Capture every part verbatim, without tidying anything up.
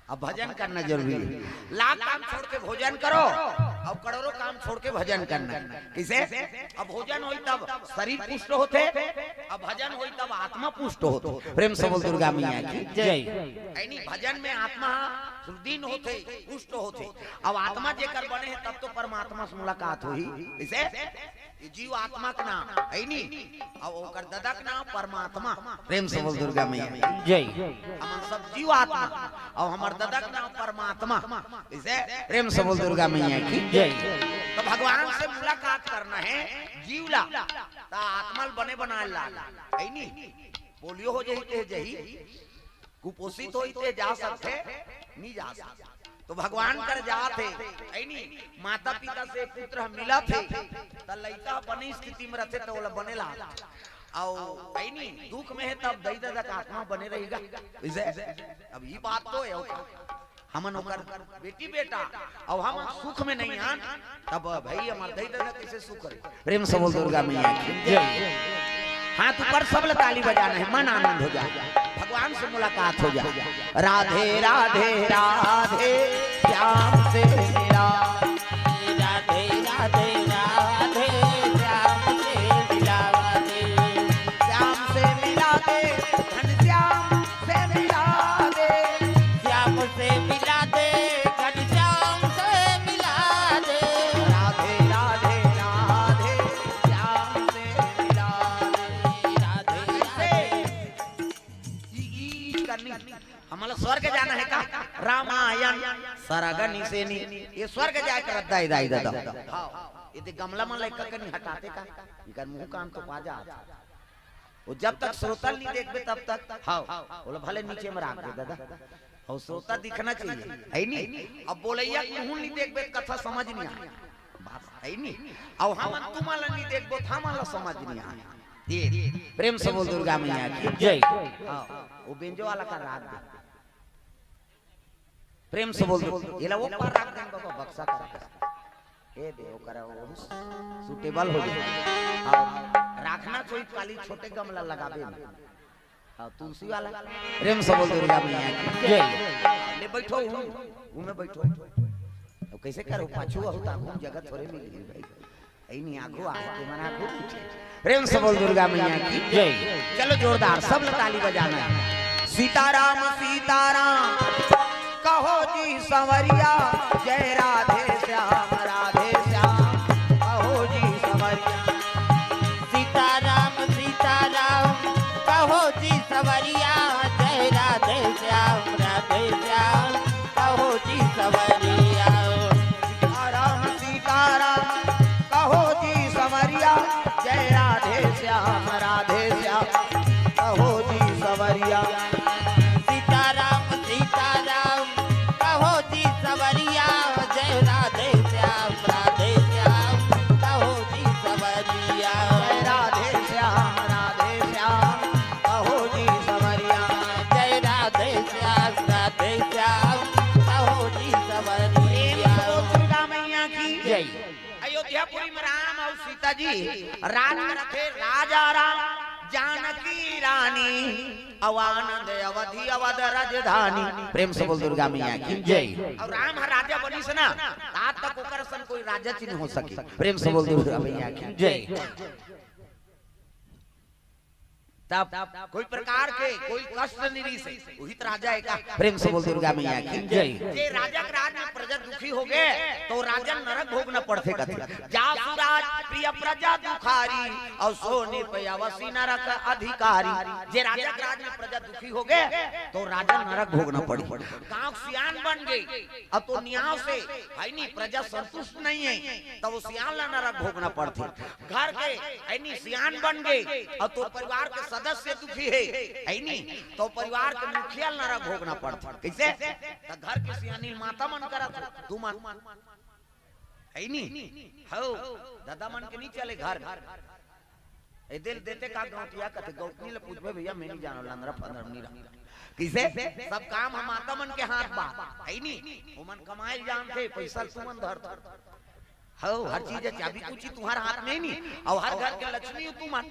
अब भजन करना जरूरी है। लाख काम छोड़ के भोजन करो, अब करोड़ों काम छोड़ के भजन करना। किसे? अब भोजन होई तब शरीर पुष्ट होथे, अब भजन होई तब आत्मा पुष्ट होथे। प्रेम से बोल दुर्गा मैया की जय। है नी, भजन में आत्मा सुदृढ़ होथे, पुष्ट होथे। अब आत्मा जेकर बने हे तब तो परमात्मा से मुलाकात होही। इसे ये जीव आत्मा के नाम है नी, अउ ओकर ददा के नाम परमात्मा। प्रेम से बोल दुर्गा मैया जय। हमन सब जीव आत्मा, अउ हमर ददा के नाम परमात्मा। इसे प्रेम से बोल दुर्गा मैया की जय। तो भगवान से मुलाकात करना है जीव ला, त आत्मा ल बने बनाए ला, है नी। पोलियो हो जाही ते जही, कुपोषित होई ते जा सकथे, नहीं जा सकथे। तो भगवान कर जात हे, है नी? माता पिता से पुत्र ह मिलत हे, त लइका बने स्थिति में रथे, त ओला बने ला। अउ है नी, दुख में हे, तब दई ददा का आत्मा बने रहेगा। इसे अब ये बात तो है, हमन ओकर बेटी बेटा, अउ हम सुख में नहीं आन, तब भाई हमर दई ददा कैसे सुख करे? प्रेम से बोल दुर्गा मैया की जय। हाथ ऊपर, सब ल ताली बजाना है, मन आनंद हो जाए, भगवान से मुलाकात हो जाए। राधे राधे राधे, श्याम से मिला। राधे राधे राधे, श्याम से मिला दे। श्याम से मिला दे, घनश्याम से मिला दे। श्याम से मिला दे, घनश्याम से मिला दे। राधे राधे राधे, श्याम से मिला दे। राधे राधे। ई, ई करनी। हमला स्वर्ग जाना है का? रामायण सरग निसेनी। ये स्वर्ग जाए कर दाई दाई दादा। हाँ, ये दे गमला मन ला कनी हटाते का? इकर मुंह काम तो पा जा। वो जब तक श्रोता नहीं देखबे तब तक, हाँ, बोला भले नीचे में राख दे दादा। अउ श्रोता दिखना चाहिए, है नी? अब बोलैया के मुंह नहीं देखबे त कथा समझ नहीं आए। बात है नी? अउ हमन तुमन ला नहीं देखबो त हमन ला समझ नहीं आए। ये प्रेम से बोल दुर्गा मैया की जय। हाँ, वो बेंजो वाला का राग दे। प्रेम से बोल दो। एला वो पार राख दे बाबा, बक्सा कर। ए दे, ओकरा वो सुटेबल हो जाए। हाँ, राखना चाहिए, खाली छोटे गमला लगाबे में। हाँ, तुलसी वाला। प्रेम से बोल दुर्गा मैया की जय। ले बैठो, हूँ, हूँ में बैठो। अब कैसे करो, पाछू आऊ ता घूम जगह थोड़े मिल गई भाई। ऐनी आगू आ, ते मन आगू पीछे। प्रेम से बोल दुर्गा मैया की जय। चलो जोरदार, सब ने ताली बजाना है। सीताराम, सीताराम, कहो जी संवरिया, जय राधे श्याम, राधे श्याम, कहो जी संवरिया। सीताराम, सीताराम, कहो जी संवरिया, जय राधे श्याम, राधे श्याम, कहो जी संवरिया। सीताराम, सीताराम, कहो जी संवरिया, जय राधे श्याम, राधे श्याम, कहो जी संवरिया। सीताराम, सीताराम, कहो जी संवरिया, जय राधे श्याम, राधे श्याम, कहो जी संवरिया। जय राधे श्याम, राधे श्याम, कहो जी संवरिया। जय राधे श्याम, राधे श्याम, कहो जी संवरिया। प्रेम से बोल दुर्गा मैया की जय। अयोध्यापुरी में राम अउ सीता जी राज करत हे, राजा राम जानकी रानी, अउ आनंद अवधि अवध राजधानी। प्रेम से बोल दुर्गा मैया की जय। अउ राम ह राजा बनिस ना, आज तक ओकर असन कोई राजा च नहीं हो सके। प्रेम से बोल दुर्गा मैया की जय। तब कोई प्रकार के कोई कष्ट नहीं रहिस हे, उही त राजा हे का। प्रेम से बोल दुर्गा मैया की जय। जे राजा के राज में प्रजा दुखी हो गए, तो राजा नरक भोगना पड़थे कथे। जासु राज प्रिय प्रजा दुखारी, अउ सो नृप अवसि नरक अधिकारी। जे राजा के राज में प्रजा दुखी हो गए, तो राजा नरक भोगना पड़ी। गांव सियान बन गए, अब तो न्याव से है नी, प्रजा संतुष्ट नहीं है, तब वो सियान ला नरक भोगना पड़थे। घर के है नी सियान बन गए, अउ तो परिवार के सदस्य दुखी हे, है नी, तो परिवार के मुखिया ल नरक भोगना पड़थे। कैसे? त घर के सियानी माता मन करत हो, तुमन, है नी? हौ, दादा मन के नहीं चले घर। ए दिल देते का गौटिया कथे, गौटनी ले पूछबे भैया, मैं नहीं जानो, लंदरा फंदरा नहीं रहा। किसे? सब काम हम माता मन के हाथ बा, है नी? ओमन कमाए जानथे, पैसा तुमन धर धर। हव, हर चीज हे, चाबी कुची तुम्हार हाथ में ही नहीं। अउ हर घर के लक्ष्मी हो तुमन,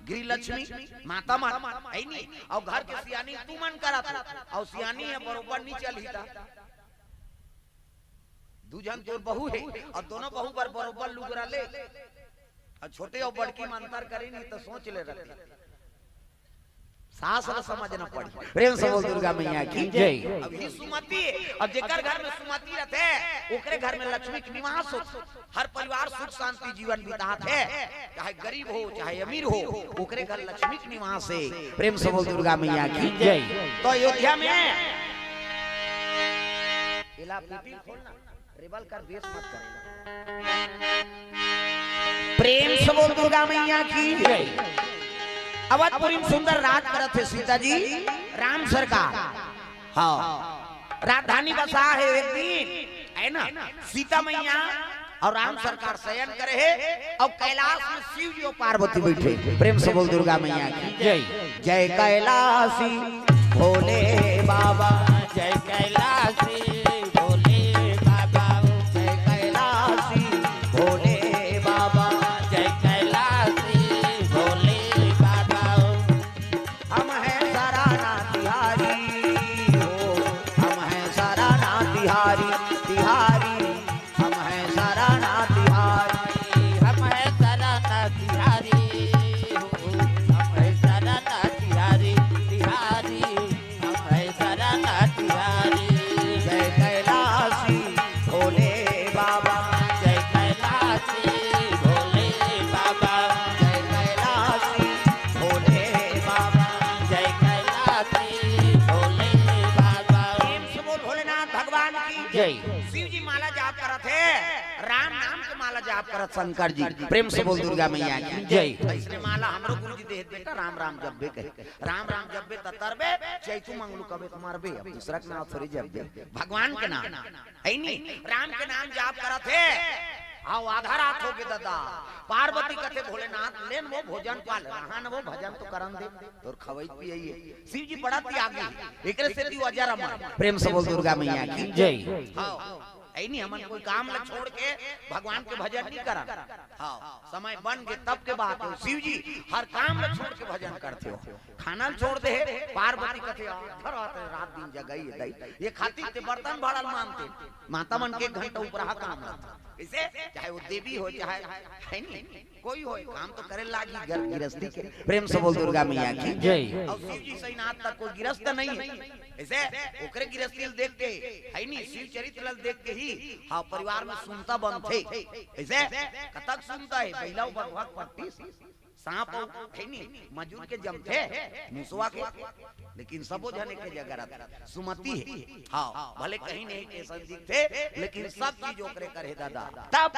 गृह लक्ष्मी, माता मन, हे नहीं? अउ घर के सियानी तुमन करत हो, अउ सियानी हे बरोबर नहीं चलही ता। दू झन तोर बहू हे, अउ दोनों बहू बर बरोबर लुगरा ले, अउ छोटे अउ बड़की म अंतर करे नहीं तो सोच ले रहते। सास ल समझना पड़ी। प्रेम से बोल दुर्गा मैया की जय। अब ही सुमति, अब जेकर घर में सुमति रहते, ओकरे घर में लक्ष्मी के निवास हो। हर परिवार सुख शांति जीवन बिताथे, चाहे गरीब हो, चाहे अमीर हो, ओकरे घर लक्ष्मी के निवास हे। प्रेम से बोल दुर्गा मैया की जय। तो अयोध्या में एला पीपी खोलना। रेबल कर, बेस मत कर। प्रेम से बोल दुर्गा मैया की जय। अवधपुरी में सुंदर राज करत हे सीता जी, राम सरकार। हाँ, राजधानी बसा हे एक दिन, हे ना? सीता मैया अउ राम सरकार शयन करे हे, अउ कैलाश में शिव जी अउ पार्वती बइठे। प्रेम से बोल दुर्गा मैया की जय। जय कैलाशी भोले बाबा, जय कैलाशी भोले बाबा, जय कैलाशी भोले बाबा, जय कैलाशी भोले बाबा। हम हैं सराना तिहारी हो, हम हैं सराना तिहारी, तिहारी। हम हैं सराना तिहारी, हम हैं सराना तिहारी हो, हम हैं सराना तिहारी, तिहारी। हम हैं सराना तिहारी। जय कैलाशी भोले बाबा, जय कैलाशी भोले बाबा, जय कैलाशी भोले बाबा, जय कैलाशी भोले बाबा। प्रेम से बोल भोलेनाथ भगवान की जय। शिव जी माला जाप करत हे, राम नाम के माला जाप करत शंकर जी। प्रेम से बोल दुर्गा मैया की जय। अइसने माला हमरो गुरु जी देहे बेटा, राम राम जपबे कहे। राम राम जपबे त तरबे, चैतू मंगलू कबे त मरबे। अब दूसरा के नाम थोड़ी जपबे, भगवान के नाम, हे नी? राम के नाम जाप करत हे। हव, आधा रात होगे दादा। पार्वती कथे भोलेनाथ, लेन वो भोजन पाल, रहा न वो भजन तो करन दे, तोर खवई पियई हे। शिव जी बड़ा त्यागी हे, एकरे सेती वो अजर अमर। प्रेम से बोल दुर्गा मैया की जय। हव, हे नी, हमन कोई काम ल छोड़ के भगवान के भजन नहीं करन। हव, समय बन गे तब के बात हे। शिव जी हर काम ल छोड़ के भजन करथे हो। खाना ल छोड़ दे हे, पार्वती कथे, "आधा रात, रात दिन जगई हे दई, ये खातिर ते बर्तन भाड़ा ल मानते।" माता मन के एक घंटा उपराहा काम रहथे। कइसे? चाहे वो देवी हो, चाहे, हे नी, कोई हो, काम तो करे लागी घर गिरस्ती के। प्रेम से बोल दुर्गा मैया की जय। अउ शिव जी सही नाथ तक कोई गिरस्त नहीं हे। कइसे? ओकरे गिरस्ती ल देख के, हे नी, शिव चरित्र ल देख के ही, हाँ, परिवार में सुनता बनथे। कइसे? कतक सुनता हे, बइला अउ बघवा के प्रैक्टिस। सांप अउ, हे नी, मजूर के जमथे, मुसवा के, लेकिन सबो झन एके जगह रथे। सुमति हे, हाँ, भले कहीं नहीं के संग दिखथे, लेकिन सब चीज ओकरे कर हे दादा। तब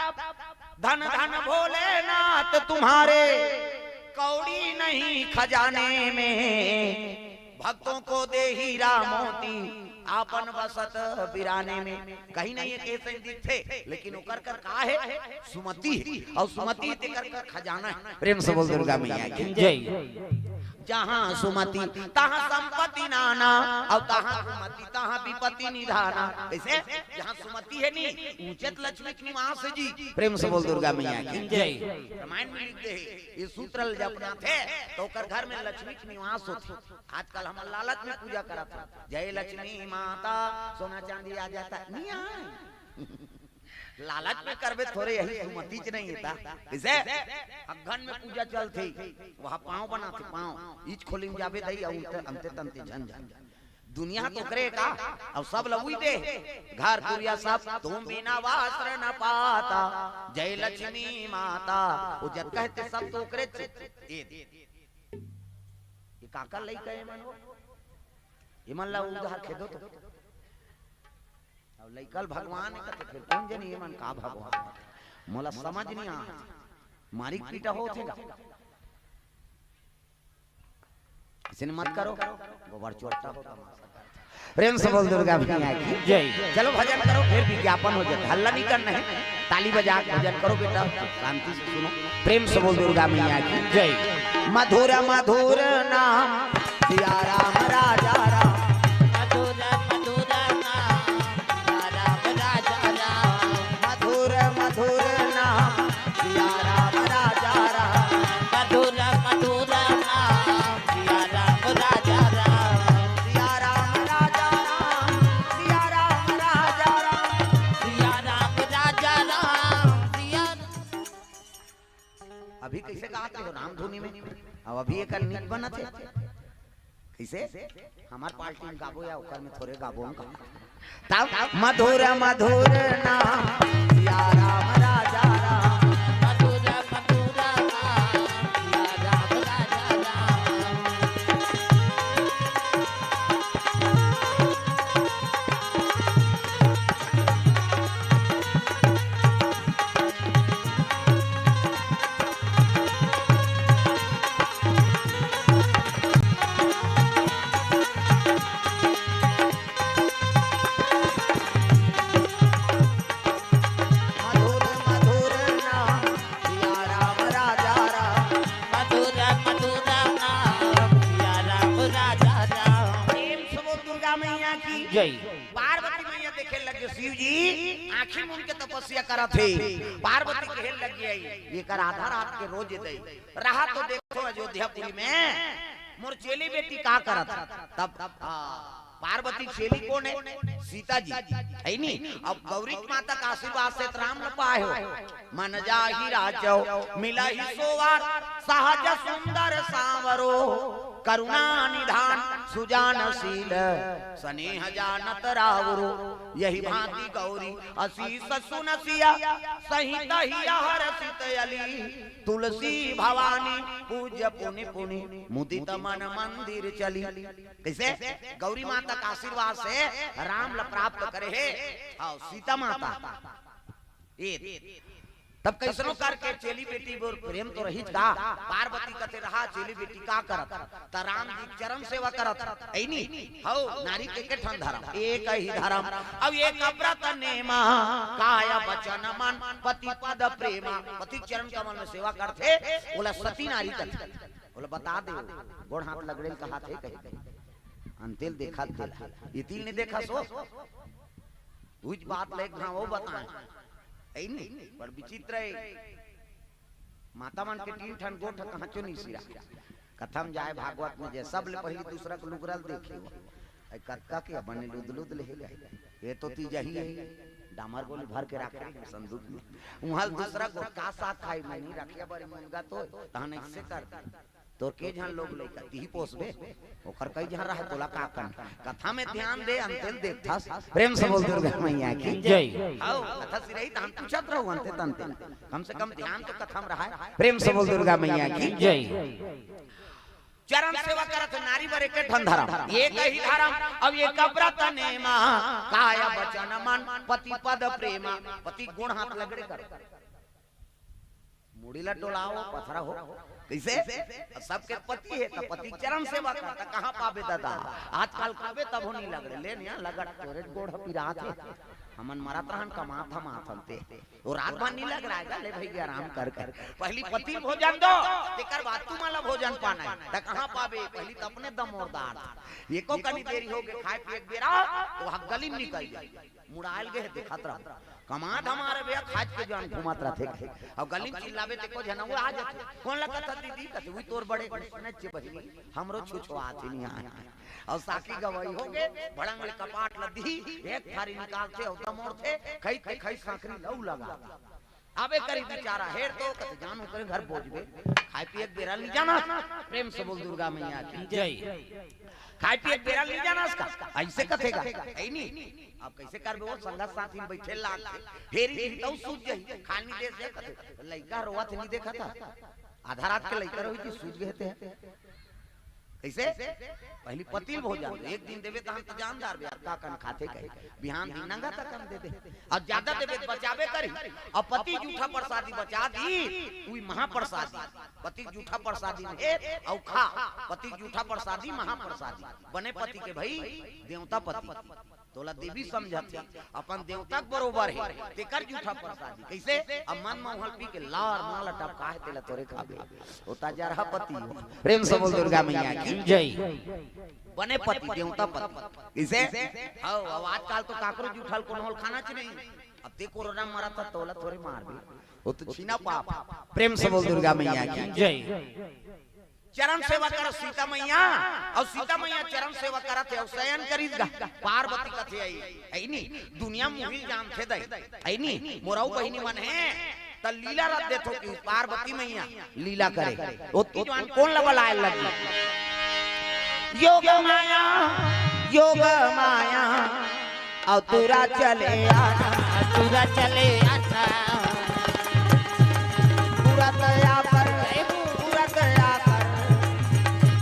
धन धन भोलेनाथ तुम्हारे, कौड़ी नहीं खजाने में, भक्तों को दे हीरा मोती, आपन बसत बिराने में। कहीं नहीं एके संग दिखथे, लेकिन ओकर कर का हे? सुमति हे। अउ सुमति हे तेकर कर खजाना हे। प्रेम से बोल दुर्गा मैया की जय। जहाँ सुमति तहाँ संपत्ति नाना, अउ तहाँ सुमति तहाँ विपत्ति निधाना। कइसे? जहाँ सुमति हे नी, उहें लक्ष्मी के निवास हे जी। प्रेम से बोल दुर्गा मैया की जय। रामायण में लिख दे हे, ये सूत्र ल जपना थे, तो ओकर घर में लक्ष्मी के निवास होथे। आजकल हम लालच में पूजा करत हन, "जय लक्ष्मी माता, सोना चांदी आ जाता", नहीं आए। लालच में करबे थोरे, यही सुमति च नहीं हे ता। कइसे? अगहन में पूजा चलथे, वहाँ पाँव बनाथे, पाँव। इच खोली में जाबे दई, अउ अंते, अंते तंते झन झन। दुनिया तो करे का, अउ सब ल उही दे। घर कुरिया सब, "तुम बिना वस्त्र न पाता, जय लक्ष्मी माता।" वो जतका हे ते सब तो ओकरे च। ए, ये काकर लइका हे मन हो? ये मन ला उधार खेदो तो। अब लइका ल भगवान हे कथे, फिर कोन जनी ये मन का भगवान? मोला समझ नहीं आ। मारी पीटा होथे गा। अइसने मत करो, गोबर चोट्टा हो तमाशा करथे। प्रेम से बोल दुर्गा मैया की जय। चलो भजन करो, फिर विज्ञापन हो जाए, हल्ला नहीं करना हे, ताली बजा के भजन करो बेटा, शांति से सुनो। प्रेम से बोल दुर्गा मैया की जय। मधुर मधुर नाम सिया राम राजा राम। मधुर मधुर नाम सिया राम राजा राम। मधुर मधुर नाम अब अभी एकर नीक बनत हे। कइसे? हमर पार्टी में गाबो या ओकर में थोरे गाबो हम का। तब मधुर मधुर नाम सिया राम राजा राम। मधुर मधुर नाम सिया राम राजा राम। मधुर मधुर नाम सिया राम राजा राम। मधुर मधुर नाम सिया राम राजा राम। प्रेम से बोल दुर्गा मैया की जय। पार्वती मैया देखे लगे शिव जी आँखी मूंद के तपस्या करत हे। पार्वती कहे लगी आई, एकर आधा रात के रोज दे रहा तो देखो अयोध्यापुरी में मोर चेली बेटी का करत। तब आ, पार्वती चेली कोन हे? सीता जी, हे नी? अब गौरी माता का आशीर्वाद से त राम ल पाए हो। मन जाहि राजउ मिलहि सोवर, सहज सुंदर सांवरो, करुणा निधान सुजान शील, स्नेह जानत रावरो। यहि भांति गौरी असीस सुन सिया, सहित हिय हरषित अली। तुलसी भवानी पूज्य पुनि पुनि, मुदित मन मंदिर चली। कइसे? गौरी माता का आशीर्वाद से राम ल प्राप्त करे हे। हाँ, सीता माता। ए, तब कइसनो करके चेली बेटी बर प्रेम तो रहिस का? पार्वती कथे रहा चेली बेटी का करत? त राम जी चरण सेवा करत। हे नी? हौ, नारी के के ठन धरम? एक ही धरम। अब एक व्रत नेमा, काय बचन मन पति पद प्रेमा। पति चरण कमल में सेवा करथे, ओला सती नारी कथे। ओला बता दे, गोड़ हाथ लगड़े ल कहाथे कहे। अंते ल देखत तेला। इति ल नइ देखस ओ। उहीच बात ल एक घांव अउ बताएंव। हे नी? बड़ विचित्र हे। माता मन के तीन ठन गोठ कहांचो नइ सिरा। कथा म जाय, भागवत म जाय, सबले पहिली दूसरा के लुगरा ल देखे। अई कतका के बने लुद लुद ले हे। ए तो तीजही हे। डामर गोली भर के राखे हे संदूक में। उहां ल दूसरा गोठ का साग खाही, मैं नइ रखिया बरी मुनगा तो, तहन अइसे कर। तोर के झन लोग लइका, तिही पोसबे? ओकर कई झन रहय, तोला का करना? कथा में ध्यान दे, अंते ल देखथस। प्रेम से बोल दुर्गा मैया की जय। हौ, कथा सिरही तहन पूछत रहू अंते तंते। कम से कम ध्यान तो कथा में रहय। प्रेम से बोल दुर्गा मैया की जय। चरण सेवा करत नारी बर एक ठन धरम, एक ही धरम। अब एक व्रत नेमा, काय बचन मन पति पद प्रेमा। पति गोड़ हाथ लगड़े कर। मुड़ी ला डोलाओ, पथरा हो। कइसे? सबके पति हे, त पति चरण सेवा कर, त कहाँ पाबे दादा? आजकल कहबे तभो नइ लगड़े, ले निया लगट तोरे गोड़ ह पिरात हे। हमन मरत रहन, कमात हम आथन ते। वो रात भर नइ लगड़ाय गा, ले भइया आराम कर कर। पहिली पति ल भोजन दो, तेकर बाद तुमन ला भोजन पाना हे। त कहाँ पाबे? पहिली त अपने दमोरदार। एको कनी देरी होगे खाय पिये के बेरा, त वो गली म निकल जाय। मुड़ायल गे हे, देखत रह। कमात हमारे भैया, खाज के जान घूमत रथे। अउ गली म चिल्लाबे ते को झन वो आ जाथे। कोन ला कथा दीदी? कथे, "उही तोर बड़े नच बहिनी, हमरो छुछुआत हे निया।" अउ साखी गवई होगे, भड़ंग ले कपाट ल दिही, एक थारी निकालथे अउ दमोरथे, खई ते खई सांकरी लऊ लगा। अबे करी बिचारा, हेर तो कथे, "जान ओकरे घर बोजबे, खाय पिये के बेरा ल नइ जानस।" प्रेम से बोल दुर्गा मैया की जय। "खाय पिये के बेरा ल नइ जानस का?" अइसे कथे गा। हे नी? अब कइसे करबे, वो संगत साथी म बइठे लाग। फेरी दिही तउ सूझ जही। खान नइ देस कथे, "लइका रोवत हे, नइ देखत हस? आधा रात के लइका रोही थी, सूझ गे ते।" कइसे? पहिली पति ल भोजन, एक दिन देबे तहन त जानदार बे, अतका कन खाथे कहे। बिहान दिन नंगा त कन दे दे। अउ जादा देबे त बचाबे करही। अउ पति जूठा प्रसादी बचा दिही, उही महाप्रसादी। पति जूठा प्रसादी में हे, अउ खा। पति जूठा प्रसादी महाप्रसादी। बने पति के भई, देवता पति। तोला देवी समझत हे, अपन देवता के बरोबर हे, तेकर जूठा प्रसादी। कइसे? अब मन म उहल पी के लार माला टपका हे, तेला तोरे खाबे। ओ त जरहा पति हो। प्रेम से बोल दुर्गा मैया की जय। बने पति, देवता पति। कइसे? हव, अब आजकल तो काकरो जूठा ल कोनो ल खाना च नहीं। अब ते कोरोना म मरत हस, तोला थोरे मारबे। वो तो छीना पाप। प्रेम से बोल दुर्गा मैया की जय। चरण सेवा करत सीता मैया, अउ सीता मैया चरण सेवा करत हे, अउ सयन करिस गा। पार्वती कथे, "अई, अई नी, दुनिया मोहिल जानथे दई, अई नी, मोर अउ बहिनी मन हे, त लीला रच देथो कि पार्वती मैया लीला करे। ओतकी जुवार कोन ल बलाय लगी? योग माया, योग माया, अउ तुरत चले आना, तुरत चले आना। तुरत आकर, तुरत आकर,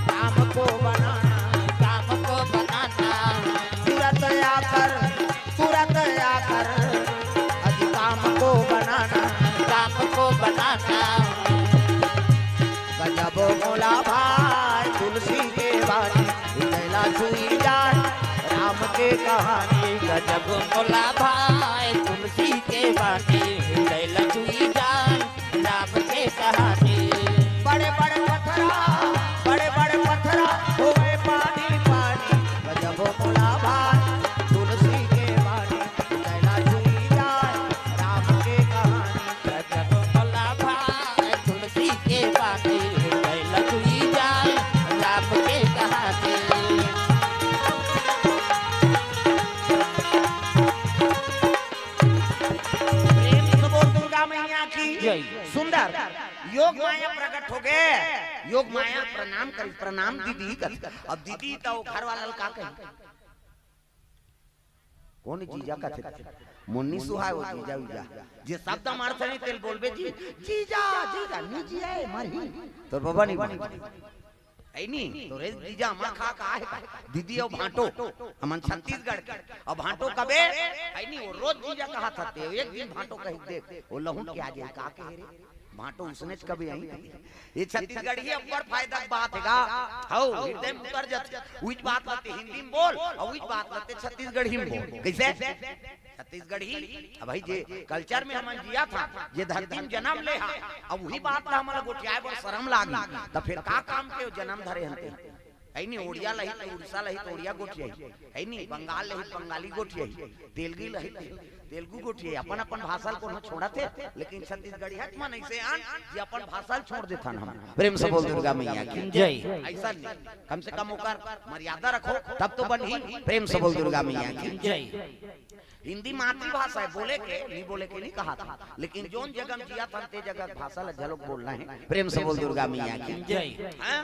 काम को बनाना, काम को बनाना। तुरत आकर, तुरत आकर, अजी काम को बनाना, काम को बनाना। गजब मोला भाय तुलसी के बानी, हृदय ला छुई जाय राम के कहानी। गजब मोला भाय तुलसी के बानी, हृदय ला छुई जाय राम के कहानी। बड़े बड़े पथरा, बड़े बड़े पथरा होवे पानी पानी। गजब मोला भाय तुलसी के बानी, हृदय ला छुई जाय राम के कहानी। गजब मोला भाय तुलसी के बानी, हृदय ला छुई जाय राम के कहानी। प्रेम से बोल दुर्गा मैया की जय। सुंदर योग माया प्रकट हो गए। योग माया प्रणाम कर, प्रणाम दीदी कर। अब दीदी तो घर वाला ल का कही? कोन जीजा कथे? मोर नी सुहाय वो जीजा उजा। जे शब्द मारथे नहीं तेल बोलबे जी, जीजा, जीजा, नी जिया ए, मरही। तोर बबा नी मानही। है नी? तोरे जीजा हमर खा का है का? दीदी अउ भांटो, हमन छत्तीसगढ़ के। अउ भांटो कबे? है नी? वो रोज जीजा कहत हते, एक दिन भांटो कहि देख, वो लहुट के आ जाय, का कहे रे? भांटो उसने च कभी आई। ये छत्तीसगढ़ी अब्बड़ फायदा के बात हे गा। हौ, हृदय में उतर जाथे। उइच बात ल ते हिंदी में बोल, अउ उइच बात ल ते छत्तीसगढ़ी में बोल। कइसे? छत्तीसगढ़ी। अब भाई जे culture में हमन जियत हन, जे धरती में जनम ले हन, अब उही बात ल हमन ल गोठियाय बर शरम लागही, त फेर का काम के जनम धरे हन ते? है नी, ओड़िया ल ही त उड़ीसा ल ही त ओड़िया गोठियाही, है नी, बंगाल ल ही त बंगाली गोठियाही, तेलगी ल ही त तेलगू गोठियाही। अपन अपन भाषा ल कोनो छोड़त हे, लेकिन छत्तीसगढ़िया के मन अइसे आन जे अपन भाषा ल छोड़ देथन हम। प्रेम से बोल दुर्गा मैया की जय। अइसन नहीं, कम से कम ओकर मर्यादा रखो, तब तो बनही। प्रेम से बोल दुर्गा मैया की जय। हिंदी मातृभाषा हे, बोले के, नी बोले के नी कहत हंव, लेकिन जोन जगह में जियत हन, ते जगह के भाषा ल घलोक बोलना हे। प्रेम से बोल दुर्गा मैया की जय। हैं?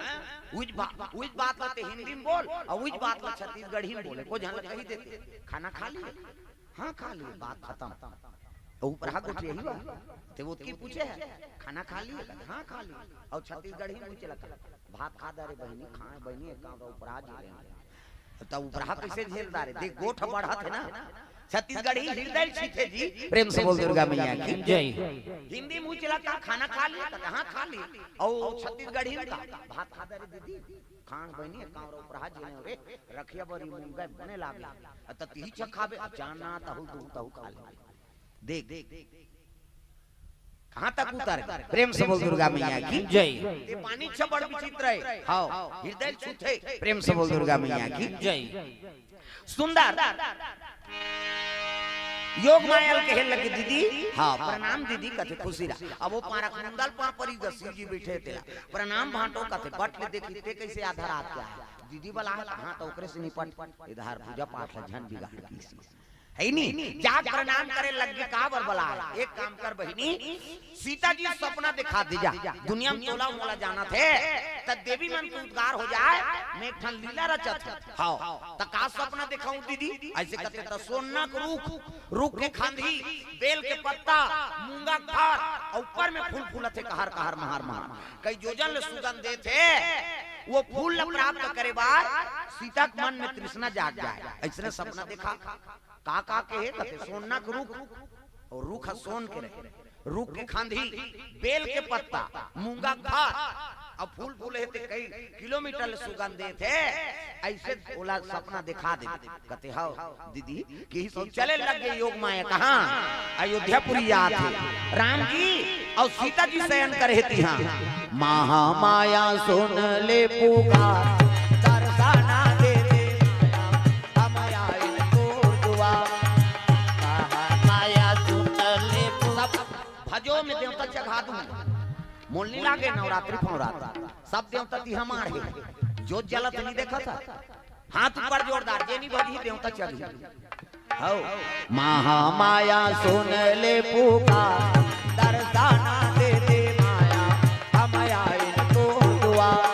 उइच बा-, उइच बात ल ते हिंदी में बोल, अउ उइच बात ल छत्तीसगढ़ी में बोल। एको झन ल कहि देते, "खाना खा लिए?" "हाँ, खा लिए।" बात खतम। अउ उपरहा गोठियाही बा, ते ओतकी पूछे हे, "खाना खा लिए?" "हाँ, खा लिए।" अउ छत्तीसगढ़ी में उइच ल कथे, "भात खा डारे बहिनी?" "खाए बहिनी, एक काम उपरहा जी रहे हैं।" त उपरहा कइसे झेल डारे? देख, गोठ बढ़त हे ना। छत्तीसगढ़ी हृदय छीथे जी। प्रेम से बोल दुर्गा मैया की जय। हिंदी में उइच ल कथे, "खाना खा लिए?" त कथे, "हाँ, खा लिए।" अउ छत्तीसगढ़ी में का, "भात खा डारे दीदी?" "खान बहिनी, एक काम उपरहा जी रहे हैं रे, रखिया बरी मुंगा बने लागे।" त तिही छक खाबे, "जाना तहु तू तहु खा ले।" देख, कहाँ तक उतर गे? प्रेम से बोल दुर्गा मैया की जय। ते पानी छबड़ विचित्र हे। हाँ, हृदय छूथे। प्रेम से बोल दुर्गा मैया की जय। सुंदर योग माया ल कहे लगे, "दीदी।" "हाँ।" "प्रणाम दीदी," कथे, "खुशी रह।" अब वो पारक मुंदल पाँव परी ग, शिव जी बइठे तेला, "प्रणाम भांटो," कथे, बट ले देखी ते कइसे आधा रात के आय। दीदी बलाय हे, "हाँ, त ओकरे से निपट, एदे पूजा पाठ ल झन बिगाड़ किसी।" है नी? जाके प्रणाम करे लग गे, काबर बलाय? एक काम कर बहिनी, सीता जी सपना देखा दे जा, दुनिया में तोला मोला जानत हे, त देवी मन के उद्धार हो जाय, मैं एक ठन लीला रचत हंव। हाँ, त का सपना देखाहूं दीदी? अइसे कथे त सोन्ना के रूख, रूख के खांधी, बेल के पत्ता, मूंगा के फर, अउ ऊपर में फूल फूलत हे कहर कहर महर महर, कई जोजन ले सुगंध देत हे, वो फूल ल प्राप्त करे बर सीता के मन में तृष्णा जाग जाय। अइसने सपना देखा। का का के हे? कथे, "सोन्ना के रूख, अउ रूख ह सोन के रहे, रूख के खांधी, बेल के पत्ता, मूंगा के फर, अउ फूल फूले हे ते कई किलोमीटर ले सुगंध देत हे।" अइसे ओला सपना देखा दे। कथे, "हव दीदी।" किहिस अउ चले लग गे योग माया। कहाँ? अयोध्यापुरी आत हे। "राम जी अउ सीता जी शयन करे हे तिहाँ।" "महामाया सुन ले पुकार, दर्शना दे दे माया, हम आए तोर दुआर।" "महामाया सुन ले पुकार।" सब भजो में देवता चघा दूं, मोल नी लागे नवरात्रि फवरात्रि, सब देवता तिहाँ माढ़े, जोत जलत नी देखत हस? हाथ ऊपर जोरदार, जे नी भजही देवता चघही। हौ। महामाया सुन ले पुकार, दर्शना दे दे माया, हम आइन तोर दुआर।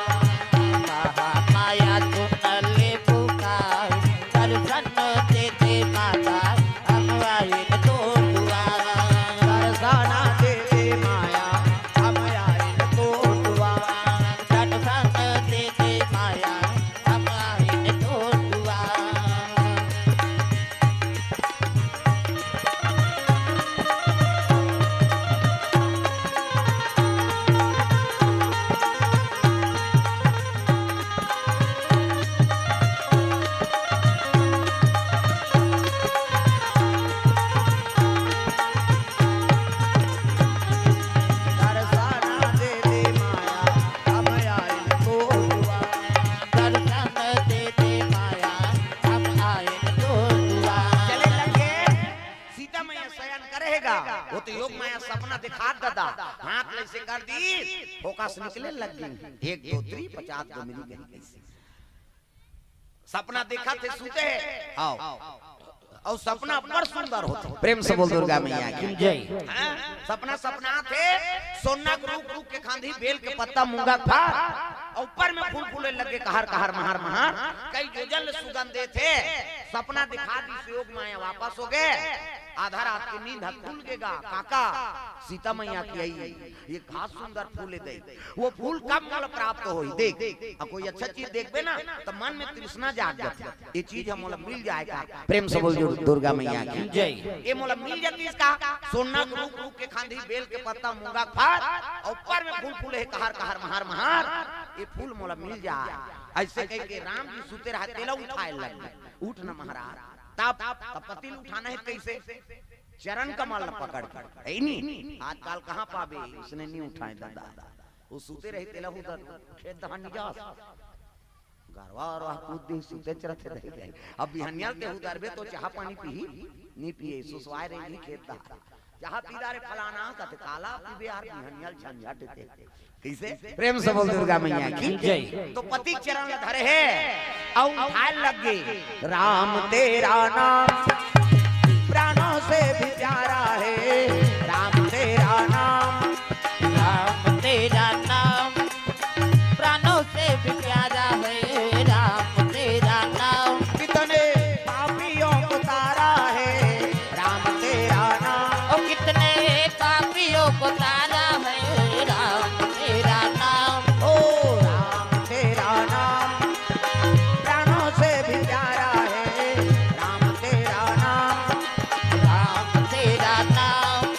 महामाया सुन ले पुकार, दर्शन दे दे माता, हम आइन तोर दुआर। दर्शना दे दे माया, हम आइन तोर दुआर। दर्शन दे दे माया, हम आइन तोर दुआर। दर्शना दे दे माया, हम आइन तोर दुआर। दर्शन दे दे माया, हम आइन तोर दुआर। चले लगे, सीता मैया शयन करे हे गा, वो तो योग माया सपना दिखात ददा, हाथ ले से कर दी, फोकस निकले लग गई, एक दो तीन पचास गो मिली गई। सपना देखत हे, सुते हे। हौ। अउ सपना बड़ सुंदर होथे। प्रेम से बोल दुर्गा मैया की। जय। हाँ? सपना, सपना थे, सोना के रूख, रूख के खांधी, बेल के पत्ता, मूंगा के फार, अउ ऊपर में फूल फूले लगे, कहार, कहार, महार, महार, कई जोजन ले सुगंध देथे। सपना दिखा दी, योग माया वापस हो गे। आधा रात के नींद ह खुल गे गा, काका, सीता मैया के आई। ये का सुंदर फूल हे दे, वो फूल कब मोला प्राप्त होही? देख, अब कोई अच्छा चीज देखबे ना, त मन में तृष्णा जाग जाथे, ये चीज ह मोला मिल जाय का। प्रेम से बोल दुर्गा मैया की। जय। ये मोला मिल जातिस का, सोना के रूख, रूख के खांधी, बेल के पत्ता, मूंगा के फार, अउ ऊपर में फूल फूले हे, कहार, कहार, महार, महार, ये फूल मोला मिल जाय। अइसे कहिके राम जी सुते रहे, तेला उठाय लग गे, उठ न महाराज। तब, तब पति ल उठाना हे कइसे? चरण कमल ल पकड़ के, हे नी? आजकल कहाँ पाबे, अइसने नी उठाय ददा। वो सुते रहे, तेला उधर खेत धान नी जास। गरवा अरवा कूद दी, सुते चरत हे, दे दे। अब बिहनिया ल ते उधरबे तो चाहा पानी पीही, नी पिए, सुसवाय रही खेत धान। चाहा पी डारे फलाना, कथे काला पीबे यार, बिहनिया ल झंझट हे ते। कइसे? प्रेम से बोल दुर्गा मैया की। जय। तो पति चरण ल धरे हे, अउ उठाय लग गे। राम तेरा नाम प्राणों से भी प्यारा है, राम तेरा नाम। राम तेरा नाम प्राणों से भी प्यारा है, राम तेरा नाम। कितने पापियों को तारा है, राम तेरा नाम। ओ कितने पापियों को तारा है, राम तेरा नाम। ओ राम तेरा नाम प्राणों से भी प्यारा है, राम तेरा नाम। राम तेरा नाम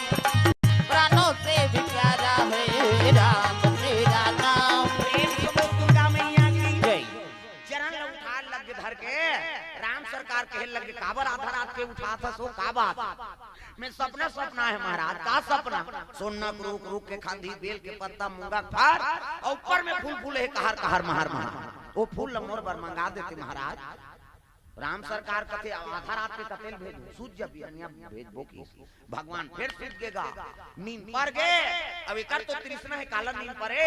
प्राणों से भी प्यारा है, राम तेरा नाम। प्रेम से बोल दुर्गा मैया की। जय। चरण ल उठाय लग गे धर के, राम सरकार कहे लग गे, काबर आधा रात के उठात हस हो, का बात? मैं सपना, सपना हे महाराज। का सपना? सोना के रूख, रूख के खांधी, बेल के पत्ता, मूंगा के फार, अउ ऊपर में फूल फूले हे, कहार, कहार, महार, महार। वो फूल ल मोर बर मंगा देते महाराज। राम सरकार कथे, "अब आधा रात के कते ल भेजहूं, सुत जा, बिहनिया भेजबो।" कि भगवान फेर सुत गे गा, नींद पर गे। अब एकर तो तृष्णा हे, काला नींद परे,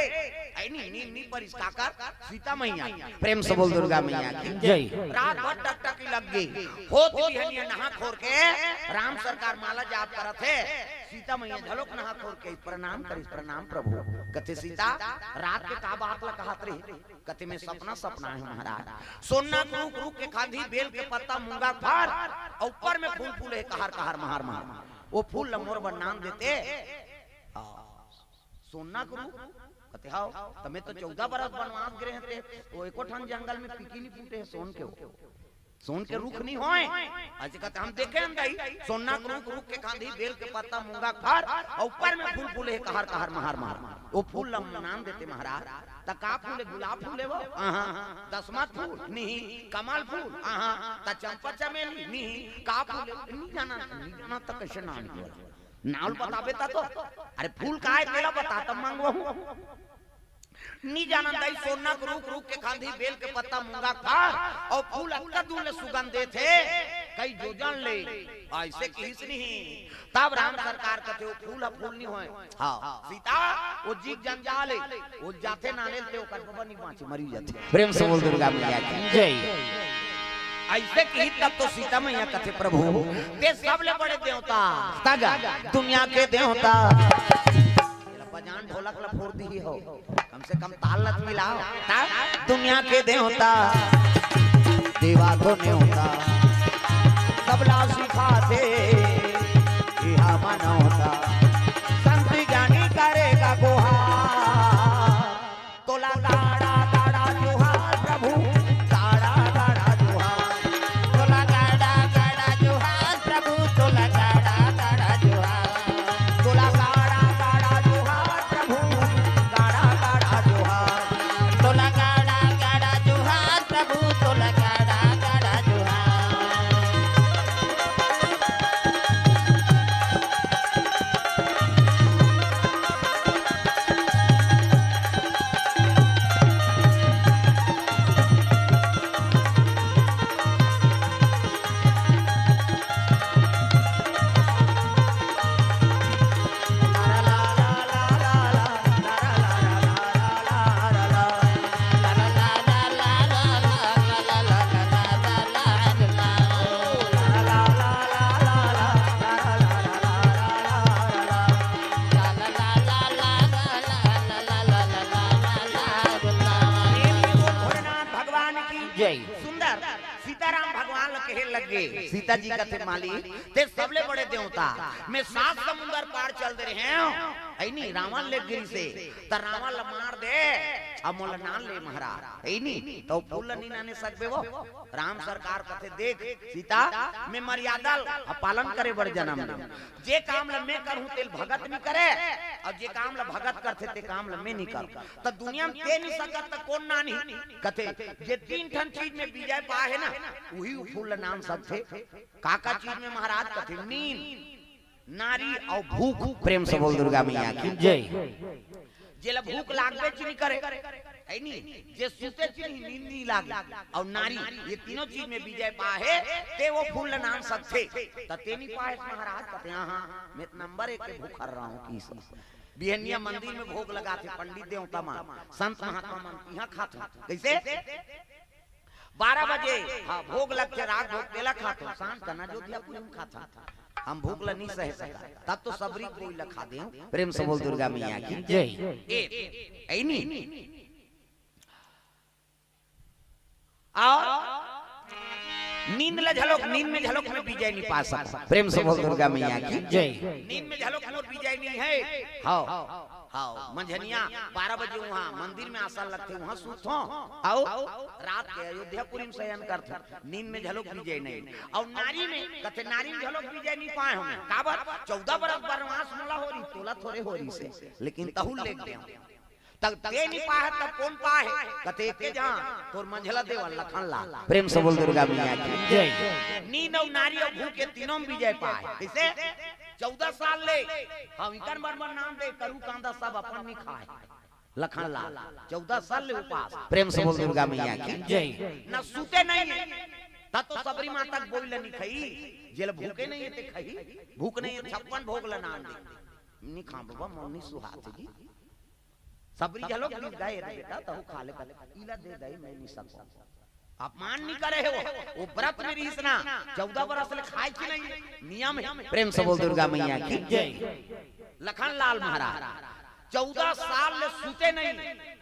हे नी, नींद नी परिस, काकर? सीता मैया। प्रेम से बोल दुर्गा मैया की। जय। रात भर टकटकी लग गे, होत बिहनिया नहा खोर के राम सरकार माला जाप करत हे। सीता मैया घलोक नहा खोर के, "प्रणाम करिस, प्रणाम प्रभु।" कथे, "सीता, रात के का बात ल कहत रहे?" कथे, "मैं सपना, सपना हे महाराज। सोना के रूख, रूख के खांधी, बेल के पत्ता, मूंगा के फार, अउ ऊपर में फूल फूले हे, कहार, कहार, महार, महार। वो फूल ल मोर बर नाम देते।" आ, सोना के रूख? कथे, "हव।" त मैं तो चौदह बरस बनवास गे रहेंव ते, वो एको ठन जंगल में पीकी नी फूटे हे सोन के, वो सोन के रूख नी होय। अइसे कथे, "हम देखे हन दाई, सोना के रूख, रूख के खांधी, बेल के पत्ता, मूंगा के फार, अउ ऊपर में फूल फूले हे, कहार, कहार, महार, महार।" वो फूल ल नाम देते महाराज। "त का फूल हे? गुलाब फूल हे वो?" "आहा।" "दसमत फूल?" "नहीं।" "कमल फूल?" "आहा।" "त चंपा चमेली?" "नहीं।" "का फूल हे?" "नी जानन।" "नी जानन त कइसे नाम हे?" नाव ल बताबे त तो। "अरे फूल का हे तेला बता, तब मंगवाहूं।" नी जानन दाई, सोना के रूख, रूख के खांधी, बेल के पत्ता, मूंगा के फार, अउ फूल अतका दूर ले सुगंध देथे, कई जोजन ले। अइसे किहिस नहीं। तब राम सरकार कथे, "वो फूल ह फूल नी होय।" हाँ। सीता, वो जीव जंजाल हे, वो जाथे नाने ल ते ओकर बबा नी बांचे, मरी जाथे। प्रेम से बोल दुर्गा मैया की। जय। अइसे किही तब तो सीता मैया कथे, "प्रभु, तें सबले बड़े देवता, तगा दुनिया के देवता।" एला बजान ढोलक ला फोर दिही हो, कम से कम ताल ला मिलाव। ता दुनिया के देवता, देवा तो नेवता, सबला सिखाथे, इहा मानवता, संत ज्ञानी करेगा गुहार। तोला गाड़ा गाड़ा जोहार प्रभु, गाड़ा गाड़ा जोहार। तोला गाड़ा गाड़ा जोहार प्रभु, तोला गाड़ा गाड़ा जोहार। तोला गाड़ा गाड़ा जोहार प्रभु, गाड़ा गाड़ा जोहार। तोला गाड़ा गाड़ा जोहार प्रभु, तोला गाड़ा गाड़ा जोहार। प्रेम से बोल भोलेनाथ भगवान की जय। सुंदर सीताराम भगवान ल कहे लगे। सीता जी कथे, "मालिक, तें सबले बड़े देवता, मैं सात समुंदर पार चल दे रहेंव, अइ नी, रावण ले गिरी से, त रावण ल मार दे, अब मोला नान ले महाराज, अइ नी, त फूल ल नी नाने सकबे वो।" राम सरकार कथे, "देख सीता, मैं मर्यादा ल पालन करे बर जनम ले, जे काम ल मैं करहूं तेल भगत नी करे, अउ जे काम ल भगत करथे ते काम ल मैं नी करहूं। त दुनिया में तें नी सकत त कोन नानही?" कथे, "जे तीन ठन चीज में विजय पाए हे ना, उही फूल ल नान सकथे।" "का का चीज में महाराज?" कथे, "नींद, नारी अउ भूख।" प्रेम से बोल दुर्गा मैया की जय। जेला भूख लागबेच नी करे, अइ नी, जे सुतेच नी, नींद नी लागे, अउ नारी, ये तीनों चीज में विजय पाए हे, तें वो फूल ल नान सकथे। त तें नी पाए महाराज? कथे, "हां, हां, मैं त नंबर एक के भूखा रहूं।" किहिस। बिहनिया मंदिर में भोग लगाथे पंडित देवता मन, संत महात्मा मन, इहां खाथंव। कइसे? बारह बजे, हां, भोग लगथे, राग भोग, तेला खाथंव, सांझ कन अयोध्यापुरी में खाथंव। हम भूख ल नी सहे सकन, तब तो सबरी कोई ल खा देंव। प्रेम से बोल दुर्गा मैया की जय। ए, अइ नी? अउ नींद ल झलोक, नींद में झलोक में विजय नी पा सकन। प्रेम से बोल दुर्गा मैया की जय। नींद में झलोक मोर विजय नी हे। हां, हां, मंझनिया बारह बजे उहां मंदिर में आसन लगथे, उहां सुतथंव, अउ रात के अयोध्यापुरी में शयन करथंव। नींद में झलोक विजय नहीं। अउ नारी में कथे, "नारी में झलोक विजय नी पाए हंव मैं।" काबर? "चौदह बरस बनवास मोला हो रहिस, तोला थोरे हो रहिसे, लेकिन तहू ल लेग गेंव।" त तें नी पाहे त कोन पाहे? कथे, "एके जहां तोर मंझला देवर लखन लाल।" प्रेम से बोल दुर्गा मैया की जय। नींद अउ नारी अउ भूख, ये तीनों में विजय पाए। कइसे? चौदह साल ले, हां, इंकर बर बर नाम दे, करू कांदा सब अपन नी खाए। लखन लाल, चौदह साल ले उपास। प्रेम से बोल दुर्गा मैया की जय। न सुते नहीं हे, त तो सबरी माता के बोई ल नी खई, जेला भूखे नहीं हे ते खई, भूख नहीं हे, छप्पन भोग ल नान दे। नी खा बबा, मोर नी सुहात जी। सबरी झलोक दिस गा, "ए रे बेटा, तहू खा ले।" इला दे दई, मैं नी सकंव। अपमान नी करे हे वो, वो व्रत में रहिस ना, चौदह बरस ले खाए कि नहीं, नियम हे। प्रेम से बोल दुर्गा मैया की जय। लखन लाल महाराज चौदह साल ले सुते नहीं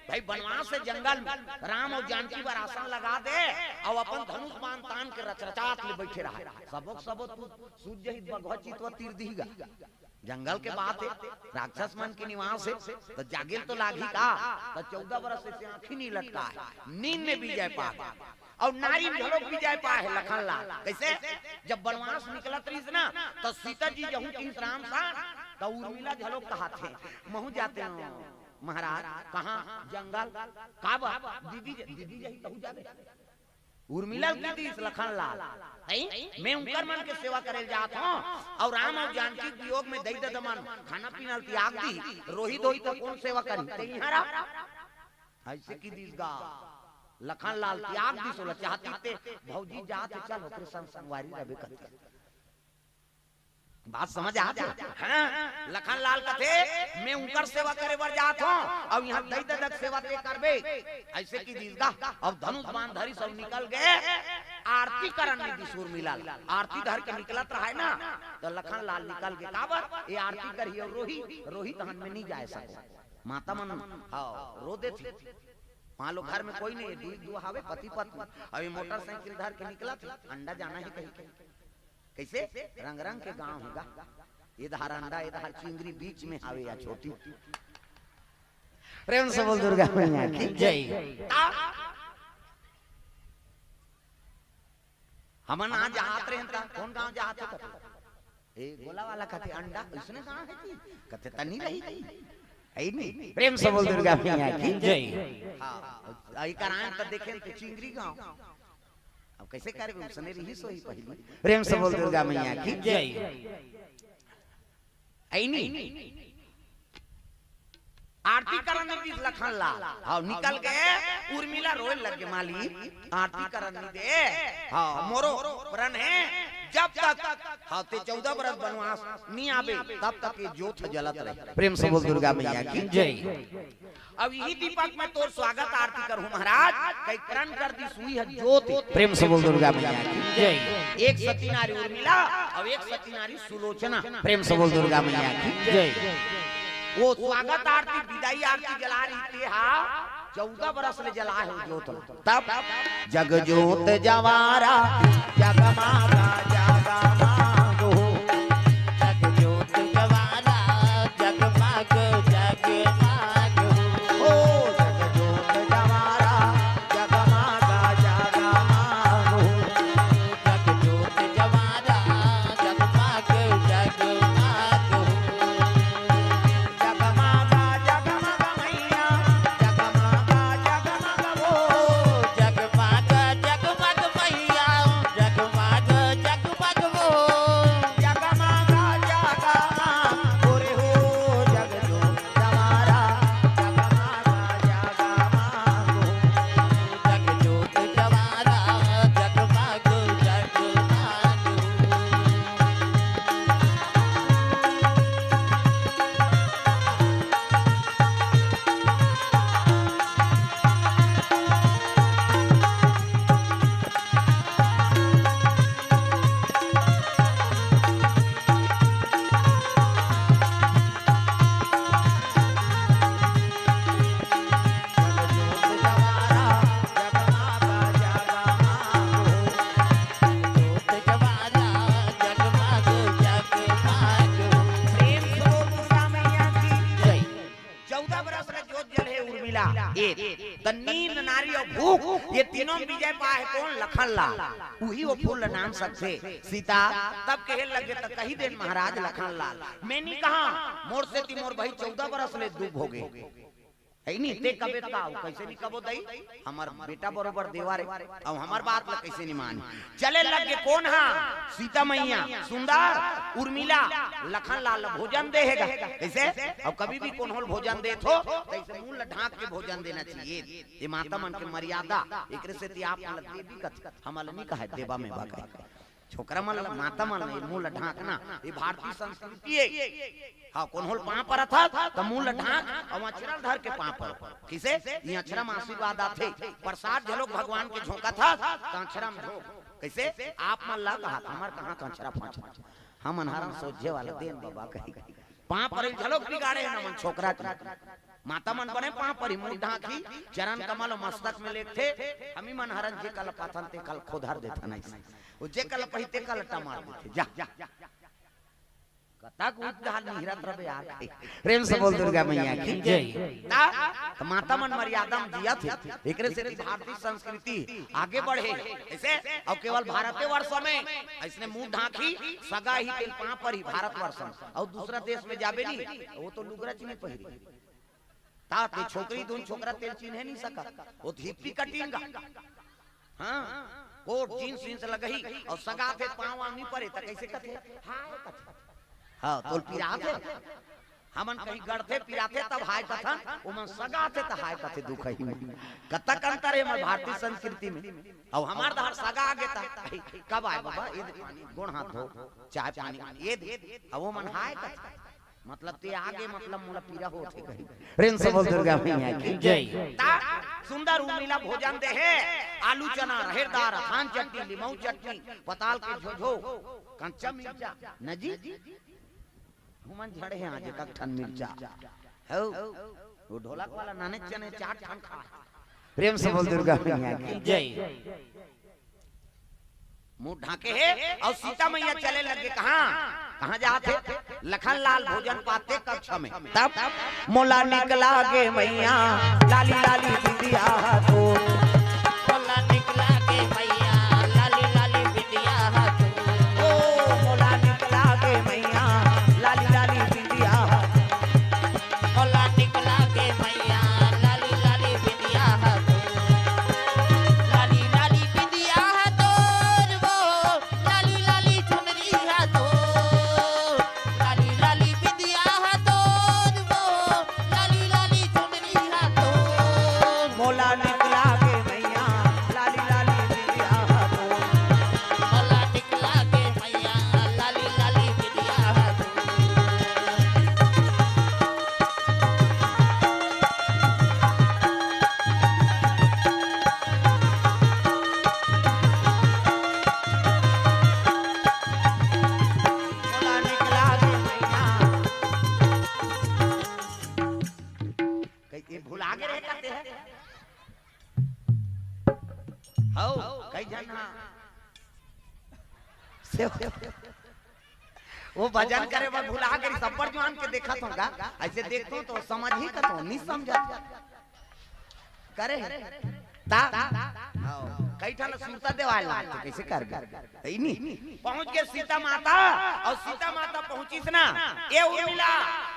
भाई, बनवास से जंगल में राम अउ जानकी बर आसन लगा दे, अउ अपन धनुष बाण तान के रचरचात ले बइठे रहा। सबो के सबो तू सूत जही, बघवा चितवा तीर दिही गा। जंगल के बात हे, राक्षस मन के निवास हे, त जागे ल तो लागही का? त चौदह बरस से आंखी नी लटकाए, नींद में विजय पा गे। अउ नारी में घलोक विजय पाए हे लखन लाल। कइसे? जब बनवास निकलत रहिस ना, त सीता जी जहूं किहिस राम सा, त उर्मिला घलोक कहाथे, "महूं जातेंव महाराज।" "कहां?" "जंगल।" "काबर?" "दीदी ज-, दीदी जही तहूं जाबे।" उर्मिला ल कहि दिस लखन लाल, "नहीं, मैं उंकर मन के सेवा करे ल जात हंव, अउ राम अउ जानकी के वियोग में दई ददा मन खाना पीना ल तियाग दिही, रोही धोही त कोन सेवा करही, तें इहां रह।" अइसे कहि दिस गा, लखन लाल तियाग दिस ओला, चाहतिस ते भौजी जात हे, चल ओकरे संग संगवारी रहिबे कहिके। बात समझ आत हे? हां, लखन लाल कथे, "मैं उंकर सेवा करे बर जात हंव, अउ इहां दई ददा के सेवा तें करबे।" अइसे कहि दिस गा, अउ धनुष बाण धरिस अउ निकल गे। आरती करन नइ दिस उर्मिला ला। आरती धर के निकलत रहय ना, त लखन लाल निकल गे। काबर? ए आरती करही अउ रोही, रोही तहन में नइ जाय सको। माता मन, हाँ, रो देथे। मान लो घर में कोई नइ हे, दुई दू हावे पति पत्नी, अउ ए मोटरसाइकिल धर के निकलत हे, अंडा जाना हे कहिके। कइसे? रंग रंग के गांव हे गा। ए धार अंडा, ए धार चिंगरी, बीच में हावे या छोटी। प्रेम से बोल दुर्गा मैया की जय। आ, हमन आज जात रहेन त, कोन गांव जात हे कथे? ए, गोला वाला कथे, अंडा, अइसने गांव हे जी? कथे, त नइ रही जी। हे नहीं? प्रेम से बोल दुर्गा मैया की जय। हाँ, अउ कराएन त देखेन त चिंगरी गांव। अब कइसे करबे, उसने रही सोई पहिली। प्रेम से बोल दुर्गा मैया की जय। अइनी आरती करन नइ दिस लखन लाल। हाँ, निकल गे। उर्मिला रोए लग गे, माली, आरती करन नइ दे। हाँ, मोरो प्रण हे, जब तक, हाँ, ते चौदह बरस बनवास नइ आबे, तब तक ए जोत जलत रहे। प्रेम से बोल दुर्गा मैया की जय। अब इही दीपक में तोर स्वागत आरती करहूं महाराज, कहि प्रण कर दिस उही ह जोत। प्रेम से बोल दुर्गा मैया की जय। एक सती नारी उर्मिला, अउ एक सती नारी सुलोचना। प्रेम से बोल दुर्गा मैया की जय। ओ स्वागत आरती, बिदाई आरती जला रही ते हा, चौदह बरस ले जलाय हे जोत। तब जग जोत जवारा, जगमागा जगमाग हो। जग जोत जवारा, जगमाग जगमाग हो। ओ जग जोत जवारा, जगमागा जगमाग हो। जग जोत जवारा, जगमाग जगमाग हो। जगमागा जगमग मैया, जगमागा जगमग हो। जगमागा जगमग मैया, जगमागा जगमग हो। जगमागा जगमग हो रे हो, जग जोत जवारा, जगमागा जगमग हो। जग जोत जवारा, जगमागा जगमग हो। प्रेम से बोल दुर्गा मैया की जय। चौदह बरस ले जोत जले हे उर्मिला। ए, त नींद, नारी अउ भूख, ए तीनों में विजय पाय हे कोन? लखन लाल। उही ओ फूल ल नाम सकथे सीता। तब कहे लगे त कहि देन महाराज लखन लाल, मैं नइ कहंव, मोर सेती मोर भाई चौदह बरस ले दुख भोगे। हे नहीं, ते कबे त का, कइसे नइ कबो दई? हमर बेटा बरोबर देवर हे, अउ हमर बात ल कइसे नइ मानही? चले लगे कोन हा? सीता मैया, सुंदर, उर्मिला, लखन लाल ल भोजन दे हे गा। कइसे? अउ कभी भी कोनो ल भोजन देथो, त अइसे मुंह ल ढांक के भोजन देना चाहिए। ए माता मन के मर्यादा, एकरे सेती आप मन ल देवी कथे, हमन ल नइ कहय, देवा में बा कहे। छोकरा मन ल, माता मन ल, ए मुंह ल ढांकना, ए भारतीय संस्कृति हे। हाँ, कोनो ल पांव परत हस, त मुंह ल ढांक, अउ अचरा ल धर के पांव पर। कइसे? ए अचरा म आशीर्वाद आथे। प्रसाद घलोक भगवान के झोंकत हस, त अचरा म झोंक। कइसे? आप मन ल कहत, हमर कहां के अचरा फांचत। हमन हरन सोझे वाला देन बाबा कही। पांव परे घलोक बिगाड़े हन हमन छोकरा के। माता मन बने पांव परही, मुंह ढांकही, चरण कमल अउ मस्तक में लेगथे। हमी मन हरन जेकर ल पाथन तेकर ल खोधर देथन अइसे। ओ जेकर ल पही तेकर ल टमार देथे। जा। कतक उद्धार निहरत रबे यार। प्रेम से बोल दुर्गा मैया की जय। ता, त माता मन मर्यादा म जियत हे। एकरे सेती भारतीय संस्कृति आगे बढ़े। अइसे, अउ केवल भारते वर्ष में अइसने मुंह ढांकही, सगा ही तेल पांव परही भारत वर्ष में। अउ दूसरा देश में जाबे नहीं, ओ तो लुगरा च नइ पहिरी। ता ते छोकरी धुन छोकरा तेल चिन्हे नइ सकत। ओ तो हिप्पी कटिंग। हाँ, कोट जींस वींस लगही अउ सगा थे पांव वांव नइ परे त कइसे कथे? हाय कथे। हाँ, तोल पिरात हे। हमन कहीं गड़थे पिराथे तब हाय कथन, ओमन सगा थे त हाय कथे दुखही में। कतक अंतर हे हमर भारतीय संस्कृति में। अउ हमर डहर सगा आगे त, "कब आय बाबा? ए दे पानी, गोड़ हाथ धो, चाय पानी, ए दे।" अउ ओमन हाय कथे। मतलब ते आगे, मतलब मोला पीरा होत हे कही। प्रेम से बोल दुर्गा मैया की जय। ता सुंदर उर्मिला भोजन दे हे, आलू चना, रहेर दार, अथान चटनी, लिमऊ चटनी, पताल के झोझो, कंचा मिर्चा, न जी? हुमन झड़े हे आज एक ठन मिर्चा। हौ, वो ढोलक वाला नाने चने चार ठन खा। प्रेम से बोल दुर्गा मैया की जय। मुंह ढांके हे अउ सीता मैया चले लगे। कहां, कहां जात हे? लखन लाल भोजन पाते कक्ष में। तब मोला निकला गे मैया, लाली लाली बिंदिया तो। मोला निकला गे मैया, लाली लाली बिंदिया तो। ओ, मोला निकला गे मैया, लाली लाली बिंदिया। मोला निकला गे मैया, लाली लाली बिंदिया तो। लाली लाली बिंदिया तोर वो, लाली लाली चुनरी हा तो। लाली लाली बिंदिया तोर वो, लाली लाली चुनरी हा तो। मोला निकला गे मैया, लाली लाली बिंदिया तो। मोला निकला गे मैया, लाली लाली बिंदिया तो। मोला निकला गे मैया। कई, ये भुला गे रहे करते हैं। हौ, कई झन हा। से वो भजन करे बर भुला गे, सब्बर जुआन के देखत हों गा। अइसे देखथों तो समझ ही कथों, नहीं समझत। करे हे। ता? हौ, कई ठन सुरता देवाल लागथे, कइसे करबे? तई नहीं। पहुंच गे सीता माता, अउ सीता माता पहुंचिस ना, ए उर्मिला,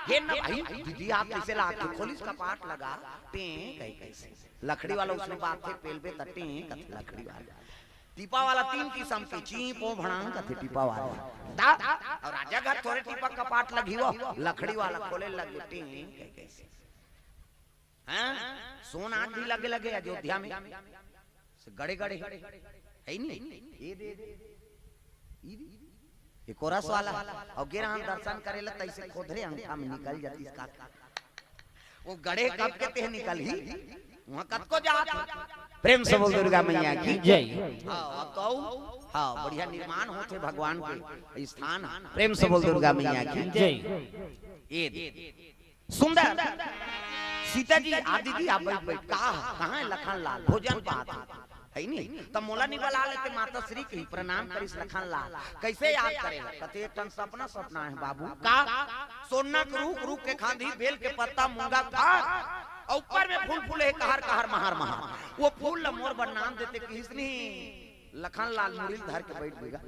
हे न भाई, दीदी आप कइसे लागथे? खोलिस कपाट लगा, टें, कही कइसे? लकड़ी वाला उसने बात थे, पेलबे त टें, कथे लकड़ी वाला। टीपा वाला तीन किसम के, चीं, पो, भड़ांग कथे टीपा वाला। ता? अउ राजा घर थोरे टीपा कपाट लगही वो, लकड़ी वाला खोले लगे, टें, कही कइसे? हैं? सोन आज भी लगे लगे अयोध्या में। से गड़े गड़े। हे नहीं? ये दे दे। ये दे। ये कोरस वाला। अउ गे रहन दर्शन करे ला तइसे खोधरे अंगठा में निकल जातिस का। वो गड़े कब के तेह निकलही। वहां कतको जात हे। प्रेम से बोल दुर्गा मैया की जय। हाँ, अब कहू। हाँ, बढ़िया निर्माण होथे भगवान के स्थान। प्रेम से बोल दुर्गा मैया की जय। ये दे। सुंदर। सीता जी, आ दीदी, आप बैठ, बैठ। का, कहाँ हे लखन लाल? भोजन पात हे। हे नी? त मोला नी बला लेते, माता श्री कही प्रणाम करिस लखन लाल। कइसे याद करे? कथे, "एक ठन सपना, सपना हे बाबू।" का? सोना के रूख, रूख के खांधी, बेल के पत्ता, मूंगा के फार, अउ ऊपर में फूल फूले हे, कहर, कहर, महार, महार। वो फूल ल मोर बर नाम देते, किहिस नी। लखन लाल मुड़ी ल धर के बैठ गे गा।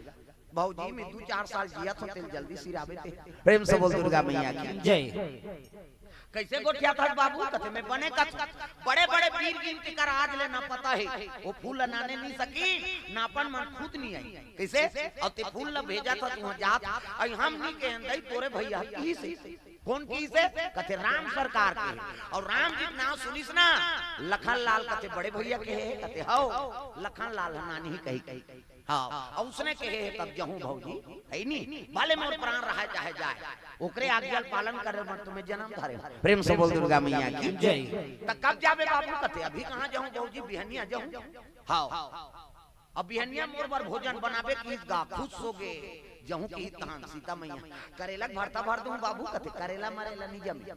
भौजी, मैं दू चार साल जियत हों, तेल जल्दी सिराबे ते। प्रेम से बोल दुर्गा मैया की जय। कइसे गोठियाथस बाबू? कथे, मैं बने कथों, बड़े बड़े पीर गिन के कर आज ले ना पता हे। वो फूल ल नाने नी सकी, नापन मन खुद नी आई। कइसे? अउ ते फूल ल भेजत हस, उहां जात, अउ हम नी केहेन दई, तोरे भइया किहिस हे। कोन किहिस हे? कथे, राम सरकार कहे। अउ राम जी के नांव सुनिस ना, लखन लाल कथे, बड़े भइया कहे हे? कथे, हौ, लखन लाल ह नानही कही, कही। हाँ, अउ उसने कहे हे, "कब जाहूं भौजी, हे नी, भले मोर प्राण रहय चाहे जाय, ओकरे आज्ञा ल पालन करे बर तुम्हें जन्म धरे।" प्रेम से बोल दुर्गा मैया की जय। त कब जाबे बाबू? कथे, "अभी कहाँ जाहूं भौजी, बिहनिया जाहूं।" हाँ, अब बिहनिया मोर बर भोजन बनाबे किहिस गा, खुश होगे, जाहूं किहिस तहान सीता मैया, "करेला के भरता भर दूं बाबू?" कथे, "करेला मरेला नी जमे।"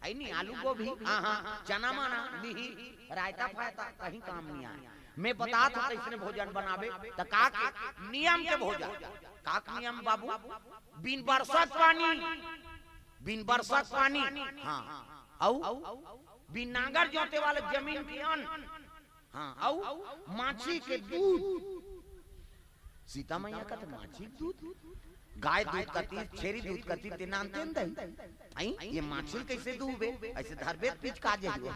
हे नी, आलू गोभी, हाँ, हाँ, चना मना, मिही, रायता फायता, कहीं काम नी आय। मैं बतात हों कइसने भोजन बनाबे, त का के नियम के भोजन। का के नियम बाबू? बिन बरसत पानी, बिन बरसत पानी, हाँ, अउ बिन नांगर जोते वाला जमीन के अन्न, हाँ, अउ माछी के दूध। सीता मैया कथे, "माछी के दूध?" गाय दूध कती, छेरी दूध कती, ते नानते न दई। आई, ये माछी ल कइसे दूबे? अइसे धरबे त पिचका जाही।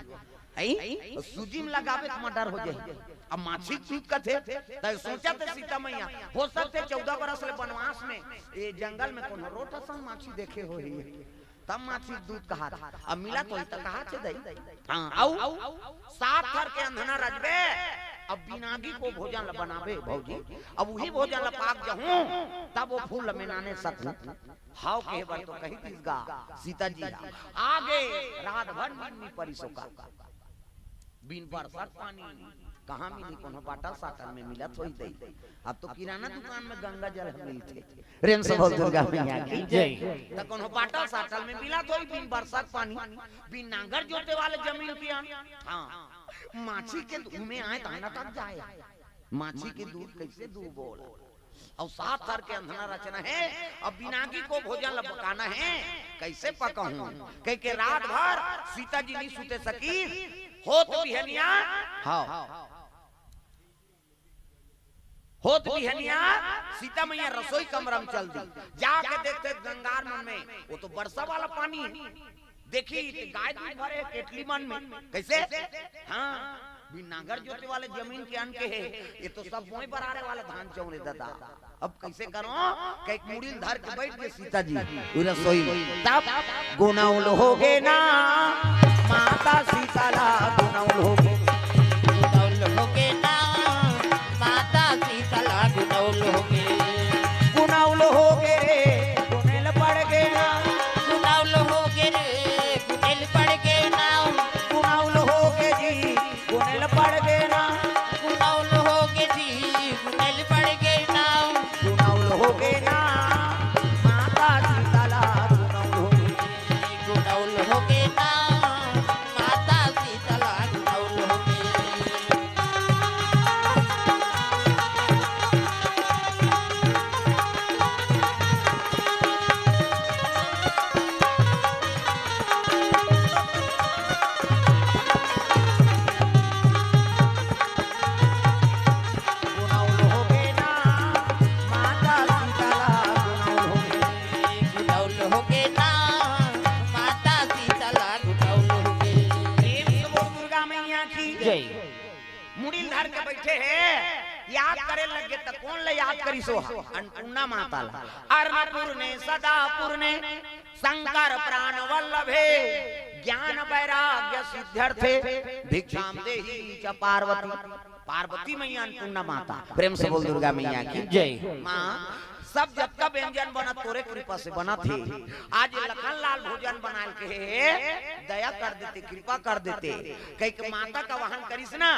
आई, अउ सूजी में लगाबे त मर्डर हो जाही। अब माछी के दूध कथे, त सोचथे सीता मैया, हो सकथे चौदह बरस ले बनवास में, ये जंगल में कोनो रोट असन माछी देखे होही। तब माछी के दूध कहाथे। अब मिलत होही त कहाथे दई। हाँ, अउ सात थर के अंधना रजबे, अब बिनागी को भोजन ल बनाबे भौजी, अब उही भोजन ल पाक जहूं, तब वो फूल ल मेनाने सकहूं। हव कहे बर तो कही दिस गा सीता जी ह। आगे रात भर नींद नी परिस ओकर। बिन बरसत पानी कहाँ मिली? कोनो बाटल साटल में मिलत होही दई। अब तो किराना दुकान में गंगा जल ह मिलथे। प्रेम से बोल दुर्गा मैया की जय। त कोनो बाटल साटल में मिलत होही बिन बरसत पानी, बिन नांगर जोते वाले जमीन के अन्न। हाँ, माछी के धूमे आए दाना तक जाए। माछी के दूध कैसे दूबो? अउ सात थर के अंधना रचना हे, अब बिनागी को भोजन ल पकाना हे, कैसे पकाहूं? कहिके रात भर सीता जी नी सुते सकी। होत बिहनिया, हव, होत बिहनिया सीता मैया रसोई कमरा में चल दी। जाके देखथे गंगार मन में, वो तो बरसा वाला पानी हे। देखही त गाय दूध भरे हे केटली मन में। कैसे? हाँ, बिन नांगर जोते वाले जमीन के अन्न के हे, ये तो सब बोए बरारे वाला धान चाउर हे ददा। अब कैसे करो? कहिके मुड़ी ल धर के बइठ गे सीता जी, वो रसोई में। तब गुनौल होगे ना, माता सीता ला गुनौल होगे। गुनौल होगे ना, माता सीता ला गुनौल होगे। गुनौल होगे रे, गुनेल पड़ गे ना। गुनौल होगे रे, गुनेल पड़ गे ना। गुनौल होगे जी, गुनेल पड़ गे ना। गुनौल होगे जी, गुनेल पड़ गे ना। गुनौल होगे ना, माता सीता ला गुनौल होगे। गुनौल होगे ना, माता सीता ला गुनौल होगे। गुनौल होगे ना, माता सीता ला गुनौल होगे। गुनौल होगे ना, माता सीता ला गुनौल होगे। प्रेम से बोल दुर्गा मैया की जय। मुड़ी ल धर के बइठे हे, याद करे लग गे त कोन ल याद करिस ओ ह? अन्नपूर्णा माता ला। अन्नपूर्णे सदा पूर्णे शंकर प्राण वल्लभे, ज्ञान वैराग्य सिद्ध्यर्थे भिक्षाम देहि च पार्वती। पार्वती मैया अन्नपूर्णा माता। प्रेम से बोल दुर्गा मैया की जय। माँ, सब जतका व्यंजन बनत तोरे कृपा से बनत हे। आज लखन लाल भोजन बनाल के हे, दया कर देते, कृपा कर देते। कहिके माता का वाहन करिस ना,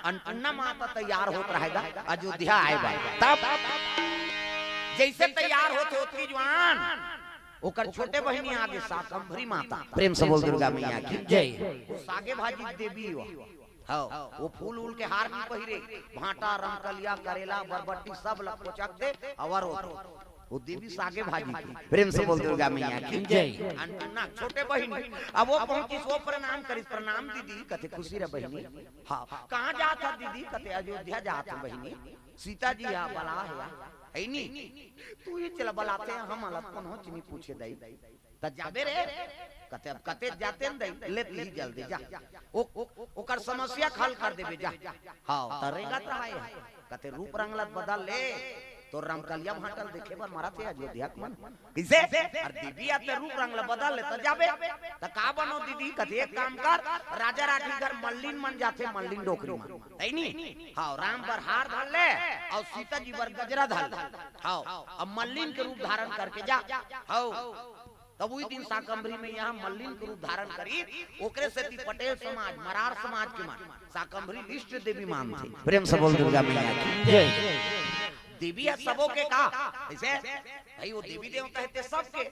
अन्नपूर्णा माता तैयार होत रहेगा अयोध्या आए बर। तब जैसे तैयार होत होत की जवान ओकर छोटे बहिनी आगे शाकंभरी माता। प्रेम से बोल दुर्गा मैया की जय। वो सागे भाजी देवी हो। हव, वो फूल उल के हार नी पहिरे, भांटा, रमकलिया, करेला, बरबट्टी सब ल कोचक दे, अवर वो, वो देवी सागे भाजी के। प्रेम से बोल दुर्गा मैया की जय। अन्नपूर्णा छोटे बहिनी, अब वो पहुंचिस, वो प्रणाम करिस, "प्रणाम दीदी।" कथे, "खुशी रह बहिनी।" हाँ, "कहाँ जात ह दीदी?" कथे, "अयोध्या जात ह बहिनी, सीता जी ह बला हे, हे नी, तू ही चला बलाते, हम अलग कोनो चीनी पूछे दई।" त जाबे रे? कथे, "अब कते जाते न दई, ले तिही जल्दी जा। ओ, ओ, ओकर समस्या के हल कर देबे जा।" हाँ, त रेंगत रहा हे। कथे, "रूप रंग ल बदल ले, तोर रमकलिया भांटा ल देखे बर मरत हे अयोध्या के मन।" कइसे? अरे देवी, आ ते रूप रंग ल बदल ले त जाबे। त का बनो दीदी? कथे, "एक काम कर, राजा राठी घर मल्लिन मन जाथे, मल्लिन डोकरी मन।" हे नी? हाँ, राम बर हार धर ले, अउ सीता जी बर गजरा धर ले। हाँ, अब मल्लिन के रूप धारण करके जा। हाँ, तब उही दिन शाकंभरी मैया ह मल्लिन के रूप धारण करिस, ओकरे सेती पटेल समाज, मरार समाज के मन शाकंभरी ल इष्ट देवी मानथे। प्रेम से बोल दुर्गा मैया की जय। देवी ह सबो के का, अइसे भाई वो देवी देवता हे ते सबके,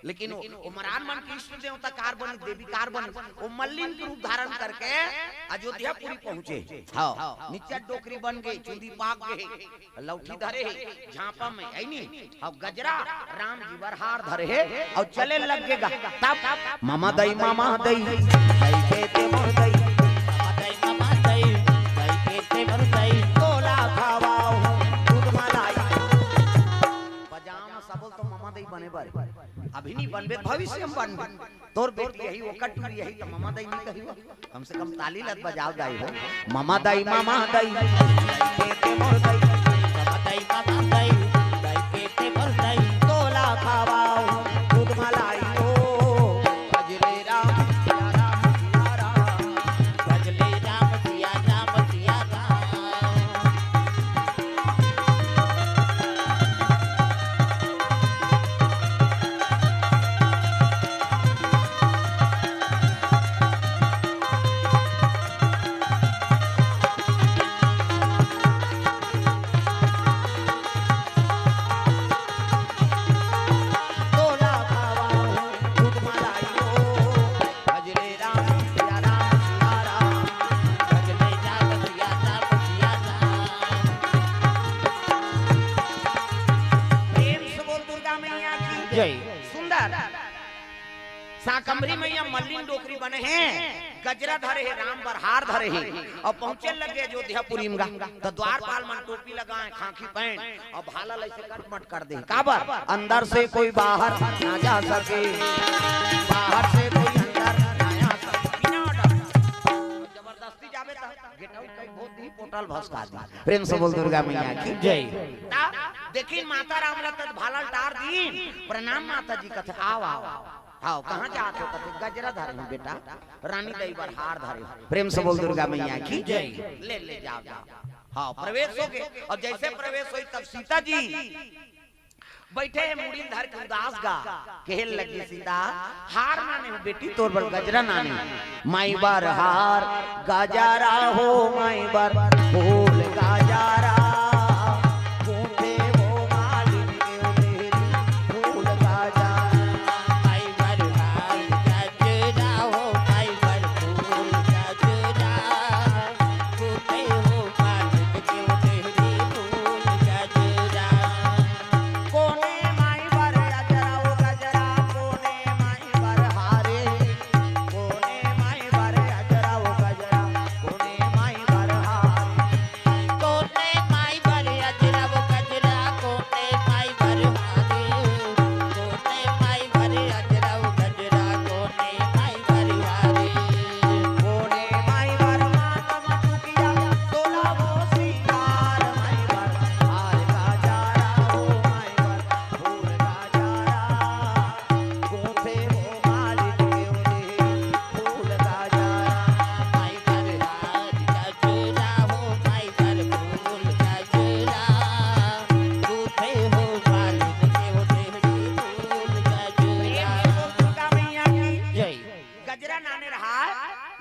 लेकिन वो, वो मरार मन के इष्ट देवता काबर बनिस, देवी काबर बनिस, वो मल्लिन के रूप धारण करके अयोध्यापुरी पहुंचे। हाँ, निच्चट डोकरी बन गे, चुंदी पाक गे, लौठी धरे हे झांपा में, हे नी? अब गजरा राम जी बर हार धरे हे, अउ चले लग गे गा। तब ममा दई, ममा दई, दई के ते मोर दई। ममा दई, ममा दई, दई के ते मोर दई। तोला खवाहूं दूध मलाई। बजाओ ना सबो तो ममा दई बने बर। अभी नी बनबे, भविष्य में बनबे। तोर बेटी यही, ओकर टूरी यही, त ममा दई नी कही हो। कम से कम ताली लत बजाव दाई हो। ममा दई, ममा दई, दई के ते मोर दई। ममा दई, ममा दई, दई के ते मोर दई। तोला खवाहूं दूध मलाई हो। भजले राम, सिया राम, सिया राम। भजले राम, सिया राम, सिया राम। जय। सुंदर। शाकंभरी मैया मल्लिन डोकरी बने हे, गजरा धरे हे, राम बर हार धरे हे, अउ पहुंचे लगे अयोध्यापुरी म गा, त द्वारपाल मन टोपी लगाए, खाकी पहन, अउ भाला ल अइसे कटमट कर दे। काबर? अंदर से कोई बाहर ना जा सके, बाहर से कोई अंदर ना आ सके। बिना order। जबरदस्ती जाबे त गेट आउट कई बहुत दी, पोर्टल भसका दी। प्रेम से बोल दुर्गा मैया की। जय। ता देखिन माता राम ल त भाला ल टार दीन, प्रणाम माता जी कथे, "आओ, आओ, आओ।" "हाँ, कहाँ जात हो?" कथे, "गजरा धरे हँव बेटा, रानी दई बर हार धरे हँव।" प्रेम से बोल दुर्गा मैया की। जय। "ले, ले, जाव, जाव।" हाँ, प्रवेश होगे। अउ जइसे प्रवेश होइस तब सीता जी बइठे हे मुड़ी ल धर के उदास गा, कहे लगे सीता, "हार नाने हँव बेटी, तोर बर गजरा नाने हँव।" माई बर हार गजरा हो, माई बर फूल गजरा, गूंथे हो मालिन के ओ देहरी फूल गजरा। माई बर हार गजरा हो, माई बर फूल गजरा, गूंथे हो मालिन के ओ देहरी फूल गजरा। कोने माई बर अजरा ओ गजरा, कोने माई बर हारे, कोने माई बर अजरा ओ गजरा, कोने माई बर हारे। कोने माई बर अजरा ओ गजरा, कोने माई बर हारे, कोने माई बर अजरा ओ गजरा, कोने माई बर हारे। कोने माई बर मातम टुकिया, तोला वो सिंगार माई बर, हार गजरा हो माई बर, फूल गजरा, गूंथे हो मालिन के ओ देहरी फूल गजरा। माई बर हार गजरा हो, माई बर फूल गजरा, गूंथे हो मालिन के ओ देहरी फूल गजरा। प्रेम से बोल दुर्गा मैया की। जय। गजरा नाने रहा,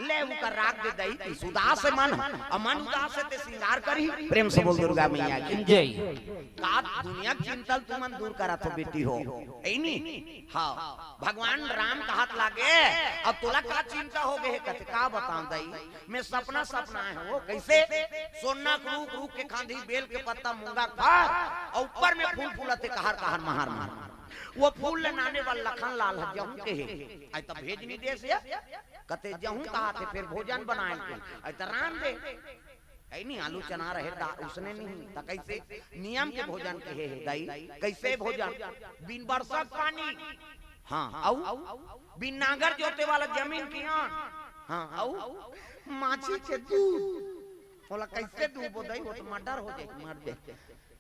ले उकर राख दे दई, सुदास हे मन, अउ मन उदास हे ते सिंगार करही। प्रेम से बोल दुर्गा मैया की। जय। का दुनिया के चिंता ल तुमन दूर करत हो बेटी हो, हे नी? हाँ, भगवान राम कहत लागे, "अब तोला का चिंता होगे हे?" कथे, "का बतावं दई, मैं सपना सपनाए हँव।" कइसे? सोना के रूख, रूख के खांधी, बेल के पत्ता, मूंगा के फर, अउ ऊपर में फूल फूलत हे, कहर कहर, महार महार। वो फूल ल नाने बर लखन लाल ह जहूँ कहे, अइ त भेज नइ देस या। कथे, "जहूँ कहत हे, फेर भोजन बनाए के, अइ त रांध दे।" हे नी, आलू चना रहे दा-, उसने नहीं, त कइसे? नियम के भोजन कहे हे दई। कइसे भोजन? बिन बरसा के पानी। हाँ, अउ बिन नांगर जोते वाला जमीन के अन्न। हाँ, अउ माछी के दूध। ओला कइसे दूबो दई, वो तो मर्डर हो जाही, मर जाही।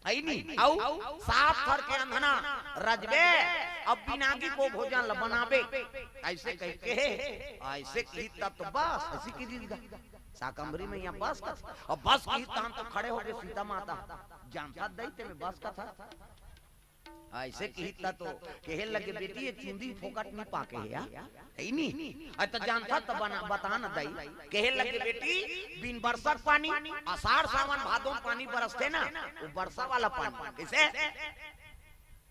हे नी? अउ सात थर के अंधना रजबे, अब बिन आगी के भोजन ल बनाबे। अइसे कहिके हे, अइसे किहिस त तो बस, अइसे किहिस गा। शाकंभरी मैया बस कथे, अउ बस किहिस तहन तो खड़े होगे सीता माता। जानथस दई ते में बस कथा। अइसे किहिस त तो कहे लगे, "बेटी, ये चुंदी फोकट नइ पाके हे या।" हे नी? अइ त जानथस त बना, बता न दई। कहे लगे, "बेटी, बिन बरसा के पानी, असाढ़ सावन भादो म पानी बरसथे ना, वो बरसा वाला पानी।" कइसे?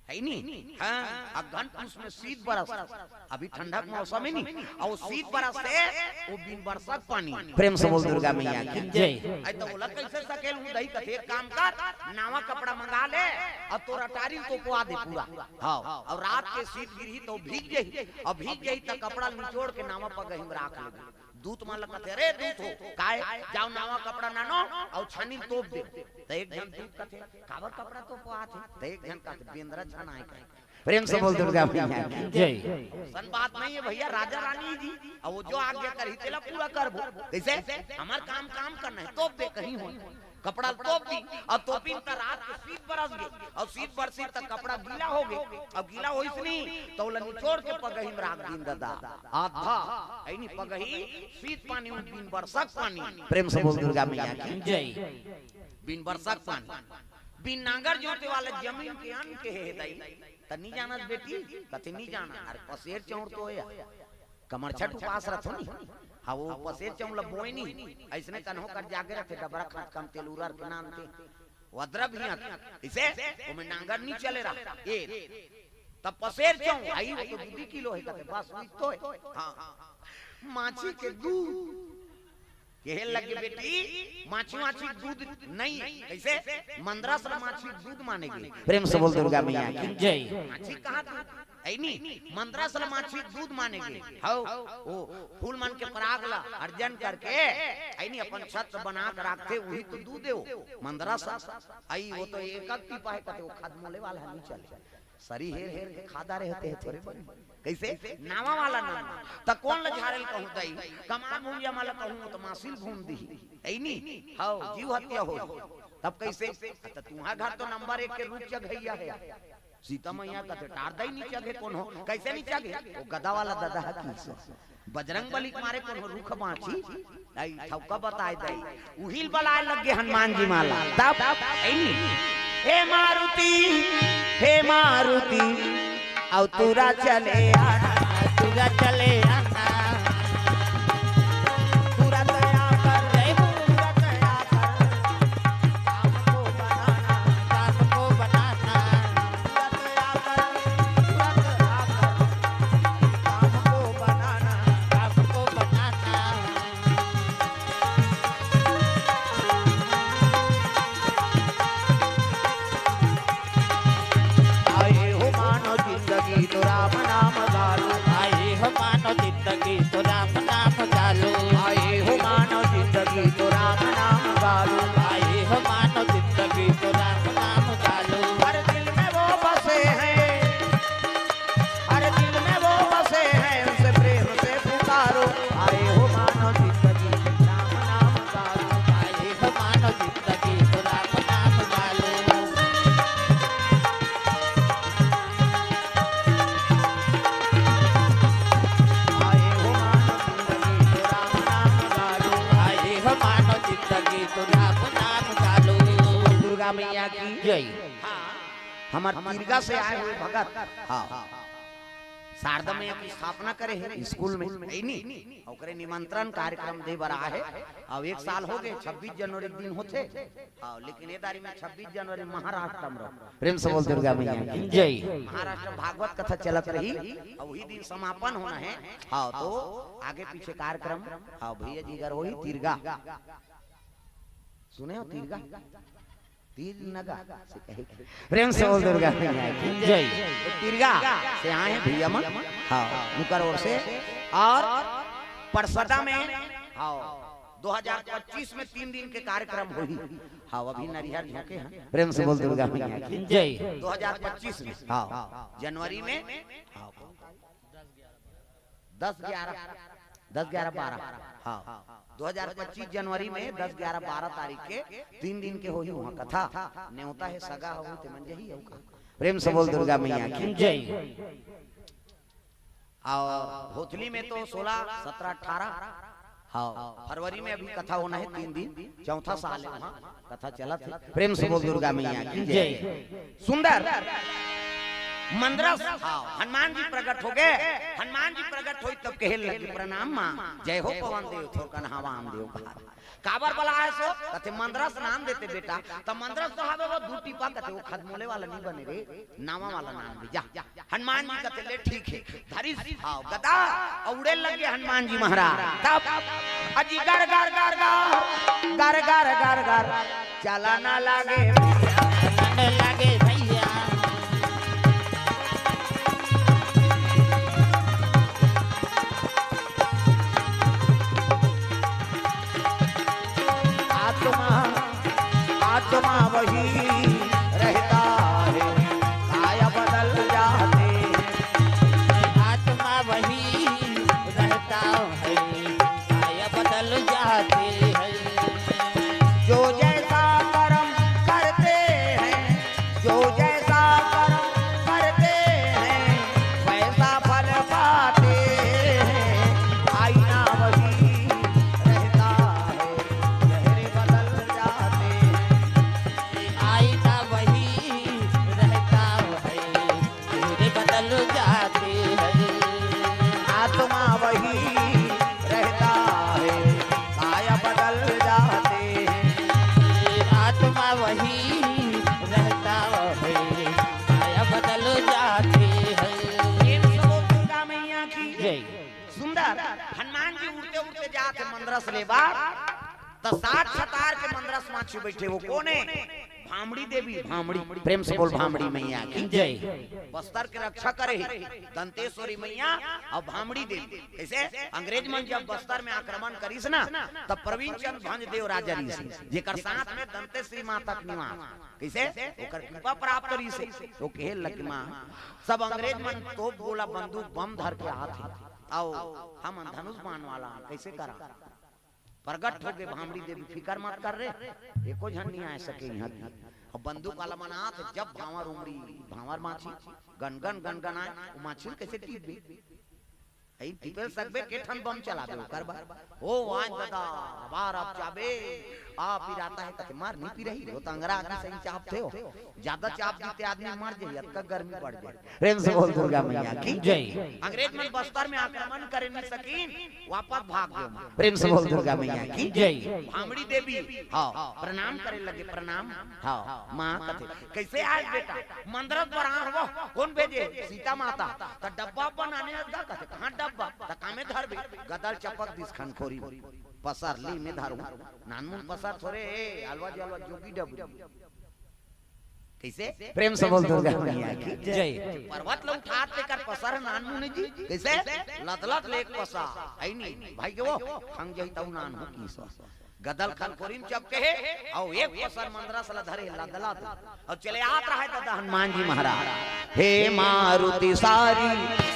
हे नी? हाँ, अगहन पूस में शीत बरस, अभी ठंडा के मौसम हे नी, अउ शीत बरसथे, वो बिन बरसा के पानी। प्रेम से बोल दुर्गा मैया की। जय। अइ त ओला कइसे सकेलहूँ दई? कथे, "एक काम कर, नवा कपड़ा मंगा ले, अउ तोर अटारी ल तोपवा दे पूरा।" हाँ, अउ रात के शीत गिरही त भीग जाही, अउ भीग जाही त कपड़ा ल निचोड़ के नवा पगही म राख लेबे। दूत मन ल कथे, "अरे दूत हो, काय? जाव नवा कपड़ा नानो, अउ छानी ल तोप दे।" त एक झन दूत कथे, "काबर कपड़ा तोपवाथे?" त एक झन कथे, "बेंदरा छनाए के।" प्रेम से बोल दुर्गा मैया की। जय। अइसन बात नइ हे भइया, राजा रानी जी, अउ वो जो आज्ञा करही तेला पूरा करबो। कइसे? हमर काम काम करना हे, तोप दे कहीं हो। कपड़ा ल तोप दीन, अउ तोपिन त रात के शीत बरस गे, अउ शीत बरसिस त कपड़ा गीला होगे, अउ गीला होइस नी, त ओला निचोड़ के पगही म राख दीन ददा। आधा, हे नी, पगही शीत पानी म बिन बरसा के पानी। प्रेम से बोल दुर्गा मैया की। जय। बिन बरसा के पानी, बिन नांगर जोते वाला जमीन के अन्न कहे हे दई, त नइ जानस बेटी, कथे नइ जानन, अरे पसेर चउर तो होय। कमरछठ उपास रथो नी। हाँ, वो पसेर चउर ल बोय नी। अइसने कन्हो कर जागे रथे, डबरा खात कम तेल उरर के नानथे। वद्रा भी आथे। अइसे, ओमे नांगर नी चले रहा। ए, तब पसेर चउर, आई वो तो दू दू किलो हे, कथे, बस वही तो हे। हाँ, हाँ। माछी के दूध। कहे लगे, "बेटी, माछी, माछी दूध नइ हे।" कइसे? मंदरस ल माछी दूध माने गे। प्रेम से बोल दुर्गा मैया की। जय। माछी कहाँ दूध? अइनी, मंदरस ल माछी दूध माने गे। हव, ओ फूल मन के पराग ल अर्जन करके, अइनी, अपन छत्र बना के राखथे, उही तो दूध हे ओ मंदरस। अई, ओ तो एक एक टीपा हे, कथे, ओ खदमोले वाला ह, नइ चले। सरी हेर हेर के खादा रहते हे थोरे बन। कइसे? नावा वाला नावा। त कोन ल झारे ल कहूं दई? कमार भूंजा मन ल कहूं, त मासी ल भूंज दिही। अइनी? हव, जीव हत्या होही। तब कइसे? त तुंहर घर तो नंबर एक के रूख चघइया हे। सीता मैया कथे, "टार दई नइ चघे कोनो।" कइसे नइ चघे? ओ गदा वाला ददा ह किहिस। बजरंग बली के मारे कोनो रूख बांचही? अई, ठउका बताय दई। उही ल बलाय लग गे हनुमान जी मन ला। तब, अइनी, "हे मारुति, हे मारुति, अवतुरा चले आना, अवतुरा चले आना।" तुरंत आकर, जय बोल, तुरंत आकर, काम को बनाना, काम को बनाना। तुरंत आकर, तुरंत आकर, काम को बनाना, काम को बनाना। आए हो मानव जिंदगी तो राम नाम गालो। आए हो मानव जिंदगी तो राम नाम गालो। आए हो मानव जिंदगी तो राम नाम गालो। आए हो मानव जिंदगी तो राम नाम गालो। हर दिल में वो बसे हैं, हर दिल में वो बसे हैं, उनसे प्रेम से पुकारो। आए हो मानव जिंदगी तो राम नाम गालो। आए हो मानव जिंदगी तो राम नाम गालो। आए हो मानव जिंदगी तो राम नाम गालो। आए हो मानव जिंदगी तो राम नाम गालो। दुर्गा मैया की जय। हाँ। हमर तिरगा से आए हुए भगत, हाँ, शारदा मैया की स्थापना करे हे स्कूल में, अइनी, ओकरे निमंत्रण कार्यक्रम दे बर आए हे। अउ एक साल हो गे, छब्बीस जनवरी के दिन होथे। हाँ, लेकिन ए दारी में छब्बीस जनवरी महाराष्ट्र में रहो। प्रेम से बोल दुर्गा मैया की जय। महाराष्ट्र भागवत कथा चलत रही, अउ उही दिन समापन होना हे। हाँ, तो आगे पीछे कार्यक्रम, हाँ, भैया जी घर होही तिरगा। सुने हो तिरगा? तीर नगा से कहे। प्रेम से बोल दुर्गा मैया की जय। तो तिरगा से आए हैं भैया मन, हाँ, उनकर ओर से। और परसदा में, हाँ, दो हज़ार पच्चीस में तीन दिन के कार्यक्रम होही। हाँ, अभी नरिहर झोंके हैं। प्रेम से बोल दुर्गा मैया की जय। दो हज़ार पच्चीस में, हाँ, जनवरी में, हाँ, दस ग्यारह, दस ग्यारह बारह, हाँ, दो हज़ार पच्चीस जनवरी में दस ग्यारह बारह तारीख के तीन दिन के होही उहाँ कथा। नेवता हे, सगा हो, ते मन जही हो का। प्रेम से बोल दुर्गा मैया की जय। और भोथली में तो सोलह, सत्रह, अठारह, हाँ, फरवरी में अभी कथा होना हे तीन दिन, चौथा साल हे उहाँ। कथा चलत हे। प्रेम से बोल दुर्गा मैया की जय। जय। सुंदर मंदरस, हाँ, हनुमान जी प्रगट हो गे। हनुमान जी प्रगट होई तब कहे लगे, "प्रणाम माँ, जय हो पवन देव, थोरकन हवा आन देव।" कहा, "काबर बलाए हस?" कथे, "मंदरस नाम देते बेटा।" त मंदरस तो हवे वो दू टीपा, कथे, "वो खदमोले वाला नइ बने रे, नावा वाला नाम दे जा।" हनुमान जी कथे, "ले ठीक हे।" धरिस, हाँ, गदा, अउ उड़े लगे हनुमान जी महाराज। तब अजी गर गर गर गर, गर गर गर गर, चला ना लागे, चला ना लागे भैया। आत्मा, आत्मा वही रहता है, काया बदल जाते हैं। आत्मा वही रहता है, काया बदल जाते हैं। जो जैसा कर्म करते हैं, जो जैसा कर्म करते हैं, वैसा फल पाते हैं। आईना वही रहता है, चेहरे बदल जाते हैं। आईना वही रहता है, चेहरे बदल जाते हैं। आत्मा वही रहता है, काया बदल जाते हैं। आत्मा वही रहता है, काया बदल जाते हैं। प्रेम से बोल दुर्गा मैया की जय। सुंदर हनुमान जी उड़ते उड़ते जात हे मंदरस ले बर, त सात सतार के मंदरस माछी बैठे, वो कोन हे? भामड़ी देवी, भामड़ी, प्रेम से बोल भामड़ी मैया की जय। बस्तर के रक्षा करे हे दंतेश्वरी मैया अउ भामड़ी देवी। कइसे अंग्रेज मन जब बस्तर में आक्रमण करिस ना, तब प्रवीण चंद भंज देव राजा रहिस, जेकर साथ में दंतेश्वरी माता के निवास। कइसे ओकर कृपा प्राप्त रहिस, तो कहे लगे माँ, सब अंग्रेज मन तोप गोला बंदूक बम धर के आत हे, अउ हमन धनुष बाण वाला हन, कइसे करा? प्रगट होगे भामड़ी देवी, फिकर मत कर रे, एको झन नहीं आ सके यहाँ की। अब बंदूक वाला मन आत, जब भांवर उमड़ी, भांवर माछी, गनगन गनगन आए, वो माछी ल कइसे टीपबे? अई टीपे ल सकबे, के ठन बम चलाबे ओकर बर? ओ आज ददा, अबार अब चाबे, आ पिराता हे, तके मार नहीं पिरही, वो त अंगरा आदमी सही चाबथे हो। ज्यादा चाब दीते आदमी मर जाही, अतका गर्मी बढ़ जाही। प्रेम से बोल दुर्गा मैया की जय। अंग्रेज मन बस्तर में आक्रमण करे नहीं सकीन, वापस भाग गए। प्रेम से बोल दुर्गा मैया की जय। भामड़ी देवी, हाँ, प्रणाम करे लगे, प्रणाम। हाँ, माँ कथे, कइसे आए बेटा? मंदरत बर आए हवो, कोन भेजे? सीता माता। त डब्बा बनाने लगा, कथे, कहाँ डब्बा? त कामे धरबे, गदल चपक दिस खनखोरी। पसर ली में धरू, नानमुन पसर थोरे, ए, अलवा जलवा जोगी डबरी। कइसे? प्रेम से बोल दुर्गा मैया की जय। पर्वत ल उठात तेकर पसर नानमुन जी। कइसे? लदलत ले एक पसा। अई नहीं, भाई के वो, खंग जही तऊ नानहू की सो। गदल खनखोरी म चपके हे, अउ एक पसर मंदरस ल धरे हे, लदलत। अउ चले आत रहे ददा हनुमान जी महाराज। हे मारुति सारी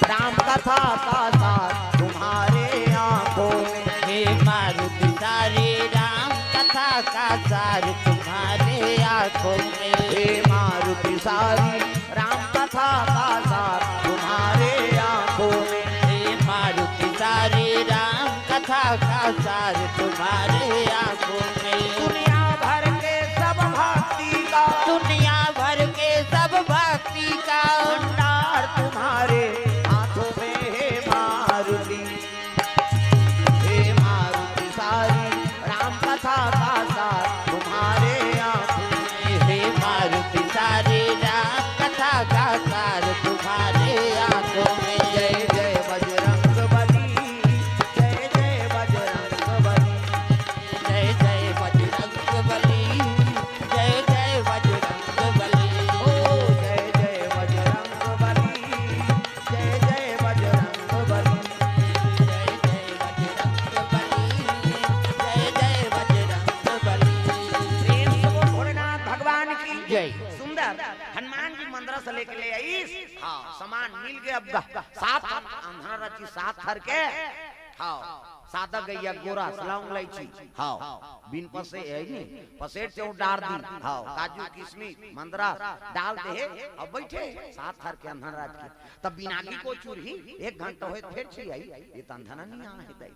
राम कथा का सार तुम्हारे आंखों में। हे मारुति सारी राम कथा का सार तुम्हारे आंखों में। हे मारुति सारी राम कथा का सार तुम्हारे आंखों में। हे मारुति सारी राम कथा का सार तुम्हारे आंखों में। दुनिया भर के सब भक्ति का, दुनिया भर के सब भक्ति का भंडार तुम्हारे हाथों में, हे मारुति। हे मारुति सारी राम कथा का सार तुम्हारे आंखों में। हे मारुति सारी राम कथा का सार तुम्हारे आंखों में। जय जय बजरंग बली, जय जय बजरंग बली, जय जय बजरंग बली, जय जय बजरंग बली। ओ जय जय बजरंग बली, जय जय बजरंग बली, जय जय बजरंग बली, जय जय बजरंग बली। प्रेम से बोल भोलेनाथ भगवान की जय। सुंदर हनुमान जी मंदरस लेके ले आइस। हाँ, सामान मिल गए अब गा। सात अंधरा रची सात थर के। हाँ, सादा गैया गोरस लौंग इलायची। हाँ, बिन पसे हे नहीं, पसेट से डार दी। हाँ, काजू किशमिश मंदरस डाल दे हे, अब बइठे सात थर के अंधरा रच के। तब बिनागी को चुरही, एक घंटा होए त फेर छियाही, ये त अंधरा नहीं आ हे दाई।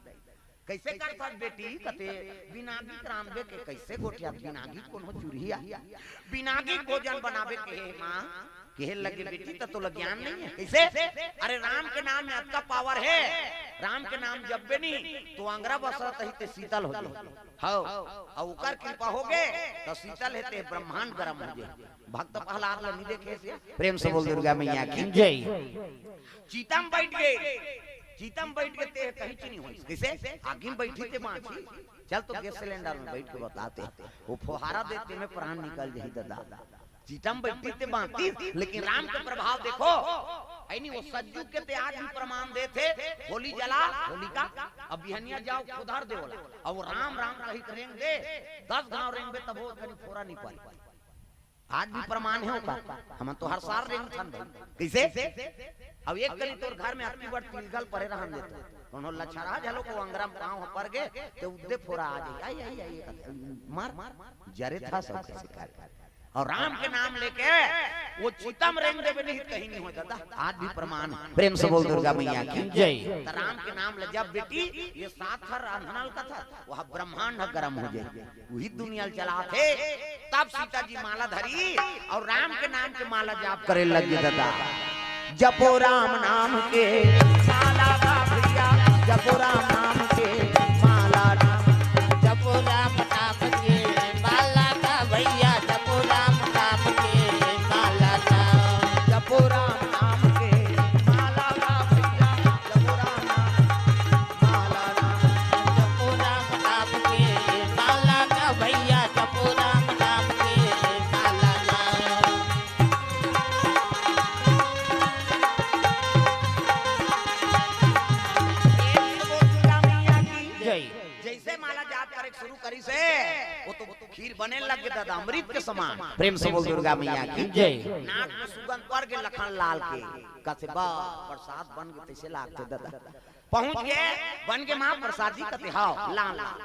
कइसे करथस बेटी? कथे बिनागी रांधबे के कइसे गोठियात, बिनागी कोनो चुरही आ? बिनागी भोजन बनाबे के हे माँ, कहे लगे बेटी त तोला ज्ञान नहीं हे। कइसे? अरे राम के नाम में अतका पावर हे, राम के नाम जपबे नहीं त अंगरा बसरत ही ते शीतल हो जाही। हव, अउ ओकर कृपा होगे त शीतल हे ते ब्रह्मांड गरम हो जाही। भक्त प्रहलाद ल नहीं देखे से? प्रेम से बोल दुर्गा मैया की जय। चिता म बइठ गे, चिता म बइठ गे ते कहीं च नहीं होइस। कइसे? आगी म बइठी ते बांची। चल तो गैस सिलेंडर में बइठ के बताते, वो फोहारा देते में प्राण निकल जाही ददा। चिता म बइठी ते बांची, लेकिन राम के प्रभाव देखो। अई नहीं, वो सज्जू के ते आज भी प्रमाण देथे, होली जला, होलिका, अब बिहनिया जाओ खुदर दे ओला। अउ राम राम कही के रेंग दे, दस घांव रेंगबे तभो कहीं फोरा नहीं पड़े। आज भी प्रमाण हे ओकर। हमन तो हर साल रेंगथन भाई। कइसे? अब एक करी तोर घर में अतकी बड़ तिलगल परे रहन देतो, कोनो लछरा झलो को अंगरा म पाँव ह पर गे, ते उद्दे फोरा आ जाही। आई, आई, आई, आई, मार, मार, जरे था सब कइसे कर। अउ राम के नाम लेके वो चिता म रेंग देबे नहीं, कहीं नहीं हो ददा। आज भी प्रमाण हे। प्रेम से बोल दुर्गा मैया की जय। त राम के नाम ले जब बेटी, ये सात थर अंधरा ल कथा, वह ब्रह्मांड गरम हो जाही। उही दुनिया ल चलाथे। तब सीता जी माला धरी अउ राम के नाम के माला जाप करे लगे ददा। जपो राम नाम के माला का भैया, जपो राम नाम के माला ना। जपो राम नाम के माला ना भैया, जपो राम नाम के माला ना। जपो राम नाम के माला ना भैया, जपो राम नाम माला ना। जपो राम नाम के माला ना भैया, जपो राम नाम के माला शुरू करिस हे, वो तो खीर बने लग गे दादा, अमृत के समान। प्रेम से बोल दुर्गा मैया की जय। नाक में सुगंध पड़ गे लखन लाल के, कसे बा प्रसाद बन गे, तइसे लागथे दादा। पहुंच गे, बन गे महाप्रसाद जी, कथे, "हाव, लान, लान।"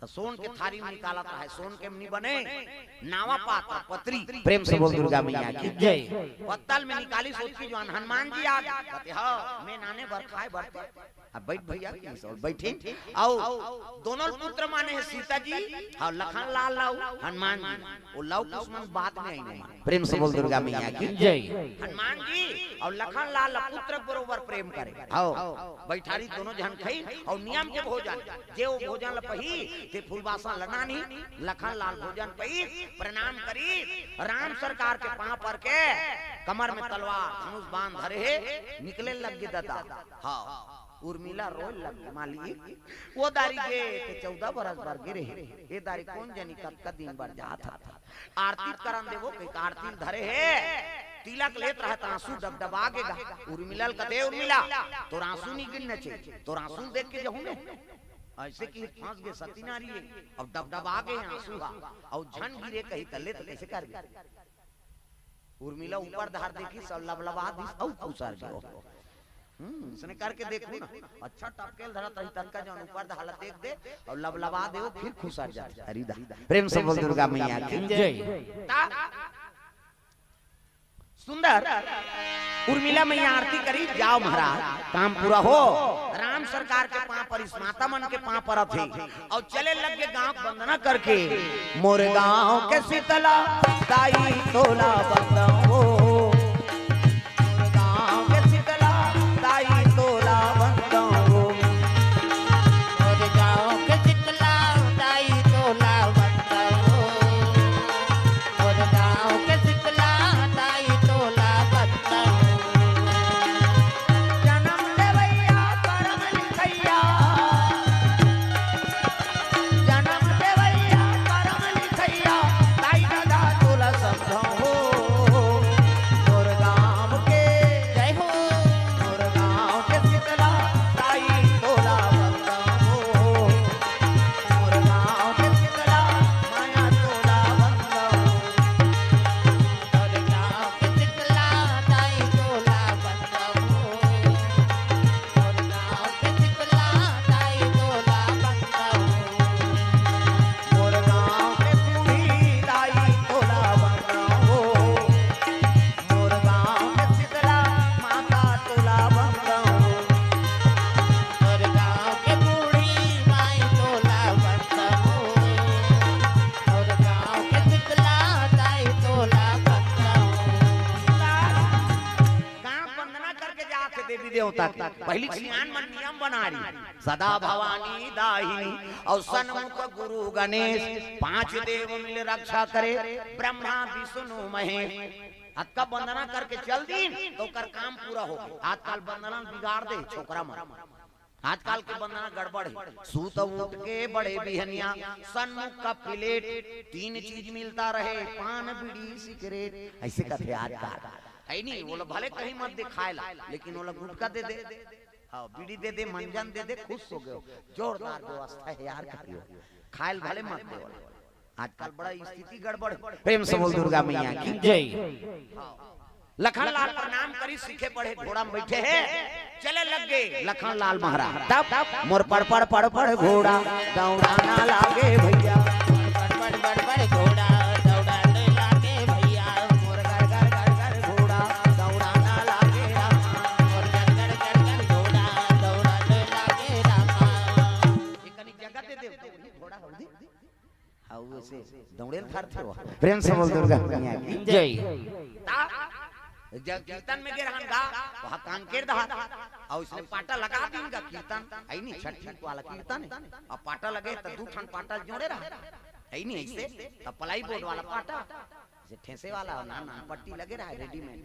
त सोन के थारी में निकालत रहे, सोन के म नी बने, नावा पात्र, पतरी। प्रेम से बोल दुर्गा मैया की जय। पत्तल में निकालिस, ओतकी जुवार हनुमान जी आ गे, कथे, "हाव, मैं नाने बर खाए बर।" अब बइठ भइया, कहिस अउ बइठिन। अउ दोनों पुत्र माने हे सीता जी अउ लखन लाल अउ हनुमान जी। वो लव कुश मन बाद में आइन हे। प्रेम से बोल दुर्गा मैया की जय। हनुमान जी अउ लखन लाल ला पुत्र बरोबर प्रेम करे। हव, बइठारिस दोनों झन खइन अउ नियम के भोजन, जे वो भोजन ला पही, ते फूलबासन ला नानही, लखन लाल भोजन पही, प्रणाम करिस, राम सरकार के पांव पर के, कमर में तलवार, धनुष बाण धरे हे, निकले लग गे दादा। हव, उर्मिला रोए लग गे, मालिक, वो दारी गे ते चौदह बरस बर गे रहे, ए दारी कोन जनी कतका दिन बर जात हस। आरती करन देबो, कहिके आरती ल धरे हे, तिलक लेत रहे त आंसू डबडबा गे गा। उर्मिला ल कथे, "उर्मिला, तोर आंसू नी गिरना चाहिए, तोर आंसू ल देख के जहूं मैं।" अइसे कहिस फंस गे सती नारी हे, अब डबडबा गे आंसू हा, अउ झन गिरे कहिस त ले त कइसे करबे? उर्मिला ऊपर डहर देखिस अउ लबलबा दिस अउ खुसर गे। हम्म, अइसने करके देखहू ना, अच्छा टपकेल धरत रही, ततका जउन ऊपर डहर ला देख दे अउ लबलबा दे, वो फिर खुसर जाथे। अरे दा, प्रेम से बोल दुर्गा मैया की जय। ता सुंदर उर्मिला मैया आरती करिस, "जाव महाराज, काम पूरा हो।" राम सरकार के पांव परिस, माता मन के पांव परत हे अउ चले लग गे गांव के वंदना करके, "मोर गांव के शीतला दाई तोला बंदव हो, मोर गांव के शीतला दाई तोला बंदव हो।" मोर गांव के शीतला दाई तोला बंदव हो, मोर गांव के शीतला दाई तोला बंदव हो। जनम देवइया करम लिखइया, जनम देवइया करम लिखइया, दाई ददा तोला समझव हो। मोर गांव के जय हो, मोर गांव के शीतला दाई तोला बंदव हो। मोर गांव के शीतला माया तोला बंदव हो। मोर गांव के शीतला दाई तोला बंदव हो। मोर गांव के शीतला दाई तोला बंदव हो। मोर गांव के बूढ़ी दाई तोला बंदव हो। मोर गांव के शीतला माता तोला बंदव हो। मोर गांव के बूढ़ी माई तोला बंदव हो। मोर गांव के शीतला दाई तोला बंदव हो। गांव वंदना करके जात हे देवी देवता के। पहिली सियान मन नियम बनारिस, सदा भवानी दाहिनी अउ सन्मुख गुरु गणेश, पांच देव मिल रक्षा करे, ब्रह्मा विष्णु महेश। अतका वंदना करके चल दिन त ओकर काम पूरा हो। आजकल वंदना बिगाड़ दे छोकरा मन। आजकल के वंदना गड़बड़ हे। सूत उठ के बड़े बिहनिया, सन्मुख का प्लेट, तीन चीज मिलता रहे, पान, बीड़ी, सिगरेट, अइसे कथे आजकल। हे नी, ओला भले कहीं मत दे खाए ला, लेकिन ओला गुटखा दे दे, हाँ, बीड़ी दे दे, मंजन दे दे, खुश हो गे। जोरदार व्यवस्था हे यार, कहियो खाए ल भले मत दे ओला। आजकल बड़ा स्थिति गड़बड़ हे। प्रेम से बोल दुर्गा मैया की जय। लखन लाल प्रणाम करिस, सीखे पढ़े घोड़ा में बइठे हे, चले लग गे लखन लाल महाराज। तब मोर पड़ पड़ पड़ पड़ घोड़ा दौड़ाना लागे भइया। पड़ पड़ पड़ पड़ घोड़ा दौड़ाने लागे भइया। मोर गर गर गर गर घोड़ा दौड़ाना लागे रामा। मोर गर गर गर गर घोड़ा दौड़ाने लागे रामा। एकनी जगह दे दे, घोड़ा हो दे। अउ अइसे दौड़े ल धरथे वो। प्रेम से बोल दुर्गा मैया की जय। ता, जब कीर्तन में गे रहन गा, वहाँ कांकेर दहा, अउ इसने पाटा लगा दिन गा कीर्तन, हे नी छठी वाला कीर्तन हे, अउ पाटा लगे त दू ठन पाटा जोड़े रहा, हे नी अइसे, त प्लाईबोर्ड वाला पाटा, जइसे ठेसे वाला हो ना, ना, पट्टी लगे रहा, रेडीमेड।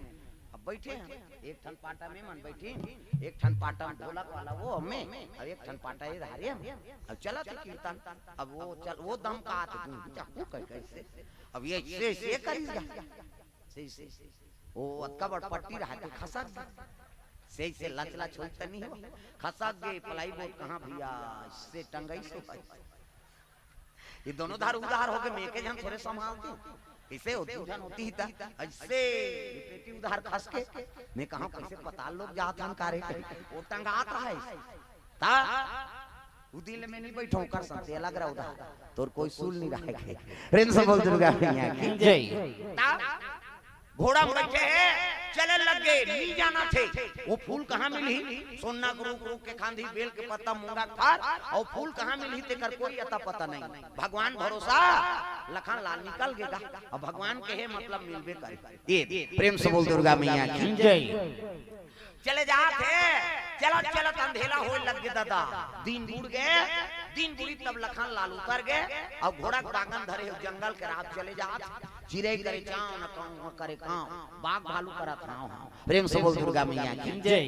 अब बइठे हन, एक ठन पाटा में मन बइठिन, एक ठन पाटा में ढोलक वाला वो हमें, अउ एक ठन पाटा ये धारे हम। अब चलत हे कीर्तन, अब वो चल, वो दम का आथे, तू चाकू कह कैसे? अब ये, ये, ये करिस गा। से, से, वो अतका बड़ पट्टी रहा के खसक गे। से, से लच लच होई त नहीं हो। खसक गे, प्लाईबोर्ड कहाँ भइया, से टंगई सो है। ये दोनों धार उधार होके मैं के झन थोरे संभालते हो। कैसे होती झन होती ही ता? ऐसे पेटी उधार खस के मैं कहा कैसे पताल लोग जात हन कारे। वो टंगात रहा है। ता उदिल में नहीं बैठो कर सकते, अलग रहो दा। तोर कोई सूल नहीं रहे के। प्रेम से बोल दुर्गा मैया की। जय। ता घोड़ा में बैठे हैं, चले लग गए, नहीं जाना थे। वो फूल कहाँ मिली? सोना के रूख, रूख के खांधी, बेल के पत्ता, मूंगा के फार, और फूल कहाँ मिली तेकर कोई अता पता नहीं। भगवान भरोसा, लखन लाल निकल गए का। अब भगवान के है मतलब मिलबे करे। ये प्रेम से बोल दुर्गा मैया की। जय। चले जात हे, चलत चलत अंधेला होए लग गे दादा। दिन बुड़ गे, दिन बुड़ी तब लखन लाल उतर गे। अब घोड़ा के बागन धरे हो जंगल के राह चले जात। चिरई करे चाव न काव, करे काव, बाघ भालू करत हाव हाव। प्रेम से बोल दुर्गा मैया की। जय।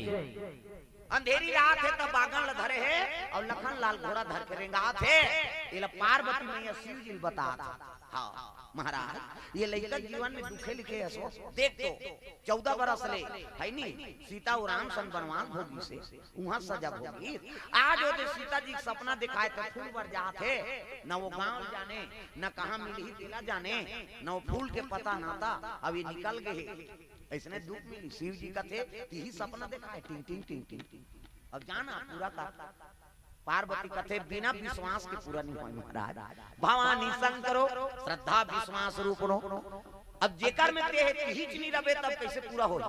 अंधेरी रात हे तब बागन ल धरे हे और लखन लाल घोड़ा धर के रेंगात हे। एला पार्वती मैया शिव जी ल बतात हे। हाँ महाराज, ये लइका जीवन में दुखे लिखे असो। देख तो चौदह बरस ले है नी, सीता और राम संग बनवास भोगी से उहाँ सजा भोगी। आज ओदे सीता जी के सपना दिखाए त फूल बर जात हे, न वो गांव जाने, न कहाँ मिलही तेला जाने, न वो फूल के पता नाता। अब ये निकल गए हे, ऐसने दुख मिली। शिव जी कथे तिही सपना दिखाए, टिंग टिंग टिंग टिंग। अब जाना पूरा का पार्वती कथे बिना विश्वास के पूरा नहीं होय महाराज। भवानी शंकरो श्रद्धा विश्वास रूपनो। अब जेकर में ते हे तिहीच नहीं रबे तब कैसे पूरा होय?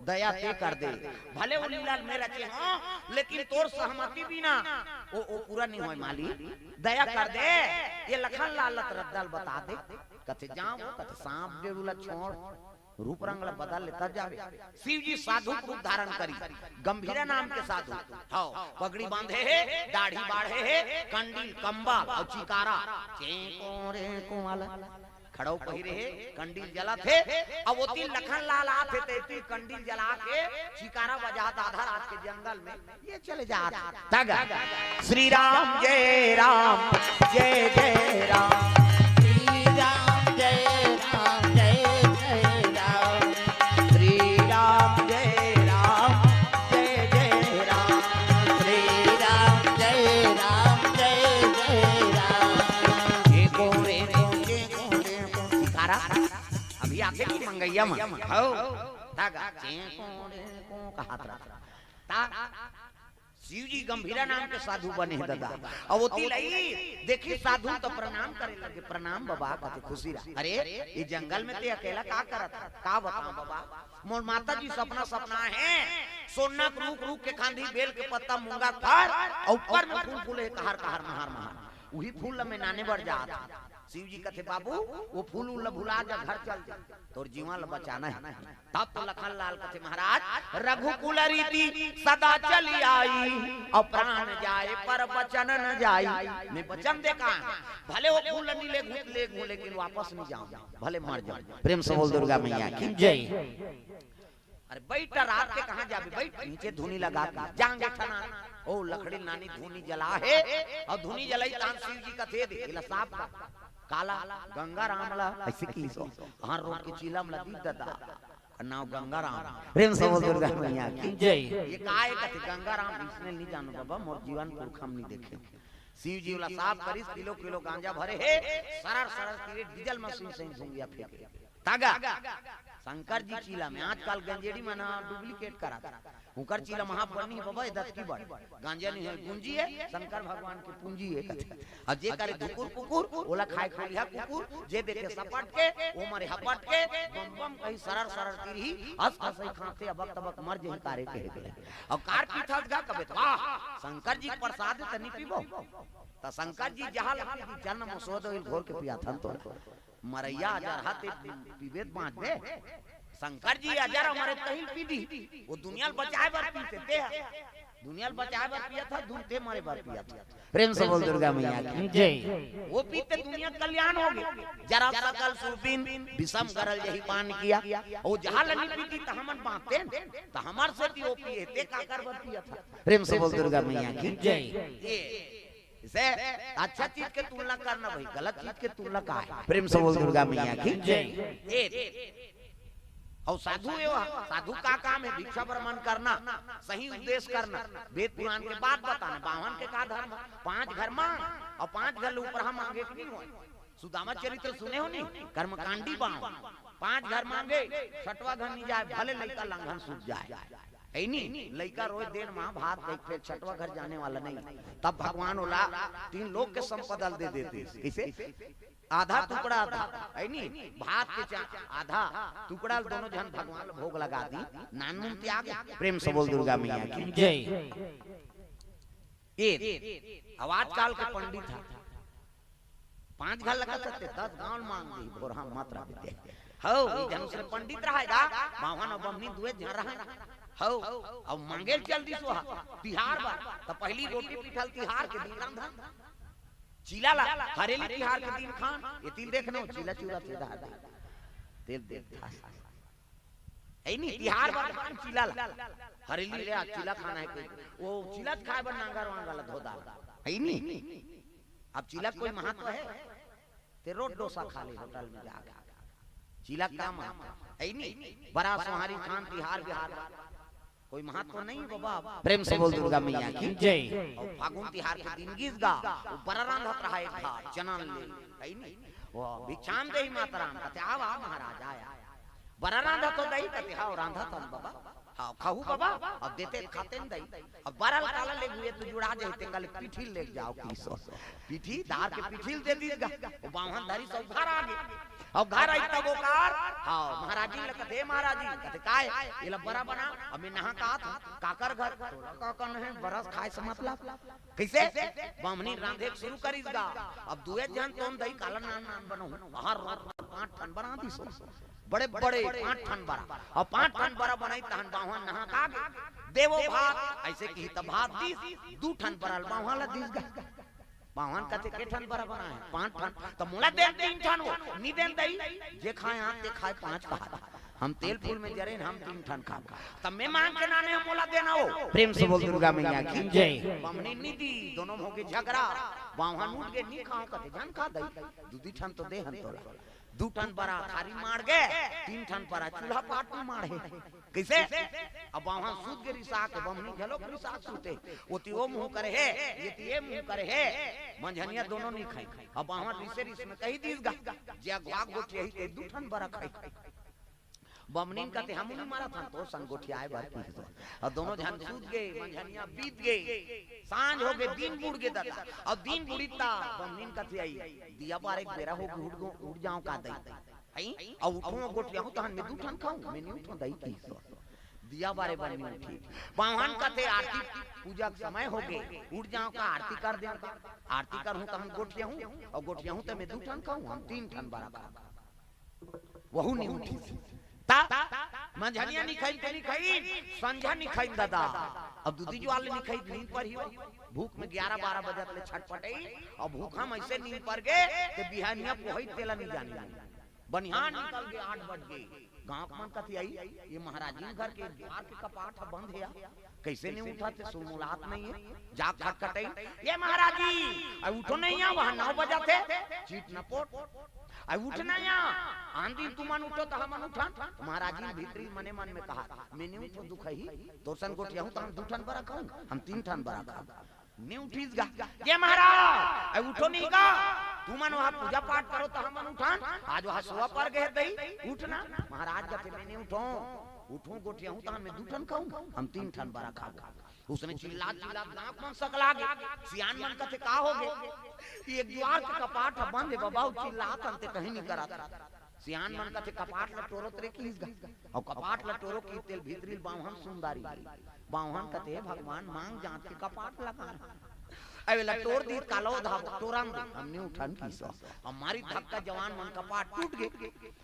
दया ते कर दे। भले वो लीला में रचे हो, लेकिन तोर सहमति बिना वो, वो पूरा नहीं होय माली। दया कर दे। ये लखन लाल ल श्रद्धा ल बता दे। कथे जाओ, कथे सांप डेरू ला छोड़, रूप रंग ला बदल ले तब जावे। शिव जी साधु के रूप धारण करी, गंभीरा नाम के साधु। हौ, पगड़ी बांधे हे, दाढ़ी बाढ़े हे, कंडील, कंबल और चिकारा। चेंको रेंको वाला खड़ाऊ पहिरे हे, कंडील जलत हे। अब ओती लखन लाल आत हे, तेती कंडील जला के चिकारा बजात आधा रात के जंगल में। ये चले जात। तग श्री राम जय राम, जय जय राम। श्री राम जय राम, जय जय राम। श्री राम जय राम, जय जय राम। श्री राम जय राम, जय जय राम। ये को रे को, ये को रे को। शिकारा अभी आथे कि मंगैया मन। हौ। तग चेंको रेंको कहत रहा। ता शिव जी गंभीरा नाम के साधु बने हे दादा। अउ ओती लई देखी साधु तो प्रणाम करे लगे, "प्रणाम बाबा," कहते खुशी रहा। "अरे, ये जंगल में ते अकेला का करत है? का बताओ बाबा, मोर माता जी सपना सपना हे, सोना के रूख, रूख के खांधी, बेल के पत्ता, मूंगा के फर, अउ ऊपर में फूल फूले हे, कहार कहार, महार महार। उही फूल ल मैं नाने बर जात।" शिव जी कथे, "बाबू, वो फूल उल ल भुला जा, घर चल जा, तोर जीवन ल बचाना हे।" तब तो लखन लाल कथे, "महाराज, रघुकुल रीति सदा चली आई, और प्राण जाए पर वचन न जाई।" मैं वचन दे का, भले वो फूल नहीं ले घूम, ले घूम, लेकिन वापस नहीं जाऊं, भले मर जाऊं। प्रेम से बोल दुर्गा मैया की। जय। अरे बैठ, रात के कहाँ जाबे, बैठ नीचे धुनी लगा के जांगे ठना। ओ लकड़ी नानी धुनी जला हे, और धुनी जलाई तान शिव जी कथे दे, इला साफ का। काला गंगा राम ला ऐसे की सो, हर रोड के चीलम ला दीप ददा, नाव गंगा राम। प्रेम से बोल दुर्गा मैया की। जय। ये काय कथे गंगा राम, इसने नहीं जानो बाबा, मोर जीवन पुरखम नहीं देखे। शिव जी वाला साफ करिस, किलो किलो गांजा भरे हे, सरर सरर के डीजल मशीन से धुंगिया फेंके। तागा शंकर जी चीला में, आजकल गंजेड़ी मन डुप्लीकेट करा था। उकर चीला महापन्नी बाबा, ये दतकी बड़ गांजा नहीं है, गुंजी है, शंकर भगवान की पूंजी है कथे। और जे करे धुकुर पुकुर, ओला खाए खोलिया कुकुर, जे देखे सपट के, ओ मरे हपट के, बम बम कहीं सरर सरर तिरही, अस असई खांसे अबक तबक मर जही कारे कहे के। और कार पीथस गा कबे तो, वाह, शंकर जी के प्रसाद त नहीं पीबो। त शंकर जी जहां लगी जन्म सोद घोर के पिया थन तो। मरैया अजरहा ते पीबे त बांचबे। शंकर जी अजर अमर तहिल पी दी। वो दुनिया ल बचाए बर पीते ते ह। दुनिया ल बचाए बर पिया था, दुन ते मरे बर पिया था। प्रेम से बोल दुर्गा मैया की। जय। वो पीते दुनिया कल्याण हो गया। जरा सकल सुरबिन विषम गरल जही पान किया। वो जहां ल नहीं पीती त हमन बांचते न। त हमर से भी वो पिए ते काकर बर पिया था। प्रेम से बोल दुर्गा मैया की। जय। ये इसे अच्छा चीज के तुलना करना भाई, गलत चीज के तुलना का है? प्रेम से बोल दुर्गा मैया की। जय। ये अउ साधु ए हा, साधु का काम हे? भिक्षा बर मन करना, सही उपदेश करना, वेद पुराण के बात बताना, बाम्हन के का धर्म? पांच घर मांग, अउ पांच घर ले ऊपर हा मांगे के नहीं होय। सुदामा चरित्र सुने हो नी? कर्मकांडी बाम्हन, पांच घर मांगे, छठवा घर नहीं जाय, भले लइका लंघन सूत जाय। हे नी? लइका रोय देन मां भात देख, फेर छठवा घर जाने वाला नहीं। तब भगवान ओला तीन लोक के संपदा ल दे देते। कइसे? आधा टुकड़ा आधा, हे नी? भात के चा-, आधा टुकड़ा ल दोनों झन भगवान ल भोग लगा दी। नानमुन त्याग। प्रेम से बोल दुर्गा मैया की। जय। ए, अब आजकाल के पंडित हा, पांच घर लगा सकते, दस गांव मांग दी, भोरहा मत रह दे। हव, ई जन से पंडित रहा गा, बाम्हन अउ बम्हनी दुए झन रहा। हव, अब मांगे ल चल दिस ओ हा, तिहार बर, त पहली रोटी पीठा ल तिहार के दिन रांधन। चीला ला हरेली तिहार के दिन खान, एती ल देखना, चीला चूरा तेल डार दे। तेल देख था। हे नी? तिहार बर खान चीला ला। हरेली ले आज चीला खाना हे कोई। ओ चीला खाय बर नांगर वांगर ला धो डार। हे नी? अब चीला कोई महत्व हे? ते रोट डोसा खा ले होटल में जाके। चीला का महत्व? हे नी? बरा सोहारी खान तिहार बिहार बर। कोई महत्व नहीं बाबा। प्रेम से बोल दुर्गा मैया की। जय। अउ फागुन तिहार के दिन गिस गा, ओ बरा रांधत रहा एक घाट, चना ले, हे नी? ओ भिक्षाम देहि मातरम, कथे, "आव, आव महाराज, आय, आय।" बरा रांधत हो दई, कथे, "हव, रांधत हन बाबा।" "हव, खाहू बाबा?" "अब देते खाते न दई।" अब बरा ल काला लेगहू, ए तो जुड़ा जाही, तेकर ले पीठी ल लेग जाव, कहिस ओ। पीठी, दार के पीठी ल दे दिस गा। ओ बाम्हन धरिस अउ घर आगे। अउ घर आइस तब ओकर, हव, महाराजिन ल कथे, "महाराजिन," कथे, "काय?" "एला बरा बना, अब मैं नहा के आत हंव।" "काकर घर?" "तोला का करना हे, बरा खाय से मतलब।" कइसे? बम्हनी रांधे के शुरू करिस गा। अब दुए झन तोन दई, काला नान नान बनाहूं। हर रोज पांच ठन बरा दिस ओ। बड़े बड़े पांच ठन बरा। अउ पांच ठन बरा बनाइस तहन बाम्हन नहा के आगे। "देवो भात," अइसे किहिस त भात दिस, दू ठन बरा ल बाम्हन ला दिस गा। बाम्हन कथे, "के ठन बरा बनाय हस?" "पांच ठन।" "त मोला दे तीन ठन ओ।" "नी देन दई, जे खाय आंत ते खाय पांच कहा था। हम तेल फूल में जरेन, हम तीन ठन खाबो।" "त मैं मांग के लाने हंव, मोला देना ओ।" प्रेम से बोल दुर्गा मैया की। जय। बम्हनी नी दिस, दोनों में होगे झगरा। बाम्हन उठ गे, "नी खांव," कथे, "झन खा दई, दू दू ठन तो दे हन तोला।" दू ठन बरा थारी मांड़ गे, तीन ठन बरा चूल्हा पाट में मांड़े। कइसे? अब बाम्हन सूत गे रिसा के, बम्हनी घलो रिसा के सूते। ओती ओ मुंह करे हे, एती ए मुंह करे हे, मंझनिया दोनों नी खाई। अब बाम्हन रिसे रिस में कहि दिस गा, "जे अगवा गोठियाही ते दू ठन बरा खाई।" बम्हनीन कथे, "हमू नी मरत हन, तोर संग गोठियाय बर," कहिस ओ। अउ दोनों झन सूत गे, मंझनिया बीत गे, सांझ होगे, दिन बुड़ गे ददा। अउ दिन बुड़िस त बम्हनीन कथे, "अई, दिया बारे के बेरा होगे, उठ गो-, उठ जांव का दई?" हई? "अउ उठहूं अउ गोठियाहूं तहन मैं दू ठन खाहूं, मैं नी उठंव दई," कहिस ओ। दिया बारे बर नी उठिस। बाम्हन कथे, "आरती पूजा के समय होगे, उठ जांव का, आरती कर देंव का?" "आरती करहूं तहन गोठियाहूं, अउ गोठियाहूं त मैं दू ठन खाहूं, हम तीन ठन बरा खाहूं।" वहू नी उठिस। त मंझनिया नी खाइन ते नी खाइन, संझा नी खाइन ददा। अब दूधी जुवार ले नी खाइन, नींद परही ओ। भूख में ग्यारा बारा बजत ले छटपटई, अउ भूखा में अइसे नींद पर गे, ते बिहनिया पोहई तेला नी जाने। बनिहान निकल गे, आठ बज गे। गांव के मन कथे, "अई, ए महाराजिन घर के दुवार के कपाट ह बंद हे या, कइसे नी उठत हे, सुलमुलात नइ हे।" जाके खटखटई, "ए महाराजी, अई उठो नहीं या, वहां नौ बजत हे, चित न पोट। अई उठना या, आन दिन तुमन उठो त हमन उठन।" महाराजिन भीतरी मने मन में कहत, "मैं नी उठंव दुखही, तोर सन गोठियाहूं त हम दू ठन बरा खाहूं, हम तीन ठन बरा खाहूं।" नी उठिस गा। "ए महाराज, अई उठो नहीं गा, तुमन वहां पूजा पाठ करो त हमन उठन, आज वहां सोवा पर गे दई, उठना।" महाराज कथे, "मैं नी उठंव, उठहूं गोठियाहूं तहन मैं दू ठन खाहूं, हम तीन ठन बरा खाहूं।" उसने चिल्लात चिल्लात गांव के मन सकला गे। सियान मन कथे, "का होगे?" "एक दुवार के कपाट ह बंद हे बाबा, अउ चिल्लात हन ते कहीं नी करत।" सियान मन कथे, "कपाट ल टोरत रे," किहिस गा। अउ कपाट ल टोरो किहिस ते भीतरी ले बाम्हन सुंदरी। बाम्हन कथे, "भगवान, मांग जांच के कपाट ल का।" अब एला टोर दिस, काला ओ धाव टोरन दे, हम नी उठन किहिस ओ। अब मारिस धक्का, जवान मन कपाट टूट गे।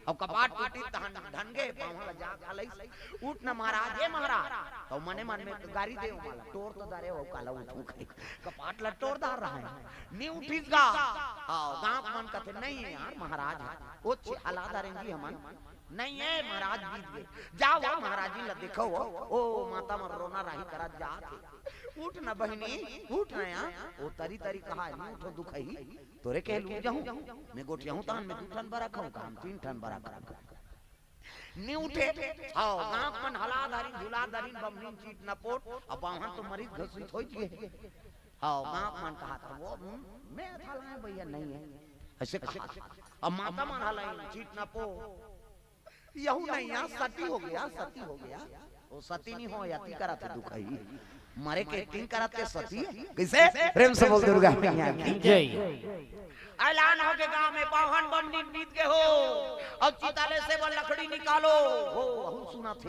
अब कपाट टूटिस तहन ढंग गे, बाम्हन ल जाके हलइस, "उठ न महाराज, ए महाराज।" त मने मन में गारी दे, "ओमा ल टोर तो डारे हंव, काला उठहूं कहिके कपाट ल टोर डारे रहेंव।" नी उठिस गा। हव, गांव के मन कथे, "नहीं यार, महाराज हे, ओ छे हला डारेन जी हमन।" "नहीं ए महाराज, बीत गे।" "जाव, जाव महाराजिन ल देखव, ओ माता मन रोना राही करत जात हे। उठ न बहिनी, उठ न या, ओ तरी तरी कहाय, नी उठंव दुखही, तोरे कहे ले उठ जाहूं, मैं गोठियाहूं तहन मैं दू ठन बरा खाहूं, का हम तीन ठन बरा खाहूं।" नी उठे। हव, गाँव मन हला धरिन, झुला धरिन, बमनीन चीट नपोट, अब बाम्हन तो मरिस घसीट होइच गे। हव, गाँव मन कहा था, वो, हम्म, मैं था लाए भैया, नहीं है। ऐसे कहा। अब माता मन हला चीट नपोट, यहू नहीं, यहाँ सती हो गया, सती हो गया। वो सती नहीं हो, यति करा थे दुखई। मरे के एक्टिंग करा थे सती। कैसे? प्रेम से बोल दुर्गा मैया की। जय। ऐलान हो के गाँव में, "बाम्हन बमनीन बीत गे हो, अउ चिता ले से बर लकड़ी निकालो।" हो, वहू सुना थे।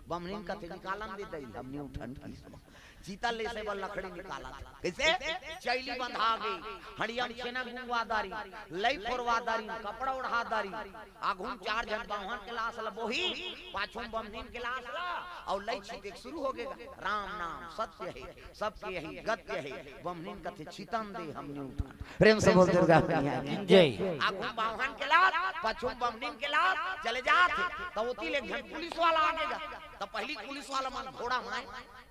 बमनीन कथे, "निकालन दे दई, हम नी उठन।" चिता ले से बर लकड़ी निकाला। कैसे? चैली बंधा गे, हड़िया म छेना गुंगवा दारी, लई फोरवा दारी, कपड़ा ओढ़ा दारी। आघू म चार झन बाम्हन के लाश ल बोही, पाछू म बमनीन के लाश ल, अउ लई छिते के शुरू हो गे। "राम नाम सत्य है, सबके यही गत्य है।" बमनीन कथे, "चितन दे, हम नी उठन।" प्रेम से बोल दुर्गा मैया की। जय। आघू म बाम्हन के लाश, पाछू म बमनीन के लाश, चले जात हे। त ओती ले एक झन पुलिस वाला आगे गा। त पहली पुलिस वाला मन घोड़ा म आए,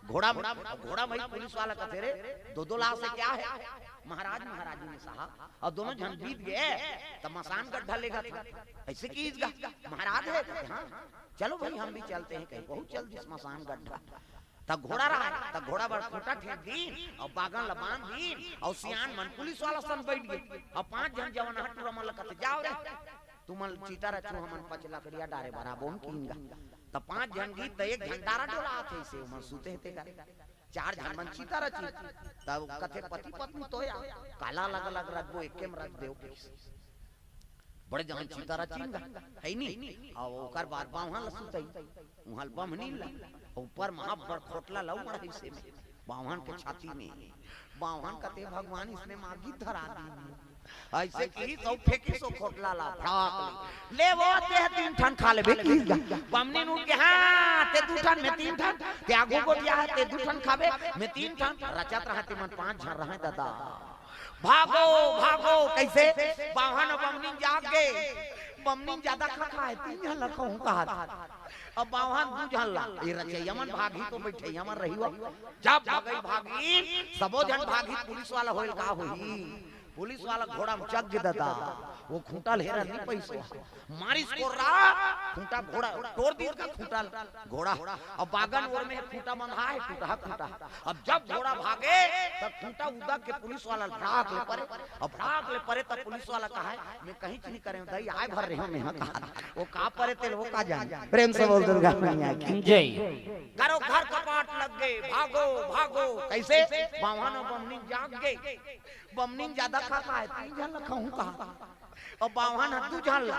घोड़ा म, घोड़ा म ही पुलिस वाला कथे, "रे, दो दो लाश है क्या है?" "महाराज, महाराज जी ने साहब, अब दोनों झन बीत गे, त मसान गड्ढा लेगा था।" "ऐसे किहिस गा?" "महाराज है।" कथे, "हाँ।" "चलो भाई, हम भी चलते हैं।" कहे, वहू चल दिस मसान गड्ढा। त घोड़ा रहय, त घोड़ा बर खूंटा ठेंक दीन, अउ बागन ल बांध दीन, अउ सियान मन पुलिस वाला सन बइठ गे। अउ पांच झन जवान ह टूरा मन ल कथे, "जाव रे, तुमन चिता रचहू, हमन पच लकड़िया डारे बर आबोन कीन गा।" त पांच झन गिस, त एक झन डारा डोलात हे, अइसे ओमन सुते हे तेकर। चार झन मन चिता रचिन। त कथे, "पति पत्नी तो या, काला अलग अलग रचबो, एके म रच देव।" बड़े जहान चिता रचिन गा, है नी? अउ ओकर बाद बाम्हन ल सुतई, उहां ल बमनीन ल, ऊपर म अब्बड़ खोटला ल अउ मढ़ाइस हे में, बाम्हन के छाती में। बाम्हन कथे, "भगवान, इसने मागी धरा दी।" अइसे किहिस अउ फेंकिस ओ खोटला ल, फड़ाक ले। "ले वो, तें तीन ठन खा लेबे," किहिस गा। बमनीन उठ के, "हाँ, तें दू ठन, मैं तीन ठन, तें आघू गोठिया हस, तें दू ठन खाबे, मैं तीन ठन।" रचत रहय, तेमन पांच झन रहय ददा। भागो, भागो, कैसे? बाम्हन अउ बमनीन जाग गे। बमनीन जादा खा खाय, तीन झन ल कहूं कहा। अब बाम्हन दू झन ल, ए रचइया मन भागही तो बइठइया मन रही हो। जब भागही भागही, सबो झन भागही, पुलिस वाला होय ल का होही? पुलिस वाला घोड़ा म चघ गे ददा, ओ खूंटा ल हेरन नी पइस। मारिस कोर्रा, खूंटा घोड़ा टोर दिस गा खूंटा ल। घोड़ा, अब बागन ओर में खूंटा बंधा हे, टूटहा खूंटा। अब जब घोड़ा भागे, तब खूंटा उदक के पुलिस वाला ल भड़ाक ले परे। अब भड़ाक ले परे, तब पुलिस वाला कहय, "मैं कहींच नी करेंव दई, आय भर रहेंव मैं हा," कहा। ओ का परे तेला ओ का जाने। प्रेम से बोल दुर्गा मैया की। जय। घरो घर कपाट लग गे, भागो, भागो। कैसे? बाम्हन अउ बमनीन जाग गे। बमनीन जादा खा खाय, तीन झन ल कहूं कहा। अउ बाम्हन ह दू झन ल,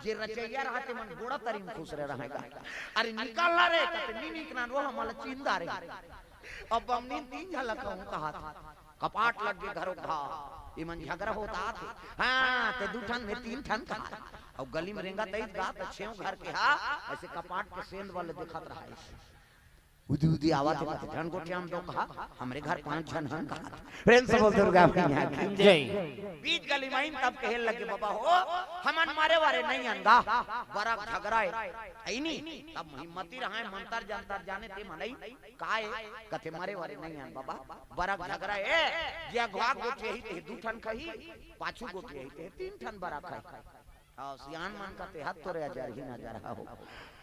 जे रचइया रहय तेमन गोड़ा तरी म खुसरे रहय गा। "अरे निकल ना रे," कथे, "नी निकलन, ओ हमला चिंदा रे।" अब बमनीन तीन झन ल कहूं कहा। कपाट लग गे घरो घर, एमन झगरा होत आथे। "हाँ, तें दू ठन, मैं तीन ठन," कहा। अउ गली म रेंगत अइस गा, त छेंव घर के हा, अइसे कपाट के सेंध वाले देखत रहय। उदी उदी आवत हे, कथे, "झन गोठिया म दो," कहा, "हमरे घर पांच झन हन," कहा। प्रेम से बोल दुर्गा मैया की। जय। बीच गली म आइन तब कहे लगे, "बबा हो, हमन मरे वरे नइ अन गा, बरा झगरा हे, है नी?" तब हिम्मती रहय, मंतर जंतर जाने ते मनई, "काय?" कथे, "मरे वरे नइ अन बबा, बरा झगरा हे, जे अगवा गोठियाही ते दू ठन खाही, पाछू गोठियाही ते तीन ठन बरा खाही।" अउ सियान मन कथे, "हद तोरे अजरही नजर हो,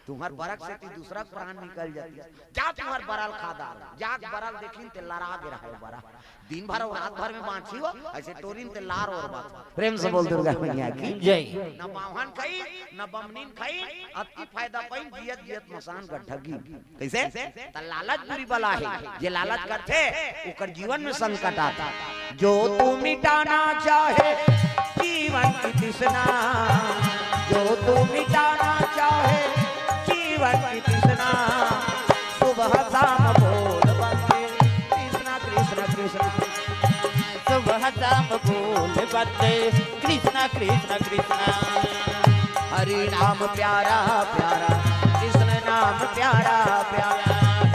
तुंहर बरा के सेती दूसरा के प्राण निकल जातिस। जा तुंहर बरा ल खा डार, जा बरा ल देखिन ते लरा गे रहय बरा। दिन भर अउ रात भर में बांचही हो, अइसे टोरिन ते लार ओरबा।" प्रेम से बोल दुर्गा मैया की। जय। न बाम्हन खाई, न बमनीन खाई, अतकी फायदा पाइन, जियत जियत मसान गड्ढा गिन। कैसे? त लालच बुरी बला हे, जे लालच करथे, ओकर जीवन में संकट आथे। जो तू मिटाना चाहे जीवन की तृष्णा, जो तू मिटाना चाहे जीवन की तृष्णा, सुबह शाम बोल वंदे कृष्णा कृष्णा कृष्णा। सुबह शाम बोल वंदे कृष्णा कृष्णा कृष्णा। हरि नाम प्यारा प्यारा, कृष्ण नाम प्यारा प्यारा।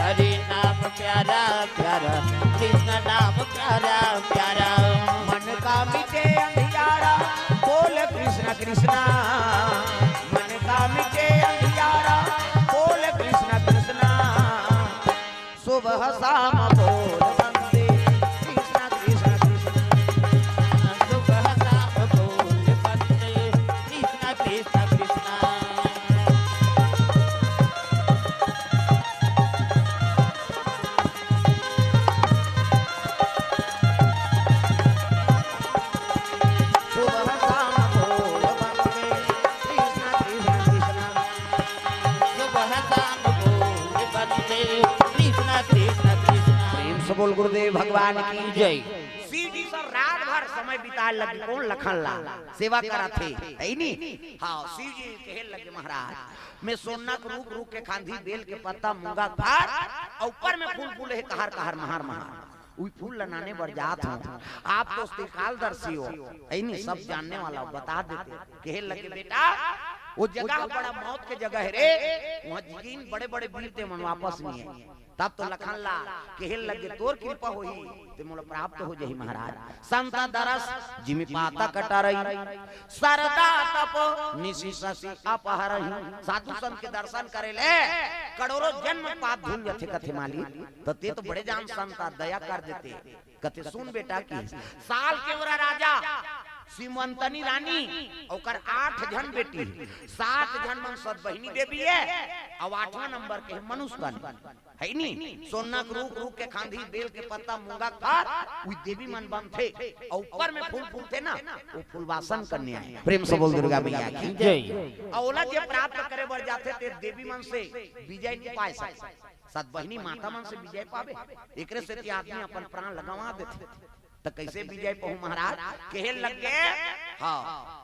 हरि नाम प्यारा प्यारा, कृष्ण नाम प्यारा प्यारा। मन का मिटे अंधियारा, बोल कृष्ण कृष्ण। मन का मिटे अंधियारा, बोल कृष्ण कृष्ण। सुबह शाम बोल वंदे कृष्ण कृष्ण कृष्ण। सुबह शाम बोल वंदे कृष्ण कृष्ण कृष्ण। सब बोल गुरुदेव भगवान की जय। शिव जी से रात भर समय बिताए लगे, कोन? लखन लाल सेवा करत हे, है नी? हाँ, शिव जी कहे लगे, महाराज, मैं सोना के रूख, रूख के खांधी, बेल के पत्ता, मूंगा के फर, अउ ऊपर में फूल फूले हे, कहर कहर, महार महार। उही फूल ल नाने बर जात हूँ। आप तो त्रिकालदर्शी हो, है नी? सब जानने वाला हो, बता देते। कहे लगे, बेटा, वो जगह बड़ा मौत के जगह हे रे, वहाँ जिगिन बड़े बड़े वीर ते मन वापस नहीं आए। तब तो लखन लाल कहे लगे, तोर कृपा होही ते मोला प्राप्त हो जाही महाराज। संत दरस जिमि पातक टरई, सरदा तप निसि ससि अपहरही। साधु संत के दर्शन करे ले करोड़ों जन्म पाप धुल जथे कथे मालिक। त ते तो बड़े जान संत, दया कर देते। कथे, सुन बेटा, कि साल के ओरा राजा सिमंतनी रानी, ओकर आठ झन बेटी, सात झन मन सतबहिनी देवी हे, अउ आठवां नंबर के हे मनुस्तनी, है नी? सोना के रूख, रूख के खांधी, बेल के पत्ता, मूंगा के फर, उही देवी मन बनथे, अउ ऊपर में फूल फूलथे ना, वो फूलवासन कन्या हे। प्रेम से बोल दुर्गा मैया की जय। अउ ओला जे प्राप्त करे बर जाथे, ते देवी मन से विजय नहीं पाए सकय। सतबहिनी माता मन से विजय पाबे, एकरे सेती आदमी अपन प्राण ल गंवा देथे। त कइसे विजय पहू महाराज? कहे लगे, हाँ,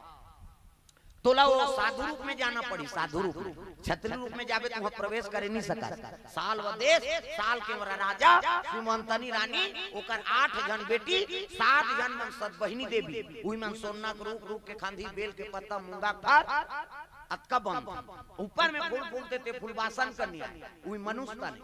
तोला वो साधु रूप में जाना पड़ी, साधु रूप में। क्षत्रिय रूप में जाबे त उहाँ प्रवेश करे नहीं सकस। साल व देश, साल के ओरा राजा सिमंतनी रानी, ओकर आठ झन बेटी, सात झन मन सतबहिनी देवी, उही मन सोना के रूख, रूख के खांधी, बेल के पत्ता, मूंगा के फर, अतका बंद, ऊपर में फूल फूलथे ते फूलवासन कन्या, उही मनुस्तनी।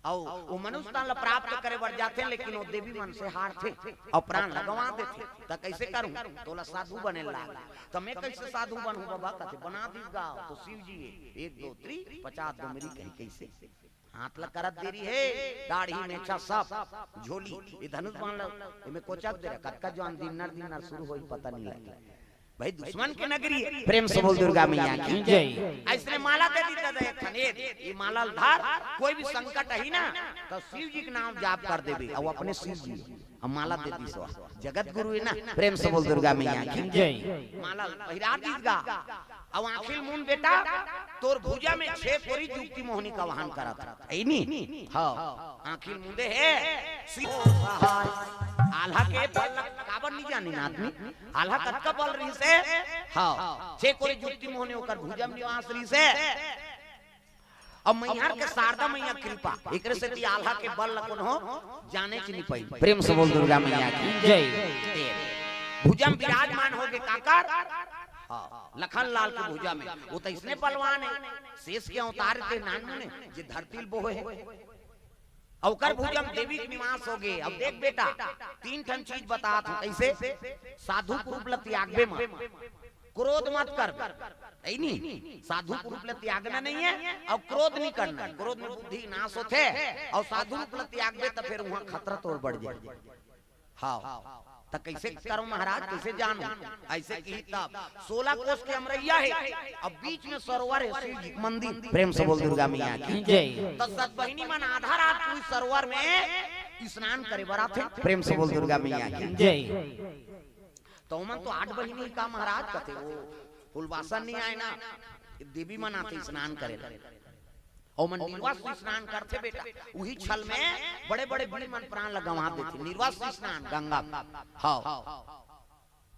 अउ वो मनुस्तन ल प्राप्त करे बर जाथे, लेकिन वो देवी मन से हारथे अउ प्राण ल गंवा देथे। त कइसे करहूं? तोला साधु बने लाग। त मैं कइसे साधु बनहूं बबा? कथे, बना दीस गा, तो शिव जी हे। एक, दो, तीन, पचास दो मेरी कही कइसे? हाथ ल करत देरी हे, दाढ़ी मेछा सब, झोली, ये धनुष बाण ल, एमे कोचक दे रहा, कतका जवान दिनर दिनर शुरू होई, पता नहीं लगे। भाई, दुश्मन के नगरी हे। प्रेम से बोल दुर्गा मैया की जय। अइसने माला दे दी दादा एक ठन, ये माला ल धर, कोई भी संकट आही ना, त शिव जी के नाम जाप कर देबे, अउ अपने शिव जी, अउ माला दे दी सो, जगत गुरु हे ना। प्रेम से बोल दुर्गा मैया की जय। माला ल पहिरा दीस गा, अउ आंखी ल मूंद बेटा, तोर भुजा में छे कोरी जुक्ति मोहनी के आवाहन करत हे, है नी? हाँ, आंखी ल मूंदे हे। आल्हा के बल ल काबर नहीं जाने ना आदमी? आल्हा कतका बल रहिसे? हाँ, छे कोरी जुक्ति मोहनी ओकर भुजा म निवास रहिसे। अब मैहर के शारदा मैया कृपा, एकरे सेती आल्हा के बल ल कोनो जानेच नहीं पाई। प्रेम से बोल दुर्गा मैया की जय। भुजा म विराजमान होगे काकर? हाँ, लखन लाल के भुजा में। वो त अइसने बलवान हे, शेष के अवतार ते नानमुने, जे धरती ल बोहे हे। अउ ओकर भुजा म देवी के निवास होगे। अब देख बेटा, तीन ठन चीज बतात हूं, कइसे? साधु के रूप ल त्यागबे मत, क्रोध मत करबे, है नी? साधु के रूप ल त्यागना नहीं हे, अउ क्रोध नहीं करना हे। क्रोध में बुद्धि नाश होथे, अउ साधु रूप ल त्यागबे त फेर उहाँ खतरा तोर बढ़ जाही। हाँ, त कइसे करहूं महाराज, कइसे जानहूं? अइसे किही तब सोलह कोस के अमरैया हे, अब बीच में सरोवर हे, शिव जी के मंदिर। प्रेम से बोल दुर्गा मैया की जय। त सतबहिनी मन आधा रात के उही सरोवर में स्नान करे बर आथे। प्रेम से बोल दुर्गा मैया की जय। त ओमन तो आठ बहिनी का महाराज कथे, वो फुलवासन नहीं आए ना, देवी मन आथे स्नान करे ला। ओमन निर्वस्त्र स्नान करथे बेटा, उही छल में बड़े-बड़े वीर मन प्राण ल गंवा देथे। निर्वस्त्र स्नान गंगा में। हाँ।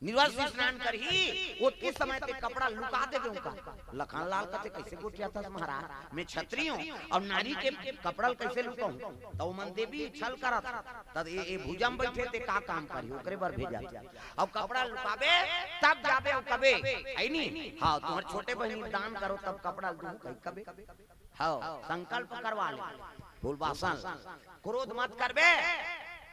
निर्वस्त्र स्नान करही, ओतकी समय ते कपड़ा लुका देबे उनका। लखन लाल कथे, "कइसे गोठियाथस महाराज? मैं क्षत्रिय हूँ, अब नारी के कपड़ा ल कइसे लुकाहूँ?" त ओमन देवी छल करत, तब ए, ए भुजा म बइठे ते का काम करही, ओकरे बर भेजा। अब कपड़ा लुकाबे, तब जाबे अउ कबे, है नी? हाँ, तुम्हर छोटे बहिनी दान करो, तब कपड़ा ल दूँ, कही कबे। हाँ, संकल्प करवा ले, फुलवासन, क्रोध मत करबे,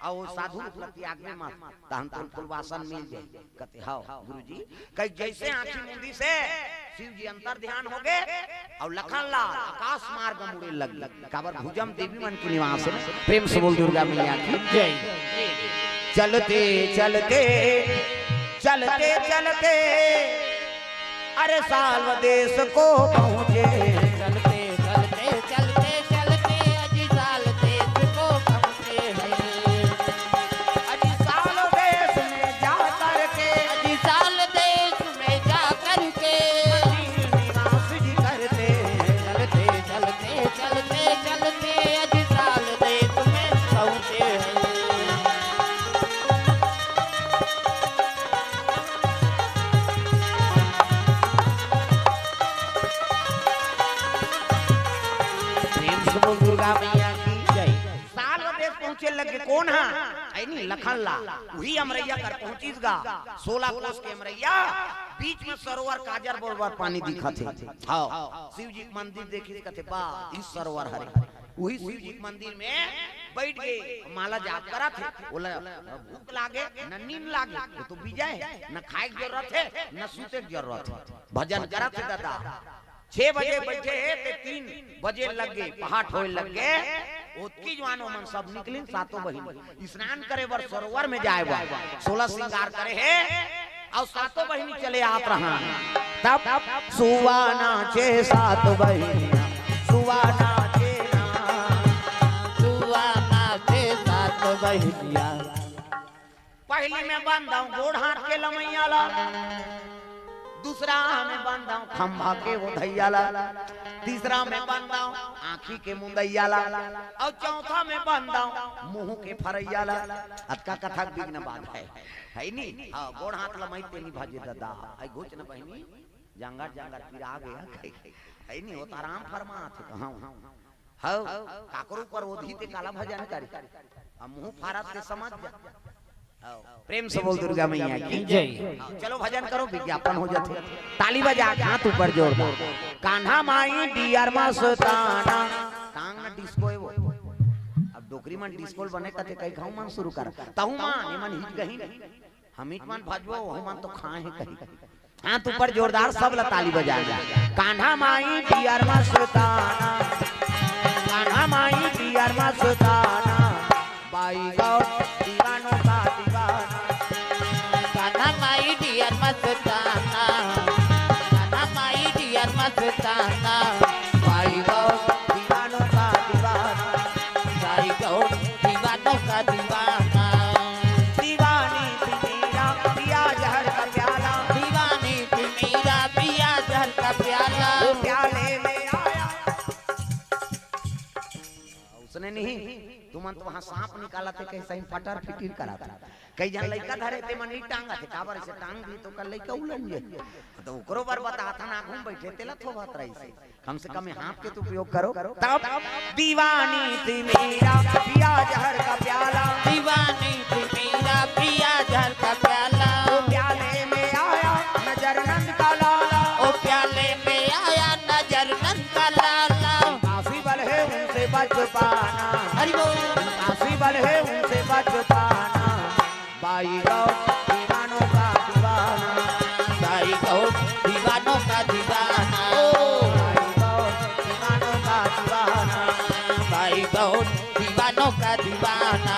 अउ साधु रूप ल त्यागबे मत, तहन तोर फुलवासन मिल जाई। कथे, "हव, गुरुजी।" कहि जइसे आँखी मूंदिस हे, शिव जी अंतर ध्यान होगे, अउ लखन लाल आकाश मार्ग म उड़े लगे। काबर भुजा म देवी मन के निवास हे। प्रेम से बोल दुर्गा मैया की जय। चलते, चलते, चलते, चलते, अरे साल्व देश को पहुँचे। चलते, चलते, चलते, चलते, अजी साल्व देश को पहुँचे हैं। अजी साल्व देश में जा करके, अजी साल्व देश में जा करके, मंदिर निवास जी करते हैं। चलते, चलते, चलते, चलते, अजी साल्व देश में पहुँचे। चल लगे, कौन हा? ऐ नी, लखन लाल। उही अमरैया कर पहुंचिस गा, सोलह कोस के अमरैया, बीच में सरोवर काजर बरोबर पानी दिखत हे। हाँ, शिव जी के मंदिर देखिस, कथे, "बा, इस सरोवर हरे।" उही शिव जी के मंदिर में बैठ गे, माला जाप करत हे। ओला भूख लागे, न नींद लागे, वो तो विजय हे, न खाए के जरूरत हे, न सूते के जरूरत हे। भजन करत हे दादा। छह बजे बैठे हे ते तीन बजे लग गे, पहाट होए लग गे। ओतकी जुवान ओमन सब निकलिन, सातों बहिनी स्नान करे बर सरोवर में जाए बर सोलह श्रृंगार करे हे, अउ सातों बहिनी चले आत रहन। तब सुवा नाचे सात बहिनिया, सुवा नाचे ना। सुवा नाचे सात बहिनिया। पहली में बंधव गोड़ हाथ के लमैया ला, दूसरा में बंधव खंभा के ओधैया ला, तीसरा में बंधव आँखी के मुंदैया ला, अउ चौथा में बंधव मुंह के फरैया ला। अतका कथा के बिघ्न बात हे, हे नी? हाँ, गोड़ हाथ लमई ते नी भाजे दादा। आई घोच न बहिनी, जांगर जांगर पिरा गे, हे नी? वो तो आराम फरमात हे, कहाँ? हव, काकरो ऊपर ओधी ते काला भजन करी। अब मुंह फारत ते समझ जा। हव, प्रेम से बोल दुर्गा मैया की। जय। हव, चलो भजन करो, विज्ञापन हो जाथे। ताली बजा के हाथ ऊपर जोर दो। कान्हा माई डियर मस्ताना। टांग न डिस्को हे वो। अब डोकरी मन डिस्को बने कथे, कई घाव मन शुरू कर। तहु मन, ये मन हिच गही नहीं। हमीच मन भजबो, वहू मन तो खाए हे कहीं। हाथ ऊपर जोरदार, सब ला ताली बजा दे। कान्हा माई डियर मस्ताना, कान्हा माई डियर मस्ताना, बाई गौर दीवानों का दीवाना। कान्हा माई डियर मस्ताना, कान्हा माई डियर मस्ताना, बाई गौर दीवानों का दीवाना। बाई गौर दीवानों का दीवाना। दीवानी थी मेरा पिया जहर का प्याला। दीवानी थी मेरा पिया जहर का प्याला। वो प्याले में आया। उसने नहीं, तुमन तो वहाँ सांप निकालत हे, कइसे ही फटर फिटिर करत हे। कई झन लइका धरे ते मन नी टांगत हे, काबर से टांग दी तो कल लइका उलन जाही। तो ओकरो बर बतात हन, आगू में बैठे तेला थोभत रहिसे। कम से कम ये हाथ के तो उपयोग करो। तब दीवानी थी मेरा पिया जहर का प्याला। दीवानी थी मेरा पिया जहर का प्याला। वो प्याले में आया नजर नंद का लाला। ओ प्याले में आया नजर नंद का लाला। काशी वाले उनसे बच पाना। हरि बोल। काशी वाले उनसे बच पाना। बाई गौर दीवानों का दीवाना। बाई गौर दीवानों का दीवाना। ओ। बाई गौर दीवानों का दीवाना। बाई गौर दीवानों का दीवाना।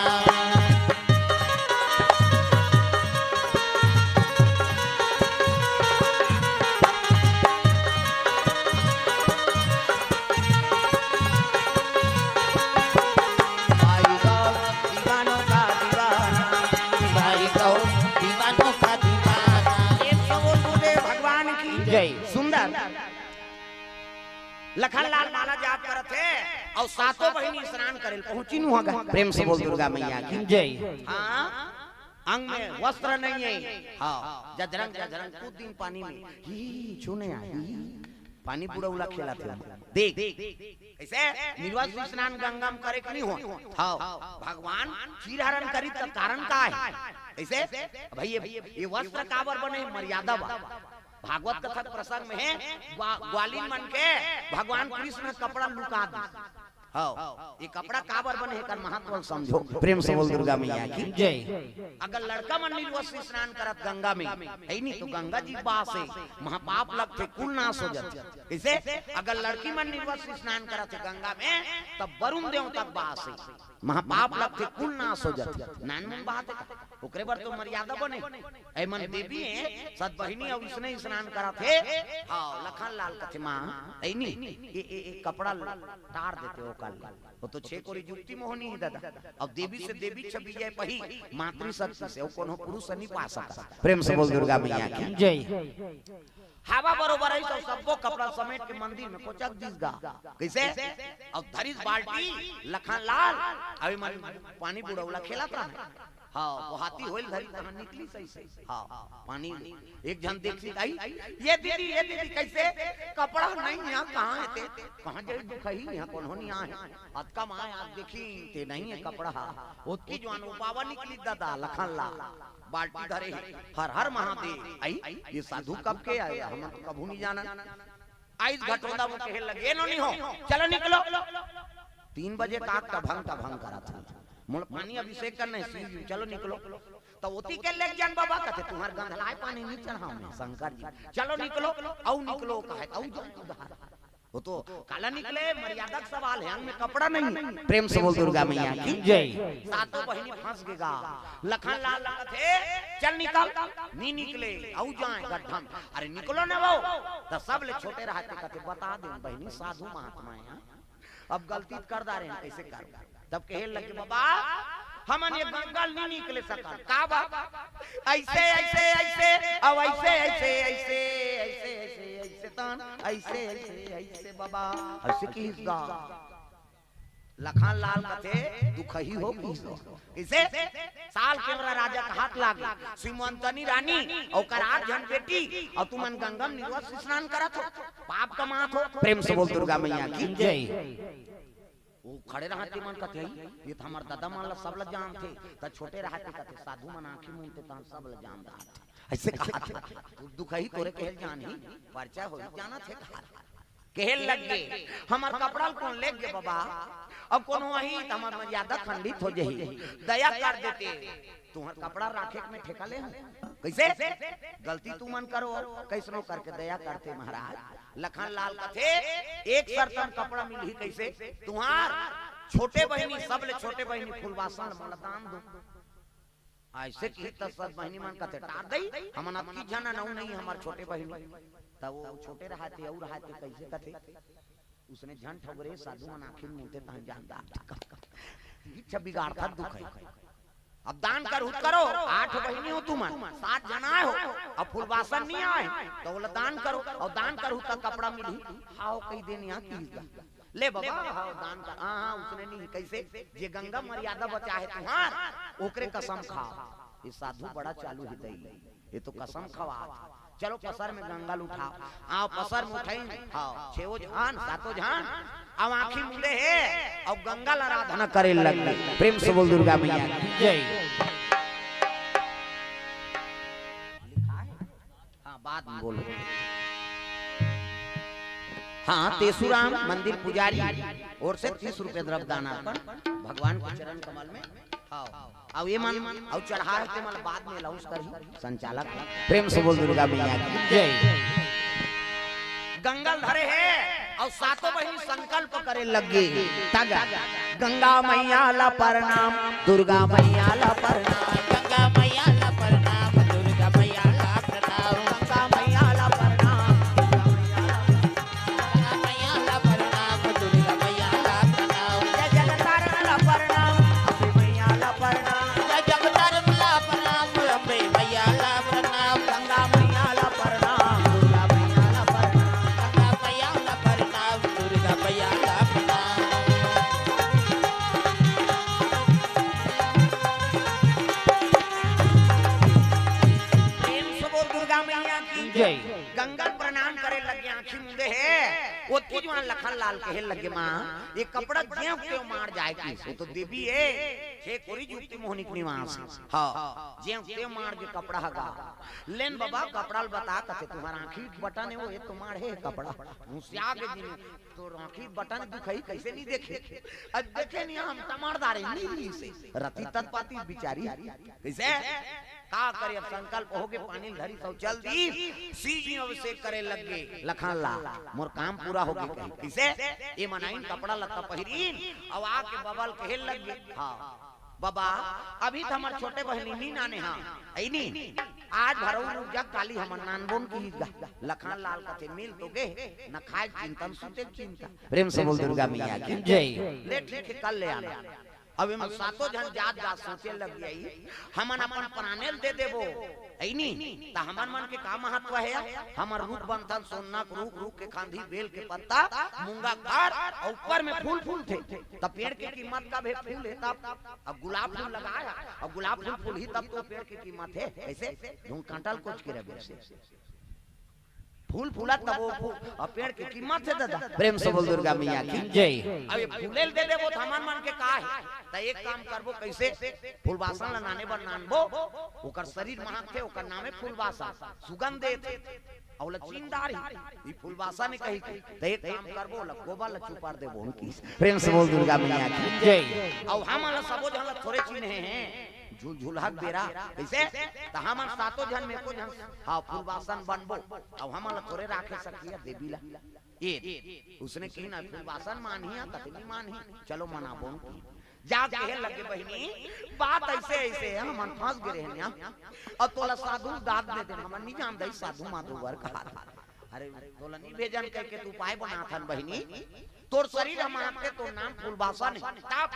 भाई गौर दीवानों का दीवाना। भाई गौर दीवानों का दीवाना। एक सौ बोल बोले भगवान की जय। सुंदर। लखन लाल माला जाप करत हे अउ सातों बहिनी स्नान करे ल पहुंचिन उहाँ गा। प्रेम से बोल दुर्गा मैया की जय। हाँ, अंग में वस्त्र नहीं है। हाँ, जजरंग जजरंग कूद दिन पानी में, ही छूने आई, पानी बुड़ौला खेलत हे। देख, कइसे निर्वस्त्र स्नान गंगा में करे के नहीं हो। हाँ, भगवान चीरहरण करिस त कारण का हे? कइसे? भाई ये, ये वस्त्र काबर बने? मर्यादा बा। भागवत कथा के प्रसंग में हे, ग्वा-, ग्वालिन मन के भगवान कृष्ण कपड़ा लुका दिस। हव, ये कपड़ा काबर बने हे, एकर महत्व ल समझो। प्रेम से बोल दुर्गा मैया की जय। अगर लड़का मन निर्वस्त्र स्नान करत गंगा में, हे नी, तो गंगा जी बास हे, महापाप लगथे, कुल नाश हो जाथे। कइसे? अगर लड़की मन निर्वस्त्र स्नान करत हे गंगा में, तब वरुण देवता के बास हे, महापाप लगथे, कुल नाश हो जाथे। नानमुन बात हे, ओकरे बर तो मर्यादा बने। ऐ मन देवी हे, सत बहिनी अउ इसने स्नान करत हे। हाँ, लखन लाल कथे माँ, ऐ नी, ये, ये, ये कपड़ा टार देते हो काल। वो तो छे कोरी जुक्ति मोहनी हे दादा। अब देवी से देवी छवि जाय पही, मातृ शक्ति से, वो कोनो पुरुष नहीं पा सका। प्रेम से बोल दुर्गा मैया की जय। हवा बरोबर हे तो सब्बो कपड़ा समेट के मंदिर में कोचक दिस गा। कइसे? अब धरिस बाल्टी लखन लाल, अभी मन पानी बुड़ौला खेलत रहे। हाँ, वो हाथी होइल धरी, तहाँ निकली सही सही। हाँ, पानी एक झन देख ली, आई, "ये दीदी, ये दीदी, कइसे? कपड़ा नहीं यहाँ, कहाँ हे ते? कहाँ जाई दुखही, यहाँ कोनो नहीं आए। अतका माय आज देखी, ते नहीं हे कपड़ा।" ओतकी जुवान ओ बाबा निकली दादा, लखन लाल, बाल्टी धरे हे, "हर हर महादेव।" आई, "ये साधु कब के आए? हमन तो कभू नहीं जानन।" आइस घटोदा वो कहे लगे, "ए नोनी हो, चलो निकलो।" तीन बजे का टभंग टभंग करत हे। "मोला पानी अभिषेक करना हे, शिव जी, चलो निकलो।" तो ओती के लेग जान बाबा, कथे, "तुम्हार गंधलाय पानी नहीं चढ़ाओ मैं, शंकर जी, चलो निकलो।" अउ निकलो कहे, अउ जान उधार। वो तो काला निकले, मर्यादा के सवाल हे, अंग में कपड़ा नहीं। प्रेम से बोल दुर्गा मैया की जय। सातों बहिनी फंस गे गा। लखन लाल लगत हे, "चल निकल।" नहीं निकले, अउ जाए गड्ढा में। "अरे निकलो ना वो।" तो सब ले छोटे रहते कथे, "बता दे बहिनी, साधु महात्मा हे, अब गलती तो कर डारे हे, कइसे कर?" तब कहे लगे, "बाबा, हमन ये गंगा ले नहीं निकले सकन।" "का बा?" "ऐसे, ऐसे, ऐसे, अब ऐसे, ऐसे, ऐसे, ऐसे, ऐसे, ऐसे, तन, ऐसे, ऐसे, ऐसे, बाबा, ऐसे किहिस गा।" लखन लाल कथे, "दुखही हो किहिस हो।" कइसे? साल केवरा राजा के हाथ लागे, सिमंतनी रानी, ओकर आठ झन बेटी, अउ तुमन गंगा में निर्वस्त्र स्नान करत हो, पाप कमात हो। प्रेम से बोल दुर्गा मैया की जय। वो खड़े रहते मन कथे, "ये तो हमर दादा मन ला सब ला जानथे।" त छोटे रहते कथे, "साधु मन आँखी मूंदथे त हम सब ला जान डारथे।" अइसे कहा था। "दुखही तोरे कहे जान ही, परचा हो जाना थे कहा।" कहे लग गे, "हमर कपड़ा ल कोन लेग गे बाबा? अब कोनो आही त हमर मर्यादा खंडित हो जही। दया कर देते, तुहर कपड़ा राखे के मैं ठेका ले हूँ।" कइसे? "गलती तुमन करो, कइसनो करके दया करते महाराज।" लखन लाल कथे, "एक शर्त म कपड़ा मिलही।" कइसे? "तुहार छोटे बहिनी, सबले छोटे बहिनी फुलवासन ल मोला दान दो।" अइसे किही त सब बहिनी मन कथे, "टार दई, हमन अतकी झन अन अउ नहीं हमर छोटे बहिनी।" त वो छोटे रहते, अउ रहते कइसे कथे, "उसने झन ठगरे साधु मन आँखी मूंदथे तहन जान डारथे।" इच्छा बिगाड़त दुखही। अब दान करहू त करो, आठ बहिनी हो तुमन, सात झन आए हो, अब फुलवासन नहीं आए, त ओला दान करो, अउ दान करहू त कपड़ा मिलही। "हाव," कहि देन, "यहाँ किहिस गा।" "ले बाबा, हाव, दान कर।" "हाँ, हाँ, उसने नहीं।" कइसे? "जे गंगा मर्यादा बचाहे तुहार, ओकरे कसम खाव।" ये साधु बड़ा चालू हे दई, ये तो कसम खवात हे। चलो पसर में गंगा ल उठाव। आओ पसर में उठाइन, हाव, छेवो झन, सातो झन, अउ आँखी मूंदे हे, अउ गंगा ल आराधना करे लग गे। प्रेम से बोल दुर्गा मैया की जय। लिखा है? हाँ, बाद में बोलो। हाँ, तेसुराम मंदिर पुजारी ओर से तीस रुपये द्रव्य दान अर्पण भगवान के चरण कमल में। हाँ, अब ये मन, अब चढ़ा है ते मन बाद में अनाउंस करही संचालक। प्रेम से बोल दुर्गा मैया की जय। गंगा ल धरे हे अउ सातों बहिनी संकल्प करे लग गे। तागा, गंगा मैया ला प्रणाम, दुर्गा मैया ला प्रणाम, गंगा मैया ला प्रणाम, दुर्गा मैया ला प्रणाम, गंगा मैया ला प्रणाम, दुर्गा मैया ला प्रणाम, गंगा मैया ला प्रणाम, दुर्गा मैया ला प्रणाम, जय जगतारण ला प्रणाम, अम्बे मैया ला प्रणाम, जय जगतारण ला प्रणाम, अम्बे मैया ला प्रणाम, गंगा मैया ला प्रणाम, दुर्गा मैया ला प्रणाम, गंगा मैया ला प्रणाम, दुर्गा मैया ला प्रणाम। प्रेम से बोल दुर्गा मैया की जय। गंगा प्रणाम करे लगे, आँखी मूंदे हे, ओतकी जुवान लखन लाल कहे लगे, "माँ, ये कपड़ा जेव तेव माड़ जाए किहिस, वो तो देवी हे, छे कोरी जुगती मोहनी के निवास हे। हाँ, जेव तेव माड़ गे कपड़ा ह गा।" "लेन बाबा, कपड़ा ल बता।" कथे, "तुम्हार आँखी बटन हे, वो ये तो माड़े हे कपड़ा।" मुसिया गे जिन, "तोर आँखी बटन दुखही, कइसे नहीं देखे?" "अब देखे नहीं, हम त माड़ डारे नहीं से।" रति तत्पाती बिचारी। कइसे? का करे, अब संकल्प होगे, पानी ल धरिस अउ चल दिस, शिव जी अभिषेक करे लग गे। लखन लाल, "मोर काम पूरा होगे," कही। कइसे? ये मन आइन, कपड़ा लत्ता पहिरिन, अउ आके बाबा ल कहे लग गे, "हाँ बाबा, अभी त हमर छोटे बहिनी नी नाने हा, अइनी, आज भर अउ रुक जा, काली हमन नानबोन किहिस गा।" लखन लाल कथे, "मिल तो गे, न खाए के चिंता, न सुते के चिंता।" प्रेम से बोल दुर्गा मैया की जय। "ले ठीक हे, कल ले आना।" अब एमन सातों झन जात जात सोचे लग गई, हमन अपन प्राणेल दे देबो, ऐनी, त हमन मन के का महत्व हे? हमर रूख बनथन सोन्ना के रूख, रूख के खांधी, बेल के पत्ता, मूंगा के फर, अउ ऊपर में फूल फूलथे। त पेड़ के कीमत कब हे? फूल हे तब। अब गुलाब फूल लगाय, अब गुलाब फूल फूलही तब तो पेड़ के कीमत हे। कैसे? धूल कांटा ल कोच के रबे से फूल फूलत तब वो फूल, अब पेड़ के कीमत हे दादा। प्रेम से बोल दुर्गा मैया की। जय। अब ये फूलेल दे देबो त हमन मन के का हे? त एक काम करबो, कैसे? फूलबासन ल नाने बर नानबो, ओकर शरीर महकथे, ओकर नामे फूलबासन, सुगंध देथे, अउ ओला चीन डारही, ई फूलबासन हे कहिके। त एक काम करबो, ओला गोबर ल चुपर देबो उनकी। प्रेम से बोल दुर्गा मैया की। जय। अउ हमन ल सबो झन ल थोरे चिन्हे हे, झुलझुलहा के बेरा, कैसे? त हमन सातों झन में एको झन, हाँ, फूलबासन बनबो, अउ हमन ल थोरे राखे सकिया देवी ला। ए, उसने कही ना, फूलबासन मानही या कतनी मानही, चलो मनाबो उनकी। जा कहे लगे, बहिनी, बात ऐसे ऐसे हे, हमन फंस गे रहेन या। अब तोला साधु दाद दे दे, हमन नहीं जानत साधु माधु बर कहा। अरे, तोला नहीं भेजन कहिके त उपाय बनाथन बहिनी। तोर शरीर ह महकथे, तोर नाम फूलबासन हे। तब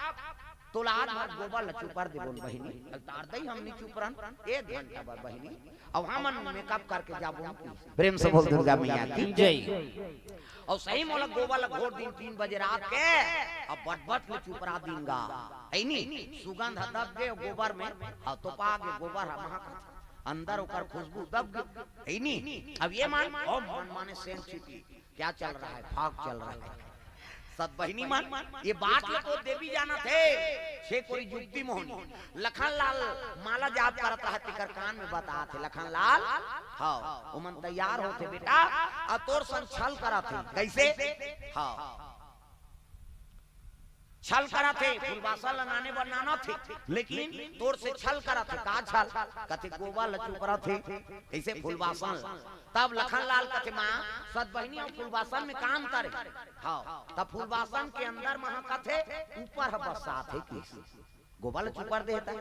तोला आज भर गोबर ल चुपर देबोन बहिनी। अलतार दई हम नहीं चुपरन, एक घंटा बर बहिनी। अब हमन मेकअप करके जाबो। प्रेम से बोल दुर्गा मैया की। जय। अउ सही मोला गोबर ल घोर दिन तीन बजे रात के, अब बटबट ले चुपरा दिन गा। ऐनी, सुगंध ह दब गे गोबर में, अउ तोपा गे गोबर ह महक, अंदर ओकर खुशबू दब गे। ऐनी, अब ये मान, ओम मन माने सेंट सिटी, क्या चल रहा है? फाग चल रहा है। सत बहिनी मन, ये बात ल तो देवी जानत हे, छे कोरी जुक्ति मोहनी। लखन लाल माला जाप करत रहा, तेकर कान में बतात हे, लखन लाल, हाँ, ओमन तैयार होथे बेटा, अउ तोर संग छल करत हे। कैसे? हाँ, छल करत हे, फूलबासन ल नाने बर नानत हे, लेकिन तोर से छल करत हे। का छल? कथे गोबर ल चुपरत हे, कैसे? फूलबासन ल। तब लखन लाल कथे, माँ, सत बहिनी अउ फूलबासन में का अंतर हे? हाँ, तब फूलबासन के अंदर महकत हे, ऊपर ह बरसात हे। किस गोबर ल चुपर देता,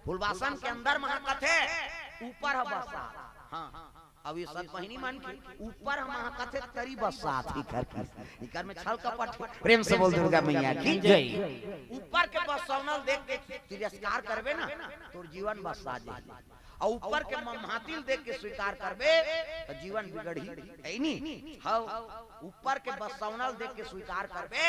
फूलबासन के अंदर महकत हे, ऊपर ह बरसात। हाँ, अब ये सत बहिनी मन के ऊपर ह महकत हे, तरी बरसात हे। इकर की, इकर में छल कपट हे। प्रेम से बोल दुर्गा मैया की। जय। ऊपर के बरसौना ल देख के तिरस्कार करबे ना, तोर जीवन बरसा जाही। अउ ऊपर के मम्हाती ल देख के स्वीकार करबे, त जीवन बिगड़ही। ऐनी, हाँ, ऊपर के बरसौना ल देख के स्वीकार करबे,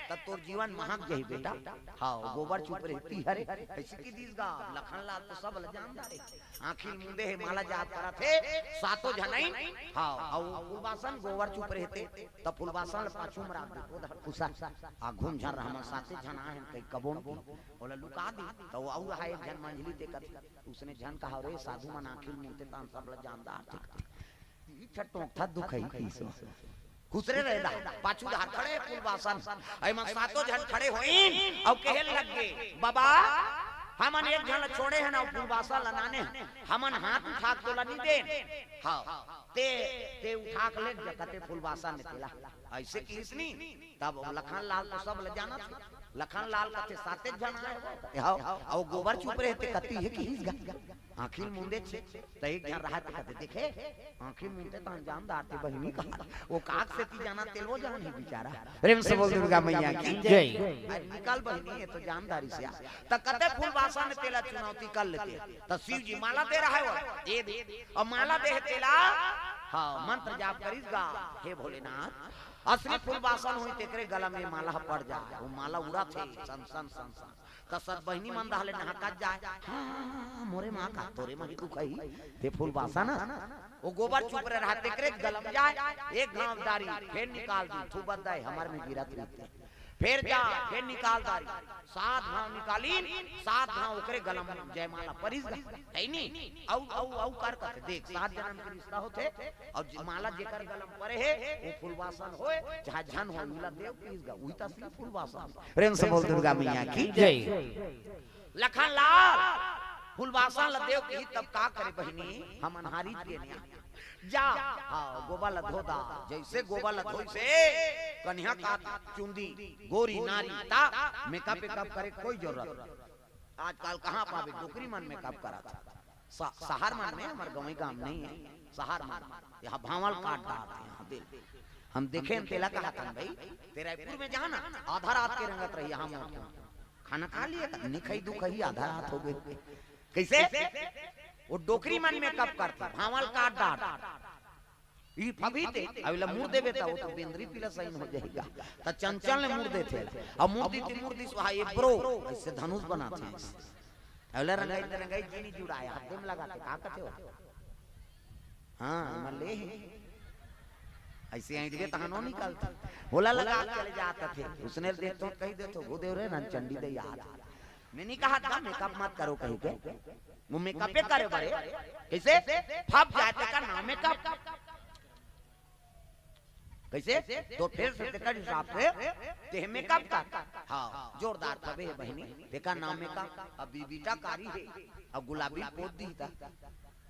त तोर जीवन महक जाही बेटा। हाँ, गोबर चुपरे हे, तिहरे। ऐसे कि दिस गा, लखन लाल तो सब ल जानत हे। आँखी ल मूंदे हे, माला जाप करत हे, सातों झनइन। हाँ, अउ फूलबासन गोबर चुपरे हे ते, त फूलबासन ल पाछू म राख दे, ओ धर खुसा, आघू म झन रह, हमन साते झन आए हन, कई कबो न की। ओला लुका दी, त वो अउ रहा एक झन मंझली ते कथे, उसने झन कहा, "रे साधु मन आँखी ल मूंदथे त हम सब ल जानत हे।" ई छटोंक था दुखई किसो। खुसरे रहे दा, पाछू धार खड़े फूलबासन। ऐ मन सातों झन खड़े होइन, अउ कहे लग गे, "बाबा, हमन एक झन ल छोड़े हन, अउ फूलबासन ल नाने हन। हमन हाथ उठा के तोला नहीं देन।" हाँ, ते, ते उठा के ले जा, कथे फूलबासन ने तेला। ऐसे किहिस नी, तब लखन लाल तो सब ल जानत हे। लखन लाल कथे, "साते झन आए हो?" कथे, "हव।" अउ गोबर चुपरे हे ते कती हे किहिस गा। आँखी ल मूंदे छे, त एक झन रहा ते कथे, "देखे, आँखी ल मूंदे तहन जानत हे बहिनी कहा। वो काक सेती जानत तेल वो जानही बेचारा।" प्रेम से बोल दुर्गा मैया की। जय। अरे निकल बहिनी, ये तो जानदारी से आ। त कथे फूलबासन ने तेला चुनौती कर लेते। त शिव जी माला दे रहा हे वो, ये दे। अउ माला दे हे तेला, हाँ, मंत्र जाप करिस गा, "हे भोलेनाथ, असली फूलबासन होही तेकरे गला में माला ह पड़ जाए।" वो माला उड़त हे, सन, सन, सन, सन। त सत बहिनी मन दहले नहकत जाए, "हाँ, मोरे माँ का तोरे माँ ही दुखई, ते फूलबासन।" वो गोबर चुपरे रहा, तेकरे गला म जाए, एक घांव डारी, फेर निकाल दी, थूबत दाई, हमर में गिरत रहिथे। फेर जा, फेर निकाल डारी, सात घांव निकालिन, सात घांव ओकरे गला म जयमाला परिस गा, है नी? अउ, अउ, अउ कर कथे, देख, सात जनम के रिश्ता होथे, अउ जे माला जेकर गला म परे हे, वो फूलबासन होय, चाहे झन होय, उला देव किहिस गा, उही त असली फूलबासन। प्रेम से बोल दुर्गा मैया की। जय। लखन लाल, फूलबासन ल देव किहिस, तब का करे बहिनी, हमन हारिस गे न। जा, हाँ, गोबर ल धो दा, जैसे गोबर ल धोइसे, कनिहा का चुंदी, गोरी नारी, त मेकअप वेकअप करे कोई जरूरत नहीं। आजकल कहाँ पाबे, डोकरी मन मेकअप करत हे। स-, शहर मन में, हमर गंवई गांव नहीं हे, शहर मन, यहाँ भांवल काट डारत हे, यहाँ दिल। हम देखे हन तेला कहत हन भाई, ते रायपुर में जा ना, आधा रात के रेंगत रही, यहाँ मौत हो। खाना खा लिया, निखई दुखई आधा रात हो गई। कैसे? वो डोकरी मन मेकअप करथे, भांवल काट डार। ई फबही ते, अब एला मुड़ देबे त वो तो बेंदरी पीला सही हो जाएगा। त चंचल ने मुड़ देथे। अब मुड़ दी ते मुड़ दिस, वहाँ ये ब्रो, ऐसे धनुष बनाथे। अब एला रंगाई ते रंगाई जी नी जुड़ाया, हाथे में लगाथे, का कथे हो? हाँ, एमा ले हे। ऐसे ऐंठबे तहां नो निकलथे। ओला लगा के चले जात थे। उसने देख तो कही देथो, "भूदेव रे, नन चंडी दे याद।" मैं नहीं कहा था मेकअप मत करो कही के। वो मेकअपे करे बरे। कैसे? फब जाए तेकर नाम मेकअप। कैसे? तो फिर से तेकर हिसाब से ते मेकअप कर। हाँ, जोरदार फबे हे बहिनी। तेकर नाम मेकअप। अब बीबीटा कारी हे। अब गुलाबी पोत दी था।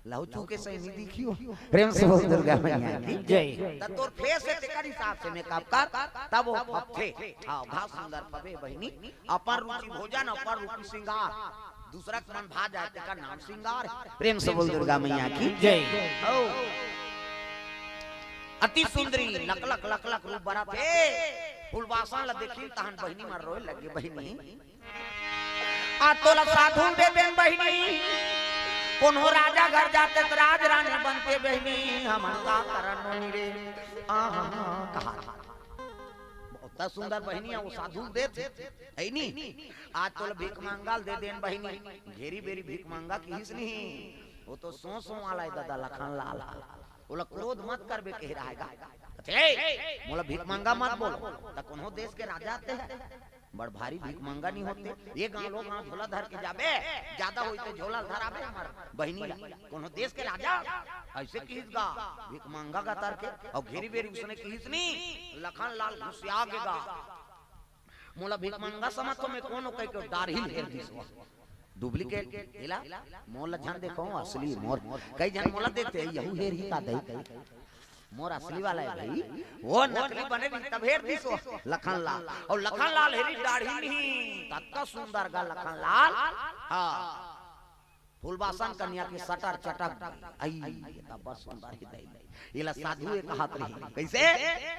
लहू चूके सही नहीं दिखियो। प्रेम से बोल दुर्गा मैया की जय। त तोर फेस हे तेकर हिसाब से मेकअप कर, तब वो फबथे। हाँ, घास सुंदर फबे बहिनी। अपन रुचि भोजन, अपन रुचि श्रृंगार। दूसरा के मन भा जाए, तेकर नाम श्रृंगार हे। प्रेम से बोल दुर्गा मैया की जय। ओ। अति सुंदरी, लक लक लक लक रूप बरत हे। फूलबासन ला देखिन, तहन बहिनी मन रोए लगे, बहिनी। आ तोला साधु दे देन बहिनी, कोनो राजा घर जाते त राज रानी बनते बहिनी, हमन का करन नोनी रे। आहा, कहा बहुत सुंदर बहिनी हे, वो साधु देथे, है नी? आज तोला भीख मांगा ल दे देन बहिनी, घेरी बेरी भीख मांगा किहिस नहीं, वो तो सो सो वाला हे दादा लखन लाल। ओला क्रोध मत करबे कह रहा है गा। कथे, "मोला भीख मांगा मत बोलो।" त कोनो देश के राजा आते हैं, बड़ भारी भीख मांगा नहीं होते। ये गांव लोग गांव झोला धर के जाबे, ज्यादा होई तो झोला धराबे हमर बहिनी ला। कोनो देश के राजा ऐसे किहिस गा, भीख मांगा गा तर के, और घेरी बेरी उसने किहिस नहीं, लखन लाल घुसिया गे गा। मोला भीख मांगा समझ तो मैं कोनो कह के डारही ल हेर दिस वो। डुप्लीकेट एला मोला झन देखो, असली मोर। कई झन मोला देखते, "यहू हेर ही का दई।" मोर असली वाला हे भाई, वो नकली बने रही तब हेर दिस वो लखन लाल। और लखन लाल हेरी डाढ़ी नहीं, ततका सुंदर गा लखन लाल। हाँ। फूलबासन कन्या के सटर चटक गई। आई, ये तो बड़ सुंदर हे दई। एला साधु ए कहत रही। कैसे?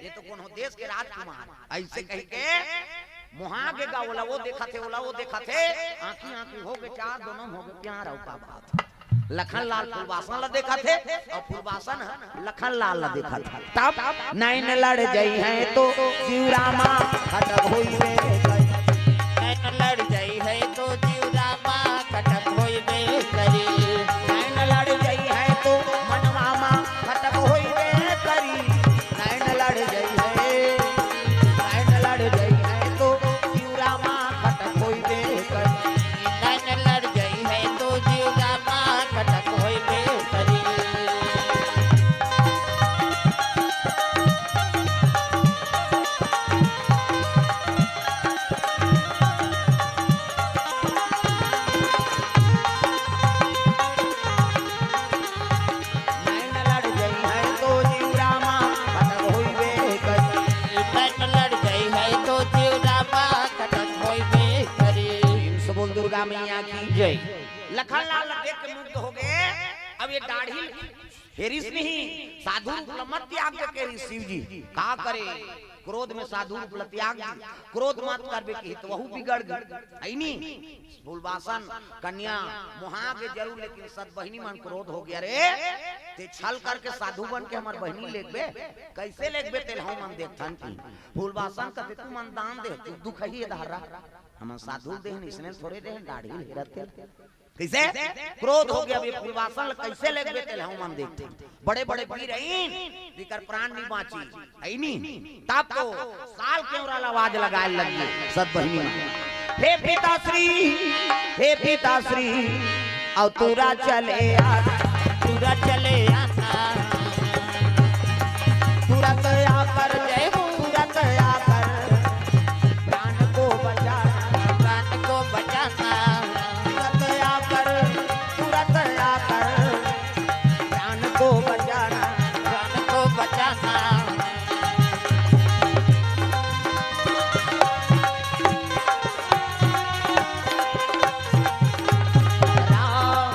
ये तो कोनो देश के राजकुमार। ऐसे कह के मोहा गे गा, ओला वो देखत हे, ओला वो देखत हे। आंखी आंखी हो गे चार, दोनों हो गे प्यार अउ का बात। लखन लाल फूलबासन ला देखत हे और फूलबासन ह लखन लाल ला देखत हे। तब नैन लड़ जई है तो जीव रामा खटक होई रे। नैन लड़ जई है तो जीव रामा खटक होई रे करी। नैन लड़ जई है तो मनवा मा खटक होई रे करी। नैन लड़ जई है, नैन लड़ जई है तो जीव रामा खटक होई रे करी। नैन लड़ जई है तो जीव रामा खटक होई रे करी। नैन लड़ जई है तो जीव रामा खटक होइबे करी। नैन लड़ जई है तो जीव रामा खटक होइबे करी। प्रेम से बोल दुर्गा मैया की जय। लखन लाल देख के मुग्ध हो गए। अब ये दाढ़ी हेरिस नहीं, साधु रूप ल मत त्याग दे केरिस शिव जी। का करे? क्रोध में साधु रूप ल त्याग दी। क्रोध मत करबे किही त वहू बिगड़ गे। है नी? फूलबासन कन्या मोहा गे जरूर, लेकिन सत बहिनी मन क्रोध हो गया रे। ते छल करके साधु बन के हमर बहिनी लेगबे, कैसे लेगबे तेल हम मन देखथन की। फूलबासन कथे तुमन दान दे, तू दुख ही धारा। हमन साधु देहन, इसने थोड़े देहन, दाढ़ी हेरत के। कैसे? क्रोध हो गया, अभी फूलबासन ल कैसे लेगबे तेल हम मन देखथे। बड़े-बड़े वीर अइन, जेकर प्राण नी बाँची, अइनी। तब तो साल केवरा ल आवाज लगाए लग गे, सत बहिनी मन। हे पिताश्री, हे पिताश्री, अउ तुरा चले आ, तुरा चले आना। तुरत आकर, जय हो, तुरत आकर, प्राण को बचाना, प्राण को बचाना। तुरत आकर, तुरत आकर, प्राण को बचाना, प्राण को बचाना। राम,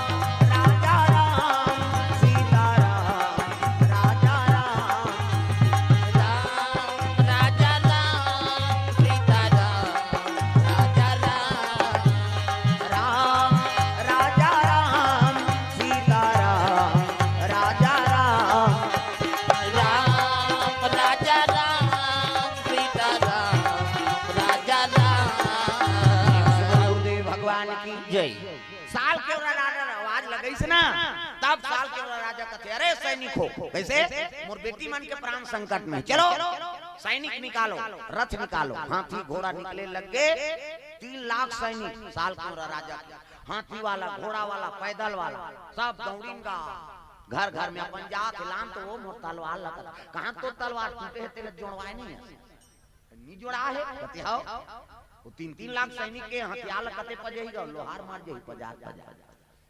राजा राम, सीता राम, राजा राम। की जय। सालकेंवरा राजा आवाज लगइस ना, तब सालकेंवरा राजा कथे, "अरे सैनिक हो," कइसे? "मोर बेटी मन के प्राण संकट में, चलो सैनिक निकालो, रथ निकालो।" हाथी घोड़ा निकले लग गे, तीन लाख सैनिक सालकेंवरा राजा के, हाथी वाला, घोड़ा वाला, पैदल वाला, सब दौड़िन गा। घर घर में अपन जात हे, "लान तो वो मोर तलवार लगत, कहाँ तो तलवार टूटे हे, तेला जोड़वाए नहीं है।" नी जोड़ा हे, कथे हव। वो तीन तीन लाख सैनिक के हथियार ल कते पजही गा, लोहार मार जही पजार पजार।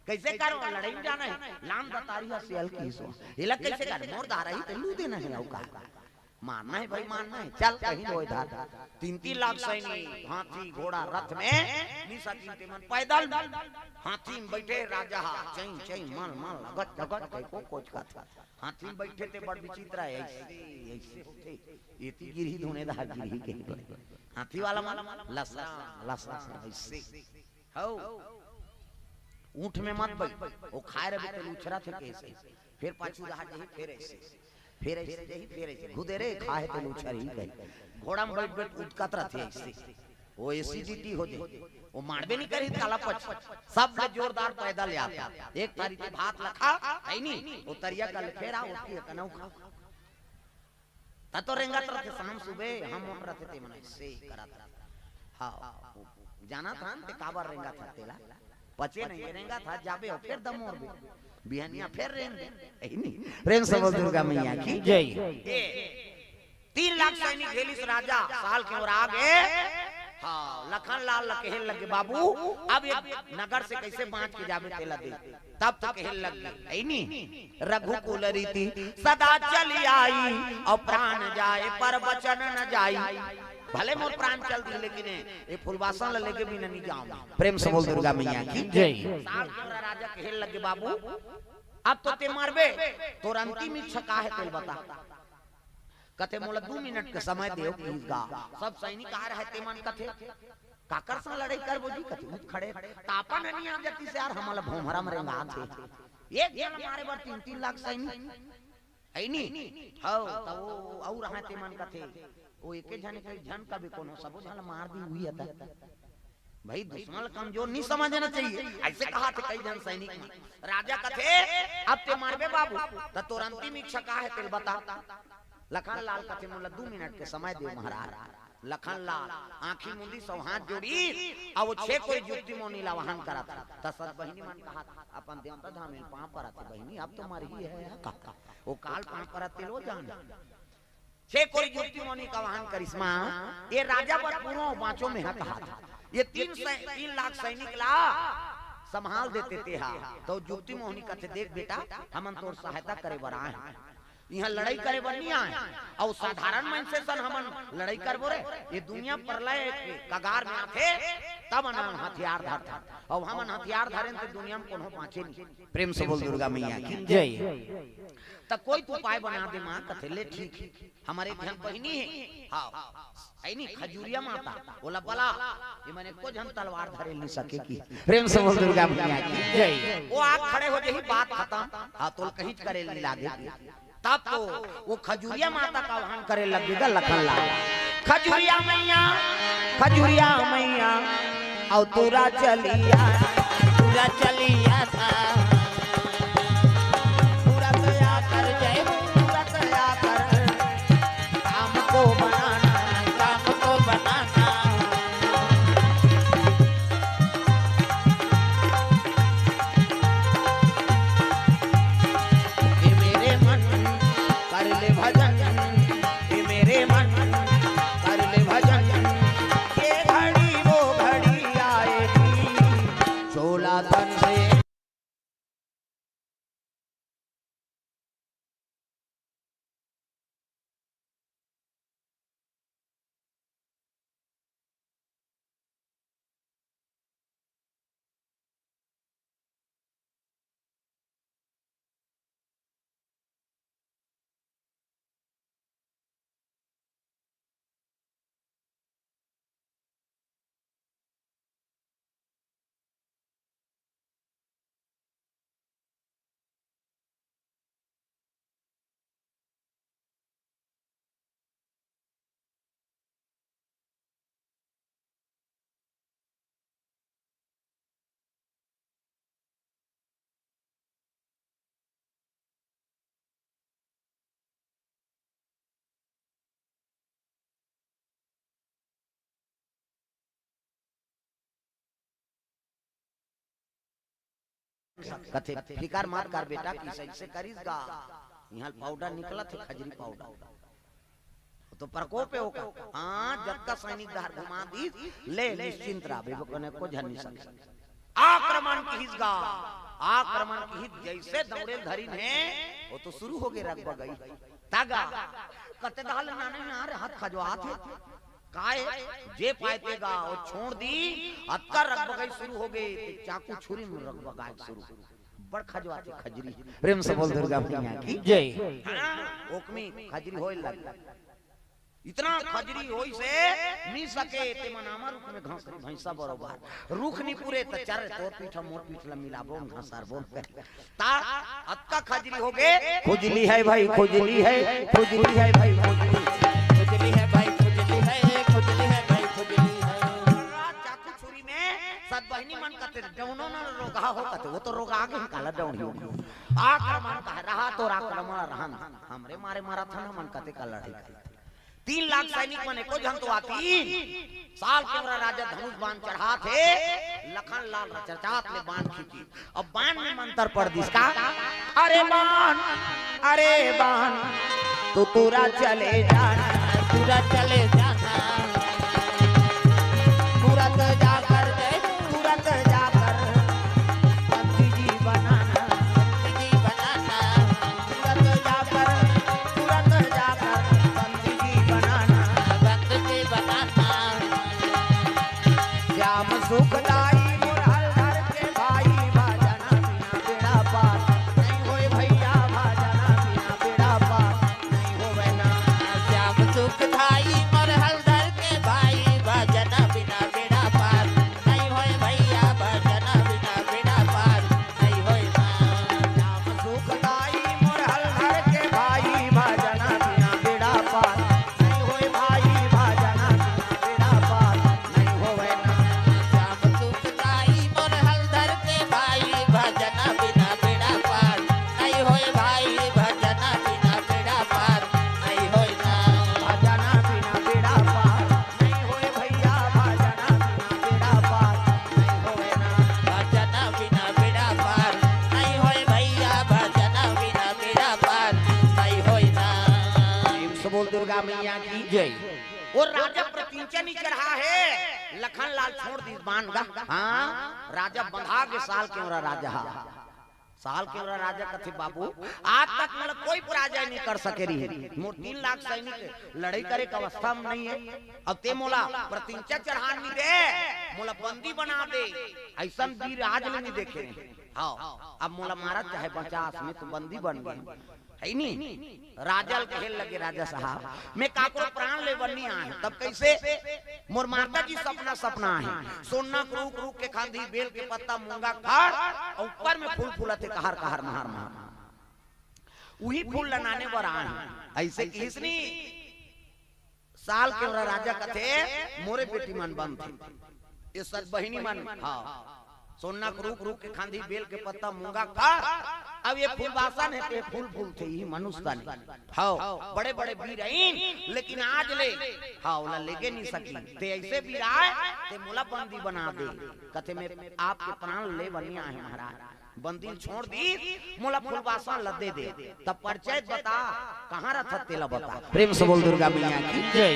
कइसे करो, लड़ई में जाना हे, लान दतारी ह सियल की सो। एला कइसे कर, मोर दारा ही ते लू देना हे, अउ का? मारना हे भाई, मारना हे, चल कहीं रोए धार। तीन तीन लाख सैनिक, हाथी, घोड़ा, रथ में, नी सकिन ते मन पैदल। हाथी में बइठे राजा हा, चैं, चैं, मल, मल, लगत, लगत, कहीं को कोच का था। हाथी में बइठे ते बड़ विचित्र हे, अइसे, अइसे होथे। एती गिरही धुने दहा गिरही कहीं पर। हाथी वाला मन लसरा, लसरा, अइसे। हौ। ऊँट में मत बइठ, वो खाए रहे ते लुछरा थे कइसे। फिर पाछू रहा जही, फिर अइसे। फिर अइसे जही, फिर अइसे। घुदे रे, खाए ते लुछर ही कही। घोड़ा में बइठ बइठ उदकत रथे अइसे। वो एसिडिटी हो जाए। वो मारबे नहीं करी, काला पच। सब ले जोरदार पैदल यात्रा। एक थारी ते भात लखा, है नी? वो तरिया का ले फेरा, उठकी कनऊ खा। त तो रेंगत रथे शाम सुबह, हम उठ रथे ते मन अइसे करत रथे। हाँ, जानत हन ते काबर रेंगत हन तेला? पचे नहीं, रेंगत हन, जाबे हो, फिर दमोरबे। बिहनिया फिर रेंग दे। यही नहीं। प्रेम से बोल दुर्गा मैया की जय। ए, तीन लाख सैनिक घेलिस राजा, सालकेंवरा आगे। हाँ, लखन लाल ल कहे लगे, "बाबू, अब ये नगर से कइसे बाँच के जाबे तेला दे।" तब तो कहे लग गे, है नी? "रघुकुल रीति सदा चली आई, अउ प्राण जाए पर वचन न जाई।" भले मोर प्राण चल दी, लेकिन ए, ए फुलबासन ल लेके भी नहीं जाऊँ। प्रेम से बोल दुर्गा मैया की जय। सालकेंवरा राजा कहे लगे, "बाबू, अब तो ते मरबे, तोर अंतिम इच्छा का हे तेल बता।" कथे, "मोला दू मिनट के समय देव, please गा।" सब सैनिक आ रहे, ते मन कथे, "काकर संग लड़ाई करबो जी?" कथे, "उठ खड़े, तापन नहीं आ जाती से यार, हमला भोमरा में रेंगात हे। एक झन मारे बर तीन तीन लाख सैनिक, है नी?" हौ, त वो अउ रहा ते मन कथे, "वो एके झन, एक झन कभी कोनो, सबो झन मार दी हुई हता।" भाई, दुश्मन ल कमजोर नहीं समझना चाहिए। अइसे कहा थे कई झन सैनिक मन। राजा कथे, "अब ते मरबे बाबू, त तोर अंतिम इच्छा का हे, तेल बता।" लखन लाल कथे, "मोला दू मिनट के समय दे महाराज।" लखन लाल आँखी मुंदिस, हाथ जोड़िस, अउ वो छे कोरी जुक्ति मोहनी ल आवाहन करत हे। त सब बहिनी मन कहा, अपन देवता धाम में पाँव परत हे, "बहिनी, अब तो मरही हे, का?" वो काल पाँव परत हे, लो जान। छे कोरी जुक्ति मोहनी के आवाहन करिस, माँ, ये राजा बर पूरो बाँचो में हक हाथ। ये तीन सै-, तीन लाख सैनिक ला संभाल देते ते हा। त जुक्ति मोहनी कथे, "देख बेटा, हमन तोर सहायता करे बर आए हन। इहाँ लड़ाई करे बर नहीं आए। अउ साधारण मनसे सन हमन लड़ाई करबो रे? ये दुनिया प्रलय के कगार में आथे, तब हमन हथियार धरथन। अउ हमन हथियार धरेन त दुनिया में कोनो बाँचे नहीं।" प्रेम से बोल दुर्गा मैया की जय। त कोई तो उपाय बना दे माँ। कथे, "ले ठीक हे।" हमर एक झन बहिनी हे, हाँ, है नी, खजुरिया माता, ओला बला, ये मन एको झन तलवार धरे नहीं सके की। प्रेम से बोल दुर्गा मैया की जय। वो आके खड़े हो जाही, बात खतम। हाँ, तोला कहीं करे नहीं लागे। तब तो वो खजुरिया माता के आवाहन करे लग गे लखन लाल, "खजुरिया मैया, खजुरिया मैया, अउ तुरा चलिया, तुरा चलिया था।" पूरा तया कर जय, पूरा तया कर, काम को बनाना, काम को बनाना। हे मेरे मन, कर ले भजन, हे मेरे मन, कर ले भजन, ये घड़ी वो घड़ी आएगी, चोला तन से कथे, "फिकर मत कर बेटा, किसे से करिस गा, इहाँ पाउडर निकलत हे, खजरी पाउडर।" तो प्रकोप हे ओकर। हाँ, जतका सैनिक डहर घुमा दिस, ले निश्चिंत रह, बेबो कने को झन नहीं सके। आक्रमण किहिस गा, आक्रमण किहिस, जैसे दौड़े धरिन हे, वो तो शुरू हो गे रगबगई। तगा, कते दाल नाने में आ रे, हाथ खजवात हे। काय, जे पाए ते गा, वो छोड़ दी, अतका रगबगई शुरू हो गे, ते चाकू छुरी में रगबगाए शुरू। बड़ खजवाथे खजरी। प्रेम से बोल दुर्गा मैया की जय। हाँ, ओकमी खजरी होए लग। इतना खजरी होइस हे, मिल सके, ते मन आमा रुख में घास रे भैंसा बरोबर। रुख नी पुरे, त चर तोर पीठ मोर पीठ ला मिलाबो, घास आर बोन कर। ता अतका खजरी हो गे। खुजली है भाई, खुजली है, खुजली है भाई, खुजली। खुजली है भाई, खुजली है, खुजली है भाई, खुजली है। चाकू छुरी में सत बहिनी मन कथे, "डौनो न रोगहा हो," कथे, "वो तो रोगा गे, काला डौनी हो।" आक्रमण कहे, "रहा तो आक्रमण रहन, हमरे मारे मारा था ना मन कथे का लड़ाई।" तीन लाख सैनिक मन एको झन तो आतिन। साल केवरा राजा धनुष बाण चढ़ात हे, लखन लाल रचरचात ले बाण खींची। अब बाण में मंतर पड़ दिस का, "अरे बाण, अरे बाण, तू तुरा चले जाना, तुरा चले जाना, तुरंत जाकर, तुरंत जाकर बंदी जी बनाना, बंदी जी बनाना, तुरंत जाकर, तुरंत जाकर बंदी जी बनाना, बंदी जी बनाना।" श्याम सुखदाई मोर हलधर के भाई, भजना बिना बेड़ा पार नहीं होय भैया, भजना बिना बेड़ा पार नहीं होवे ना। श्याम सुखदाई मोर हलधर के भाई, भजना बिना बेड़ा पार नहीं होय भैया, भजना बिना बेड़ा पार नहीं होय ना। श्याम सुखदाई मोर हलधर के भाई, भजना बिना बेड़ा पार नहीं होय भाई, भजना बिना बेड़ा पार नहीं होवे ना। श्याम सुखदाई मोर हलधर के भाई, भजना बिना बेड़ा पार नहीं होय भाई, भजना बिना बेड़ा पार नहीं होय ना। भजना बिना बेड़ा पार नहीं होय भैया, भजना बिना बेड़ा पार नहीं होवे ना। भजना बिना बेड़ा पार नहीं होय भैया, भजना बिना बेड़ा पार नहीं होय ना। प्रेम से बोल दुर्गा मैया की जय। वो राजा प्रत्यंचा नी चढ़ा हे, लखन लाल छोड़ दिस बाण गा। हाँ, राजा बंधा गे साल केवरा राजा हा। साल केवरा राजा कथे, "बाबू, आज तक मोला कोई पराजय नहीं कर सके रही। मोर तीन लाख सैनिक लड़ाई करे के अवस्था में नहीं हे। अब ते मोला प्रत्यंचा चढ़ा नहीं दे, मोला बंदी बना दे।" ऐसन वीर आज ले नहीं देखे। हाँ, अब मोला मारत चाहे बचास, मैं तो बंदी बन गे। है नी? राजा ल कहे लगे, "राजा साहब, मैं काकरो प्राण ले बर नी आए हूँ।" तब कैसे? "मोर माता जी सपना, सपना आए हे। सोना के रूख, रूख के खांधी, बेल के पत्ता, मूंगा के फर, अउ ऊपर में फूल फूलत हे, कहर, कहर, महार, महार। उही फूल ल नाने बर आए हूँ।" ऐसे किहिस नी। साल केवरा राजा कथे, "मोरे बेटी मन बनथे, ये सत बहिनी मन, हाँ, सोना के रूख, रूख के खांधी, बेल के पत्ता, मूंगा के फर, अब ये फूलबासन हे, ते फूल फूलथे, इही मनुष्य तन हे। हाँ, बड़े बड़े वीर आइन, लेकिन आज ले, हाँ, ओला लेगे नहीं सकी। ते ऐसे वीर आए, ते मोला बंदी बना दे।" कथे, "मैं आपके प्राण ले बर नी आए हूँ महाराज।" बंदी ल छोड़ दिस, "मोला फूलबासन ल दे दे।" तब परिचय बता, कहाँ रथस तेला बता। प्रेम से बोल दुर्गा मैया की जय।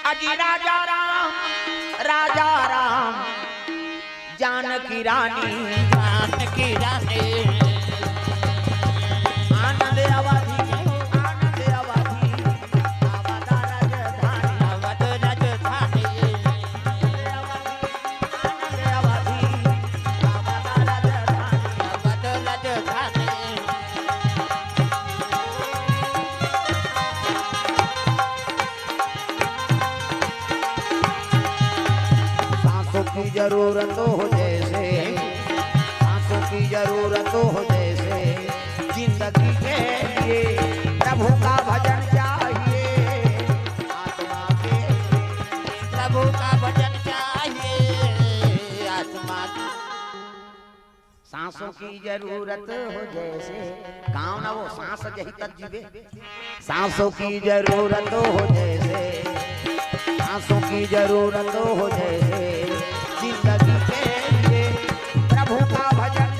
अजी राजा राम, राजा राम, जानकी रानी, जानकी रानी। आनंद अवधी, आनंद अवधी, अवध राजधानी, अवध राजधानी। सांसों की जरूरत हो जैसे, सांसों की जरूरत हो जैसे, जिंदगी के लिए प्रभु का भजन चाहिए। आत्मा के प्रभु का भजन चाहिए। आत्मा की सांसों की जरूरत हो जैसे, गाँव ना वो सांस जही तक जीवे। सांसों की जरूरत हो जैसे, सांसों की जरूरत हो जैसे, जिंदगी के लिए प्रभु का भजन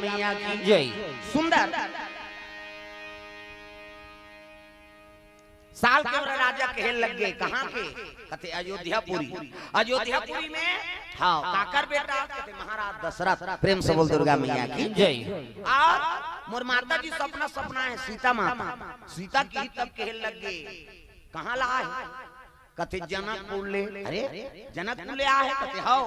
मैया की जय। सुंदर। साल के ओरा राजा कहे लग गे, कहाँ के? कथे अयोध्यापुरी। अयोध्यापुरी में, हाँ, काकर बेटा? कथे महाराज दशरथ। प्रेम से बोल दुर्गा मैया की जय। और मोर माता जी सपना, सपना हे सीता माता। सीता की तब कहे लग गे, कहाँ ला हे? कथे जनकपुर ले। अरे, जनकपुर ले आहे? कथे हव।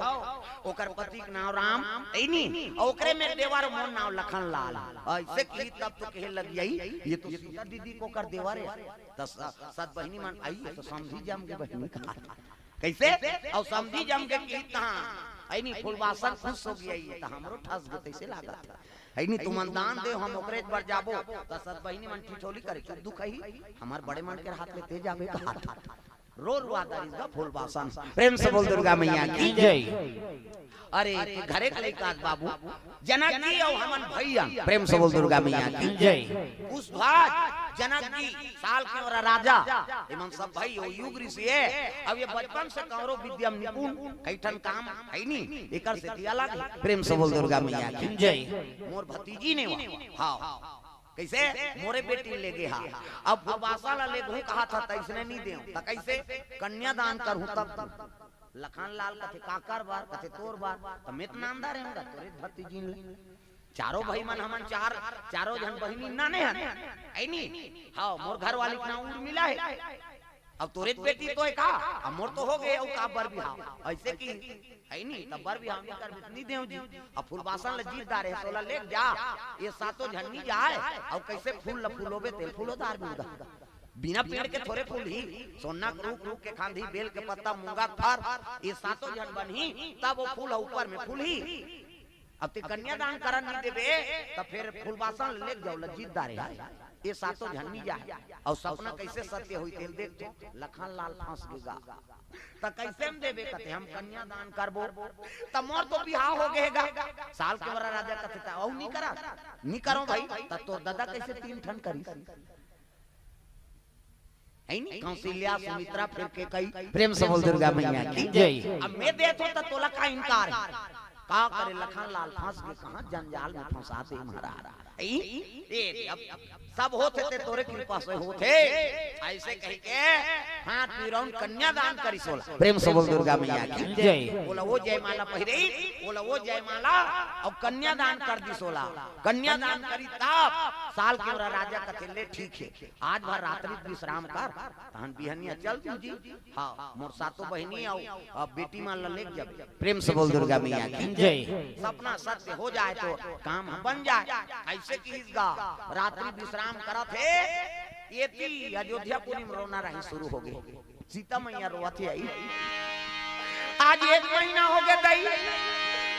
ओकर पति के नाम राम, ऐनी, अउ ओकरे में देवर, मोर नाम लखन लाल। ऐसे की तब तो कहे लग गई, ये तो सीता दीदी के ओकर देवर हे। त स-, सत बहिनी मन आई, ये तो समधी जम के बहिनी कहा। कैसे? अउ समधी जम के की तहाँ, ऐनी फूलबासन खुश हो गई, त हमरो ठस गे तैसे लागत हे। ऐनी तुमन दान दे, हम ओकरे बर जाबो। त सत बहिनी मन ठिठोली करे, चुप दुख ही, हमार बड़े मन के हाथ ले ते जाबे कहा। रो रुआ दरिस गा फूलबासन। प्रेम से बोल दुर्गा मैया की जय। अरे, घरे के लइका बाबू, जनक जी अउ हमन भैया। प्रेम से बोल दुर्गा मैया की जय। कुशध्वज, जनक जी, साल के ओरा राजा, एमन सब भाई हो, युग ऋषि हे। अब ये बचपन से कौरव विद्या में निपुण, कई ठन काम हे नी, एकर सेती अलग। प्रेम से बोल दुर्गा मैया की जय। मोर भतीजी ने वा, हाँ, कैसे? मोरे बेटी ले गे हा। अब फूलबासन ला लेगहूँ कहा था, तैसने नहीं देव। त कैसे? कन्यादान करहूँ तब। लखन लाल कथे, "काकर बर?" कथे, "तोर बर।" त मैं त नांदा रहेंगा, तोरे भतीजिन ले। चारों भाई मन हमन चार, चारों झन बहिनी नाने हन। ऐनी? हाँ, मोर घर वाली के नाम उर्मिला हे। अब तोरे बेटी तो हे का? अब मोर तो हो गे, अउ का बर बिहाव? ऐसे की ऐनी, त बर बिहाव नहीं करबे, नहीं देव जी। अब फूलबासन ल जीत डारे हे, तोला लेग जा, ये सातों झन नहीं जाए, अउ कैसे फूल ल फूलोबे, तेल फूलो दार भी उदा। बिना पेड़ के थोरे फूलही, सोना के रूख, रूख के खांधी, बेल के पत्ता, मूंगा के फर, ये सातों झन बनही, तब वो फूल ह ऊपर में फूलही। अब ते कन्यादान करन नहीं देबे, त फिर फूलबासन ल लेग जाव, ल जीत डारे हे, ये सातों झन नहीं जाए। अउ सपना कैसे सत्य होई, तेल देख तो, लखन लाल फंस गे गा। त कैसे हम देबे? कथे, "हम कन्यादान करबो।" त मोर तो बिहाव हो गे गा। साल के ओरा राजा कथे, "त अउ नी करा?" "नी करो भाई।" "त तोर ददा कैसे तीन ठन करिस?" ऐनी? कौशल्या, सुमित्रा, फिर कैकई। प्रेम से बोल दुर्गा मैया की जय। अब मैं देत हो त तोला का इनकार हे? का करे लखन लाल फंस गे, कहाँ जंजाल में फंसा दे महाराज। ई, ए, अब सब होथे ते तोरे कृपा से होथे। ऐसे कह के हाथ पिरौन कन्यादान करिस ओला। प्रेम से बोल दुर्गा मैया की जय। ओला वो जयमाला पहिरे, ओला वो जयमाला, अउ कन्यादान कर दिस ओला। कन्यादान करी तब साल के ओरा राजा कथे, "ले ठीक हे, आज भर रात्रि विश्राम कर, तहन बिहनिया चल तू जी।" हाँ, मोर सातों बहिनी अउ, अ, बेटी मन ल लेग जाबे। प्रेम से बोल दुर्गा मैया की जय। सपना सत्य हो जाए तो काम ह बन जाए। ऐसे किहिस गा, रात्रि विश्राम करत हे, एती अयोध्यापुरी में रोना राही शुरू हो गे। सीता मैया रोवत हे आई, "आज एक महीना हो गे दई,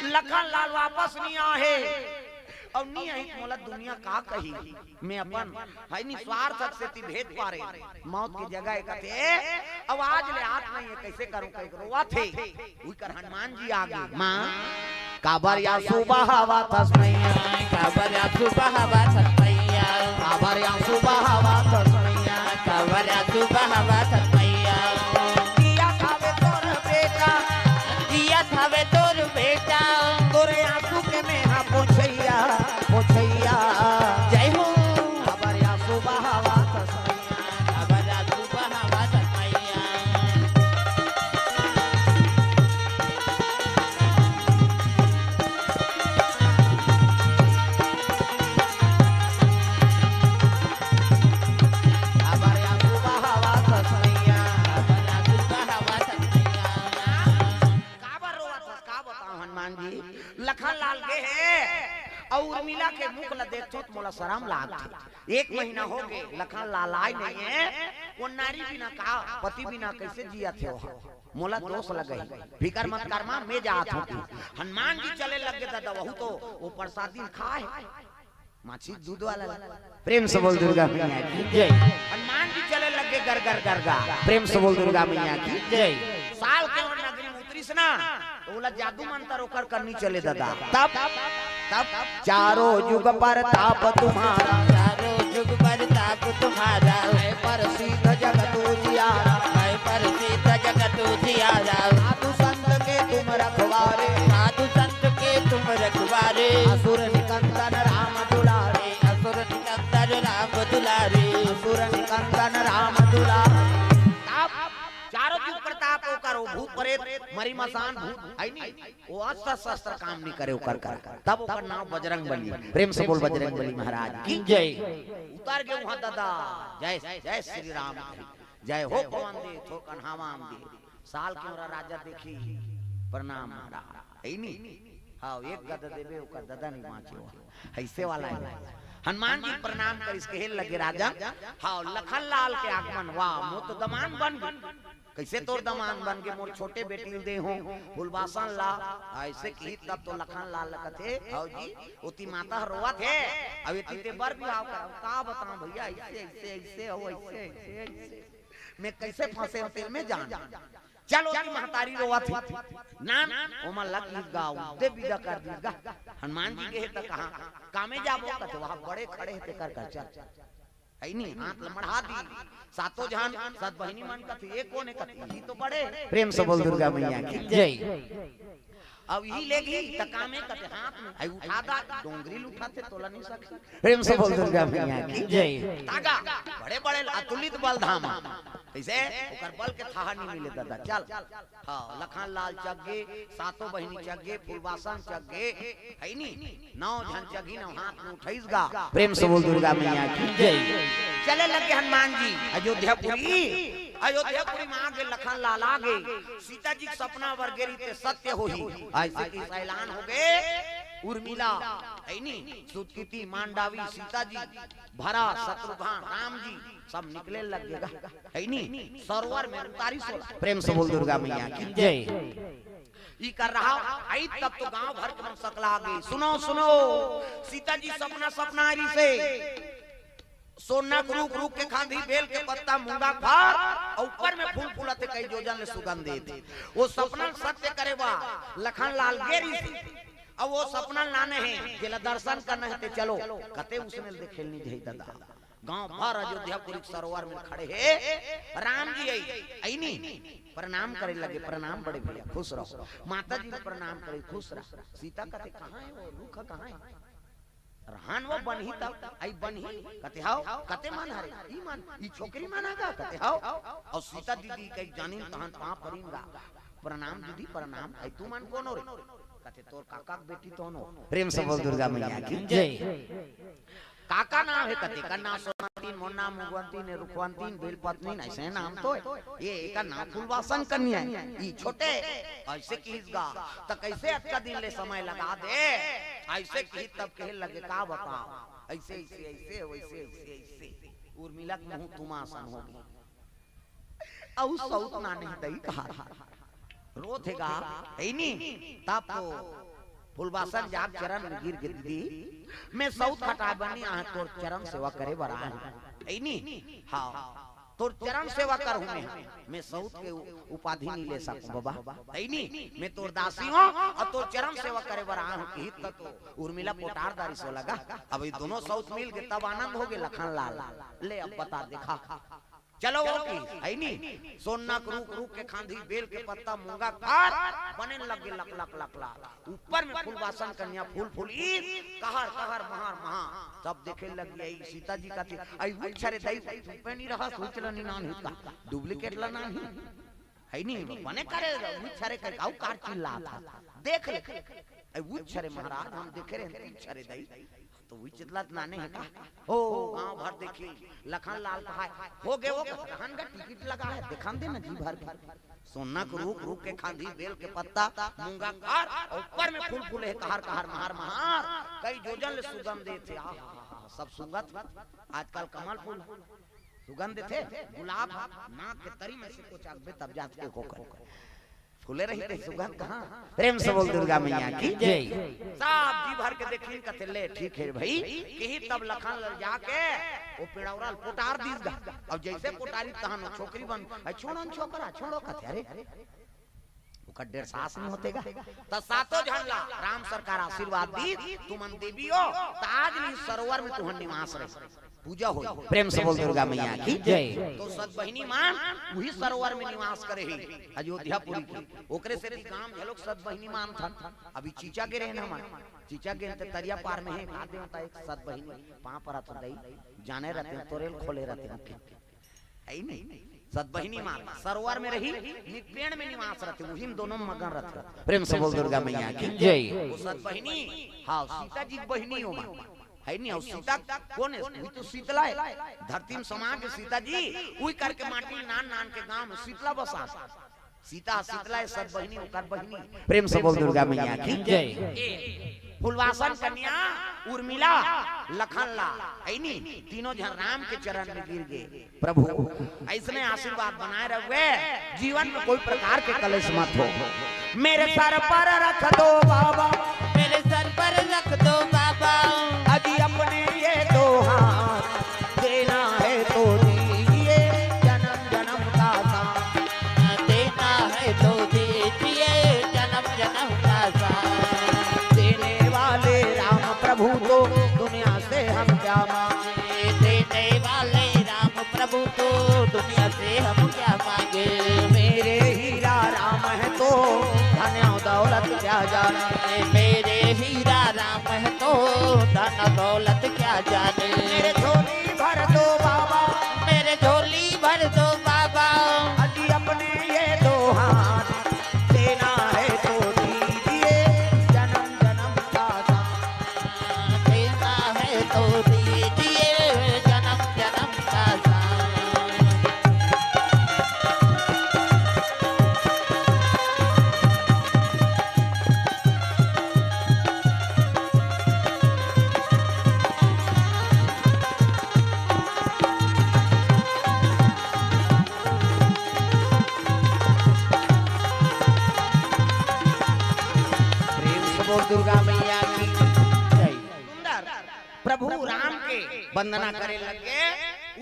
लखन लाल वापस नहीं आहे, अउ नहीं आही त मोला दुनिया का कही?" मैं अपन है निस्वार्थ सेती भेद पारे, मौत के जगह कथे, "अब आज ले आत नहीं हे, कैसे करूं?" कहिके रोवत हे। उही कर हनुमान जी आगे, "माँ, काबर या सुबह हवा थस मैया, काबर या सुबह हवा थस मैया, काबर या सुबह हवा थस मैया, काबर या सुबह हवा थस मैया।" जियत हवे तोर बेटा, जियत हवे तोर बेटा, तोरे आंसू के मेहा पोछैया, पोछैया। जय हो। काबर या सुबह हवा थस मैया, काबर या सुबह हवा थस मैया। काबर या सुबह हवा थस मैया, काबर या सुबह हवा थस मैया। काबर रोवत हस, का बताओं हनुमान जी? लखन लाल गे हे, अउ उर्मिला के मुख ल देखथों त मोला शरम लागथे। एक महीना हो गे, लखन लाल आय नहीं हे। वो नारी बिना का, पति बिना कैसे जियत हे वो? मोला दोष लगही, फिकर मत कर माँ, मैं जात हों। हनुमान जी चले लग गे, दादा, वहू तो वो प्रसादी ल खाए, माछी दूध वाला। प्रेम से बोल दुर्गा मैया की जय। हनुमान जी चले लग गे गर गर गर गा। प्रेम से बोल दुर्गा मैया की जय। साल के ओर नगरी में उतरिस ना, त ओला जादू मंतर ओकर करनी चले दादा। तब, तब चारों जुग परताप तुम्हारा, चारों जुग परताप तुम्हारा, है प्रसिद्ध जगत उजियारा, है प्रसिद्ध जगत उजियारा। साधु संत के तुम रखवारे, साधु संत के तुम रखवारे, असुर निकंदन दुलारी, सुर निकंदन राम दुलारी। तब चारों जुग प्रताप ओकर, ओ भूत प्रेत, मरी मसान भूत, है नी? ओ अस्त्र शस्त्र काम नहीं करे ओकर कर। तब ओकर नाम बजरंग बली। प्रेम से बोल बजरंग बली महाराज की जय। उतर गे वहां दादा। जय, जय श्री राम। जय हो पवन दे, थो कन्हावाम दे। साल के ओरा राजा देखी, प्रणाम महाराज। है नी? हाँ, एक गद देबे, ओकर ददा नहीं बाँचे हो। ऐसे वाला है। हनुमान जी प्रणाम करिस, कहे लगे राजन, हाँ, लखन लाल के आगमन, वाह, मोर तो दमान बन गे। कैसे तोर दमान बन गे, मोर छोटे बेटी ल दे हो, फुलबासन ला, ऐसे कही तब तो लखन लाल कथे, "हौ जी, ओती माता ह रोवत हे, अब एती ते बर बिहाव कर।" अब का बताऊं भैया, ऐसे, ऐसे, ऐसे हो, ऐसे, ऐसे, ऐसे। मैं कैसे फंसे हो तेल में जान। चल ओती महतारी रोवत हे। नान, ओमा लग गीत गा, उदे विदा कर दीस गा। हनुमान जी गे हे त कहाँ? कामे जाबो कथे, वहाँ बड़े खड़े हे तेकर कर चल। है नी, हाथ ल मढ़ा दी। सातों जहान, सत बहिनी मन कथे, "ये कोन हे?" कथे, "यही तो बड़े।" प्रेम से बोल दुर्गा मैया की जय। अब यही ले गई, त कामे कथे हाथ में, आई उठा दा, डोंगरी ल उठाथे, तोला नहीं सके। प्रेम से बोल दुर्गा मैया की जय। तागा, बड़े बड़े अतुलित बल धामा। कैसे? ओकर बल के थाहा नहीं मिले दादा। चल। हाँ, लखन लाल चघ गे, सातों बहिनी चघ गे, फुलबासन चघ गे, है नी? नौ झन चघी नौ हाथ में उठाइस गा। प्रेम से बोल दुर्गा मैया की जय। चले लगे हनुमान जी अयोध्यापुरी। अयोध्यापुरी में आगे लखन लाल आगे। सीता जी के सपना बर गे रहिते सत्य होही। ऐसे कि ऐलान हो गे। उर्मिला, है नी? सुतकीती, मांडावी, सीता जी, भरत, शत्रुघ्न, राम जी, सब निकले लग गे गा। है नी? सरोवर में उतारिस ओला। प्रेम से बोल दुर्गा मैया की जय। ई कर रहा, आई तब तो गांव भर के मन सकला गे। सुनो, सुनो, सीता जी सपना, सपना रहिसे। सोना के रूख, रूख के खांधी, बेल के पत्ता, मूंगा के फर, अउ ऊपर में फूल फूलत हे, कई जोजन ले सुगंधित। वो सपना सत्य करे बर लखन लाल गे रहिसे। अब वो सपना ल नाने हे, जेला दर्शन करना हे ते चलो। कते उसने ल देखे ल नहीं जाही दादा। गांव भर अयोध्यापुरी के सरोवर में खड़े हे, राम जी आई, आई नी, प्रणाम करे लगे, "प्रणाम बड़े भैया, खुश रहो।" माता जी ल प्रणाम करे, "खुश रह।" सीता कथे, "कहाँ हे वो रूख, कहाँ हे?" रहन वो बनही तब, आई बनही, कथे, "हव।" कते मन हरे, "ई मन, ई छोकरी मन आगा?" कथे, "हव।" अउ सीता दीदी कही, "जानिन तहन पाँव परिन गा, प्रणाम दीदी, प्रणाम।" "आई तू मन कोनो रे?" कथे, "तोर काका के बेटी तोनो।" प्रेम से बोल दुर्गा मैया की जय। काका नाम हे कथे, "का नाम सोनवंतीन, मोर नाम मुगवंतीन, रुखवंतीन, बेलपत्नीन, ऐसे नाम तो हे। ये एकर नाम फुलबासन कन्या हे, ई छोटे।" ऐसे किहिस गा, "त कैसे अतका दिन ले समय लगा दे?" ऐसे किहिस तब कहे लगे, "का बताओ, ऐसे, ऐसे, ऐसे, वैसे, ऐसे, ऐसे।" उर्मिला के मुंह तुमा असन हो गे। अउ सउत नाने दई कहा रोत हे गा, है नी? तब तो फुलबासन जाग चरण में गिर गे, "दीदी, मैं सउत खटाय बर नी आए, तोर चरण सेवा करे बर आए हूँ।" है नी? हाँ, "तोर चरण सेवा करहूँ मैं, मैं सउत के उ-, उपाधि नहीं ले सकूँ बाबा, है नी? मैं तोर दासी हूँ अउ तोर चरण सेवा करे बर आए हूँ।" किहिस त तो उर्मिला पोटार दारी सो लगा। अब ये दोनों सउत मिल गे तब आनंद हो गे लखन लाल। "ले अब बता देखा।" चलो वो की, है नी? सोना के रूख, रूख के खांधी, बेल के पत्ता, मूंगा के फर, बने लग गे लक, लक, लक, लक। ऊपर में फुलबासन कन्या फूल फूलिस, कहर, कहर, महर, महा। सब देखे लग गे, आई सीता जी कथे, "आई उछ रे दई, चुपे नहीं रहा, सोच ल नहीं नान हित का, duplicate ल नान ही।" है नी, बने करे, उछ रे कहे, "अउ कार चिल्लात हे, देख ले।" "आई उछ रे महाराज, हम देखे रहे, उछ रे दई।" तो वही चितलत नाने हे का? हो, गांव भर देखी, लखन लाल कहाय, "हो गे, वो रहन गा, टिकट लगा हे, देखान दे ना जी भर के।" सोना के रूख, रूख के खांधी, बेल के पत्ता, मूंगा के फर, अउ ऊपर में फूल फूले हे, कहर, कहर, महर, महर, कई जोजन ले सुगंध देथे। आहा, सब सुगंध, आजकल कमल फूल सुगंध देथे, गुलाब, नाक के तरी में से कुछ आगबे तब जाथे ओकर। फूले रहिथे सुगंध कहाँ? प्रेम से बोल दुर्गा मैया की जय। सब जी भर के देखिन कथे, "ले ठीक हे भाई।" किहिस तब लखन लाल जाके वो पेड़ौरा ल पोटार दिस गा। अब जैसे पोटारिस तहन वो छोकरी बन, "अरे छोड़ो न छोकरा, छोड़ो," कथे, "अरे ओकर डेढ़ सास नहीं होथे गा।" त सातों झन ला राम सरकार आशीर्वाद दिस, "तुमन देवी हो, त आज नहीं सरोवर में तुमन निवास रहे।" पूजा होई। प्रेम से बोल दुर्गा मैया की जय। तो सतबहिनी माँ उही सरोवर में निवास करे हे, अयोध्यापुरी के। ओकरे सेती गांव के लोग सतबहिनी मानथन। अभी चीचा गे रहेन हमन, चीचा गे त तरिया पार में हे, का देवता एक सतबहिनी पाँव परत हंव दई, जाने रहितेंव, तोरेल खोले रहितेंव। हे नहीं, सतबहिनी माँ सरोवर में रही, नित पेड़ में निवास रहिथे, उही में दोनों मगन रहिथे। प्रेम से बोल दुर्गा मैया की जय। वो सतबहिनी, हाँ, सीता जी के बहिनी हो माँ। हे नहीं, अउ सीता कोन हे? उही तो सीतला हे। धरती में समा के सीता जी, उही करके माटी नान नान के गांव में सीतला बसा। सीता सीतला हे, सतबहिनी ओकर बहिनी। प्रेम से बोल दुर्गा मैया की जय। ए, फुलवासन कन्या, उर्मिला, लखन लाल, हे नहीं, तीनों झन राम के चरण में गिर गे। प्रभु, अइसने आशीर्वाद बनाए रहुवे, जीवन में कोई प्रकार के कलेश मत हो। मेरे सर पर रख दो बाबा, मेरे सर पर रख दो बाबा। अजी अपने ये दो हाथ, देना है तो दीजिए जन्म जन्म का साथ। देना है तो दीजिए जन्म जन्म का साथ। देने वाले राम प्रभु तो दुनिया से हम क्या मांगे। देने वाले राम प्रभु तो दुनिया से हम क्या मांगे। मेरे हीरा राम है तो धन दौलत क्या जाने। मेरे हीरा राम है तो धन दौलत क्या जाने। मेरे झोली भर दो बाबा, मेरे झोली भर दो बाबा। अजी अपने ये दो हाथ, देना है तो दीजिए जन्म जन्म का साथ। देना है तो दीजिए जन्म जन्म का साथ। प्रेम से बोल दुर्गा मैया की जय। सुंदर प्रभु राम के वंदना करे लगे,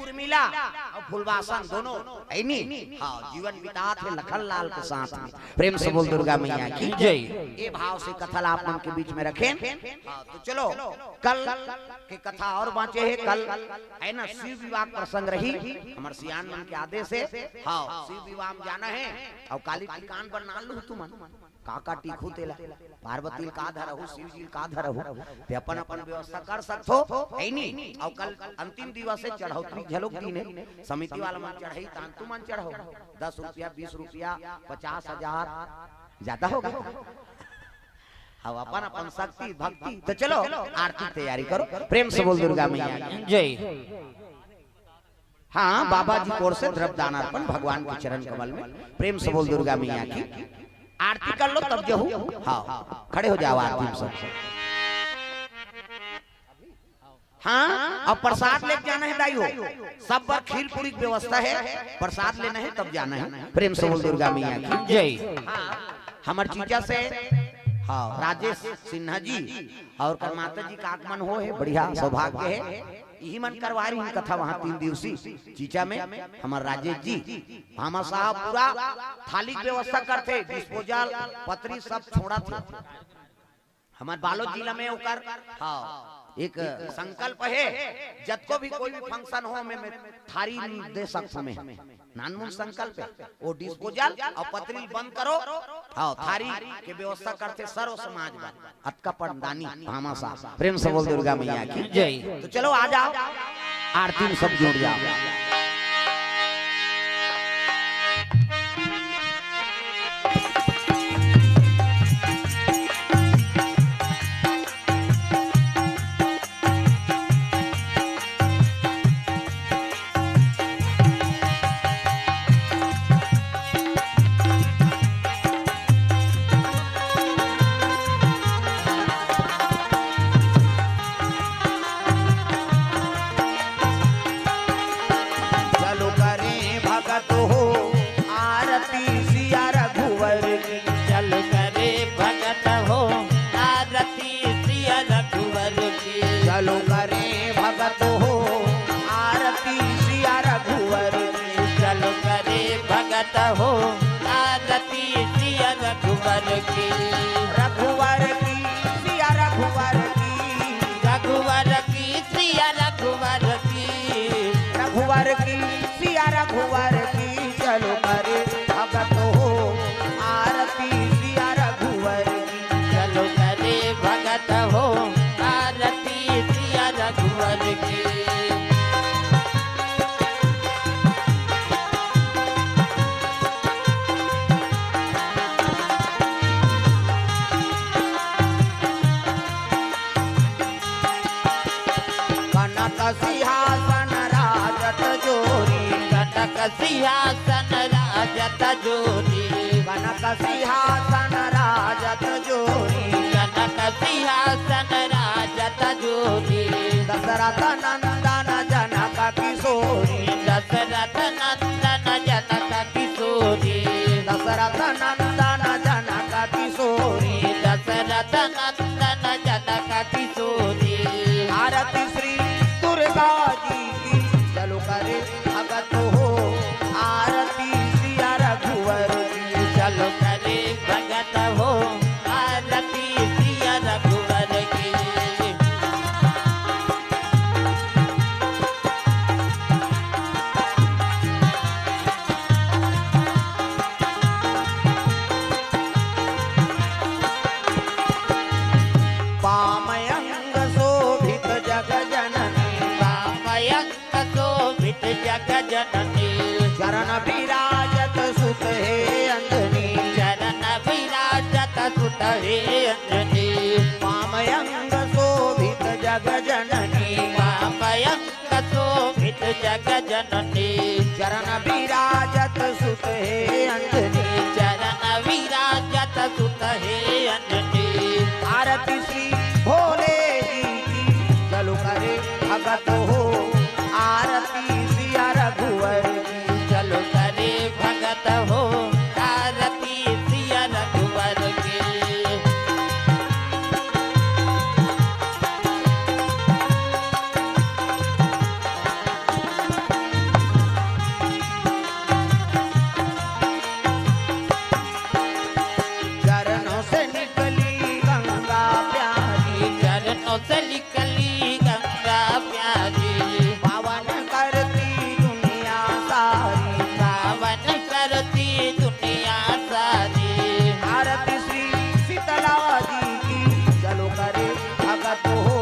उर्मिला अउ फुलवासन दोनों, हे नहीं? हाँ, जीवन बितात हे लखन लाल के साथ में। प्रेम से बोल दुर्गा मैया की जय। ये भाव से कथा ला आप मन के बीच में रखेन। हाँ, तो चलो, कल के कथा अउ बांचे हे, कल हे ना, शिव विवाह के प्रसंग रही, हमर सियान मन के आदेश हे। हाँ, शिव विवाह में जाना हे, अउ काली टिकान बर नान लू तुमन। का का टीकहू तेला, पार्वती ल का धरहू, शिव जी ल का धरहू, ते अपन अपन व्यवस्था कर सकथो, हे नहीं? अउ कल अंतिम दिवस हे, चढ़ौतरी घलोक दिन हे, समिति वाला मन चढ़ही, तान तुमन चढ़हू, दस रुपया, बीस रुपया, पचास हजार, ज्यादा होगे। हाँ, अपन अपन शक्ति भक्ति। तो चलो, आरती के तैयारी करो, प्रेम से बोल दुर्गा मैया की जय। हाँ, बाबा जी की ओर से द्रव्य दान अर्पण भगवान के चरण कमल में। प्रेम से बोल दुर्गा मैया की। आरती कर लो तब जहू। हाँ, खड़े हो जाओ आरती में सब। हाँ, अब प्रसाद लेके जाना हे दाई हो, सब बर खीर पूरी के व्यवस्था हे, प्रसाद लेना हे तब जाना हे। प्रेम से बोल दुर्गा मैया की जय। हाँ, हमर चीचा से, हाँ, राजेश सिन्हा जी अउ ओकर माता जी का आगमन हो हे, बढ़िया सौभाग्य हे। इही मन करवा रही कथा वहाँ तीन दिवसी चीचा में। हमर राजेश जी भामा साहब पूरा थाली के व्यवस्था करथे, disposal पतरी सब छोड़थे। हमर बालोद जिला में ओकर, हाँ, एक संकल्प हे, जतको भी कोई भी function हो, मैं, मैं थारी दे सकथों मैं। नानमुन संकल्प हे, वो disposal अउ पतरी बंद करो, हाँ, थारी के व्यवस्था करथे सर्व समाज बर। अतका पंडदानी भामा साहब। प्रेम से बोल दुर्गा मैया की जय। तो चलो आ जाओ, आरती में सब जुड़ जाओ। चलो करें भगत हो आरती सिया रघुवर की। चलो करें भगत हो आरती सिया रघुवर की। चलो करें भगत हो आरती सिया रघुवर की। चलो करें भगत हो आरती सिया रघुवर की। रघुवर की सिया रघुवर की। रघुवर की सिया रघुवर की। की, सिया रघुवर की, चलो करे भगत हो आरती सिया रघुवर की। चलो करे भगत हो आरती सिया रघुवर की। कनक सिंहासन राजत जोरी। कनक सिंहासन राजत जोरी। कनक सिंहासन राजत जोरी। कनक सिंहासन राजत जोरी। दशरथ नंदन जनक किशोरी। दशरथ नंदन जनक किशोरी। दशरथ नंदन जनक किशोरी। दशरथ नंदन जनक किशोरी। आरती श्री दुर्गा जी की, चलो करे भगत हो आरती सिया रघुवर की। चलो करे भगत हो आरती सिया रघुवर की। पामयंग शोभित जग जननी। पामयंग शोभित जग जननी। चरण विराजत सुत हे अंजनी। चरण विराजत सुत हे अंजनी। पामयंग शोभित जग जननी। पामयंग शोभित जग जननी। चरण विराजत सुत हे अंजनी। चरण विराजत सुत हे अंजनी। आरती श्री भोले जी की, चलो करे भगत हो आरती सिया रघुवर की। चलो करे भगत हो आरती सिया रघुवर की। चरणों से निकली गंगा प्यारी। चरणों से निकली गंगा प्यारी। पावन करती दुनिया सारी। पावन करती दुनिया सारी। आरती श्री शीतला जी की, चलो करे भगत हो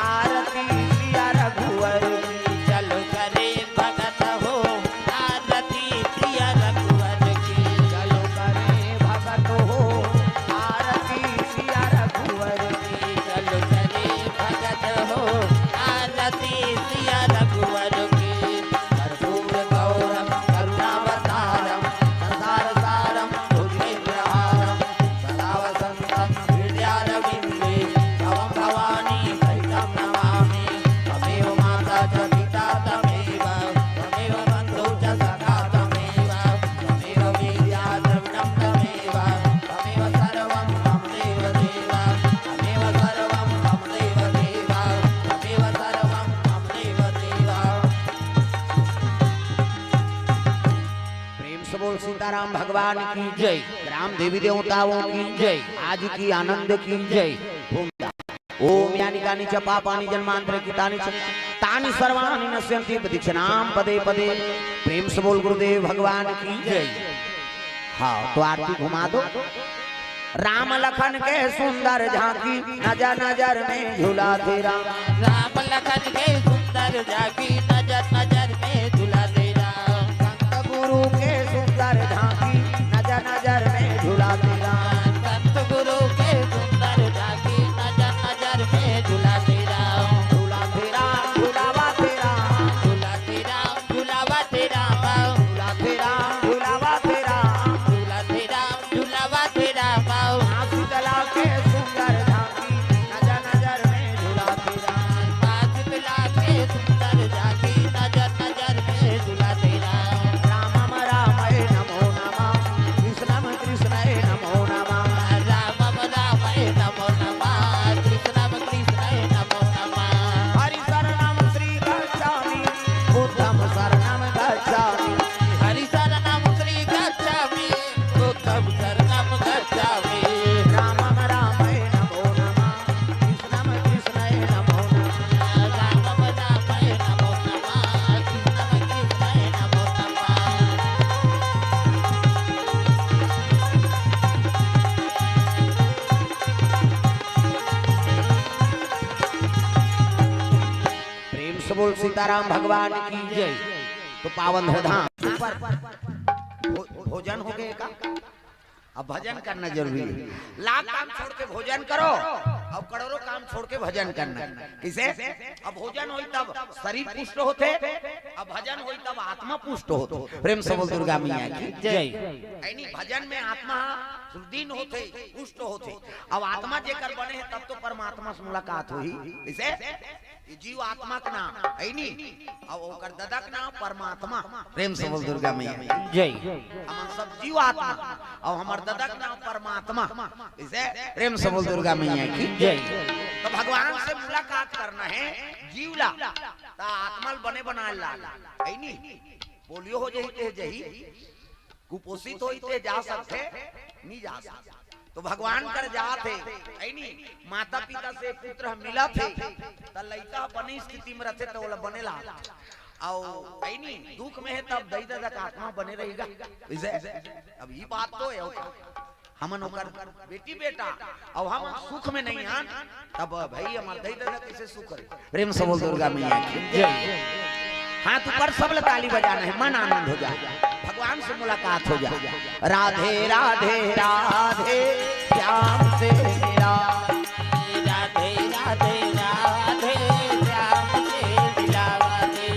आरती सिया रघुवर की। चलो करे भगत हो आरती सिया रघुवर की। चलो करे भगत हो आरती सिया रघुवर की। चलो करे भगत हो आरती सिया रघुवर की। कर्पूर गौरम करुणावतारम संसार सारम भुजगेंद्रहारम सदा वसंतम हृदयारविंदे तवं भवानी सहितं नमामि। त्वमेव माता च पिता त्वमेव, त्वमेव बन्धु च सखा त्वमेव, त्वमेव विद्या द्रविणं त्वमेव, त्वमेव सर्वं मम देव देव, त्वमेव सर्वं मम देव देव, त्वमेव सर्वं मम देव देव। प्रेम से बोल सीताराम भगवान की जय, ग्राम देवी देवताओं की जय, आज की आनंद की जय। ओम यानि कानि च पापानि जन्मांतरे कृतानि च तानि सर्वाणि नश्यन्ति प्रदक्षिणां पदे पदे। प्रेम से बोल गुरुदेव भगवान की जय। हाँ, तो आरती घुमा दो। राम लखन के सुंदर झांकी, नजर नजर में झूला तेरा। राम लखन के सुंदर झांकी, नजर नजर में झूला तेरा। संत गुरु के सुंदर झांकी, नजर नजर में झूला तेरा। संत गुरु के सुंदर झांकी, नजर नजर में झूला तेरा। झूला तेरा, झूलावा तेरा। झूला तेरा, झूलावा तेरा। झूला तेरा, झूलावा तेरा। झूला तेरा, झुलावा तेरा पाँव। माँ शीतला के सुंदर झांकी, नजर नजर में झुला तेरा। माँ शीतला के सुंदर झांकी, नजर नजर में झुला तेरा। रामम रामाय नमो नमः, कृष्णम कृष्णाय नमो नमः। रामम रामाय नमो नमः, कृष्णम कृष्णाय नमो नमः। हरि शरणम श्री गच्छामि, बुद्धम शरणम गच्छामि। हरि शरणम श्री गच्छामि, बुद्धम शरणम गच्छामि। रामम रामाय नमो नमः, कृष्णम कृष्णाय नमो नमः। रामम रामाय नमो नमः, कृष्णम राम भगवान की जय। तो पावन है धाम। ऊपर भो-, भोजन हो गए का? अब भजन करना जरूरी है। लाख काम छोड़ के भोजन करो, अब करोड़ों काम छोड़ के भजन करना। किसे? अब भोजन होई तब शरीर पुष्ट होथे, अब भजन होई तब आत्मा पुष्ट होथे। प्रेम से बोल दुर्गा मैया की जय। यानी भजन में आत्मा सुदृढ़ होथे, पुष्ट होथे। अब आत्मा जेकर बने है तब तो परमात्मा से मुलाकात होही। इसे ये जीव आत्मा के नाम है नी, अब ओकर ददा के नाम परमात्मा। प्रेम से बोल दुर्गा मैया की जय। हमन सब जीव आत्मा, अब हमर ददा के नाम परमात्मा। इसे प्रेम से बोल दुर्गा मैया की जय। तो भगवान से मुलाकात करना है जीव ला, त आत्मा ल बने बनाए ला, है नी? पोलियो हो जही ते जही, कुपोषित होई ते जा सकथे, नी जा सकथे। तो भगवान कर जात हे, है नी? माता पिता से पुत्र ह मिलत हे, त लइका ह बने स्थिति में रथे, त ओला बने ला। अउ है नी? दुख में हे, तब दई ददा का आत्मा बने रहेगा। इसे अब ये बात तो है, हमन ओकर बेटी बेटा, अउ हम सुख में नहीं आन, तब भाई हमर दई ददा कैसे सुख रहे? प्रेम से बोल दुर्गा मैया की जय। हाथ ऊपर, सब ल ताली बजाना है, मन आनंद हो जाए, भगवान से मुलाकात हो जाए। राधे राधे राधे, श्याम से मिला। राधे राधे राधे, श्याम से मिला दे।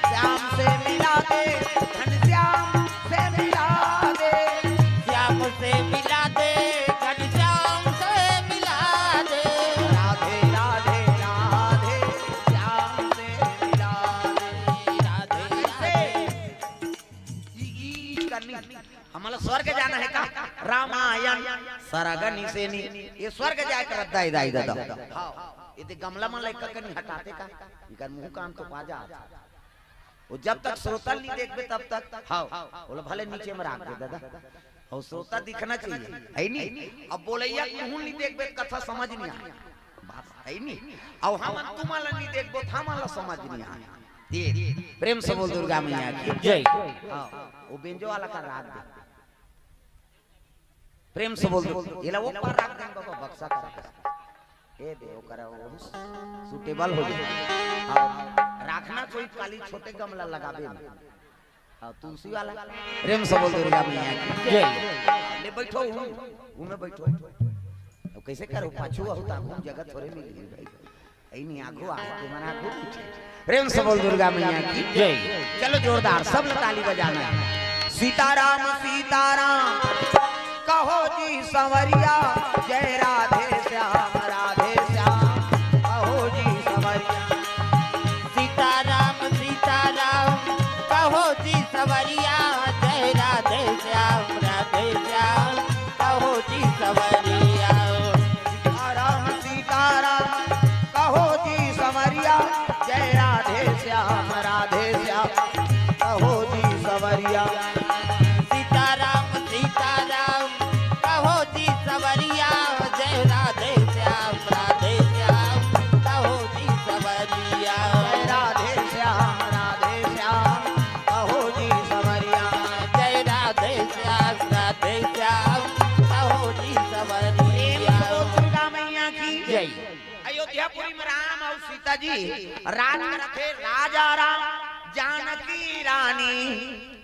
श्याम से मिला दे, घनश्याम से मिला दे। श्याम से मिला दे, घनश्याम से मिला दे। राधे राधे राधे, श्याम से मिला दे। राधे राधे। ई, ई, ई करनी। हमला स्वर्ग जाना है का? रामायण सरग निसेनी। ये स्वर्ग जाए कर दाई, दाई दादा। हाँ, ये दे गमला मन लइका कनी हटाते का? इकर मुंह कान तो पा जा। वो जब तक श्रोता नहीं देखबे तब तक, हाँ, बोला भले नीचे में राख दे दादा। और श्रोता दिखना चाहिए, है नी? अब बोलैया के मुंह नहीं देखबे त कथा समझ नहीं आए। बात है नी? अब हम तुमला नहीं देखबो त हमला समझ नहीं आए। ये प्रेम से बोल दुर्गा मैया की जय। हाँ, वो बेंजो वाला का राख दे। प्रेम से बोल दो, ये ला वो पर राख दे बाबा, बक्सा कर। ए बे, ओकरा वो सुटेबल हो जाए। हाँ, राखना चाहिए, खाली छोटे गमला लगाबे में। हाँ, तुलसी वाला। प्रेम से बोल दुर्गा मैया की जय। ले बैठो, हूँ, हूँ में बैठो। अब कैसे करो, पाछू हो ता, हूँ, जगह थोड़े मिली भाई। ऐनी आगू आ, तुमन आगू पीछे। प्रेम से बोल दुर्गा मैया की जय। चलो जोरदार, सब ताली बजाना। सीताराम, सीताराम, कहो जी संवरिया, जय राधे श्याम, राधे श्याम, कहो जी संवरिया। सीताराम, सीताराम, कहो जी संवरिया, जय राधे श्याम, राधे श्याम, कहो जी संवरिया। सीताराम, सीताराम, कहो जी संवरिया, जय राधे श्याम, राधे श्याम, कहो जी संवरिया। सीताराम, सीताराम, कहो जी संवरिया, जय राधे श्याम, राधे श्याम, कहो जी संवरिया। जय राधे श्याम, राधे श्याम, कहो जी संवरिया। जय राधे श्याम, राधे श्याम, कहो जी संवरिया। प्रेम से बोल दुर्गा मैया की जय। अयोध्यापुरी में राम अउ सीता जी राज करत हे, राजा राम जानकी रानी,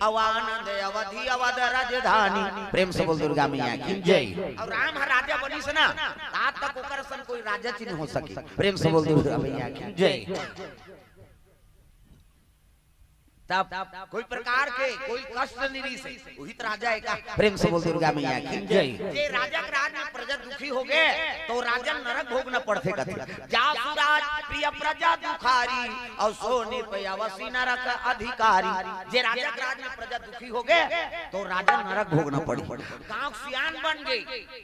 अउ आनंद अवधि अवध राजधानी। प्रेम से बोल दुर्गा मैया की जय। अउ राम ह राजा बनिस ना, आज तक ओकर सन कोई राजा च नहीं हो सके। प्रेम से बोल दुर्गा मैया की जय। तब कोई प्रकार के कोई कष्ट नहीं रहिस हे, उही त राजा हे का। प्रेम से बोल दुर्गा मैया की जय। जे राजा के राज में प्रजा दुखी हो गए, तो राजा नरक भोगना पड़थे कथे। जासु राज प्रिय प्रजा दुखारी, अउ सो नृप अवसि नरक अधिकारी। जे राजा के राज में प्रजा दुखी हो गए, तो राजा नरक भोगना पड़ी। गांव सियान बन गए,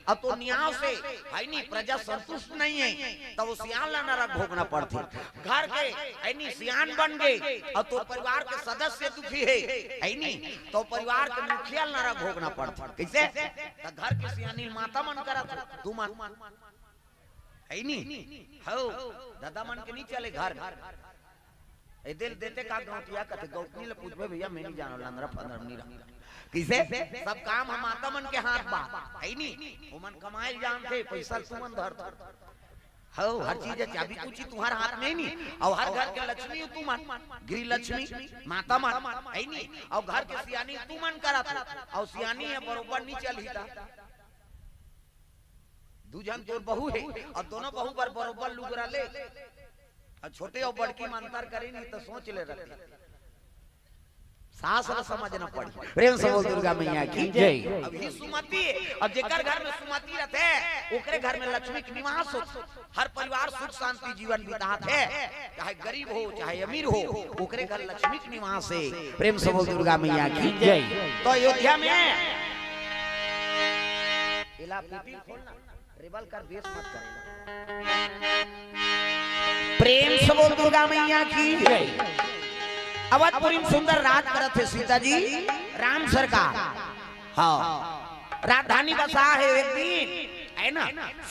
अब तो न्याय से है नी, प्रजा संतुष्ट नहीं है, तब वो सियान ला नरक भोगना पड़थे। घर के ऐनी सियान बन गए अउ तोर परिवार के सदस्य दुखी हे, ऐनी तो परिवार के मुखिया ल नरक भोगना पड़थे। कैसे? त घर के सियानी माता मन करत, तुमन ऐनी हो, दादा मन के नहीं चले घर। ए दिल देते का गौटिया कथे, गौटनी ले पूछबे भैया, मैं नहीं जानो, लंदरा फंदरा नहीं रहा। किसे? सब काम हम माता मन के हाथ बा, ऐनी? ओमन कमाए ल जानथे, पैसा तुमन धर धर। हव, हर चीज के चाबी कुची तुम्हार हाथ में ही नहीं। अउ हर घर के लक्ष्मी हो तुमन, गृह लक्ष्मी, माता मन, है नहीं। अउ घर के सियानी तुमन करत हो, अउ सियानी हे बरोबर नहीं चलही ता। दू झन तोर बहू हे, अउ दोनों बहू बर बरोबर लुगरा ले। अउ छोटे अउ बड़की में अंतर करे नहीं तो सोच ले रहते। सास ल समझना पड़ी। प्रेम से बोल दुर्गा मैया की जय। अब ही सुमति, अब जेकर घर में सुमति रहते, ओकरे घर में लक्ष्मी के निवास होथे। हर परिवार सुख शांति जीवन बितात हे, चाहे गरीब हो, चाहे अमीर हो, ओकरे घर लक्ष्मी के निवास हे। प्रेम से बोल दुर्गा मैया की जय। तो अयोध्या में एला पीपी खोलना। ट्रेवल कर, बेस मत कर। प्रेम से बोल दुर्गा मैया की जय। अवधपुरी में सुंदर राज करत हे सीता जी, राम सरकार। हाँ, राजधानी बसा हे एक दिन, है ना?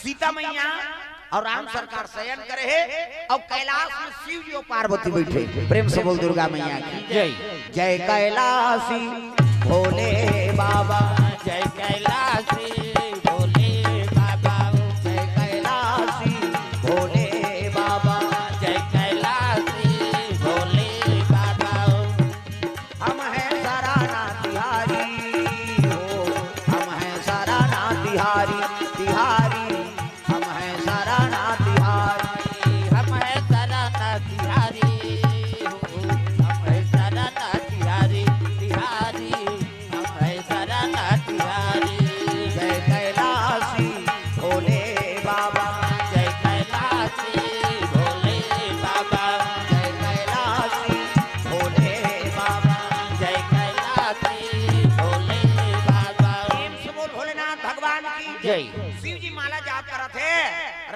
सीता मैया अउ राम सरकार शयन करे हे, अउ कैलाश में शिव जी अउ पार्वती बैठे। प्रेम से बोल दुर्गा मैया की जय। जय कैलाशी भोले बाबा, जय कैलाशी भोले बाबा, जय कैलाशी भोले बाबा, जय कैलाशी भोले बाबा। हम हैं सराना तिहारी हो, हम हैं सराना तिहारी, तिहारी। हम हैं सराना तिहारी, हम हैं सराना तिहारी हो, हम हैं सराना तिहारी, तिहारी। हम हैं सराना तिहारी। जय कैलाशी भोले बाबा, जय कैलाशी भोले बाबा, जय कैलाशी भोले बाबा, जय कैलाशी भोले बाबा। प्रेम से बोल भोलेनाथ भगवान की जय। शिव जी माला जाप करत हे,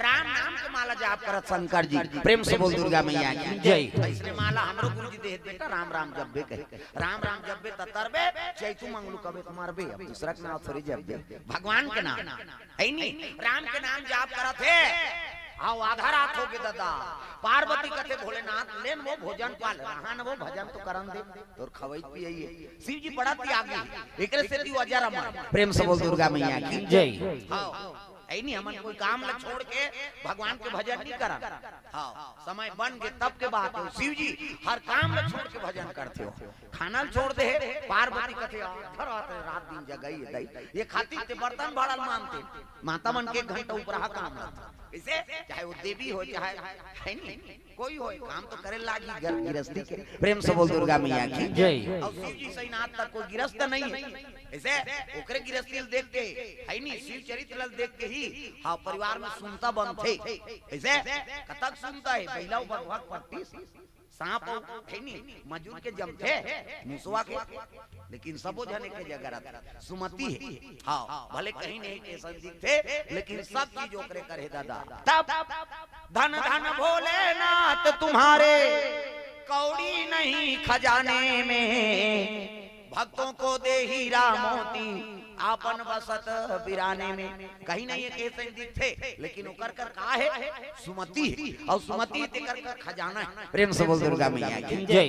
राम नाम के माला जाप करत शंकर जी। प्रेम से बोल दुर्गा मैया की जय। अइसने माला हमरो गुरु जी देहे बेटा, राम राम जब्बे कहे, राम राम जब्बे त तरबे, चैतू मंगलू कबे त मरबे। अब दूसरा के नाम थोड़ी जब्बे, भगवान के नाम, है नी? राम के नाम जाप करत हे। अउ आधा रात होगे दादा, पार्वती कथे भोलेनाथ, लेन वो भोजन पाल, रहन वो भजन तो करन दे, तोर खवई पियई हे। शिव जी बड़ा त्यागी हे, एकरे सेती वो अजर अमर। प्रेम से बोल दुर्गा मैया की जय। हाँ, है नी, हमन कोई काम ला छोड़ के भगवान के भजन नहीं करन। हाँ, समय बन के तब के बात हे। शिव जी हर काम ला छोड़ के भजन करथे हो। खाना ल छोड़ दे, पार्वती कथे, "आ, धर आत रे, रात दिन जगई हे दई।" ये खातिर ते बर्तन भाड़ा ल मानते। माता मन के एक घंटा उपराहा काम रहथे। इसे चाहे वो देवी हो, चाहे है नी, कोई हो, काम तो करे लागी घर गिरस्ती के। प्रेम से बोल दुर्गा मैया की जय। अउ शिव जी सही नाथ तक कोई गिरस्त नहीं हे। इसे ओकरे गिरस्ती ल देख के, है नी, शिव चरित्र ल देख के ही, हाँ, परिवार में सुनता बनथे। इसे कतक सुनता हे, बइला अउ बघवा के पट्टी सांप अउ खैनी मजूर के जमथे, मुसवा के, लेकिन सबो झन एके जगह रथे। सुमति हे, हाँ, भले कहीं नहीं के संग दिखथे, लेकिन सब चीज ओकरे करे दादा। तब धन धन भोलेनाथ तुम्हारे, कौड़ी नहीं खजाने में, भक्तों को दे हीरा मोती, आपन बसत बिराने में। कहीं नहीं एक ऐसे दिखथे, लेकिन ओकर कर का हे? सुमति हे। अउ सुमति तेकर कर खजाना हे। प्रेम से बोल दुर्गा मैया की जय।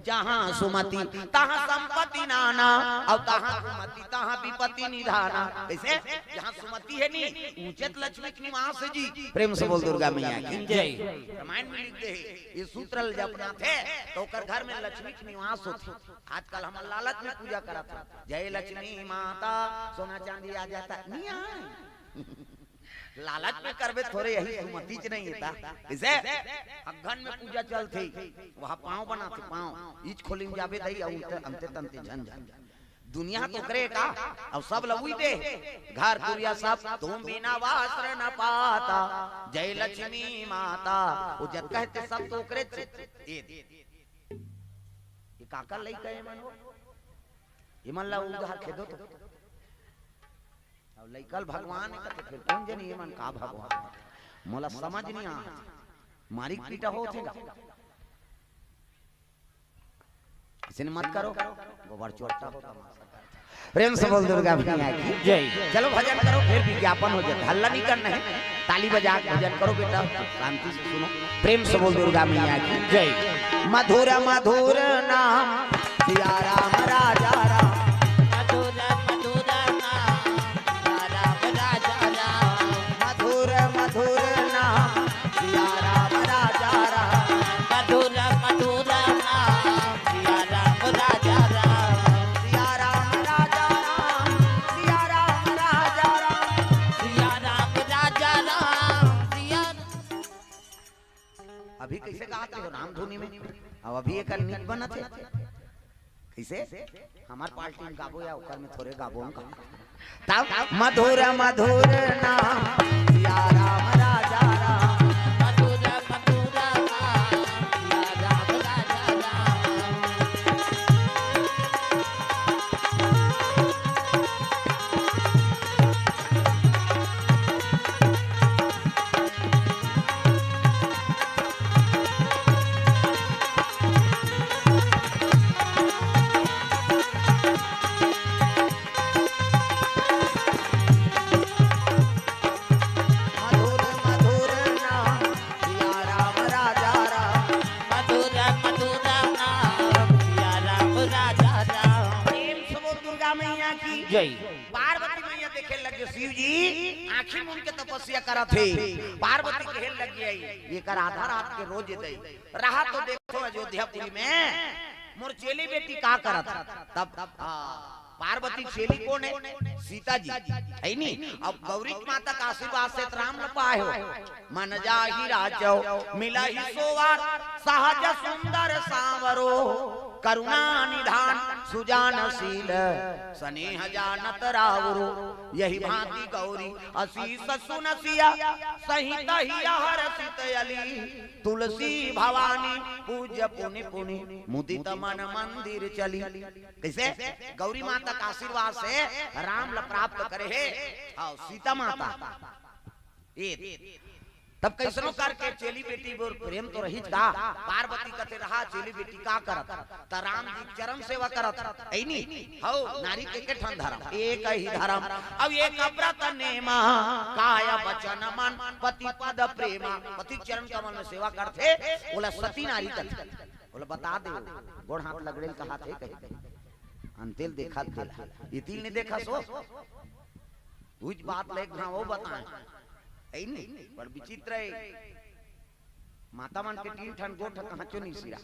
जहाँ सुमति तहाँ संपत्ति नाना, अउ तहाँ सुमति तहाँ विपत्ति निधाना। कैसे? जहाँ सुमति हे नी, उचित लक्ष्मी के निवास हे जी। प्रेम से बोल दुर्गा मैया की जय। रामायण में लिख दे हे, ये सूत्र ल जपना थे, तो ओकर घर में लक्ष्मी के निवास होथे। आजकल हम लालच में पूजा करत हन, "जय लक्ष्मी माता, सोना चांदी आ जाता", नहीं आए। लालच में करबे थोरे, यही सुमति च नहीं हे ता। इसे अगहन में पूजा चलथे, वहाँ पाँव बनाथे, पाँव। ईच खोली में जाबे दई, अउ अंते, अंते तंते झन झन। दुनिया तो करे का, अब सब लगुई दे। घर कुरिया सब, "तुम बिना वस्त्र न पाता, जय लक्ष्मी माता।" वो जत कहते सब तो ओकरे च-, ए, ये काकर लइका हे मन हो? ये मन ला उधार खेदो तो। अब लइका ल भगवान हे कथे, फिर कौन जनी ये मन का भगवान? मोला समझ नहीं आ। मारिक पीटा होथे गा। ऐसे मत करो, गोबर चोट्टा हो तमाशा करथे। प्रेम से बोल दुर्गा मैया की जय। चलो भजन करो, फिर विज्ञापन हो जाता, हल्ला नहीं करना हे। ताली बजा के भजन करो बेटा, शांति से सुनो। प्रेम से बोल दुर्गा मैया की जय। मधुर मधुर नाम सिया राम राजा राम। मधुर मधुर नाम सिया राम राजा राम। मधुर मधुर बनथे। कइसे? हमर पार्टी में गाबो या ओकर में थोरे गाबो हम का। तब मधुर मधुर नाम सिया राम राजा राम। मधुर मधुर नाम सिया राम राजा राम। मधुर मधुर नाम सिया राम राजा राम। मधुर मधुर नाम सिया राम राजा राम। प्रेम से बोल दुर्गा मैया की जय। पार्वती मैया देखे लगे शिव जी आँखी मूंद के तपस्या करत हे। पार्वती कहे लगे, "आई एकर आधा रात के रोज दे रहा तो देखो अयोध्यापुरी में मोर चेली बेटी का करत।" तब आ, पार्वती चेली कोन हे? सीता जी, हे नी? अब गौरी माता के आशीर्वाद से त राम ल पाए हो। मन जाहि राजौ मिलहि सोवार, सहज सुंदर सांवरो, करुणा निधान सुजान शील, स्नेह जानत रावरो। यहि भांति गौरी असीस सुन सिया, सहित हिय हरषित अली। तुलसी भवानी पूज्य पुनि पुनि, मुदित मन मंदिर चली। कइसे? गौरी माता के आशीर्वाद से राम ल प्राप्त करे हे। अउ सीता माता। ए, तब कइसनो करके चेली बेटी बर प्रेम तो रहिच का? पार्वती कथे रहा चेली बेटी का करत? त राम जी चरण सेवा करत। हे नी? हौ, नारी के के ठन धरम? एक ही धरम। अब एक व्रत नेमा, काय वचन मन पति पद प्रेमा। पति चरण कमल में सेवा करथे, ओला सती नारी कथे। ओला बता दे, गोड़ हाथ लगड़े ल कहाथे कहे। अंतेल देखत तेला। ये तिल नहीं देखा सो? उच बात ले घाव बताए। हे नी? बड़ विचित्र हे। माता मन के तीन ठन गोठ कहांचो नहीं सिरा।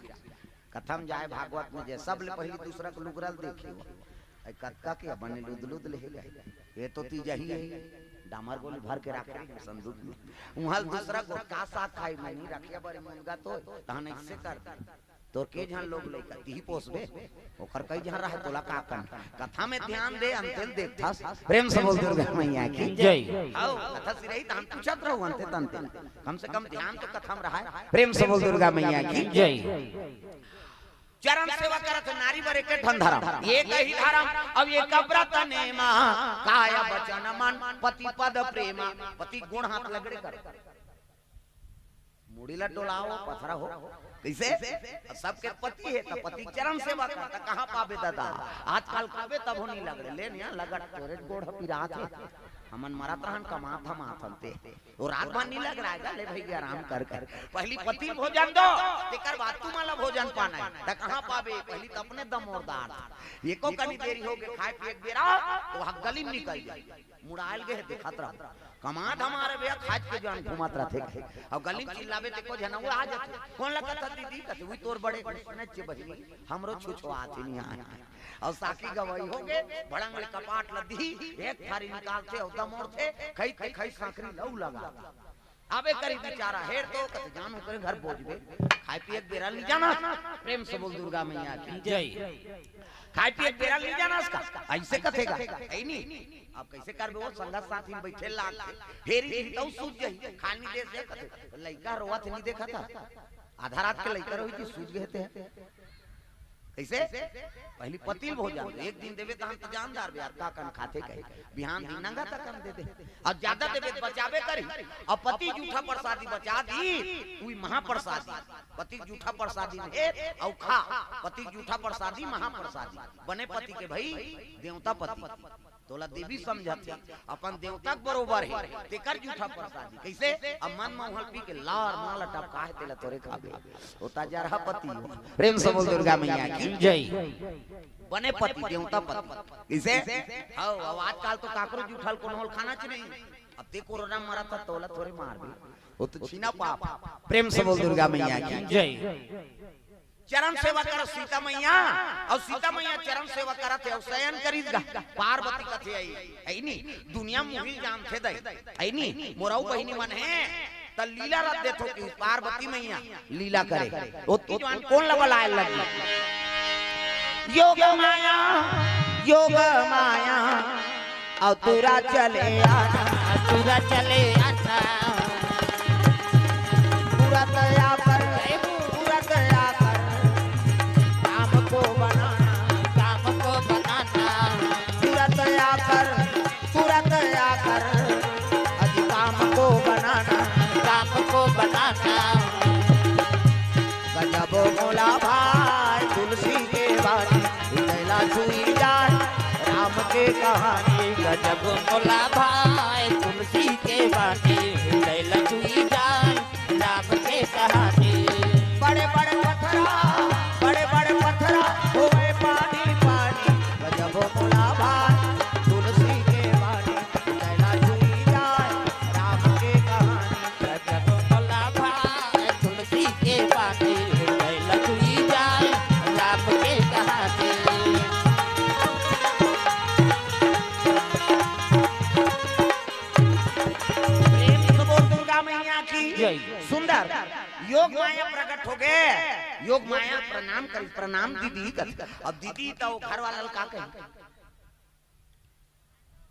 कथा म जाए भागवत में जे सब ले पहली दूसरा के लुगरा ल देखे हो। अई कतका के बने लुद लुद ले हे। ये तो तीजही हे। डामर गोली भर के राखे हे संदूक में। उहां ल दूसरा गोठ का साग खाई में नहीं रखिया बड़े मुनगा तो तहन ऐसे कर। तोर के झन लोग लइका तिही पोसबे, ओकर कई झन रहे तोला का कन। कथा में ध्यान दे, अंतेल देखथस। प्रेम से बोल दुर्गा मैया की जय। हौ, कथा सिरही तहन पूछत रहू अंते तंते। कम से कम ध्यान तो कथा में रहे। प्रेम से बोल दुर्गा मैया की जय। चरण सेवा करत नारी बर एक ठन धरम, एक ही धरम, अब एक व्रत नेमा, काय वचन मन पति पद प्रेमा, पति गोड़ हाथ लगड़े कर। मुड़ी ला डोलाओ, पथरा हो। कइसे? सबके पति हे, त पति चरण सेवा कर, त कहाँ पाबे दादा? आजकल कबे तभो नहीं लग रहे, ले निया लगत तोरे गोड़ पिरात हे। हमन मरत रहन, कमात हम आथन ते। वो रात भर नहीं लग रहा है, ले भैया आराम कर कर। पहली पति भोजन दो, तेकर बाद तुमन ला भोजन पाना हे। त कहाँ पाबे? पहली त अपने दमोरदार। एको कनी देरी हो गए, खाए पिए के बेरा, तो वहाँ गली में निकल जाए। मुड़ायल गए, देखत रहो। कमात हमारे भैया खाज के जान घूमत रहथे। अउ गली में चिल्लाबे ते को झन वो आ जाथे। कोन लगत हे दीदी? कथे, "उही तोर बड़े।" "नच बहिनी, हमरो छुछुआत हे निया।" अउ साकी गवाही हो गे, भड़ंग ले कपाट ल दिही, एक थारी निकालथे अउ दमोरथे, खई खई खई सांकरी लऊ लगा। अबे करी बिचारा, हेर तो कथे, "जान ओकरे घर बोझबे, खाए पिए के बेरा नहीं जाना।" प्रेम से बोल दुर्गा मैया की जय। खाए पिए के बेरा नहीं जाना इसका, ऐसे कथेगा, हे नी? अब कैसे करबे? वो संगत साथी में बैठे लाग, हेरी जी तो सूझ गई, खानी दे से कथे, लइका रोवत नहीं देखा था, आधा रात के लइका रोई थी, सूझ गए थे। कैसे? पहली पति ल भोजन, एक दिन देबे तहन त जानदार बे यार, का कन खाथे कहे, बिहान दिन नंगा त कन दे दे, अउ ज्यादा देबे त बचाबे करी, अउ पति जूठा प्रसादी बचा दी, उही महाप्रसादी। पति जूठा प्रसादी हे अउ खा, पति जूठा प्रसादी महाप्रसादी। बने पति के भई देवता पति। तोला देवी समझत हे, अपन देवता के बरोबर हे, तेकर जूठा प्रसादी। कैसे? अब मन म उहल पी के लार माला टपकाहे तेला तोरे खाबे। ओ त जरहा पति हो। प्रेम से बोल दुर्गा मैया की जय। बने पति, देवता पति। कैसे? हौ, अब आजकल तो काकरो जूठा ल कोनो ल खाना च नहीं। अब ते कोरोना मरत हे तोला थोरे मारबे। वो तो छीना पाप। प्रेम से बोल दुर्गा मैया की जय। चरण सेवा करत सीता मैया, अउ सीता मैया चरण सेवा करत हे, अउ शयन करिस गा। पार्वती कथे आई, आई नी, दुनिया मुही जानथे दई, आई नी, मोर अउ बहिनी मन हे, त लीला रच देथों कि पार्वती मैया लीला करे। ओ तीजवान कोन ल बलाए लगी? योग माया, योग माया, अउ तुरा चले आना। तुरा चले आना। तुरत आकर, तुरत आकर, काम को बनाना। काम को बनाना। तुरत आकर, तुरत आकर, अजी काम को बनाना। काम को बनाना। गजब मोला भाई तुलसी के बानी, हृदय ला छुई जाए राम के कहानी। गजब मोला भाई तुलसी के बानी, हृदय ला छुई जाए राम के कहानी। बड़े बड़े पथरा, बड़े बड़े पथरा होवे पानी पानी। गजब मोला भाई तुलसी के बानी, हृदय ला छुई जाए राम के कहानी। गजब मोला भाई तुलसी के बानी, हृदय ला छुई जाए राम के कहानी। प्रेम से बोल दुर्गा मैया की जय। सुंदर योग माया प्रकट हो गए। योग माया प्रणाम करी, प्रणाम दीदी करी। अब दीदी तो घर वाला का कही?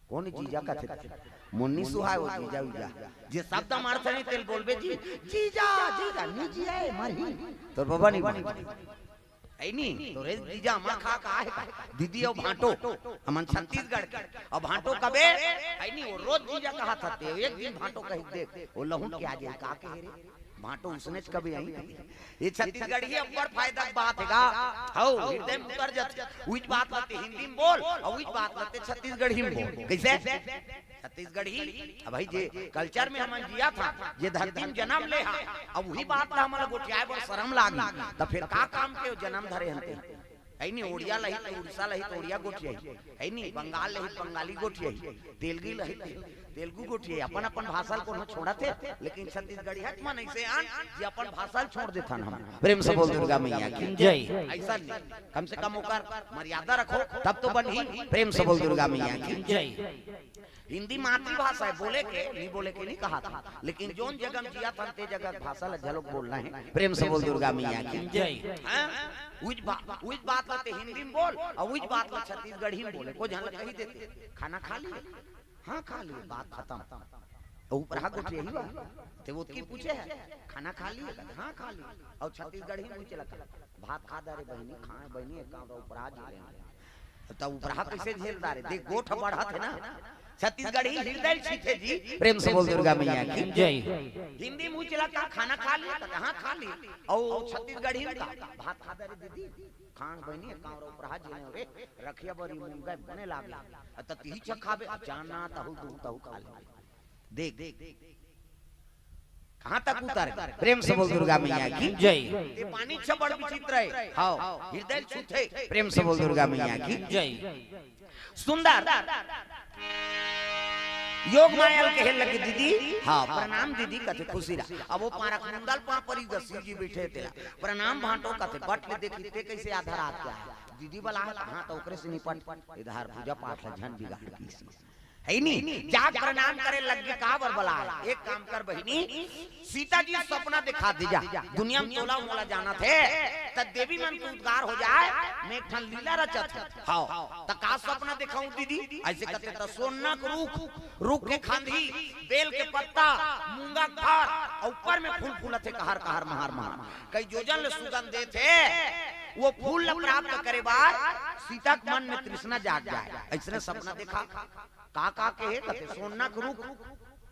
कोन जीजा कथे? मोर नी सुहाय ओ जीजा उजा। जे शब्द मारथे नहीं तेला बोलबे जी, जीजा, जीजा, नी जिया ए, मरही। तोर बबा नी बने। है नी? तोरे जीजा अमा खा का हे का? दीदी अउ भांटो, हमन छत्तीसगढ़ के। अउ भांटो कबे? है नी, वो रोज जीजा कहत हे, ते एक दिन भांटो कहि देख, वो लहुट के आ जाए, का कहे रे? भांटो उसनेच कबे आई। ये छत्तीसगढ़ी अब्बड़ फायदा के बात हे गा। हौ, हृदय में उतर जाथे। उइच बात ला ते हिंदी में बोल, अउ उइच बात ला ते छत्तीसगढ़ी में बोल। कइसे? छत्तीसगढ़ी। अब भाई जे culture में हमन जियत हन, जे धरती में जनम ले हन, अब उही बात ला हमन ला गोठियाए बर शरम लागी, त फेर का काम के जनम धरे हन ते? है नी, ओड़िया लही त उड़ीसा लही त ओड़िया गोठियाही, है नी, बंगाल लही त बंगाली गोठियाही, तेलगी लही त तेलगू गोठियाही। अपन अपन भाषा ल कोनो छोड़त हे, लेकिन छत्तीसगढ़िया मन अइसे आन जे अपन भाषा ल छोड़ देथन हम। प्रेम से बोल दुर्गा मैया की जय। अइसन नहीं, कम से कम ओकर मर्यादा रखो, तब तो बनही। प्रेम से बोल दुर्गा मैया की जय। हिंदी मातृभाषा हे, बोले के, नहीं बोले के नहीं कहा था, लेकिन जोन जगह में जियत हन, ते जगह के भाषा ला झलोक बोलना हे। प्रेम से बोल दुर्गा मैया की जय। हैं? उइच बा-, उइच बात ला ते हिंदी में बोल, अउ उइच बात ला छत्तीसगढ़ी में बोले, को झन ला कहि देते, "खाना खा लिए?" "हाँ, खा लिए," बात खतम। अउ उपरहा गोठियाही बा, ते ओतकी पूछे हे, "खाना खा लिए?" "हाँ, खा लिए।" अउ छत्तीसगढ़ी में पूछे लगा, "भात खा डारे बहिनी?" "खाए बहिनी, एक काम उपरहा जी रहे हैं।" त उपरहा कइसे झेल डारे? देख, गोठ बढ़त हे ना। छत्तीसगढ़ी हृदय छिथे जी। प्रेम से बोल दुर्गा मैया की जय। हिंदी में उइच ला का, "खाना खा लिए?" त कहाँ खा लिए? अउ छत्तीसगढ़ी में का, "भात खा डारे दीदी?" "खाए बहिनी, एक काम उपरहा जी रहे हैं रे, रखिया बरी मुनगा बने लागे।" त तिही छ खाबे, "जाना तहु तू तहु खा ले।" देख, कहाँ तक उतर गए? प्रेम से बोल दुर्गा मैया की जय। ये पानी छपड़ विचित्र है। हाँ, हृदय छूते। प्रेम से बोल दुर्गा मैया की जय। सुंदर योग माया ल कहे लगे, "दीदी।" "हाँ।" "प्रणाम दीदी," कथे, "खुशी रहा।" अब वो पारक मुंदल पाँव परी, शिव जी बैठे तेला, "प्रणाम भांटो," कथे, बट ले देखी ते कइसे आधा रात के आए। दीदी बला, "हाँ, त ओकरे से निपट, इधर पूजा पाठ ला झन बिगाड़ किसी।" है नी? जाके प्रणाम करे लग गे, का बर बलाय? एक काम कर बहिनी, सीता जी सपना दिखा दे जा, दुनिया में तोला मोला जानत हे, त देवी मन के उद्धार हो जाए, मैं एक ठन लीला रचत हँव। हाँ, त का सपना दिखाऊं दीदी? अइसे कथे त सोना के रूख, रूख के खांधी, बेल के पत्ता, मूंगा के फर, अउ ऊपर में फूल फूलत हे, कहर कहर, महार महार, कई जोजन ले सुगंध देत हे। वो फूल ल प्राप्त करे बर सीता के मन में तृष्णा जाग जाए, अइसने सपना देखा। का का के हे कथे, सोना के रूख,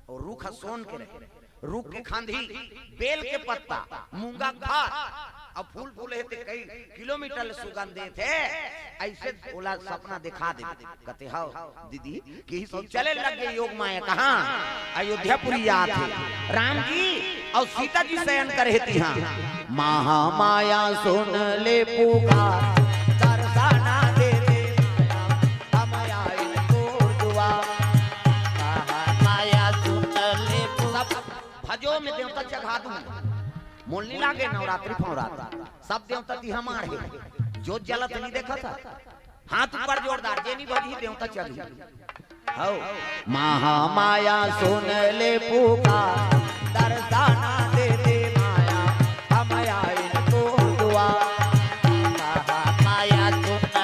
अउ रूख ह सोन के रहे, रूख के खांधी, बेल के पत्ता, मूंगा के फर, अउ फूल फूले हे ते कई किलोमीटर ले सुगंध देत हे। अइसे ओला सपना दिखा दे, कथे, "हव दीदी।" कि सब चले लग गे योग माया, कहाँ? अयोध्यापुरी आत हे। राम जी अउ सीता जी शयन करे हे तिहाँ। महामाया सुन ले पुकार, दर्शना दे दे माया, हम आइन तोर दुआर। महामाया सुन ले पुकार। भजो में देवता चघा दूं, मोल नी लागे नवरात्रि फवरात्रि, सब देवता तिहाँ माढ़े, जोत जलत नहीं देखत हे। हाथ ऊपर जोरदार, जेनी भजही देवता चली। हौ। महामाया सुन ले पुकार, दर्शना दे दे माया, हम आइन तोर दुआर। महामाया सुन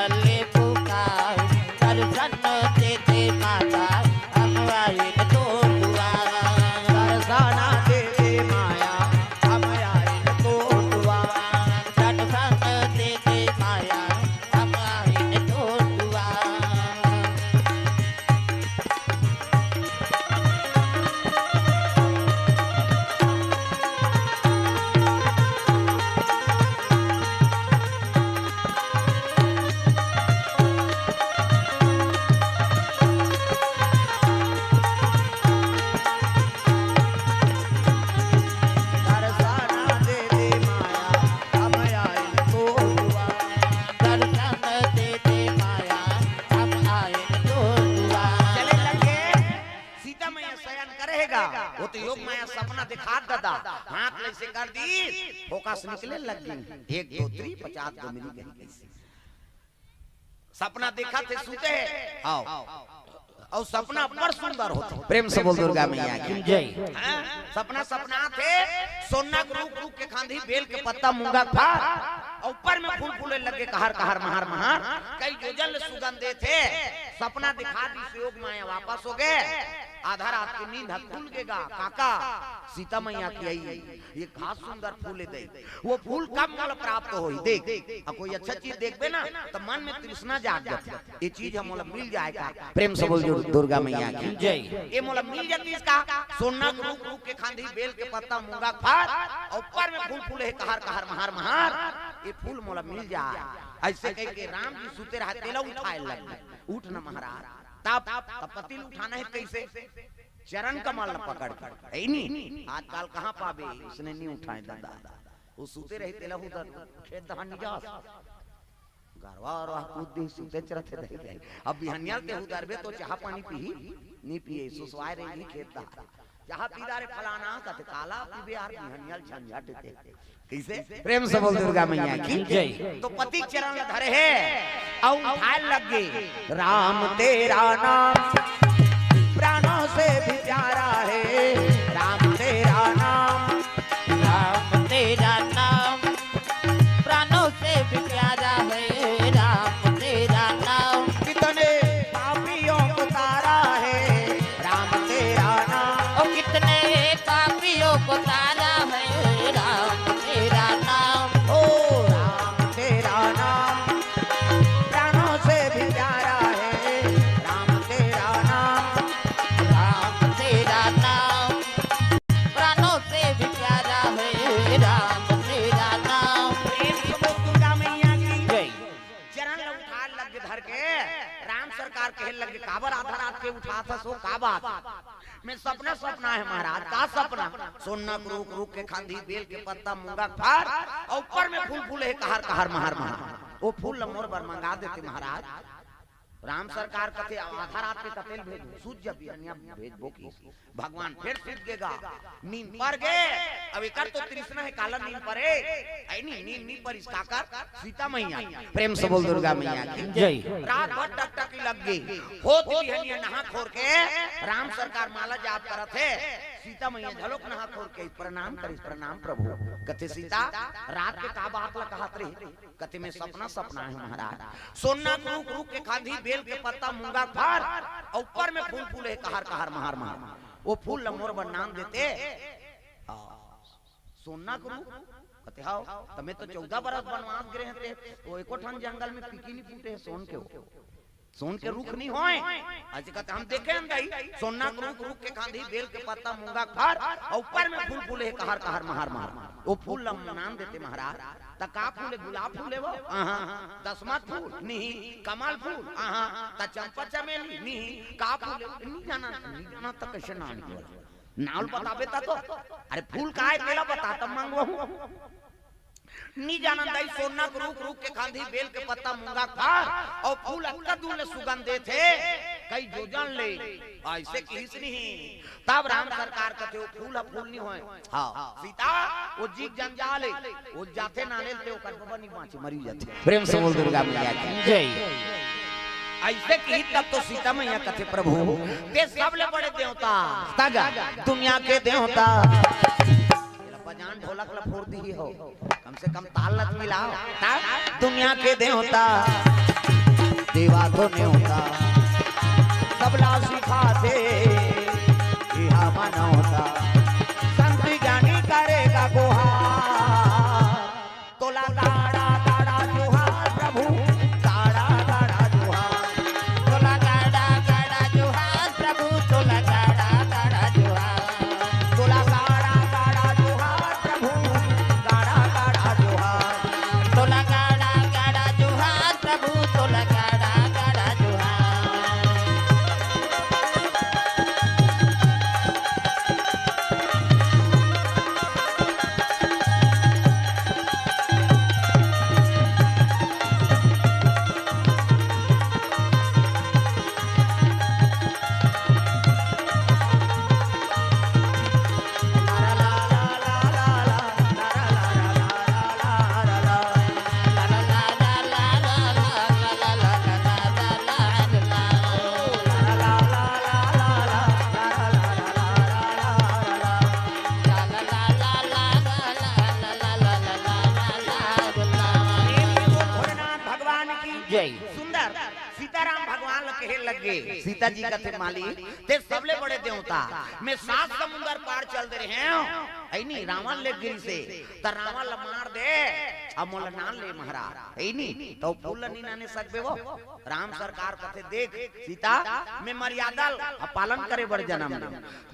दिखात ददा, हाथ ले से कर दी, फोकस निकले लग गे, एक दो तीन पचास गो मिली कहीं कैसे। सपना देखत हे, सुते हे, आओ। अउ सपना बड़ सुंदर होथे। प्रेम से बोल दुर्गा मैया की। जय। हाँ, सपना, सपना थे, सोना के रूख, रूख के खांधी, बेल के पत्ता, मूंगा के फर, अउ ऊपर में फूल फूले लगे, कहर, कहर, महर, महर, कई जोजन ले सुगंध देथे। सपना दिखा दी, सुयोग माया वापस हो गे। आधा रात के नींद ह खुल गे गा, काका, सीता मैया के आई, ये का सुंदर फूल हे दे। वो फूल कब मोला प्राप्त होही? देख, अब कोई अच्छा चीज देखबे ना, त मन में तृष्णा जाग जाथे। ये चीज ह मोला मिल जाय का। प्रेम से बोल दुर्गा मैया की। जय। ये मोला मिल जातिस का, सोना के रूख, रूख के खांधी, बेल के पत्ता, मूंगा के फर, अउ ऊपर में फूल फूले हे, कहर, कहर, महर, महर, ये फूल मोला मिल जाय। अइसे कहिके राम जी सुते रहय, तेला उठाय लग गे। उठ न महाराज। तब, तब पति ल उठाना हे कइसे? चरण कमल ल पकड़ के, हे नी? आजकल कहाँ पाबे, अइसने नी उठाय ददा। वो सुते रही, तेला उधर खेत धान नी जास। गरवा अरवा कूद दी, सुते चरत हे दई दई। अब बिहनिया ल ते उधरबे तो चाह पानी पीही, नी पिए, सुसवाय रही खेत धान। चाह पी डारे फलाना, कथे काला पीबे यार, बिहनिया ल झंझट हे। कइसे? प्रेम से बोल दुर्गा मैया की। जय। तो पति चरण ल धरे हे, अउ उठाय लग गे। राम तेरा नाम प्राणों से भी प्यारा है, राम तेरा नाम। राम तेरा नाम प्राणों से भी प्यारा है, राम तेरा नाम। कितने पापियों को तारा है, राम तेरा नाम। ओ कितने पापियों को तारा है, राम तेरा नाम। ओ राम तेरा नाम प्राणों से भी प्यारा है, राम तेरा नाम। राम तेरा नाम प्राणों से भी प्यारा है, राम तेरा नाम। प्रेम से बोल दुर्गा मैया की। जय। चरण ल उठाय लग गे धर के, राम सरकार कहे लग गे, काबर आधा रात के उठात हस हो, का बात? मैं सपना, सपना हे महाराज। का सपना? सोना के रूख, रूख के खांधी, बेल के पत्ता, मूंगा के फर, अउ ऊपर में फूल फूले हे, कहर, कहर, महर, महर। वो फूल ल मोर बर मंगा देते महाराज। राम सरकार कथे, "अब आधा रात के कते ल भेजहूं, सुत जा बिहनिया भेजबो।" कि भगवान फेर सुत गे गा, नींद पर गे। अब एकर तो तृष्णा हे, काला नींद परे, हे नी, नींद नी परिस, काकर? सीता मैया। प्रेम से बोल दुर्गा मैया की। जय। रात भर टकटकी लग गे, होत बिहनिया नहा खोर के राम सरकार माला जाप करत हे। सीता मैया घलोक नहा खोर के प्रणाम करिस, "प्रणाम प्रभु।" कथे, "सीता, रात के का बात ल कहत रहे?" कथे, "मैं सपना, सपना हे महाराज। सोना के रूख, रूख के खांधी, बेल के पत्ता, मूंगा के फर, अउ ऊपर में फूल फूले हे, कहर, कहर, महर, महर। वो फूल ल मोर बर नान देते।" आ, सोना के रूख? कथे, "हव।" "त मैं तो चौदह बरस बनवास गे रहेंव ते, वो एको ठन जंगल में पीकी नी फूटे हे सोन के, वो सोन के रूख नी होय।" अइसे कथे, "हम देखे हन दई, सोना के रूख, रूख के खांधी, बेल के पत्ता, मूंगा के फर, अउ ऊपर में फूल फूले हे, कहर, कहर, महर, महर। वो फूल ल नान देते महाराज।" "त का फूल हे? गुलाब फूल हे वो?" "आहा।" "दसमत फूल?" "नहीं।" "कमल फूल?" "आहा।" "त चंपा चमेली?" "नहीं।" "का फूल हे?" "नी जानन।" "नी जानन त कइसे नान हे?" "नाव ल बताबे त तो।" "अरे फूल का हे तेला बता, तब मंगवाहूं।" "नी जानन दई, सोना के रूख, रूख के खांधी, बेल के पत्ता, मूंगा के फर, अउ फूल अतका दूर ले सुगंध देथे, कई जोजन ले।" अइसे किहिस नहीं। तब राम सरकार कथे, "वो फूल ह फूल नी होय।" हाँ। "सीता, वो जीव जंजाल हे, वो जाथे नाने ल ते ओकर बबा नी बांचे, मरी जाथे।" प्रेम से बोल दुर्गा मैया की। जय। अइसे किहिस तब तो सीता मैया कथे, "प्रभु, ते सबले बड़े देवता, तगा दुनिया के देवता।" बजान ढोलक ल फोर दिही हो, कम से कम ताल ल मिलाव। ता दुनिया के देवता, देवा तो नेवता, सबला सिखाथे, इहा मनौता। संत ज्ञानी करेगा गुहार, तोला गाड़ा गाड़ा जोहार प्रभु, गाड़ा गाड़ा जोहार। तोला गाड़ा गाड़ा जोहार प्रभु, तोला गाड़ा गाड़ा जोहार। तोला गाड़ा गाड़ा जोहार प्रभु, गाड़ा गाड़ा जोहार। तोला गाड़ा गाड़ा जोहार प्रभु, तोला गाड़ा गाड़ा जोहार। जय। सुंदर सीताराम भगवान ल कहे लगे। सीता जी कथे, मालिक, ते सबले बड़े देवता, मैं सात समुंदर पार चल दे रहे हंव, अइ नी, रावण ले गिरी से, त रावण ल मार दे, अब मोला नान ले महाराज, अइ नी, त फूल ल नी नाने सकबे वो। राम सरकार कथे, देख सीता, मैं मर्यादा ल पालन करे बर जनम ले,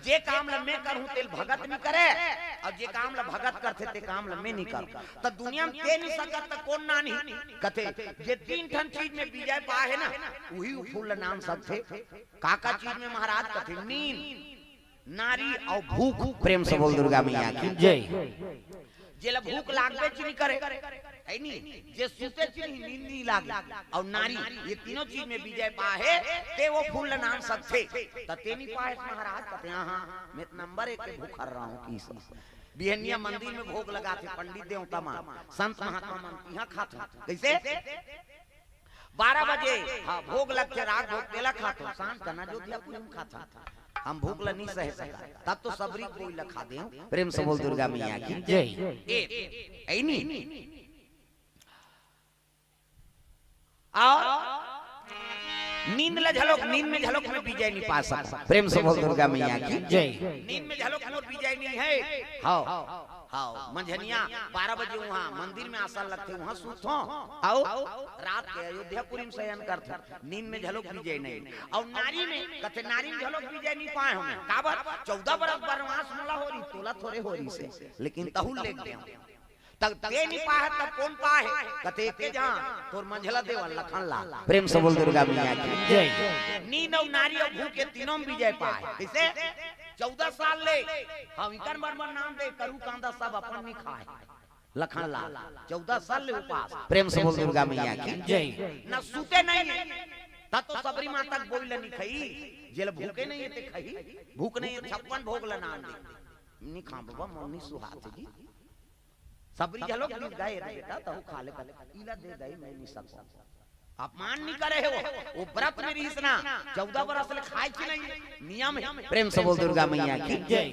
जे काम ल मैं करहूं, तेल भगत नी करे, अउ जे काम ल भगत करथे, ते काम ल मैं नी करूं। त दुनिया म ते नी सकत, त कोन नानही? कथे, जे तीन ठन चीज में विजय पाए हे ना, उही फूल ल नान सकथे। का का चीज में महाराज? कथे, नींद, नारी अउ भूख। प्रेम से बोल दुर्गा मैया की। जय। जेला भूख लागबे च नी करे, अइ नी, जे सुते च नी, नींद नी लागे, अउ नारी, ये तीनों चीज में विजय पाए हे, ते वो फूल ल नान सकथे। त ते नी पाए महाराज? कथे, हां, हां, मैं त नंबर एक के भूखर रहूं कि बिहनिया मंदिर में भोग लगाथे पंडित देवता मन, संत महात्मा मन, इहां खाथंव। कइसे? बारह बजे, हां, भोग लगथे, राग भोग, तेला खाथंव, सांझ चना जोतिया पूरी म खाथंव। हम भूख ल नी सहे सकन, तब तो सबरी कोई ल खा देंव। प्रेम से बोल दुर्गा मैया की। जय। ए, अइ नी। अउ नींद ल झलोक, नींद में झलोक मैं विजय नी पा सकंव। प्रेम से बोल दुर्गा मैया की। जय। नींद में झलोक मोर विजय नी हे। हव, हव, मंझनिया बारह बजे उहां मंदिर में आसन लगथे, उहां सुतथंव, अउ रात के अयोध्यापुरी में शयन करथंव। नींद में झलोक विजय नहीं। अउ नारी में कथे, नारी में झलोक विजय नी पाए हंव मैं। काबर? चौदह बरस बनवास मोला हो रहिस, तोला थोरे हो रहिसे, लेकिन तहू ल लेग देंव। तब ते नी पाहे, तब कोन पाहे? कथे, एके झन, तोर मंझला देवर लखन लाल। प्रेम से बोल दुर्गा मैया की। जय। नींद अउ नारी अउ भूख, ये तीनों में विजय पाए। कइसे? चौदह साल ले, हां, इकर बर बर नाम दे, करू कांदा सब अपन नी खाए। लखन लाल, चौदह साल ले उपास। प्रेम से बोल दुर्गा मैया की। जय। न सुते नहीं हे, त तो सबरी माता के बोई ल नी खई, जेला भूखे नहीं हे ते खई, भूख नहीं हे, छप्पन भोग ल नान दे। नी खांव बबा, मोर नी सुहात जी। सबरी झलोक दिस गा, ए रे बेटा, तहू खा ले, खा ले। इला दे दई, मैं नी सकंव। अपमान नी करे हे वो। वो व्रत में रहिस ना, चौदह बरस ले खाए च नहीं, नियम हे। प्रेम से बोल दुर्गा मैया की। जय।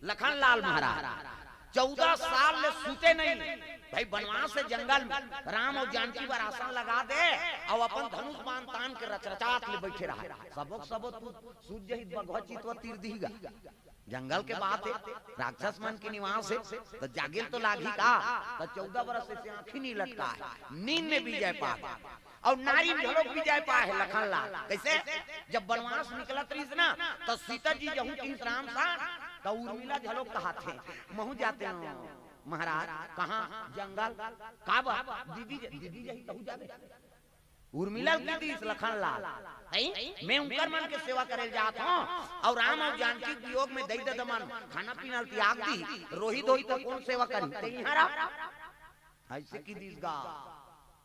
लखन लाल महाराज चौदह साल ले सुते नहीं। भाई, बनवास से जंगल में राम अउ जानकी बर आसन लगा दे, अउ अपन धनुष बाण तान के रचरचात ले बइठे रहा। सबो के सबो तू सूत जही त बघवा चितवा तीर दिही गा। जंगल के बात हे, राक्षस मन के निवास हे, त जागे ल तो लागही का? त चौदह बरस से आंखी नी लटकाए, नींद में विजय पाए, अउ नारी में घलोक विजय पाए हे लखन लाल। कइसे? जब बनवास निकलत रहिस ना, त सीता जी जहूं कहिस राम सा, त उर्मिला घलोक कहाथे, महूं जातेंव महाराज। कहां? जंगल। काबर? दीदी ज-, दीदी जही तहूं जाबे। उर्मिला ल कहि दिस लखन लाल, "नहीं, मैं उंकर मन के सेवा करे ल जात हंव, अउ राम अउ जानकी के वियोग में दई ददा मन खाना पीना ल तियाग दिही, रोही धोही त कोन सेवा करही, तैं इहां रह।" अइसे कहि दिस गा।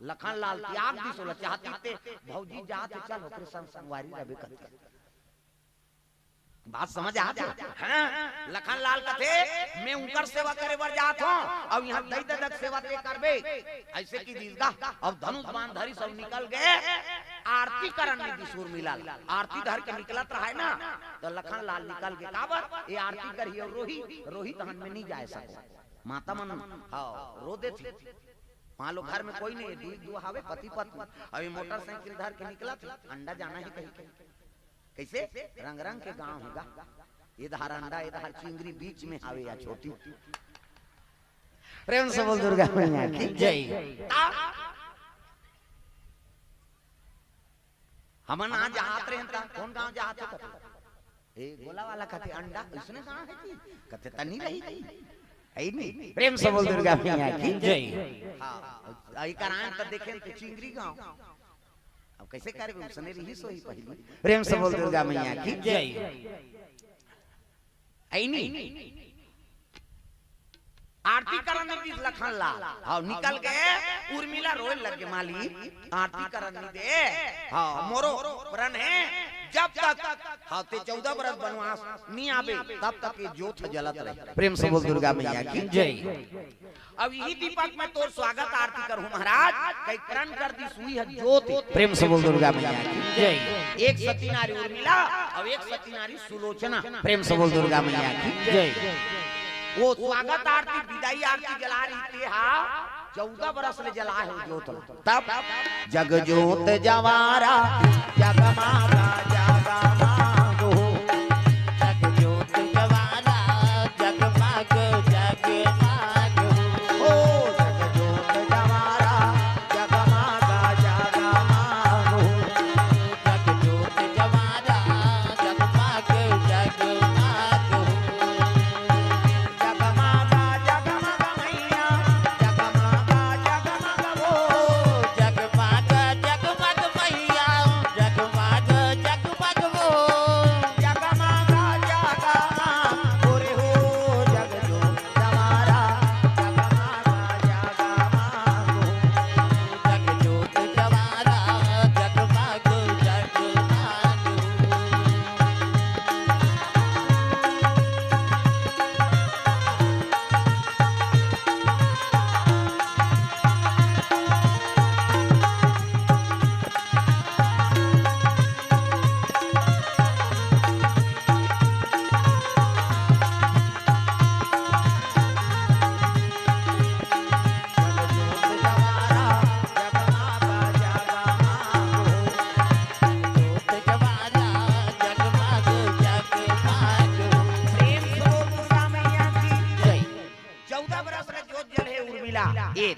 लखन लाल तियाग दिस ओला, चाहतिस ते भौजी जात हे, चल ओकरे संग संगवारी रहिबे करतिस। बात समझ आत हे? हां, लखन लाल कथे, "मैं उंकर सेवा करे बर जात हंव, अउ इहां दई ददा के सेवा तैं करबे।" अइसे कहि दिस गा, अउ धनुष बाण धरिस अउ निकल गे। आरती करन नी दिस उर्मिला ल। आरती धर के निकलत रहय ना, त लखन लाल निकल गे। काबर? ए आरती करही अउ रोही, रोही तहन मैं नी जाय सकंव। माता मन, हां, रो देथे। मान लो घर में कोई नहीं हे, दुई दू हावे पति पत्नी, अभी मोटरसाइकिल धर के निकलत हे, अंडा जाना हे कहिके। कइसे? रंग रंग के गांव हे गा। ए डहर अंडा, ए डहर चिंगरी, बीच में हावे या छोटी। प्रेम से बोल दुर्गा मैया की जय। ता हमन आज जात रहेन ता, कोन गांव जात हे कथे? ए गोला वाला कथे अंडा, अइसने गांव हे जी? कथे त नी रही जी। हे नी? प्रेम से बोल दुर्गा मैया की जय। हां, अइ कराएन त देखेन त चिंगरी गांव। अब कइसे करबे, उसने रहिस होही पहिली। प्रेम से बोल दुर्गा मैया की जय। अइ नी? आरती करन नी दिस लखन लाल। हां, निकल गे। उर्मिला रोय लग गे, "मालिक, आरती करन नी दे।" हां, मोरो प्रण हे, जब तक, हां, ते चौदह बरस बनवास नी आबे, तब तक ए जोत जलत रहे। प्रेम से बोल दुर्गा मैया की जय। अब इही दीपक में तोर स्वागत आरती करहूं महाराज, कहि प्रण कर दिस उही ह जोत। प्रेम से बोल दुर्गा मैया की जय। एक सती नारी उर्मिला, अउ एक सती नारी सुलोचना। प्रेम से बोल दुर्गा मैया की जय। वो स्वागत आरती, विदाई आरती जला रही ते हा, चौदह बरस ले जलाए हो जोत ला। तब जग जोत जवारा जगमागा जगमागो। जग जोत जवारा जगमाग जगमागो। ओ जग जोत जवारा जगमागा जगमागो। जग जोत जवारा जगमाग जगमागो। जगमागा जगमग मैया, जगमागा जगमग वो। जगमागा जगमग मैया, जगमागा जगमग वो। जगमागा जगमग वो रे हो, जग जोत जवारा, जगमागा जगमग वो। जग जोत जवारा, जगमागा जगमग वो। प्रेम से बोल दुर्गा मैया की जय। चौदह बरस ले जोत जले हे उर्मिला। ए,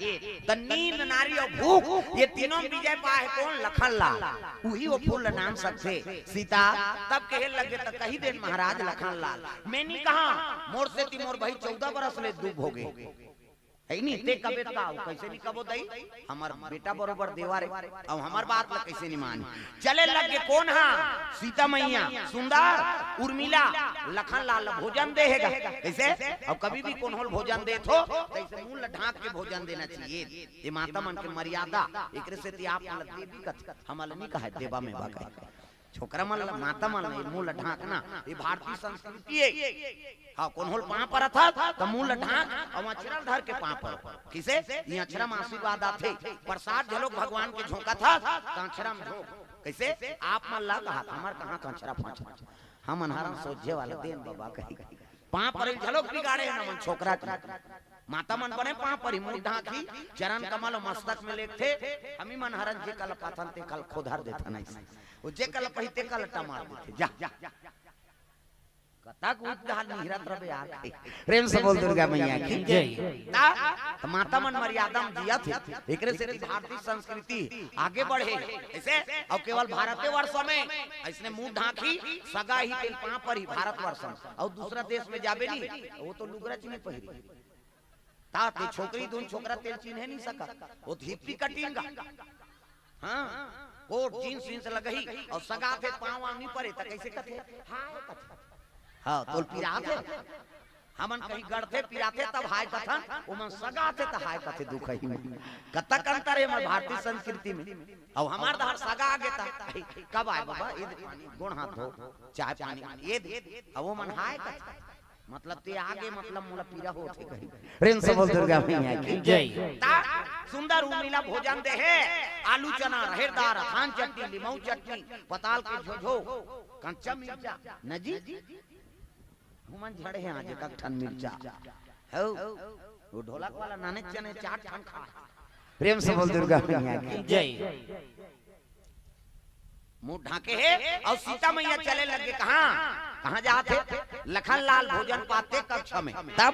त नींद, नारी अउ भूख, ये तीनों में विजय पाए हे कोन? लखन लाल। उही वो फूल ल नाम सकथे सीता। तब कहे लगे त कहि देन महाराज लखन लाल। मैं नी कहा, मोर सेती मोर भाई चौदह बरस ले दुब होगे। हे नी, ते कबे त का, कइसे नी कबो दई? हमर बेटा बरोबर देवर हे, अउ हमर बात ल कइसे नी मानी? चले लगे कोन हा? सीता मैया, सुंदर, उर्मिला, लखन लाल ल भोजन दे हे गा। कइसे? अउ कभी भी कोनो ल भोजन देथो, त अइसे मुंह ल ढांक के भोजन देना चाहिए। ये माता मन के मर्यादा, एकरे सेती आप मन ल देवी कथे, हमन ल नी कहे देवा में बा कहे। छोकरा मन ल, माता मन ल, ये मुंह ल ढांकना, ये भारतीय संस्कृति हे। हाँ, कोनो ल पांव परत हस, त मुंह ल ढांक अउ अचरा ल धर के पांव पर। कइसे? ये अचरा म आशीर्वाद आथे। प्रसाद घलोक भगवान के झोंकत हस, त अचरा म झोंक। कइसे? आप मन ल कहत, हमर कहाँ का अचरा फांचरा। हमन हरन सोझे वाला देन बाबा कही। पांव परे ल घलोक बिगाड़े हे हमन छोकरा के। माता मन बने पांव परही, मुंह ढांकही, चरण कमल अउ मस्तक में लेगथे। हमी मन हरन जेकर ल पाथन तेकर ल खोधर देथन अइसे। ओ जेकर ल पाही तेकर ल टमार देथे। जा। कतक उच्च हाल निहरत रबे यार। प्रेम से बोल दुर्गा मैया की जय। त, त माता मन मर्यादा म जियत हे। एकरे सेती भारतीय संस्कृति आगे बढ़े हे। अइसे, अउ केवल भारते वर्ष में अइसने मुंह ढांकही, सगा ही तेल पांव परही भारत वर्ष में। अउ दूसरा देश में जाबे नी, वो तो लुगरा च नी पहिरी। ता ते छोकरी धुन छोकरा तेल चिन्हे नी सकत। वो तो हिप्पी कटिंग। हाँ, कोट जींस वींस लगही अउ सगा थे पांव वांव नी परे त कइसे कथे? हाय कथे। हाँ, तोल पिराथे। हमन कहीं गड़थे पिराथे तब हाय कथन, ओमन सगा थे त हाय कथे दुखही में। कतक अंतर हे हमर भारतीय संस्कृति में। अउ हमर डहर सगा आगे त, "अरे, कब आए बाबा? ये दे पानी, गोड़ हाथ धो, चाय पानी, ये दे।" अउ ओमन हाय कथे। मतलब ते आगे मतलब मोला पीरा होथे कही। प्रेम से बोल दुर्गा मैया की जय। ता सुंदर उर्मिला भोजन दे हे, आलू चना, रहेर दार, अथान चटनी, लिमऊ चटनी, पताल के झोझो, कंचा मिर्चा, न जी? हुमन झड़े हे आज एक ठन मिर्चा। हौ, वो ढोलक वाला नाने चने चार ठन खा। प्रेम से बोल दुर्गा मैया की जय। मुंह ढांके हे अउ सीता मैया चले लगे। कहाँ, कहाँ जात हे? लखन लाल भोजन पाते कक्ष में। तब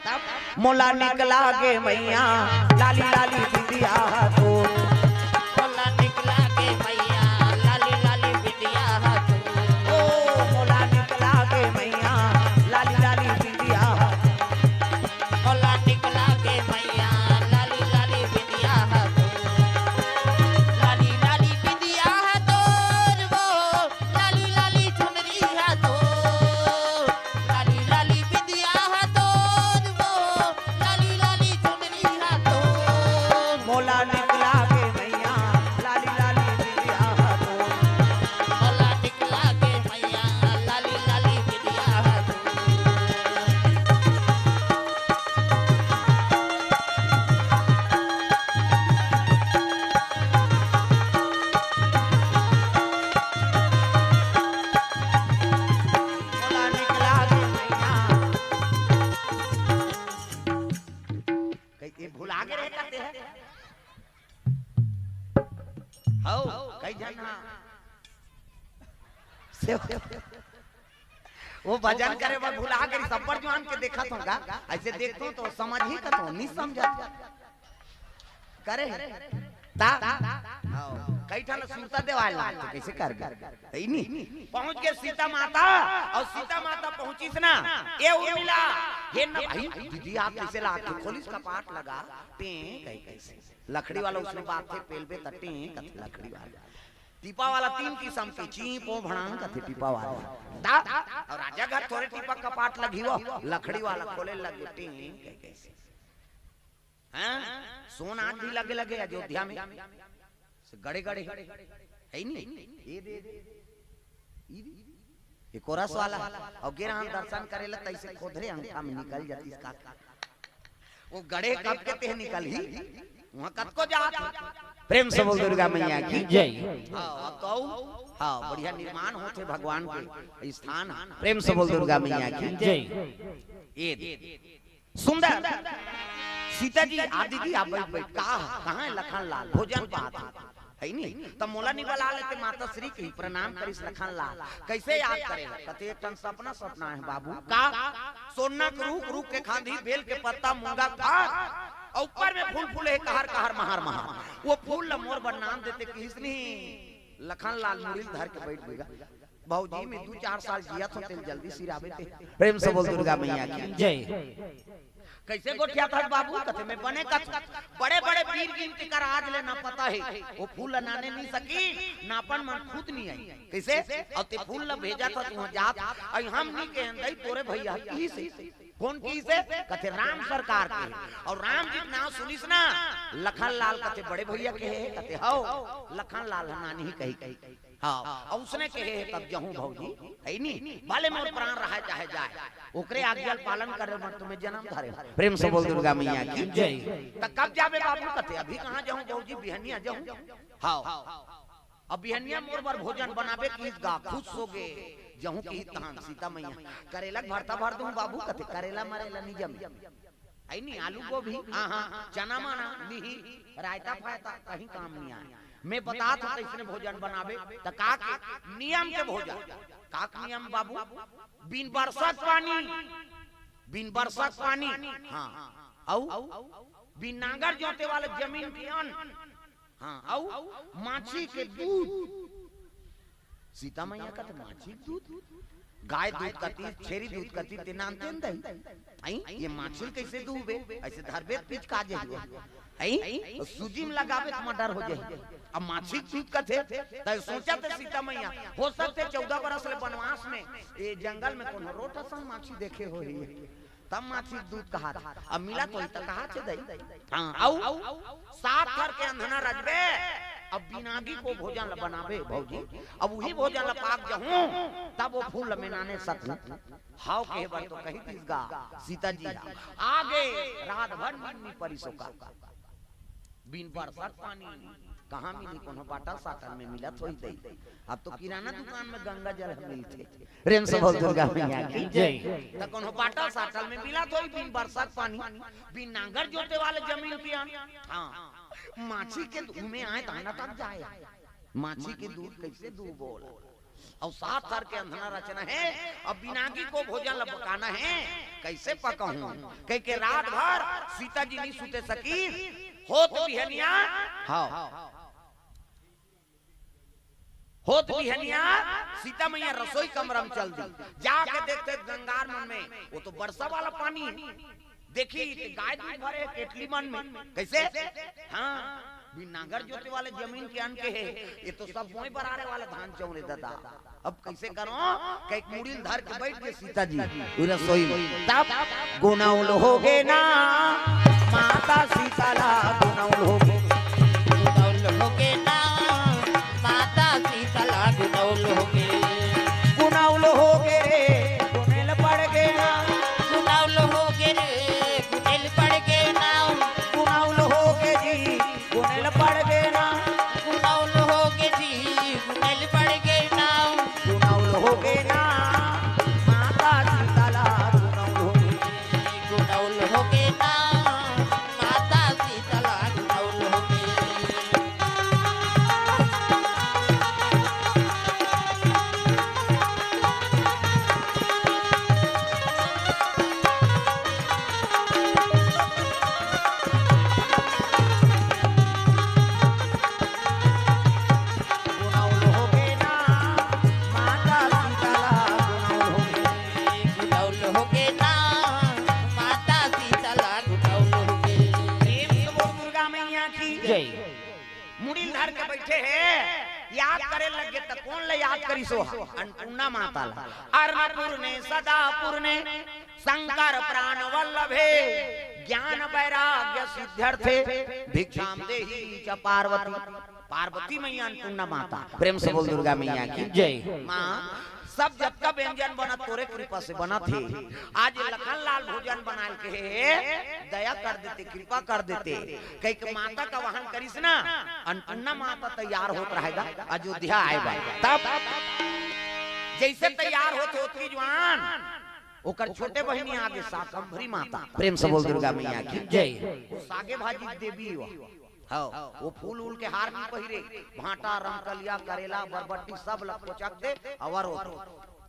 मोला निकला गे मैया, लाली लाली बिंदिया तो। मोला निकला गे मैया, लाली लाली बिंदिया तो। ओ मोला निकला गे मैया, लाली लाली बिंदिया। मोला निकला गे मैया, लाली लाली बिंदिया ह तोर। लाली लाली बिंदिया ह तोर वो, लाली लाली चुनरी ह तोर। लाली लाली बिंदिया ह तोर वो, लाली लाली चुनरी ह तोर। मोला निकला गे कई झन हा से वो भजन करे बर भुला गई, सब्बर जुआन के देखत हों गा, अइसे देखथों त समझही कथों, नी समझत करे। ता, हव, कई ठन सुरता देवाय लागथे, कइसे करबे? हइनी? पहुंच गे सीता माता, अउ सीता माता पहुंचिस ना, ए उर्मिला, हे न भाई, दीदी आप कइसे लागथे? खोलिस कपाट लगा, टें, कहि कइसे? लकड़ी वाला उसने बात थे, पेलबे त टें, कथे लकड़ी वाला। टीपा वाला तीन किसम के, चीं, पों, भड़ांग कथे टीपा वाला। ता, अउ राजा घर थोरे टीपा कपाट लगही वो, लकड़ी वाला खोले लगे, टें, कहि कइसे? हाँ? सोन आज भी लगे लगे अयोध्या में। से गड़े गड़े। हइनी? ए दे, ए दे। ई दे। ए कोरस वाला। अउ गे रहन दर्शन करे ला तइसे खोधरे अंगठा में निकल जातिस का। वो गड़े कब के तेह निकलही? उहाँ कतको जात। प्रेम से बोल दुर्गा मैया की। जय। हाँ, अब तो हाँ, बढ़िया निर्माण होथे भगवान के स्थान। प्रेम से बोल दुर्गा मैया की। जय। ए दे। सुंदर। सीता जी, आ दीदी, आप बैठ, बैठ। का, कहाँ है लखन लाल? भोजन पात है, है नी? त मोला नी बला लेते, माता श्री कही प्रणाम करिस लखन लाल। कइसे याद करे? कथे एक ठन सपना, सपना है बाबू। का? सोना के रूख, रूख के खांधी, बेल के पत्ता, मूंगा के फार, अउ ऊपर में फूल फूले हे, कहर, कहर, महार, महार। वो फूल ल मोर बर नाम देते किहिस नहीं। लखन लाल मुड़ी ल धर के बैठ गेगा। भौजी में दू चार साल जियत हों तेला जल्दी सिराबे ते। प्रेम से बोल दुर्गा मैया की। जय। कइसे गोठियाथस बाबू? कथे में बने कथों। बड़े बड़े वीर गिन के कर आज ले ना पता है। वो फूल ल नाने नी सकी, नापन मन खुद नी आई। कइसे? अउ ते फूल ल भेजत हस, उहाँ जात, अउ हम नी केहेन दई तोरे भइया किहिसे। कोन किहिसे? कथे राम सरकार के। अउ राम जी के नाम सुनिस ना, लखन लाल कथे बड़े भइया के हे, कथे हव, लखन लाल ह नानही कही कही। हाँ, अउ उसने कहे हे तब जहूँ भौजी, है नी? भले मोर प्राण रहय चाहे जाय, ओकरे आज्ञा ल पालन करे बर तुम्हें जन्म धरे। प्रेम से बोल दुर्गा मैया की। जय। त कब जाबे बाबू? कथे अभी कहाँ जहूँ भौजी, बिहनिया जहूँ। हाँ। अब बिहनिया मोर बर भोजन बनाबे किहिस गा, खुश होगे। जहूँ किहिस तहान सीता मैया, करेला के भरता भर दूँ बाबू? कथे करेला मरेला नी जमे। है नी, आलू गोभी, हाँ, हाँ, चना मना, निही, रायता फायता, कहीं काम नी आय। मैं बतात हों कइसने भोजन बनाबे, त का के नियम के भोजन। का के नियम बाबू? बिन बरसत पानी, बिन बरसत पानी, हाँ, अउ बिन नांगर जोते वाला जमीन के अन्न, हाँ, अउ माछी के दूध। सीता मैया कथे माछी के दूध, गाय दूध कती, छेरी दूध कती, ते नानते न दही। आई, ये माछी ल कइसे दूहबे? अइसे धरबे त पिचका जाही। आई, सूजी में लगाबे त मर्डर हो जाही। अब माछी के दूध कथे, त सोचथे सीता मैया, हो सकथे चौदह बरस ले बनवास में, ए जंगल में कोनो रोटा संग माछी देखे होही। तब माछी के दूध कहाथे। अब मिलत होही त कहाथे दई। हाँ, अउ सात थर के अंधना रचबे, अब बिनागी को भोजन ल बनाबे भौजी, अब उही भोजन ल पाक जहूँ, तब वो फूल ल मैं नाने सकहूँ। हव कहे बर तो कहितिस गा सीता जी ह। आगे रात भर नींद नी परिस ओकर। बिन बरसत पानी कहाँ मिलही, कोनो बाटल साटल में मिलत होही दई। अब तो किराना दुकान में गंगा जल ह मिलथे। प्रेम से बोल दुर्गा मैया की। जय। त कोनो बाटल साटल में मिलत होही बिन बरसत पानी, बिन नांगर जोते वाले जमीन के अन्न। हाँ, माछी के दूध में आय त अटक जाय। माछी के दूध कइसे दूहबो ओला? अउ सात थर के अंधना रचना हे, अब बिनागी को भोजन ल पकाना हे, कइसे पकाहूँ? कहिके रात भर सीता जी नी सुते सकी, होत बिहनिया, हाँ, होत बिहनिया सीता मैया रसोई कमरा में चल दी, जाके देखथे गंगार मन में, वो तो बरसा वाला पानी हे। देखही, ते गाय दूध भरे केटली मन में। कइसे? हाँ, बिन नांगर जोते वाले जमीन के अन्न के हे, ये तो सब मोय बरारे वाला धान चाउर हे ददा। अब कइसे करों? कहिके मुड़ी ल धर के बइठ गे सीता जी, वो रसोई में। तब गुनउल होगे ना, माता सीता ला गुनउल होगे। गुनउल होगे ना, माता सीता ला गुनउल होगे। गुनउल होगे रे, गुनेल पड़ गे ना। गुनउल होगे रे, गुनेल पड़ गे ना। गुनउल होगे जी, गुनेल पड़ गे ना। गुनउल होगे जी, गुनेल पड़ गे ना। गुनउल होगे ना, माता सीता ला गुनउल होगे। गुनउल होगे ना, माता सीता ला गुनउल होगे। याद करे लगे त कोन ल याद करिस ओ ह? अन्नपूर्णा माता ल। "अर्णपूर्णे सदापूर्णे शंकर प्राण वल्लभे, ज्ञान वैराग्य सिद्ध्यर्थे भिक्षाम देही च पार्वती।" पार्वती मैया, अन्नपूर्णा माता, प्रेम से बोल दुर्गा मैया की जय। माँ, सब जतका व्यंजन बनत तोरे कृपा से बनत हे। आज लखन लाल भोजन बनाल के हे, दया कर देते, कृपा कर देते। कहिके माता का वाहन करिस ना, अन्नपूर्णा माता तैयार होत रहेगा अयोध्या आए बर। तब जैसे तैयार होत होत की जवान ओकर छोटे बहिनी आगे शाकंभरी माता, प्रेम से बोल दुर्गा मैया की जय। वो सागे भाजी देवी हो। हव, वो फूल उल के हार नहीं पहिरे, भांटा, रमकलिया, करेला, बरबट्टी सब ल कोचक दे, अवर वो,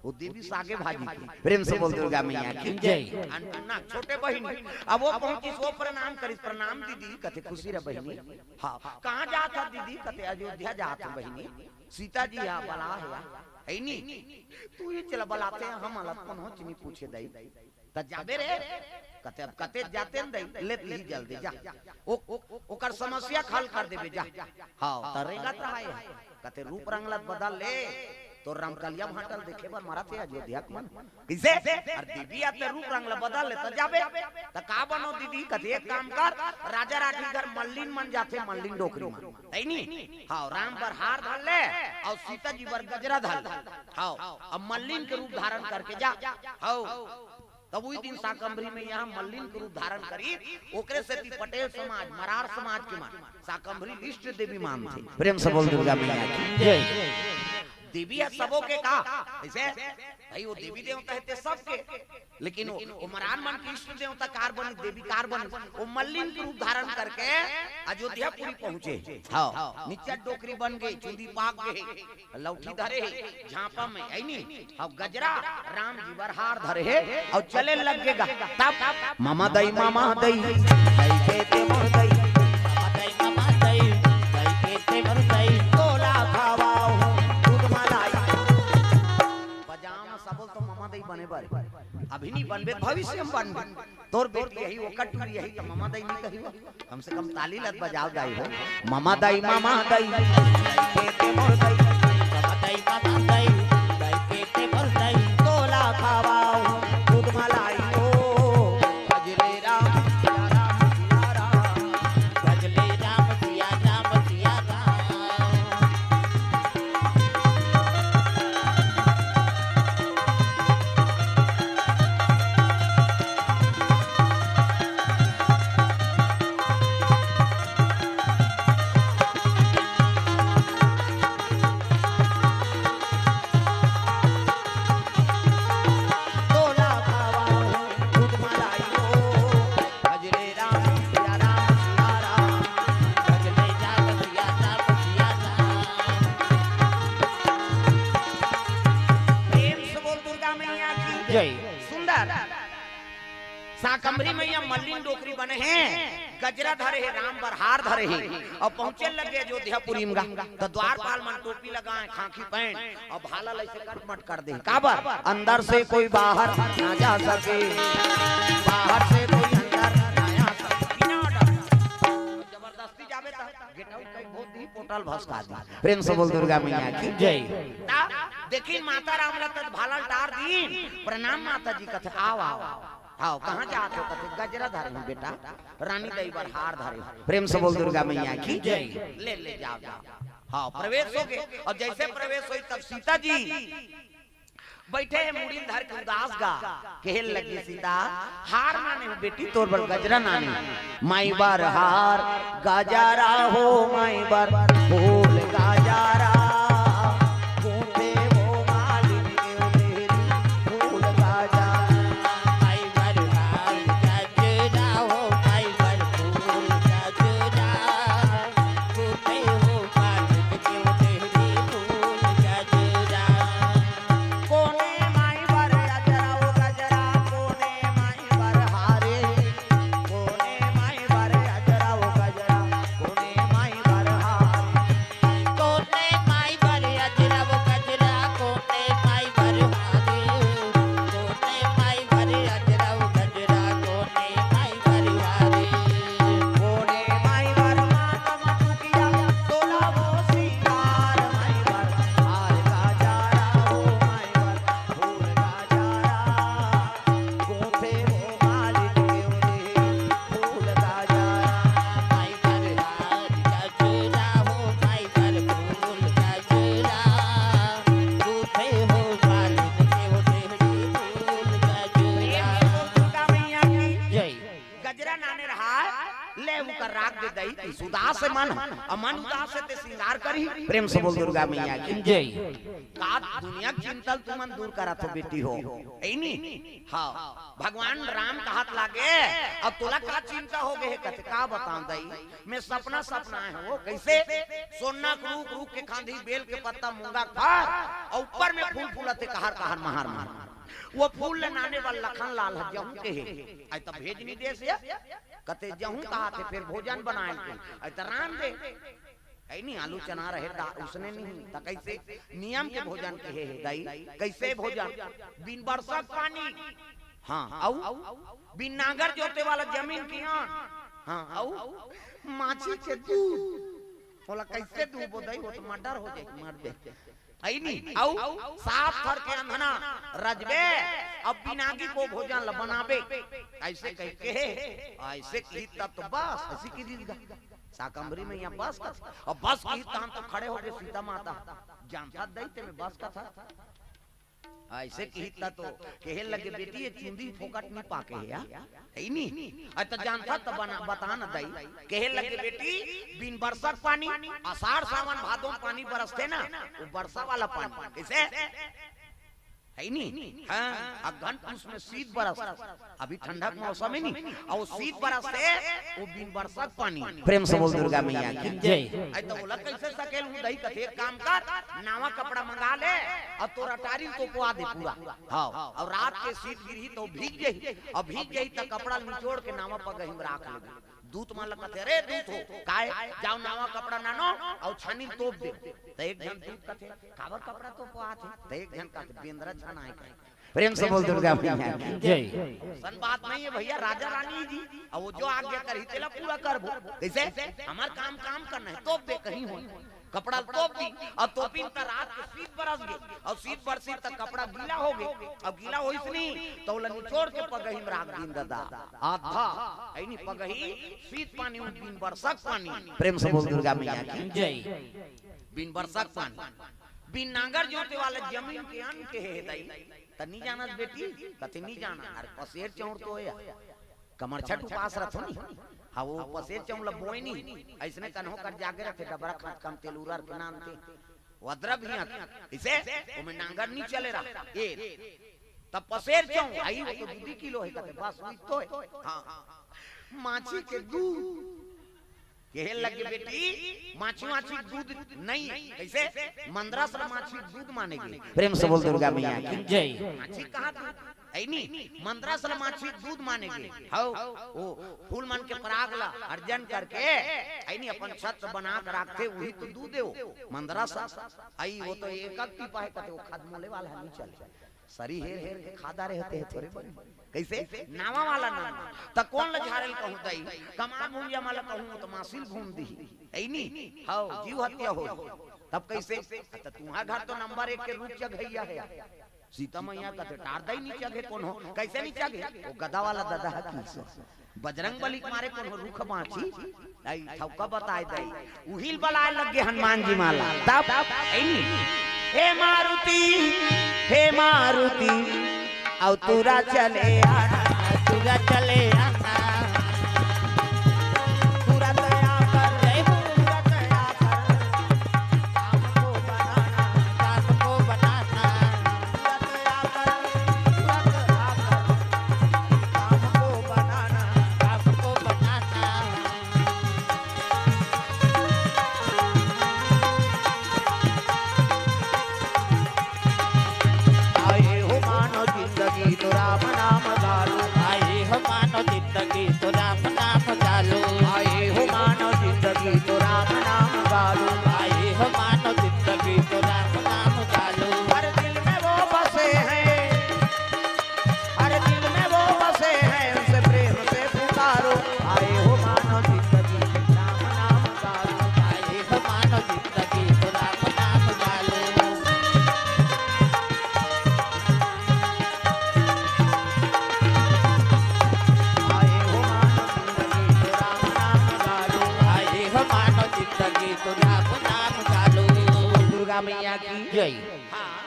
वो देवी सागे भाजी की। प्रेम से बोल दुर्गा मैया की जय। अन्नपूर्णा छोटे बहिनी, अब वो पहुंचिस, वो प्रणाम करिस, "प्रणाम दीदी।" कथे, "खुशी रह बहिनी।" "हाँ।" "कहाँ जात ह दीदी?" कथे, "अयोध्या जात ह बहिनी, सीता जी ह बला हे, है नी, तू ही चल बलाते, हम अलग कोनो च नहीं पूछे दई।" "त जाबे रे।" कथे, "अब कते जाते न दई, ले ली जल्दी जा। ओ, ओ, ओकर समस्या के हल कर देबे जा।" "हाँ।" त रेंगत रहा हे। कथे, "रूप रंग ल बदल ले, तो रमकलिया भांटा ल देखे बर मरत हे अयोध्या के मन।" "कइसे?" "अरे देवी आते रूप रंग ल बदल ले त जाबे।" "त का बनो दीदी?" कथे, "एक काम कर, राजा राठी घर मल्लिन मन जाथे, मल्लिन डोकरी मन, है नी? हाँ, राम बर हार धर ले, अउ सीता जी बर गजरा धर ले। हाँ, अब मल्लिन के रूप धारण करके जा।" हाँ, तब उही दिन शाकंभरी मैया मल्लिन के रूप धारण करी, ओकरे सेती पटेल समाज, मरार समाज के मन शाकंभरी ल इष्ट देवी मानथे। प्रेम से बोल दुर्गा मैया की जय। देवी ह सबो के का? कइसे? भाई, वो देवी देवता हे ते सबके, लेकिन वो, वो मरार मन के इष्ट देवता काबर बनी, देवी काबर बनी? वो मल्लिन के रूप धारण करके अयोध्यापुरी पहुंचे। हाँ, निच्चट डोकरी बन गे, चुंदी पाक गे, लौठी धरे हे झांपा में, है नी? अउ गजरा राम जी बर हार धरे हे, अउ चले लग गे गा। तब, "ममा दई, ममा दई, दई के ते मोर दई, ममा दई, ममा दई, दई के ते मोर दई, तोला खवाओ दूध मलाई।" बजाओ ना सबो ल तो ममा दई बने बर। अभी नहीं बनबे, भविष्य में बनबे। तोर बेटी यही, ओकर टूरी यही, त ममा दई नहीं कही हो। कम से कम ताली ल त बजाव दाई हो। ममा दई, ममा दई, दई के ते मोर दई, ममा दई, ममा दई, दई के ते मोर दई, तोला खवाओ दूध मलाई हो। भजले राम सिया राम सिया राम, भजले राम सिया राम सिया राम। प्रेम से बोल दुर्गा मैया की जय। सुंदर। शाकंभरी मैया मल्लिन डोकरी बने हे, गजरा धरे हे, राम बर हार धरे हे, अउ पहुंचे लगे अयोध्यापुरी म गा, त द्वारपाल मन टोपी लगाए, खांखी पहन, अउ भाला ल अइसे कटमट कर दे। काबर? अंदर से कोई बाहर ना जा सके, बाहर से कोई अंदर ना आ सके। बिना order। जबरदस्ती जाबे त गेट आउट कई बहुत ही पोर्टल भसका दी। प्रेम से बोल दुर्गा मैया की जय। ता देखिन माता राम ल त भाला ल टार दीन, "प्रणाम माता जी।" कथे, "आओ, आओ, आओ।" "आओ, कहाँ जात हो?" कथे, "गजरा धरे हूँ बेटा, रानी दई बर हार धरे हूँ।" प्रेम से बोल दुर्गा मैया की जय। "ले, ले, जाओ, जाओ।" हाँ, प्रवेश हो गे। अउ जइसे प्रवेश होइस तब सीता जी बइठे हे मुड़ी ल धर के उदास गा, कहे लगे सीता, "हार नाने हूँ बेटी, तोर बर गजरा नाने हूँ।" माई बर हार गजरा हो, माई बर फूल गजरा, गूंथे हो मालिन के ओ देहरी फूल गजरा। माई बर हार गजरा हो, माई बर फूल गजरा, गूंथे हो मालिन के ओ देहरी फूल गजरा। कोने माई बर गजरा ओ गजरा, कोने माई बर हारे, कोने माई बर गजरा ओ गजरा, कोने माई बर हारे। मन, अउ मन उदास हे ते श्रृंगार करही। प्रेम से बोल दुर्गा मैया की। जय। का दुनिया के चिंता ल तुमन दूर करत हो बेटी हो, हे नी? हाँ, भगवान राम कहत लागे, अब तोला का चिंता हो गे हे? कथे, का बताऊं दाई, मैं सपना सपना आए हो। कैसे? सोना के रूख, रूख के खांधी, बेल के पत्ता, मूंगा के फर, अउ ऊपर में फूल फूलत हे, कहर कहर, महार महार। वो फूल ले नाने वाला लखन लाल ह जहूं के हे, अइ त भेज नी देस या। कथे जहूं कहाथे, फेर भोजन बनाए के, अइ त रांध दे। हे नी, आलू चना रहे दा, उसने नहीं, त कैसे? नियम के भोजन के हे, हे दाई। कैसे भोजन? बिन बरसक पानी। हाँ, अउ बिन नांगर जोते वाला जमीन के अन्न। हाँ, अउ माछी के दूध। बोला, कैसे दूध हो दाई? वो तो मर्डर हो जाए, मर दे। हे नी? अउ सात थर के अंधना रजबे, अब बिन आगी को भोजन ल बनाबे। ऐसे कह के, ऐसे की तब तो बस, ऐसी की दीदा। शाकंभरी में यहाँ बस कथा। अब बस की तहन तो खड़े हो गए सीता माता। जानता दई ते में बस कथा। ऐसे की त तो कहे लगे, "बेटी, ये चुंदी फोकट नहीं पाके है या?" हे नी? अरे त जानता त बना, बता न दई। कहे लगे, "बेटी, बिन बरसक पानी, आषाढ़ सावन भादों पानी बरसते ना, वो बरसा वाला पानी।" कैसे? हे नी? हाँ, अगहन पूस में शीत बरस, अभी ठंडा के मौसम हे नी, अउ शीत बरस हे, वो बिन बरसक पानी। प्रेम से बोल दुर्गा मैया की। जय। अरे त ओला कैसे सकेल हूँ दई? कथे एक काम कर, नावा कपड़ा मंगा ले, अउ तोर अटारी ल तोपवा दे पूरा। हाँ, अउ रात के शीत गिरही त भीग जाही, अउ भीग जाही त कपड़ा ल निचोड़ के नावा पगही में राख लेबे। दूत मन ल कथे, "अरे दूत हो, काय? जाव नावा कपड़ा नानो, अउ छानी ल तोप दे।" त एक झन दूत कथे, "काबर कपड़ा तोपवाथे?" त एक झन कथे, "बेंदरा छनाए के।" प्रेम से बोल दुर्गा मैया की। जय। सन बात नहीं है भैया, राजा रानी जी, अब वो जो आज्ञा करही तेला पूरा करबो। कैसे? हमार काम काम करना है, तोप दे कहीं हो। कपड़ा तोप दी, अउ तोपिन त रात के शीत बरस गे, अउ शीत बरसी त कपड़ा गीला हो गे, अउ गीला होइस नहीं त ओला निचोड़ के पगही में राख दीन ददा। आधा, हे नी, पगही शीत पानी, बिन बरसक पानी। प्रेम से बोल दुर्गा मैया की। जय। बिन बरसक पानी, बिन नांगर जोते वाला जमीन के अन्न के हे दई। त नी जानत बेटी? कथे नी जाना। अरे पसेर चौंर तो हे या। कमरछठ उपास रथो नी। हाँ, वो पसेर चौंर ल बोए नी। अइसने कन्हो कर जागे रथे, डबरा खात कम तेल उरर के नानते। वद्रा भी आथे। इसे, ओमे नांगर नी चले रहा। ए, तब पसेर चौंर, अई वो तो दू दू किलो हे, कथे, बस वही तो हे। हाँ, हाँ। माछी के दूध। कहे लगे, "बेटी, माछी, माछी के दूध नहीं है।" कैसे? मंदरस ल माछी के दूध माने गे। प्रेम से बोल दुर्गा मैया की। जय। माछी कहाँ दूध? हे नी, मंदरस ल माछी के दूध माने गे। हव, वो फूल मन के पराग ला अर्जन करके, हे नी, अपन छत बना के रखथे, वही तो दूध हे वो। मंदरस, अई वो तो एक एक टीपा हे, कथे वो खाद मोले वाला हे, नी चले। सरी हेर हेर के खादा रहते हैं थोरे बने। कैसे? नावा वाला नंबर। त कोन ल झारे ल कहूं दई? कमार भूंजा वाला कहूं त मासी ल भूंज दिही। हे नी? हव, जीव हत्या हो। तब कैसे? त तुम्हार घर तो नंबर एक के रूख चघइया हे। सीता मैया कथे, "टार दई नी चघे कोनो।" कैसे नी चघे? वो गदा वाला ददा हे कि सो। बजरंग बली के मारे कोनो रूख बांची, अई ठौका बताए दई। उही ल बलाए लग गे हनुमान जी माला। तब, अई नी, "हे मारुति, हे मारुति, अउ तुरा चले आना, तुरा चले आना। तुरत आकर, जय हो, तुरत आकर, काम को बनाना, काम को बनाना।" तुरत आकर, तुरत आकर, काम को बनाना, काम को बनाना। आए हो मानो जिंदगी तो राम नाम गालो। आए हो मानो जिंदगी तो राम नाम गालो। आए हो मानो जिंदगी तो राम नाम गालो। आए हो मानो जिंदगी तो राम नाम गालो। हर दिल में वो बसे हैं, हर दिल में वो बसे हैं, उनसे प्रेम से पुकारो। आए हो मानो जिंदगी, राम नाम गालो। आए हो मानो जिंदगी, तो राम नाम गालो। आए हो मानो जिंदगी, तो राम नाम गालो। आए हो मानो जिंदगी, तो राम नाम गालो। दुर्गा मैया की जय। हाँ।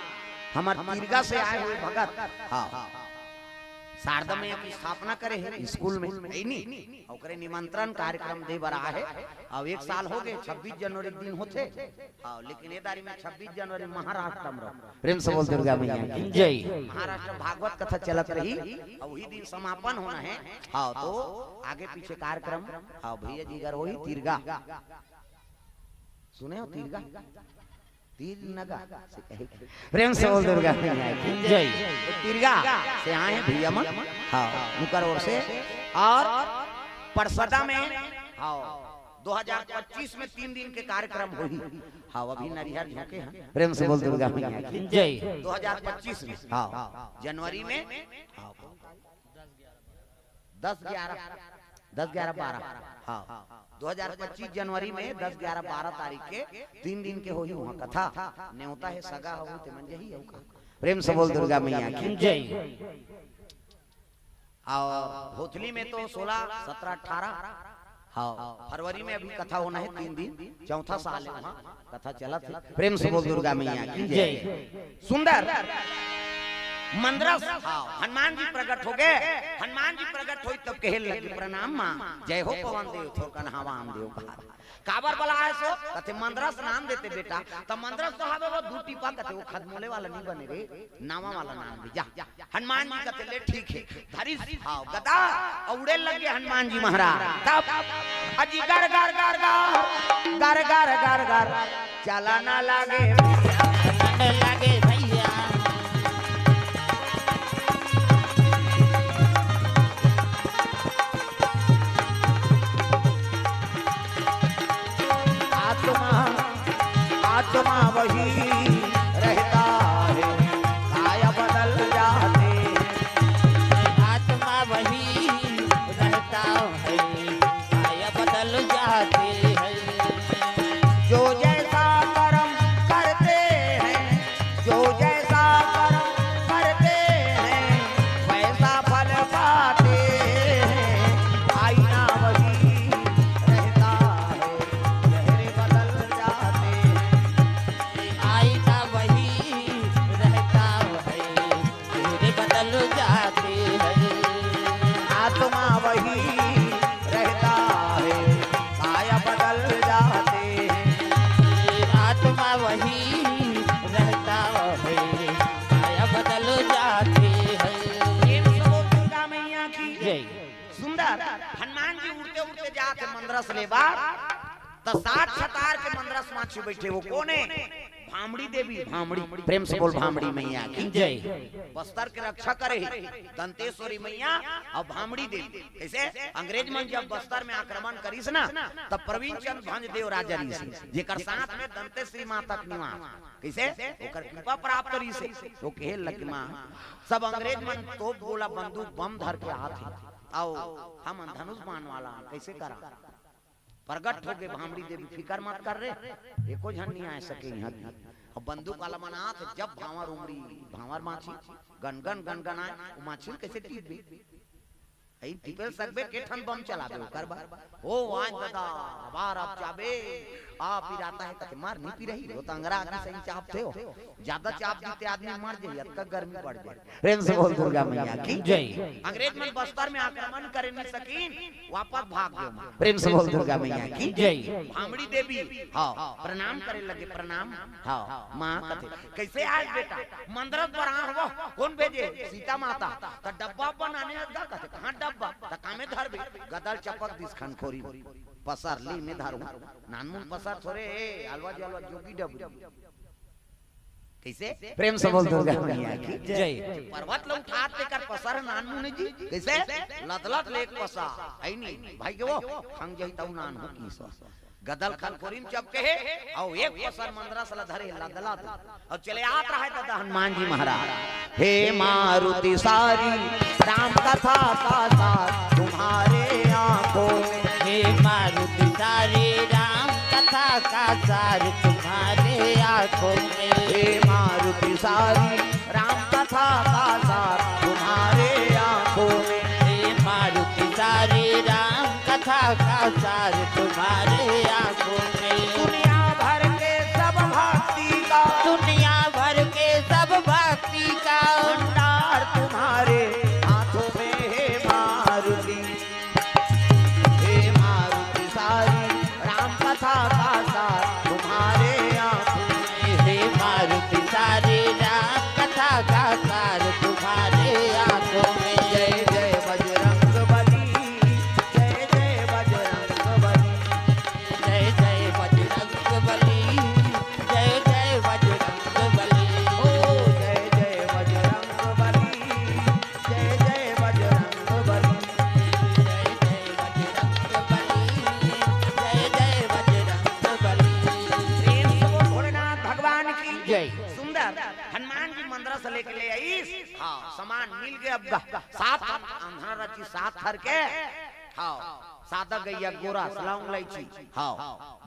हमर तिरगा से आए हुए भगत, हाँ, शारदा मैया के स्थापना करे हे स्कूल में, हे नी? ओकरे निमंत्रण कार्यक्रम दे बर आए हे। अउ एक साल हो गए, छब्बीस जनवरी के दिन होथे। हाँ, लेकिन ए दारी में छब्बीस जनवरी महाराष्ट्र में रहो। प्रेम से बोल दुर्गा मैया की जय। महाराष्ट्र भागवत कथा चलत रही, अउ वही दिन समापन होना हे। हाँ, तो आगे पीछे कार्यक्रम, हाँ, भैया जी घर वही तीरगा। सुने हो तीरगा? तीर नगा से कहे के। प्रेम से बोल दुर्गा मैया की जय। तो तीरगा से आए भैया मन, हाँ, उनकर ओर से। अउ परसदा में, हाँ, दो हज़ार पच्चीस में तीन दिन के कार्यक्रम होही। हाँ, अभी नरिहर झोंके हैं। प्रेम से बोल दुर्गा मैया की जय। दो हज़ार पच्चीस में, हाँ, जनवरी में, हाँ, दस ग्यारह, दस ग्यारह बारह, हाँ, दो हज़ार पच्चीस जनवरी में दस ग्यारह बारह तारीख के तीन दिन के होही वहाँ कथा। नेवता हे, सगा हो ते मन जही हो का। प्रेम से बोल दुर्गा मैया की जय। अउ भोथली में तो सोलह, सत्रह, अठारह, हाँ, फरवरी में अभी कथा होना हे तीन दिन, चौथा साल हे वहाँ कथा चलत हे। प्रेम से बोल दुर्गा मैया की जय। सुंदर मंदरस, हाँ, हनुमान जी प्रकट हो गए। हनुमान जी प्रकट होई तब कहे लगे, "प्रणाम माँ, जय हो पवन देव, थोर कन्हा वामदेव कहा।" काबर बलाए सो? कथे, "मंदरस नाम देते बेटा।" त मंदरस तो हवे वो दू टीपा, कथे, "वो खदमोले वाला नहीं बने रे, नावा वाला नाम दे जा।" हनुमान जी कथे, "ले ठीक हे।" धरिस, हाँ, गदा, अउ उड़े लगे हनुमान जी महाराज। तब अजी गर गर गर गर, गर गर गर गर, चला ना लागे, चला ना लागे भैया। आत्मा, आत्मा वही रहता है, काया बदल जाते हैं। आत्मा वही रहता है, काया बदल जाते हैं। जो जैसा कर्म करते हैं, जो जैसा कर्म करते हैं, वैसा फल पाते हैं। आईना वही रहता है, चेहरे बदल जाते हैं। आईना वही रहता है, चेहरे बदल जाते हैं। आत्मा वही रहता है, काया बदल जाते हैं। आत्मा वही रहता है, काया बदल जाते हैं। प्रेम से बोल दुर्गा मैया की जय। सुंदर हनुमान जी उड़ते उड़ते जात हे मंदरस ले बर, त सात छतार के मंदरस माछी बैठे, वो कोन हे? भामड़ी देवी, भामड़ी। प्रेम से बोल भामड़ी मैया की जय। बस्तर के रक्षा करे हे दंतेश्वरी मैया अउ भामड़ी देवी। कइसे? अंग्रेज मन जब बस्तर में आक्रमण करिस ना, तब प्रवीण चंद भंज देव राजा रहिस, जेकर साथ में दंतेश्वरी माता के निवास। कइसे? ओकर कृपा प्राप्त रहिस। तो कहे लगे, "माँ, सब अंग्रेज मन तोप गोला बंदूक बम धर के आत हे, अउ हमन धनुष बाण वाला, कइसे करा?" प्रगट हो गए भामड़ी देवी, "फिकर मत कर रे, एको झन नहीं आए सके यहाँ की।" अब बंदूक वाला मन आत, जब भांवर उमड़ी, भांवर माछी गनगन गनगन आए, वो माछी ल कैसे टीपबे? अई टीपे सकबे, के ठन बम चलाबे ओकर बर? ओ आज दादा, अबार आप जाबे, आप पिराता है, कथे मार नहीं पिरही, वो तो अंगरा आदमी सही चापथे हो। ज्यादा चाप दीते आदमी मर जाई, अतका गर्मी बढ़ जाई। प्रेम से बोल दुर्गा मैया की जय। अंग्रेज मन बस्तर में आक्रमण करे नहीं सकीन, वापस भाग गए माँ। प्रेम से बोल दुर्गा मैया की जय। भामड़ी देवी, हाँ, प्रणाम करे लगे, "प्रणाम।" हाँ, माँ कथे, "कैसे आए बेटा?" "मंदरस बर आए हवो।" "कौन भेजे?" "सीता माता।" "त डब्बा बनाने लगा।" कथे, "कहाँ डब्बा?" "त कामे धरबे?" गदल चपक दिस खनखोरी, पसर ली में धरू, नानमुन पसर थोरे, ए, अलवा जलवा जोगी डबरी। कैसे? प्रेम से बोल दुर्गा मैया की जय। पर्वत ल उठात तेकर पसर नानमुन जी। कैसे? लदलत लेक पसा। आई नहीं, भाई के वो, खंग जही तऊ नान हो की सो। गदल खनखोरी म चपके हे, अउ एक पसर मंदरस ल धरे हे, लदलत। अउ चले आत रहा है दादा हनुमान जी महाराज। "हे मारुति सारी राम कथा का सार तुम्हारे आंखों में।" हे मारुति सारी राम कथा का सार तुम्हारे आंखों में। हे मारुति सारी राम कथा का सार तुम्हारे आंखों में। हे मारुति सारी राम कथा का सार तुम्हारे आंखों में। दुनिया भर के सब भक्ति का, दुनिया भर के सब भक्ति का भंडार तुम्हारे हाथों में। आरती सारी राम कथा का सार तुम्हारे हाथों में। जय जय बजरंग बली, जय जय बजरंग बली, जय जय बजरंग बली, जय जय बजरंग बली। ओ जय जय बजरंग बली, जय जय बजरंग बली, जय जय बजरंग बली, जय जय बजरंग बली। प्रेम से बोल भोलेनाथ भगवान की जय। सुंदर हनुमान जी मंदिर से लेके ले आईस। हाँ, सामान मिल गए। अब ग-, सात अंधना रची, सात हर के। हाँ, सादा गैया गोरा, लौंग, इलायची। हाँ,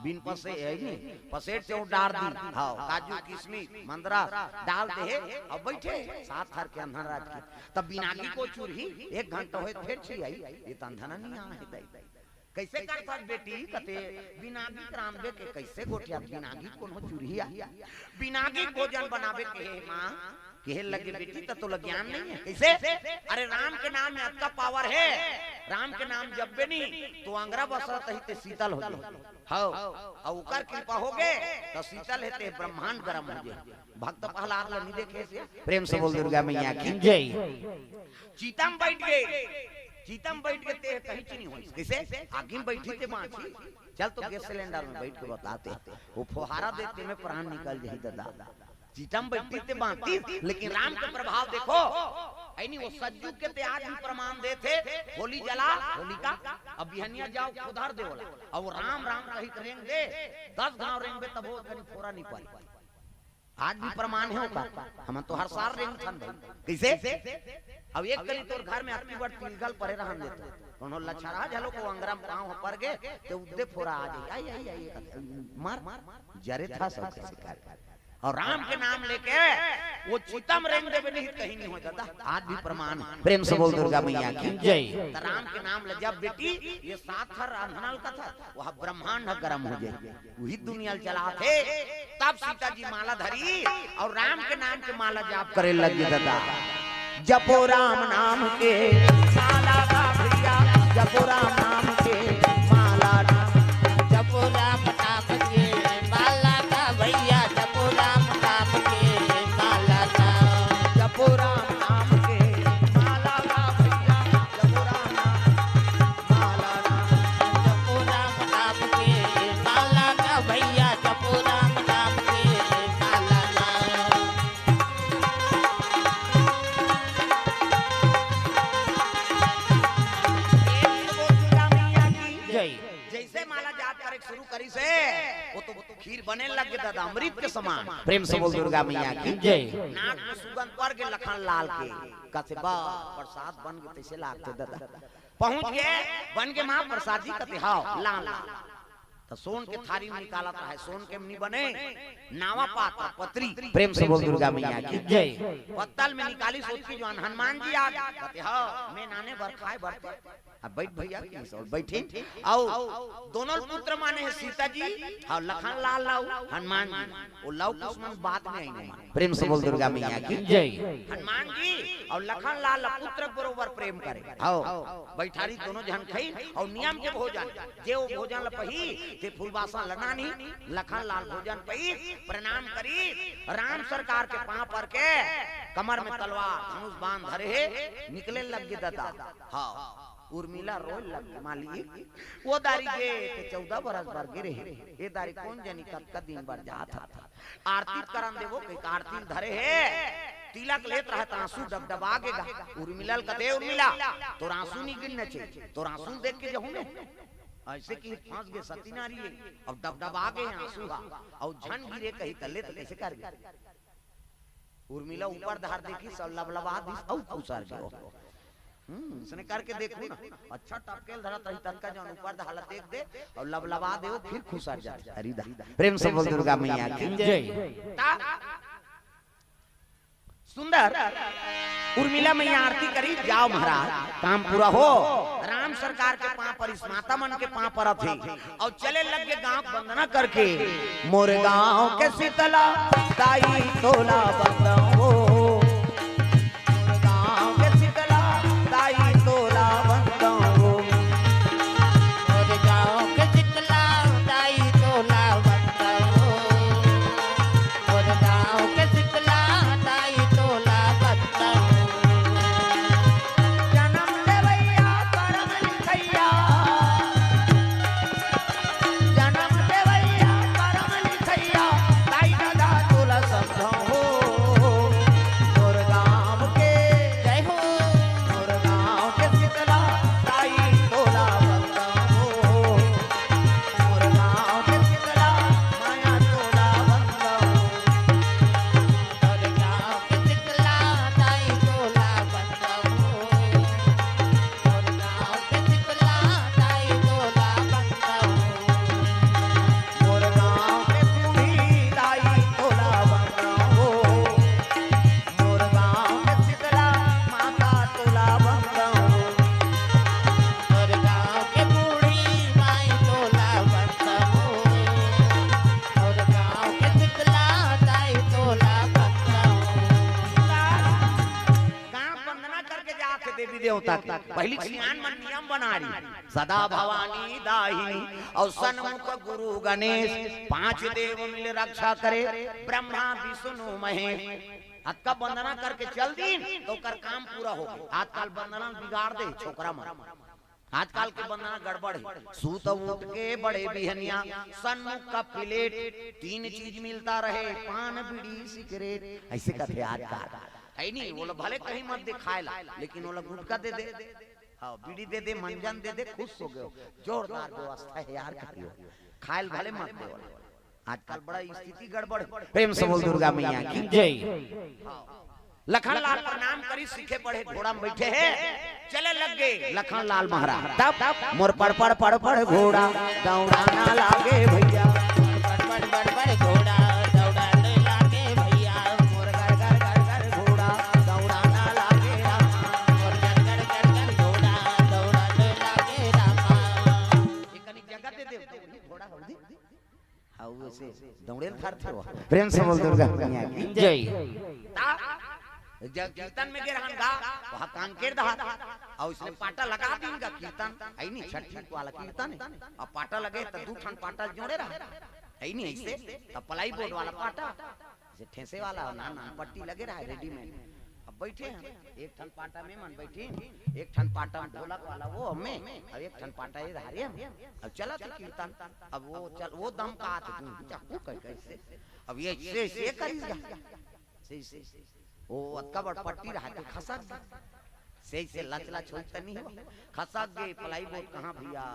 बिन पसे है नहीं, पसेट से वो डार दी। हाँ, काजू, किशमिश, मंदरा डाल दे। अब बैठे सात हर के अंधना राज की। तब बिनागी को चुरही, एक घंटा होए फिर छी आई, ये तो अंधना नहीं आ है दाई। कैसे करथस बेटी? कथे बिनागी रांधबे के कैसे गोठिया, बिनागी कोनो चुरही आ? बिनागी भोजन बनाबे के हे माँ, कहे लगे बेटी, त तोला ज्ञान नहीं है। कैसे? अरे राम के नाम में अतका पावर है, राम के नाम जपबे नहीं तो अंगरा बसरत ही ते शीतल हो जाए। हव, अउ ओकर कृपा हो गे त शीतल हे ते ब्रह्मांड गरम हो जाए। भक्त प्रहलाद ला नहीं देखे से? प्रेम से बोल दुर्गा मैया की जय। चिता म बैठ गे, चिता म बैठ गे ते कहीं चीनी होइस। कैसे? आगी म बैठी ते बाँची। चल तो गैस सिलेंडर में बैठ के बताते, वो फुहारा देते में प्राण निकल जाही दादा। चिता म बैठी ते बाँची, लेकिन राम के प्रभाव देखो। ऐ नहीं, वो सज्जू के ते आज भी प्रमाण देथे, होली जला, होलिका, अब बिहनिया जाओ, खुदर दे ओला। अब वो राम राम कही के रेंग दे, दस घाव रेंगबे तब वो कहीं फोरा नहीं पाई। आज भी प्रमाण है ओकर। हम तो हर साल रेंगथन भाई। कैसे? अब एक करी तोर घर में अतकी बड़ तिलगल परे रहन देते, कोनो लछरा झलो को अंगरा म पाँव ह पर गे, ते उद्दे फोरा आ जाई। आई, आई, आई, आई, मार, मार, जरे था सब कैसे कर। और राम के नाम लेके वो चिता म रेंग देबे नहीं, कहीं नहीं हो दादा। आज भी प्रमाण है। प्रेम से बोल दुर्गा मैया की जय। त राम के नाम ले जब बेटी, ये सात हर अंधना ल कथा, वह ब्रह्मांड ह गरम हो जाए। वही दुनिया ल चलाथे। तब सीता जी माला धरी और राम के नाम के माला जाप करे लगी दादा। जपो राम नाम के माला का भैया, जपो राम नाम के माला ना। जपो राम नाम के माला का भैया, जपो राम नाम के माला ना। जपो राम नाम के माला का भैया, जपो राम नाम माला ना। जपो राम नाम के माला ना भैया, जपो राम नाम के माला ना। प्रेम से बोल दुर्गा मैया की जय। जैसे माला जाप करे शुरू करी से, वो तो खीर बने लग गया दादा, अमृत के समान। प्रेम से बोल दुर्गा मैया की जय। नाक में सुगंध पड़ के लखन लाल के, कसे बा प्रसाद बन के तैसे लागते दादा। पहुंच गए, बन के महाप्रसाद जी कथे, "हाव, लान, लान।" त सोन के थारी में निकालत रहे, सोन के नहीं बने, नावा पात्र, पतरी। प्रेम से बोल दुर्गा मैया की जय। पत्तल में निकाली, सोच की जो हनुमान जी आ गए, कथे, "हाव, मैं नाने बर खाए बर।" अब बैठ भैया, की सब बैठिन, आओ, दोनों पुत्र माने हैं सीता जी, हाव, लखन लाल लाव, हनुमान जी। वो लव कुछ मन बात में आई नहीं। प्रेम से बोल दुर्गा मैया की जय। हनुमान जी और लखन लाल पुत्र बरोबर प्रेम करे। हाव, बैठारी दोनों झन खाई और नियम के भोजन, जे वो भोजन ल पही, ते फूलबासन ल नानी, लखन लाल भोजन पही, प्रणाम करी, राम सरकार के पाँव पर के, कमर में तलवार, धनुष बाण धरे हे, निकले लग गे दादा। हाव, उर्मिला रोए लग गे, मालिक, वो दारी गे ते चौदह बरस बर गे रहे, ये दारी कोन जनी कतका दिन बर जात हथा। आरती करन देबो, कहिके आरती धरे हे, तिलक लेत रहे त आंसू डबडबा गे गा। उर्मिला ल कथे, "उर्मिला, तोर आंसू नहीं गिरना चाहिए, तोर आंसू देख के जहूं मैं।" ऐसे कि फंस गे सती नारी हे, अब डबडबा गे आंसू हा, अउ झन गिरे कही त ले त कैसे करबे? उर्मिला ऊपर धार देखिस अउ लबलबा दिस अउ खुसर गे। हम्म, इसने करके देखो ना, अच्छा टपकेल धरत रही तनका जौन ऊपर धार ला देख दे अउ लबलबा दे, वो फिर खुसर जात। अरे दा, प्रेम से बोल दुर्गा मैया की जय। ता सुंदर उर्मिला मैया आरती करी, जाव महाराज, काम पूरा हो। राम सरकार के पाँव परिस, माता मन के पाँव परत हे। अउ चले लग गे गांव के वंदना करके, मोर गांव के शीतला दाई तोला वंदन हो। मोर गांव के शीतला दाई तोला वंदन हो। मोर गांव के शीतला दाई तोला वंदन हो। मोर गांव देवता के। पहिली सियान मन नियम बना रही, सदा भवानी दाहिनी अउ सन्मुख गुरु गणेश, पांच देव मिल रक्षा करे, ब्रह्मा विष्णु महेश। अतका वंदना करके चल दीन त ओकर काम पूरा हो। आजकल वंदना बिगाड़ दे छोकरा मन। आजकल के वंदना गड़बड़ हे। सूत उठ के बड़े बिहनिया, सन्मुख का प्लेट, तीन चीज मिलता रहे, पान बीड़ी सिगरेट, अइसे कथे आजकल। हे नहीं, ओला भले कहीं मत दे खाए ला, लेकिन ओला गुटखा दे दे, हाँ, बीड़ी दे दे, मंजन दे दे, खुश हो गयो। जोरदार व्यवस्था हे यार, कहियो खाए ल भले मत दे ओला। आजकल बड़ा स्थिति गड़बड़ हे। प्रेम से बोल दुर्गा मैया की। जय। हाँ। लखन लाल प्रणाम करी, सीखे पढ़े घोड़ा में बैठे हे, चले लग गए लखन लाल महाराज। तब मोर पड़ पड़ पड़ पड़ घोड़ा दौड़ाना लागे भैया। बड़ बड़ बड़ बड़ घोड़ा दौड़ाने लागे भैया। मोर गर गर गर गर घोड़ा दौड़ाना लागे रामा। मोर गर गर गर गर घोड़ा दौड़ाने लागे रामा। एक कनी जगह दे दे, घोड़ा हो दे। हाँ, वैसे दौड़े ल धरथे वो। प्रेम से बोल दुर्गा मैया की। जय। ता, जब कीर्तन में गे रहन गा, वहाँ कांकेर दहा, अउ इसने पाटा लगा दीन गा कीर्तन, हे नहीं, छठी वाला कीर्तन हे, अउ पाटा लगे त दू ठन पाटा जोड़े रहा, हे नहीं, अइसे, त प्लाईबोर्ड वाला पाटा, जइसे ठेसे वाला हो ना, ना, पट्टी लगे रहा, रेडीमेड। अब बैठे हन, एक ठन पाटा में मन बैठिन, एक ठन पाटा में ढोलक वाला वो हमें, अउ एक ठन पाटा ये धारे हम। अब चलत हे कीर्तन, अब वो चल, वो दम का आथे, तू चाकू कह कैसे? अब ये, ये, ये करिस गा। से, से, से। वो अतका बड़ पट्टी रहा के खसक गे। से, से लच लच होई त नहीं हो। खसक गे, प्लाईबोर्ड कहाँ भैया?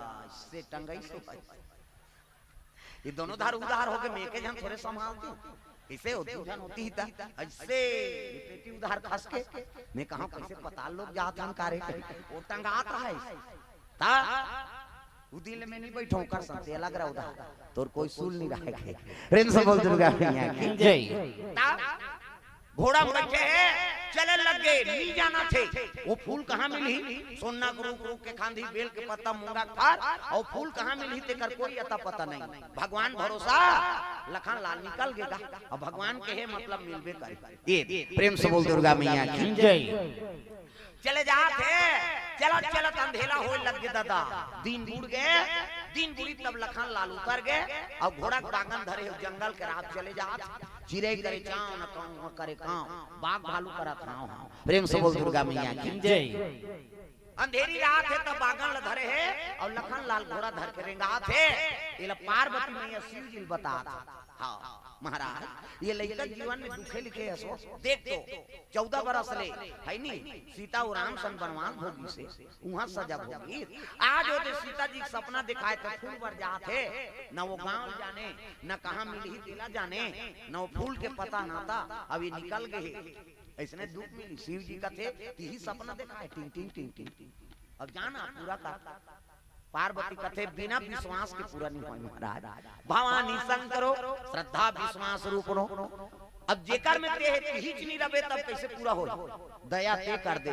से टंगई से भाई। ये दोनों धार उधार हो गए, मैं के झन थोरे संभालती हूँ। इसे होती झन होती ही ता, अइसे ये पेटी उधार खस के, मैं कहा कैसे पताल लोग जात हन कारे, वो टंगात रहा है। ता, उ दिन ले मैं नहीं बैठो कर सकते, अलग रहो दा, तोर कोई सूल नहीं रहे के। प्रेम से बोल दुर्गा मैया की। जय। ता, घोड़ा में बैठे हे, चले लग गए, नहीं जाना थे। वो फूल कहाँ मिली? सोना के रूख, रूख के खांधी, बेल के पत्ता, मूंगा के फार, अउ फूल कहाँ मिली? तेकर कोई अता पता नहीं। भगवान भरोसा, लखन लाल निकल गे गा। अब भगवान के हे मतलब मिलबे करे। ये प्रेम से बोल दुर्गा मैया की। जय। चले जात हे, चलत चलत अंधेला होए लग गे दादा, दिन बुड़ गे, दिन बुड़ी तब लखन लाल उतर गे, अउ घोड़ा के बांगन धरे हे, जंगल के राह चले जात, चिरई करे चाव न काव, करे काव, बाघ भालू करत हाव हाव। प्रेम से बोल दुर्गा मैया की। जय। अंधेरी रात हे तब बांगन ल धरे हे, अउ लखन लाल घोड़ा धर के रेंगात हे, एला पार्वती मैया शिव जी ल बतात हे। हाँ, महाराज, ये लइका जीवन में दुखे लिखे हसो, देख तो, चौदह बरस ले, हे नी, सीता अउ राम संग बनवास भोगिस हे, उहाँ सजा भोगिस। आज ओदे सीता जी के सपना देखाय त फूल बर जात हे, न वो गांव जाने, न कहाँ मिलही तेला जाने, न वो फूल के पता नाता, अब ये निकल गे हे। अइसने दुख मिली, शिव जी कथे, तिही सपना देखाय, टिंग टिंग टिंग टिंग। अब जाना पूरा का पार्वती कथे, बिना विश्वास के पूरा नहीं होय महाराज। भवानी शंकरो, श्रद्धा विश्वास रूपनो। अब जेकर में ते हे, तिहीच नहीं रबे, तब कैसे पूरा होय? दया ते कर दे।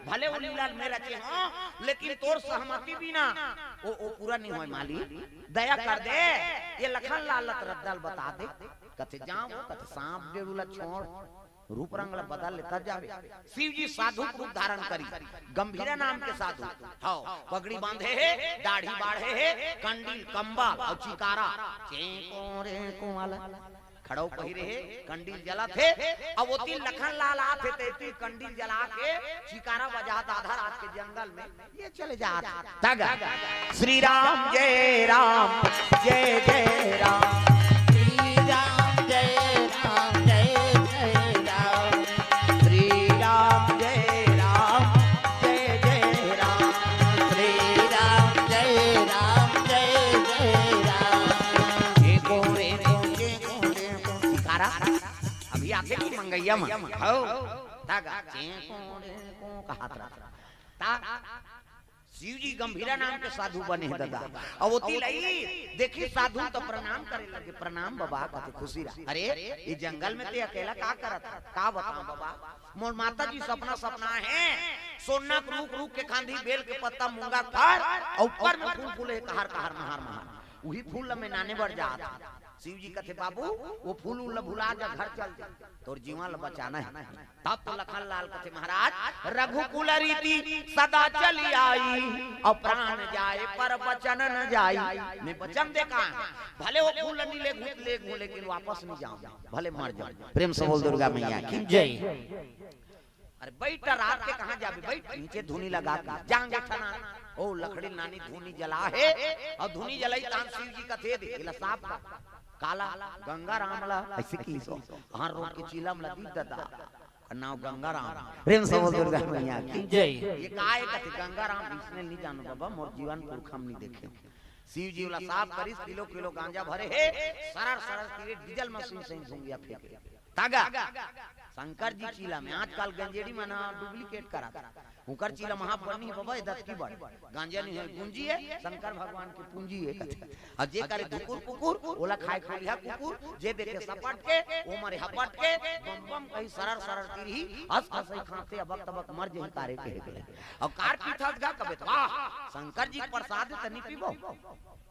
भले वो लीला में रचे हो, लेकिन तोर सहमति बिना वो, वो पूरा नहीं होय माली। दया कर दे, ये लखन लाल ल त रद्दा ल बता दे। कथे जाओ, कथे सांप डेरू ला छोड़। रूप रंग ला बदल ले तब जावे। शिव जी साधु के रूप धारण करी, गंभीरा नाम के साधु। हव, पगड़ी बांधे हे, दाढ़ी बाढ़े हे, कंडील, कंबल अउ चिकारा, चेंको रेंको वाला खड़ाऊ पहिरे हे, कंडील जलत हे। अब ओती लखन लाल आत हे, तेती कंडील जला के चिकारा बजात आधा रात के जंगल में ये चले जात। तग श्री राम जय राम, जय जय राम। श्री राम जय राम, जय जय राम। श्री राम जय राम, जय जय राम। श्री राम जय राम, जय जय राम। चेंको रेंको, चेंको रेंको। चिकारा अभी आथे नहीं मंगैया मन। हव। तग चेंको रेंको कहत रहा। ता शिव जी गंभीरा नाम के साधु बने हे दादा। अउ ओती लई देखी साधु त प्रणाम करे लगे, "प्रणाम बाबा," कथे खुशी रहा। "अरे, ये जंगल में ते अकेला का करत हस? का बताओ बाबा, मोर माता जी सपना सपना हे, सोना के रूख, रूख के खांधी, बेल के पत्ता, मूंगा के फार, अउ ऊपर में फूल फूले हे, कहार कहार, महार महार, उही फूल ल मैं नाने बर जात हंव।" शिव जी कथे, "बाबू, वो फूल उल ला भुला जा, घर चल जा, तोर जीवन ला बचाना हे।" तब तो लखन लाल कथे, "महाराज, रघुकुल रीति सदा चली आई, और प्राण जाए पर वचन न जाई।" मैं वचन दे का, भले वो फूल नी लेगहूं, लेगहूं, लेकिन वापस नहीं जाऊं, भले मर जाऊं। प्रेम से बोल दुर्गा मैया की जय। अरे बैठ, रात के कहाँ जाबे, बैठ, नीचे धुनी लगा के जांगे ठना। ओ लकड़ी नानी धुनी जला हे, और धुनी जलाई तान शिव जी कथे, "दे, एला साफ कर।" काला, गंगा राम ला, ऐसे की सो, हर रोड के चीलम ला दीप ददा, और नाव गंगा राम। प्रेम से बोल दुर्गा मैया की जय। ये काय कथे गंगा राम, इसने नहीं जानो बाबा, मोर जीवन पुरखम नहीं देखे। शिव जी वाला साफ करिस, किलो किलो गांजा भरे हे, सरर सरर तीरे डीजल मशीन से धुंगिया फेंके। तागा शंकर जी चीला में, आजकल गंजेड़ी मन डुप्लीकेट कराथे। उकर चीला महा बनी बाबा, ये दतकी बड़ गांजा नहीं है, गुंजी है, शंकर भगवान की पूंजी है कथे। और जे करे धुकुर कुकुर, ओला खाए खोलिया कुकुर, जे देखे सपट के, वो मरे हपट के, बम बम कहीं सरर सरर तीरही, अस असई खाते अबक तबक मर जही तारे के हेकले। और कार पीथस गा कबे तो, "वाह, शंकर जी के प्रसाद त नहीं पीबो।"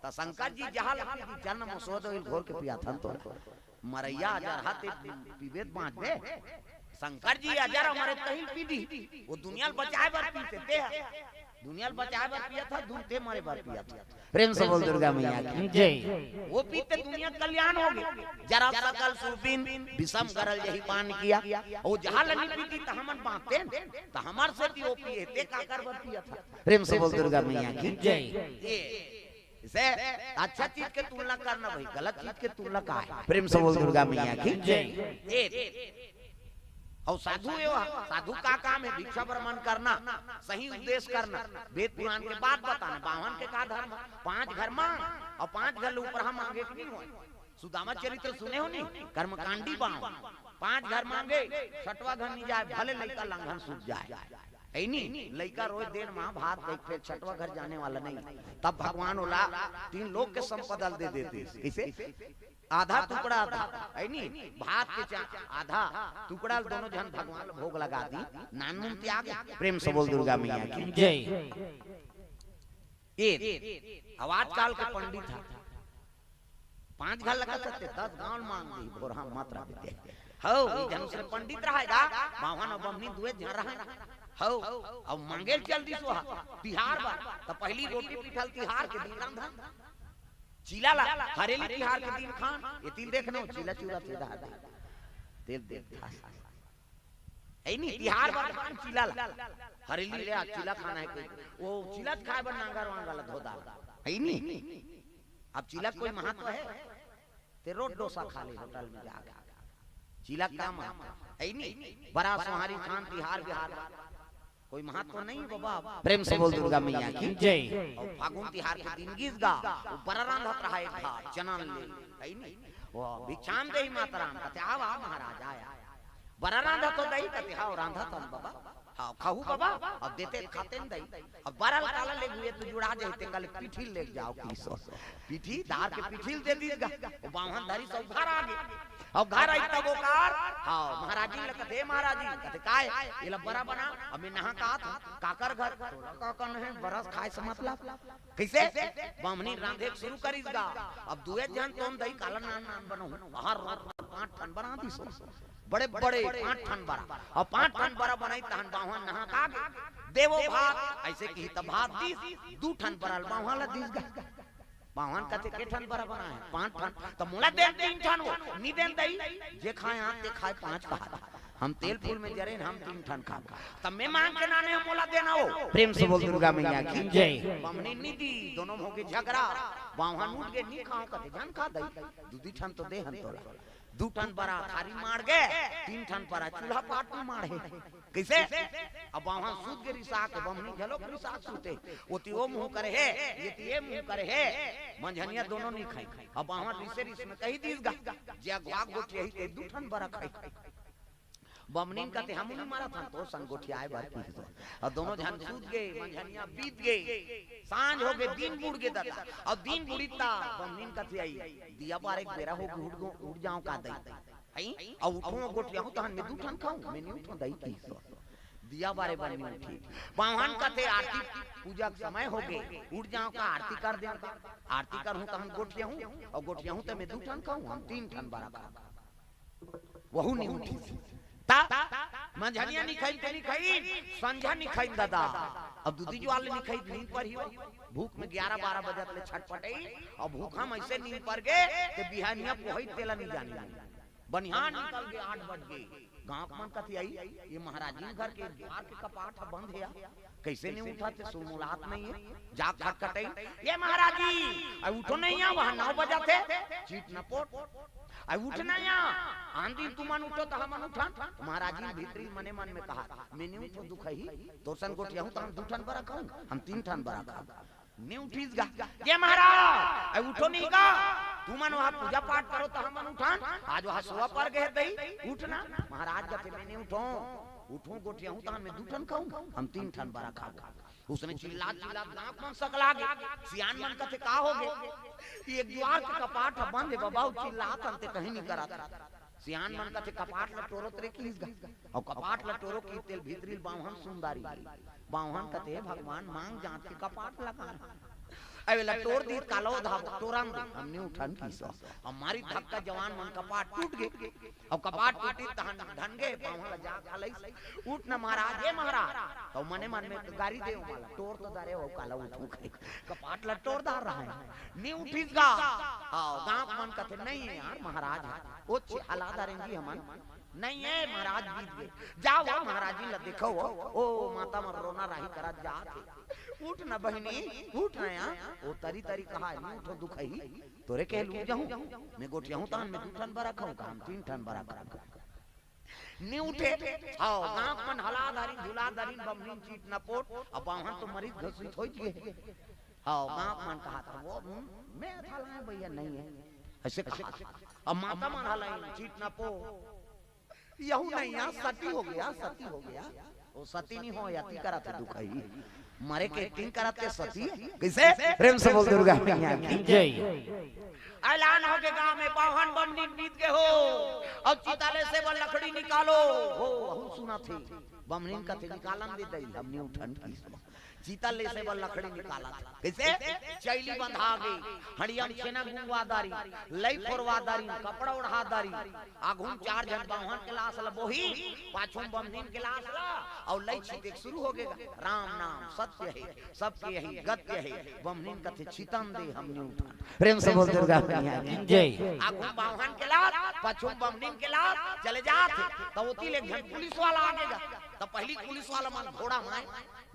त शंकर जी जहाँ लगी जन्म सोद होइल घोर के पिया थन तोरा। मरैया अजरहा ते पीबे त बाँचबे। शंकर जी अजर अमर तहिल पी दी। वो दुनिया ल बचाए बर पीते ते ह। दुनिया ल बचाए बर पिया था, दूर ते मरे बर पिया था। प्रेम से बोल दुर्गा मैया की जय। वो पीते दुनिया कल्याण हो गए। जरा सकल सुरबिन विषम गरल यही पान किया। वो जहाँ लगी पीती त हमन बाँचते न, त हमर से भी वो पिए ते काकर बर पिया था। प्रेम से बोल दुर्गा मैया की जय। ये इसे अच्छा चीज के तुलना करना भाई, गलत चीज के तुलना का है? प्रेम से बोल दुर्गा मैया की जय। ए, और साधु ये हो, साधु का काम है? भिक्षा भ्रमण करना, सही उपदेश करना, वेद पुराण के बात बताना, बावन के का धर्म, पांच घर मांग और पांच घर ऊपर हम मांगे कि नहीं हो। सुदामा चरित्र सुने हो नहीं? कर्मकांडी बावन, पांच घर मांगे, छठवा घर नहीं जाए, भले लइका लंघन सूझ जाए। है नी? लइका रोए देर माँ भात देख, फिर छठवा घर जाने वाला नहीं। तब भगवान ओला तीन लोक के संपदा दे देते। कैसे? आधा टुकड़ा आधा, है नी? भात के चा-, आधा टुकड़ा दोनों जन भगवान भोग लगा दी। नानमुन त्याग। प्रेम से बोल दुर्गा मैया की जय। ए, अब आजकल के पंडित ह, पांच घर लगा सकते, दस गांव मांग दी, भोरहा मत रख दे। हो, ई जन से पंडित रहेगा, बावन और बमनी दुए जन रहे। हो, अब मांगे चल दी सो तिहार बर, त पहली रोटी पिठल तिहार के दिन रांधन। चीला ला, हरेली तिहार के दिन खान, ये तिल देखना, चीला चूरा थे दादा। तेल देख था। है नी, तिहार बर खान चीला ला। हरेली ले आ, चीला खाना है कोई। वो चीला खाए बर नांगर वांगर ला धोदा। है नी? अब चीला कोई महत्व है? ते रोट डोसा खा ले होटल में जाके। चीला का महत्व है? नी? बरा सोहारी खान तिहार बिहार। कोई महत्व नहीं बाबा। प्रेम से बोल दुर्गा मैया की जय। और फागुन तिहार के दिन गीस गा, वो बरा रांधत रहा एक भार, चना ले, है नी? वो भिक्षाम देही माता राम, कथे, "आवा महाराज, आया।" बरा रांधत हो दही, कथे, "हाँ, रांधत हन बाबा।" "हाँ, खाहू बाबा।" अब देते खाते न दही। अब बरा काला ले हुए तो जुड़ा जाते, कल पीठी ले जाओ किसो। पीठी, दार के पीठी दे दी गा। वो बावन धरी सब घर आ गए। अब घर आई तब ओकार, हाँ, महाराज जी ल कथे, "महाराज जी," कथे, "काय? ये ला बरा बना, अब मैं नहा का था, काकर घर?" "तोला काकर नहीं, बरस खाए से मतलब।" कैसे? बमनी रांधे के शुरू करिस गा। अब दुए जन तोन दई काला नान नान बनहु। हर रोज पांच ठन बना दिस। बड़े बड़े पांच ठन बरा। अब पांच ठन बरा बनाई तहन बावन नहा का गे। "देवो भात," ऐसे की त भात दिस, दू ठन बरा बावन ला दिस गा। बावन कथे, "के ठन बरा बना है?" "पांच ठन।" "त मोला देन तीन ठन वो।" "नी देन दई, जे खाए आते खाए पांच कहा था।" हम तेल फूल में जरे न, हम तीन ठन खाबो। तब मैं मांग के नाने हम मोला देना हो। प्रेम से बोल दुर्गा मैया की जय। बमनी निधि, दोनों में हो गए झगड़ा। बावन उठ गए, "नी खाओ," कथे, "जान खा दई, दू दी ठन तो दे हन तोला।" दू ठन बरा थारी मार गए, तीन ठन बरा चूल्हा पाट में मार है। कैसे? अब बावन सूत के रिसा के, बमनी झलोक रिसा सूते। वो ती वो मुंह करे है, ये ती ये मुंह करे है। मंझनिया दोनों नी खाई। अब बावन रिसे रिस में कही दिस गा, "जे अगवा गोठ यही ते दू ठन बरा खाई।" बमनीन कथे, "हम नहीं मारा था, तो संग गोठियाए बर की तो।" और दोनों झन सूत गए, मंझनिया बीत गए, सांझ हो गए, दिन बुड़ गए दादा। और दिन बुड़ी ता बमनीन कथे, "आई, दिया बार एक बेरा हो गए, उठ गो-, उठ जाओ का दई।" आई, और उठो गोठियाओ, तहन मैं दू ठन खाऊं, मैं नहीं उठो दई की तो। दिया बारे बर नइ उठिस। बाम्हन कथे, "आरती पूजा के समय होगे, उठ जांव का, आरती कर देंव का।" आरती करहूं त हम गोठियाहूं, अउ गोठियाहूं त मैं दू ठन खाहूं, हम तीन ठन बरा खाहूं। वहू नइ उठिस। त मंझनिया नइ खाइन, ते नइ खाइन, संझा नइ खाइन ददा। अब दूधी जुवार ले नइ खाइन, नींद परही। भूख में ग्यारह बारह बजत ले छटपटई, अउ भूखा म अइसे नींद पर गे, ते बिहनिया पोहई तेला नइ जाने। बनिहान निकल गे, आठ बज गे। गांव के मन कथे, "आई, ये महाराजिन घर के द्वार के कपाट ह बंद हे या, कइसे नइ उठत हे, सुलमुलात नइ हे।" जा खटखटई, "ये महाराजी, अउ उठो नइ या, वहां नौ बजत हे, चीट नपोट, अउ उठ नइ या, आन दिन तुमन उठो त हमन उठन।" महाराजिन भीतरी मने मन में कहत, "मैं नइ उठों दुखही, तोर सन गोठियाहूं त हम दू ठन बरा खाहूं, हम तीन ठन बरा खाहूं।" नइ उठिस गा। "ये महाराज, अउ उठो नइ गा, तुमन वहां पूजा पाठ करो त हमन उठन, आज वहां सोवा पर गे दई, उठ ना।" महाराज कथे, "मैं नइ उठों, उठों गोठियाहूं त मैं दू ठन खाहूं, हम तीन ठन बरा खाहूं।" उसने चिल्लात चिल्लात गांव मन सकला गे। सियान मन कथे, "का होगे?" "ये द्वार के कपाट ह बंद हे बबा, अउ चिल्लात हन ते कहीं नइ करत।" सियान मन कथे, "कपाट ल टोरत रे" किहिस गा। अउ कपाट ल टोरो कि तेल भीतरी ल बाम्हन सुंदरी। बाम्हन कथे, "भगवान, मांग जांच के कपाट ल का, अउ एला टोर दिस, कालो धाबो टोरन दे, हम नइ उठन" किहिस। अउ मारिस धक्का, जवान मन कपाट टूट गे। अउ कपाट टूटिस तहन ढंगे, बाम्हन ल जा खलइस, "उठ न महाराज, ए महाराज।" त मने मन में गारी दे, "ओमा ल टोर तो डारे हंव, काला उठहूं कहिके कपाट ल टोर डारे रहेंव, नइ उठिस गा।" हां, गांव मन कथे, "नइ हे यार, महाराज हे, ओ छे हला डारेन जी हमन।" "नइ हे महाराज, बीत गे।" "जाव, ओ महाराजिन ल देखव, ओ, ओ माता मन रोना राही करत जात हे। उठ न बहिनी, उठ न या, ओ तरी तरी कहाय, नइ उठों दुखही, तोरे कहे ले उठ जाहूं, मैं गोठियाहूं तहन मैं दू ठन बरा खाहूं का, हम तीन ठन बरा खाहूं।" नइ उठे। हां, गांव मन हला डारिन, झुला डारिन, बम्हनिन चीट नपोट, अब बाम्हन तो मरिस घसीट होइच गे। हां, गांव मन कहत, "वो, हम्म, मैं हलाएंव भइया, नइ हे।" अइसे कहत। अब माता मन हलाइन, चीट नपोट, "यहू नइ हे, सती होगे, सती होगे।" ओ सती नइ होय, अति करत हे दुखही। मरे के acting करत हे सती। कइसे? प्रेम से बोल दुर्गा मैया की जय। ऐलान होगे गांव में, "बाम्हन बम्हनिन बीत गे हो, अउ चिता लेसे बर लकड़ी निकालो हो।" अहू सुनत हे। बम्हनिन कथे, "निकालन दे दई, हम नइ उठन" किहिस। चिता लेसे बर लकड़ी निकालत हे। कइसे? चइली बंधा गे, हंड़िया म छेना गुंगवा डारिन, लई फोरवा डारिन, कपड़ा ओढ़ा डारिन। आघू म चार झन बाम्हन के लास ल बोही, पाछू म बम्हनिन के लास ल, अउ लई छिते के शुरू होगे गा। "राम नाम सत्य हे, सबके यही गत्य हे।" बम्हनिन कथे, "चितन दे, हम नइ उठन।" प्रेम से बोल दुर्गा मैया की जय। आघू म बाम्हन के लास, पाछू म बम्हनिन के लास, चले जात हे। त ओती ले एक झन पुलिस वाला आगे गा। त पहिली पुलिस वाला मन घोड़ा म आय,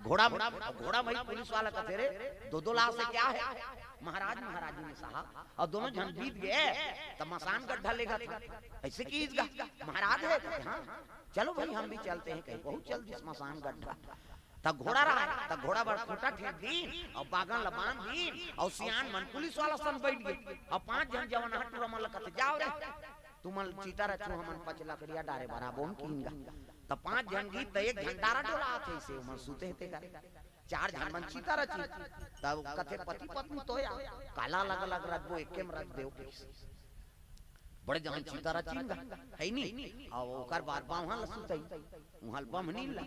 घोड़ा म, घोड़ा म ही पुलिस वाला कथे, "रे, दो दो लास हे क्या हे?" "महाराज, महाराजी ने साहब, अउ दोनों झन बीत गे, त मसान गड्ढा लेगत हे।" अइसे किहिस गा, "महाराज हे?" कथे, "हां।" "चलो भाई, हम भी चलते हैं" कहिके, बहुत चल दिस मसान गड्ढा। त घोड़ा रहय, त घोड़ा बर खूंटा ठेंक दिन, अउ बागन ल बांध दिन, अउ सियान मन पुलिस वाला सन बइठ गे। अउ पांच झन जवान टूरा मन ल कथे, "जाव रे, तुमन चिता रचहू, हमन पच लकड़िया डारे बर आबोन" किहिन गा। त पांच झन गिस, त एक झन डारा डोलात हे, अइसे ओमन सुते हे ते करा। चार झन मन चिता रचिन, त कथे, "पति पत्नी तो या, काला अलग अलग रचबो, एके म रच देव" किहिस। बड़े जवान चिता रचिन गा, हे नी? अउ ओकर बाद बाम्हन ल सुतई, उहां ल बम्हनिन ल,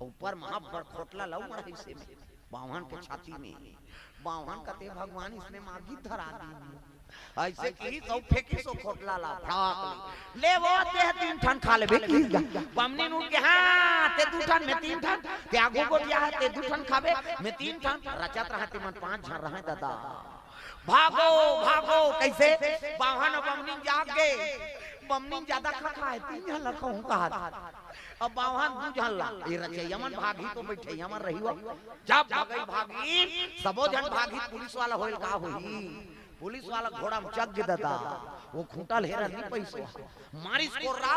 अउ ऊपर म अब्बड़ खोटला ल अउ मढ़ाइस हे में, बाम्हन के छाती में। बाम्हन कथे, "भगवान, इसने मार गिद्ध धरा दी।" अइसे किहिस अउ फेंकिस ओ खोटला ल, भड़ाक ले। "ले वो, तें तीन ठन खा लेबे" किहिस गा। बम्हनिन उठ के, "हां, तें दू ठन, मैं तीन ठन, तें आघू गोठिया हस, तें दू ठन खाबे, मैं तीन ठन।" रचत रहय, तेमन पांच झन रहय ददा। भागो, भागो, कइसे? बाम्हन अउ बम्हनिन जाग गे। बम्हनिन जादा खा खाय, तीन झन ल खाहूं कहत। अब बाम्हन दू झन ल, ए रचइया मन भागही तो बइठइया मन रही हो। जब भगई भागही, सबो झन भागही, पुलिस वाला होय ल का होही? पुलिस वाला घोड़ा म चघ गे ददा, ओ खूंटा ल हेरन नइ पइस ओ। मारिस कोर्रा,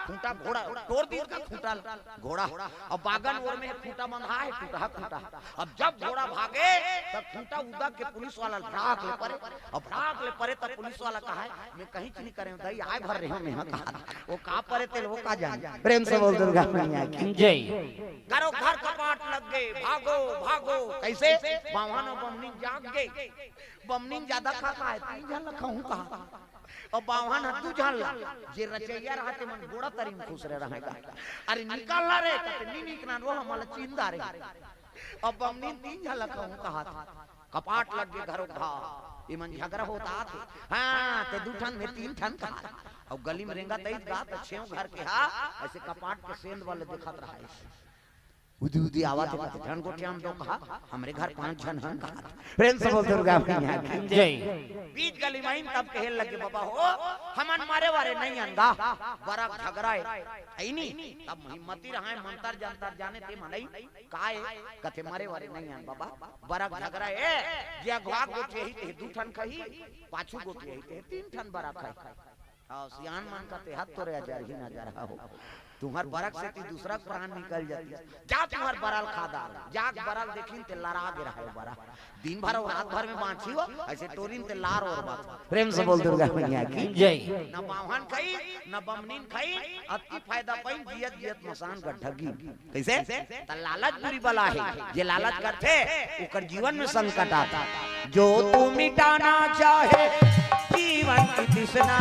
खूंटा घोड़ा टोर दिस गा खूंटा ल। घोड़ा, अब बागन ओर में खूंटा बंधा हे, टूटहा खूंटा। अब जब घोड़ा भागे, तब खूंटा उदक के पुलिस वाला ल भड़ाक ले परे। अब भड़ाक ले परे, तब पुलिस वाला कहय, "मैं कहींच नइ करेंव दई, आय भर रेहेंव मैं हा" कहत। ओ का परे तेला ओ का जाने। प्रेम से बोल दुर्गा मैया की जय। करो घर कपाट लग गे, भागो, भागो। कइसे? बाम्हन अउ बम्हनिन जाग गे। बम्हनिन जादा लखा का है, तीन झन लखा हूँ कहा। अब बावन ह दू झन ला, जे रचैया रहते मन गोड़ा तरी में खुश रहे रहेगा। अरे निकल ला रे, कते नी निकना रो, हमला चिंदा रे। अब बमनीन तीन झन लखा हूँ कहा था। कपाट लग गे घरो घा। इमन झगड़ा होता थे। हाँ, ते दू ठन में तीन ठन कहा। अब गली में रेंगा तईत गा, त छेव घर के हा, ऐसे कपाट के सेंध वाले देखत रहा ऐसे। उदी उदी आवत हे, कथे, "झन गोठियाम दो कहा, हमरे घर पांच झन हन कहा।" प्रेम से बोल दुर्गा मैया की। जय। बीच गली में तब कहे लगे, "बाबा हो, हमन मारे वारे नहीं अंदा, बरा झगरा है, है नी?" तब हिम्मती रहा है, मंतर जंतर जाने ते मनई, "काय?" कथे, "मारे वारे नहीं अन बाबा, बरा झगरा है, जे अगवा गोठियाही ते दू ठन खही, पाछू गोठियाही ते तीन ठन बरा खही।" अउ सियान मन कथे, "हत तोरे अजर ही नजर हो, तुंहर बरक सेती दूसरा के प्राण निकल जातिस। जा तुंहर बरल खा डार, जा बरल देखिन ते लरा गे रहे बरा। दिन भर अउ रात भर में बांची हो, ऐसे टोरिन ते लार ओर बात।" प्रेम से बोल दुर्गा मैया की। जय। न बाम्हन खई, न बमनीन खई, अतकी फायदा पाइन, जियत जियत मसान गड्ढा गी। कइसे? त लालच बुरी बला हे, जे लालच करथे, ओकर जीवन में संकट आथे। जो तू मिटाना चाहे जीवन की तृष्णा,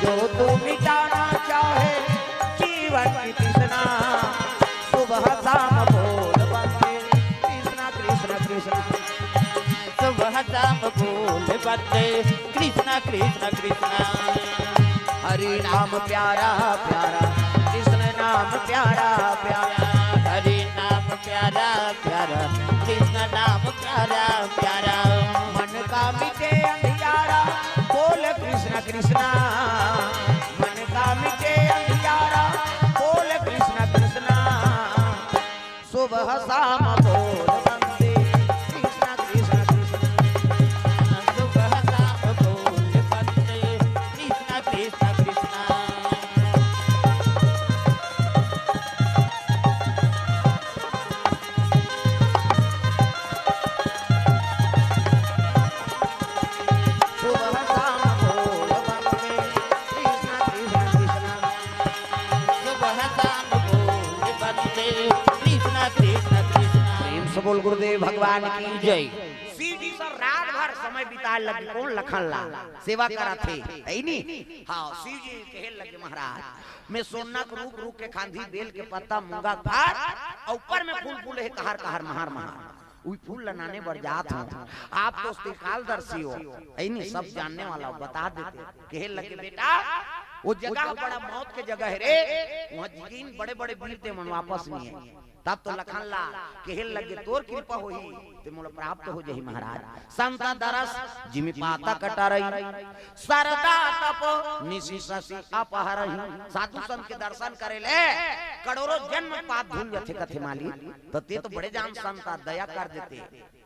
जो तू मिटाना चाहे जीवन की तृष्णा, सुबह शाम बोल बंदे कृष्णा कृष्णा कृष्णा। सुबह शाम बोल बंदे कृष्णा कृष्णा कृष्णा। हरि नाम प्यारा प्यारा, कृष्ण नाम प्यारा प्यारा। हरि नाम प्यारा प्यारा, कृष्ण नाम प्यारा प्यारा। मन का मिटे अंधियारा, बोल कृष्ण कृष्ण। मन का मिटे अंधियारा, बोल कृष्ण कृष्ण। सुबह शाम बोल बंदे कृष्ण कृष्ण कृष्ण। सुबह शाम बोल बंदे कृष्ण कृष्ण कृष्ण। सुबह शाम बोल बंदे कृष्ण कृष्ण कृष्ण। सुबह शाम बोल बंदे कृष्ण कृष्ण कृष्ण। प्रेम से बोल गुरुदेव भगवान की जय। शिव जी से रात भर समय बिताए लगे, कोन? लखन लाल सेवा करत हे, है नी? हाँ, शिव जी कहे लगे, महाराज, मैं सोना के रूख, रूख के खांधी, बेल के पत्ता, मूंगा के फर, अउ ऊपर में फूल फूले हे, कहर कहर, महार महार। उही फूल ल नाने बर जात हूँ। आप तो त्रिकालदर्शी हो, है नी, सब जानने वाला हो, बता देते। कहे लगे, बेटा, वो जगह बड़ा मौत के जगह हे रे, वहाँ जिन बड़े बड़े वीर ते मन वापस नहीं आए। तब तो लखन लाल कहे लगे, तोर कृपा होही ते मोला प्राप्त हो जाही महाराज। संत दरस जिमि पातक टरई, सरदा तप निसि ससि अपहरही। साधु संत के दर्शन करे ले करोड़ों जन्म पाप धुल जथे कथे मालिक। त ते तो बड़े जान संत, दया कर देते।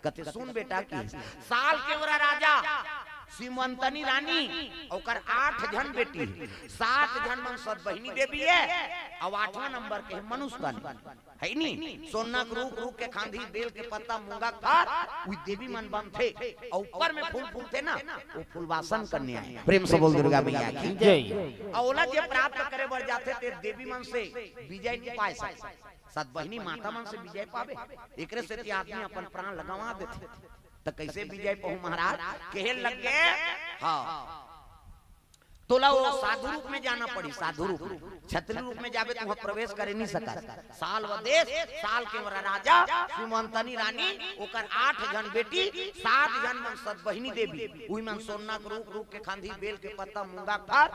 कथे, सुन बेटा, कि सालकेंवरा राजा, सिमंतनी रानी, ओकर आठ झन बेटी, सात झन मन सतबहिनी देवी हे, अउ आठवां नंबर के हे मनुष्य तन, है नी? सोना के रूख, रूख के खांधी, बेल के पत्ता, मूंगा के फर, उही देवी मन बनथे, अउ ऊपर में फूल फूलथे ना, वो फूलवासन कन्या हे। प्रेम से बोल दुर्गा मैया की जय। अउ ओला जे प्राप्त करे बर जाथे, ते देवी मन से विजय नहीं पाए सकते। सतबहिनी माता मन से विजय पाबे, एकरे सेती आदमी अपन प्राण ल गंवा देथे। त कइसे विजय पाहूं महाराज? कहे लगे, हाँ, तोला वो साधु रूप में जाना पड़ी, साधु रूप में। क्षत्रिय रूप में जाबे त उहाँ प्रवेश करे नहीं सकत। साल व देश, सालकेंवरा राजा, सिमंतनी रानी, ओकर आठ झन बेटी, सात झन मन सतबहिनी देवी, उही मन सोना के रूख, रूख के खांधी, बेल के पत्ता, मूंगा के फर,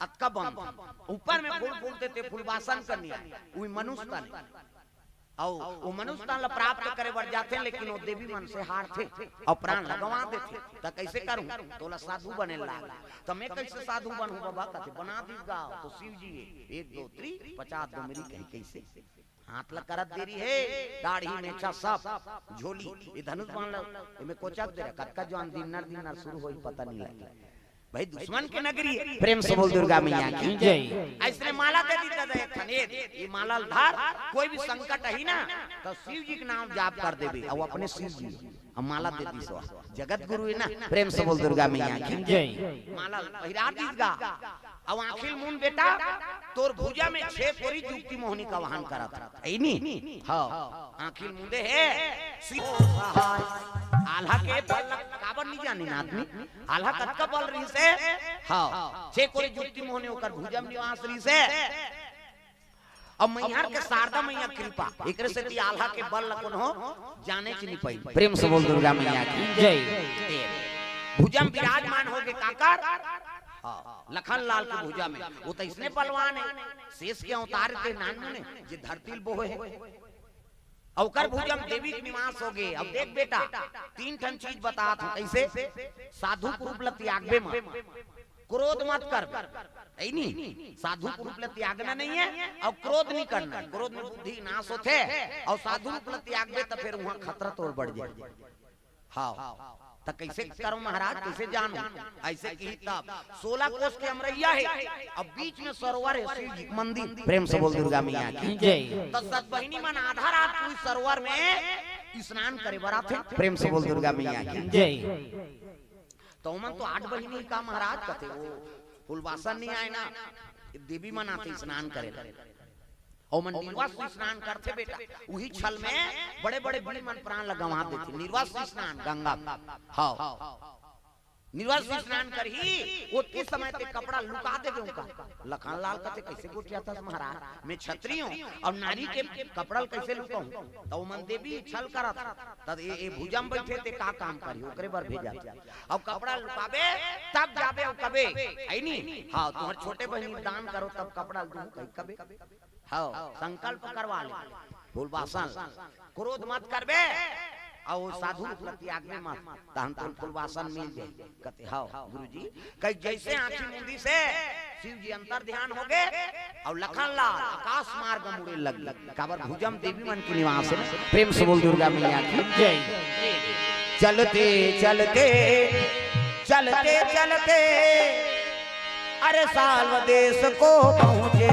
अतका बन। ऊपर में फूल फूलथे ते फूलवासन कन्या, उही मनुष्य तन। अउ वो मनुष्य तन ला प्राप्त करे बर जाथे, लेकिन वो देवी मन से हारथे अउ प्राण ल गंवा देथे। त कइसे करूं? तोला साधु बने लाग। त मैं कइसे साधु बनहूं बाबा? कथे, बना दीस गा। तो शिव जी हे, एक दो त्री पचास दो मेरी कही कइसे? हाथ ला करत देरी हे, दाढ़ी मेछा सब, झोली, ये धनुष बाण ला, एमे कोचक दे रहा, कतका जवान दिनर दिनर शुरू होई पता नहीं लगे। भाई, दुश्मन के नगरी हे। प्रेम से बोल दुर्गा मैया की जय। अइसने माला दे दी दादा एक ठन, ये, ये माला ल धर, कोई भी संकट आही ना, त शिव जी के नाम जाप कर देबे, अउ अपने शिव जी, हम माला दे दी सो, जगत गुरु हे ना, प्रेम से बोल दुर्गा मैया की जय। माला ल पहिरा दीस गा, अब आँखी ल मूंद बेटा, तोर भुजा में छे कोरी जुक्ति मोहनी का वाहन करत हे। अइनी? हाँ, आँखी ल मूंदे हे। सी-, ओ सहाय, आल्हा के बल ल काबर नहीं जाने ना आदमी? आल्हा कतका बल रहिस हे? हाँ, छे कोरी जुक्ति मोहनी ओकर भुजा में निवास रहिस हे। अब मैहर के शारदा मैया कृपा, एकरे सेती आल्हा के बल ल कोनो जानेच नहीं पाई। प्रेम से बोल दुर्गा मैया की जय। ए, भुजा म विराजमान होगे काकर? हाँ, लखन लाल के भुजा में। वो तो इसने बलवान हे, शेष के अवतार के नानमुने, जे धरती ल बोहे हे। अउ ओकर भुजा म देवी के निवास होगे। अब देख बेटा, तीन ठन चीज बतात हूँ, कइसे? साधु के रूप ल त्यागबे मत, क्रोध मत करबे। अइनी? साधु के रूप ल त्यागना नहीं हे, अउ क्रोध नहीं करना हे। क्रोध में बुद्धि नाश होथे, अउ साधु रूप ल त्यागबे त फेर उहाँ खतरा तोर बढ़ जाए। हाँ, त कइसे करो महाराज, कइसे जानो? अइसे किही तब सोलह कोस के अमरैया हे, अब बीच में सरोवर हे, शिव जी के मंदिर। प्रेम से बोल दुर्गा मैया की जय। त सत बहिनी मन आधा रात कोई सरोवर में स्नान करे बर आथे। प्रेम से बोल दुर्गा मैया की जय। त ओमन तो आठ बहिनी का महाराज कथे, वो फुलवासन नहीं आए ना, देवी मन आथे स्नान करे ला। ओमन निर्वस्त्र स्नान करथे बेटा, उही छल में बड़े-बड़े वीर मन प्राण ल गंवा देथे। निर्वस्त्र स्नान गंगा में। हाँ। निर्वस्त्र स्नान करही, ओतकी समय ते कपड़ा लुका देबे उनका। लखन लाल कथे, "कइसे गोठियाथस महाराज? मैं क्षत्रिय हूँ अउ नारी के कपड़ा ल कइसे लुकाहूँ?" त ओमन देवी छल करत, त ए, ए भुजा म बइठे ते का काम करही, ओकरे बर भेजा। अउ कपड़ा लुकाबे, तब जाबे अउ कबे, अइनी? हाँ, तुँहर छोटे बहिनी दान करो, तब कपड़ा ल दूँ, कहि कबे। हाँ, संकल्प करवा ले, फुलवासन। क्रोध मत करबे, अउ साधु रूप ल त्यागबे मत, तहन तहन फुलवासन मिल जाई। कथे, "हाँ, गुरुजी।" कहि जइसे आँखी मूंदिस हे, शिव जी अंतर ध्यान होगे, अउ लखन लाल आकाश मार्ग म उड़े लग गे। काबर भुजा म देवी मन के निवास हे ना। प्रेम से बोल दुर्गा मैया की जय। चलते, चलते, चलते, चलते, अरे साल्व देश को पहुँचे।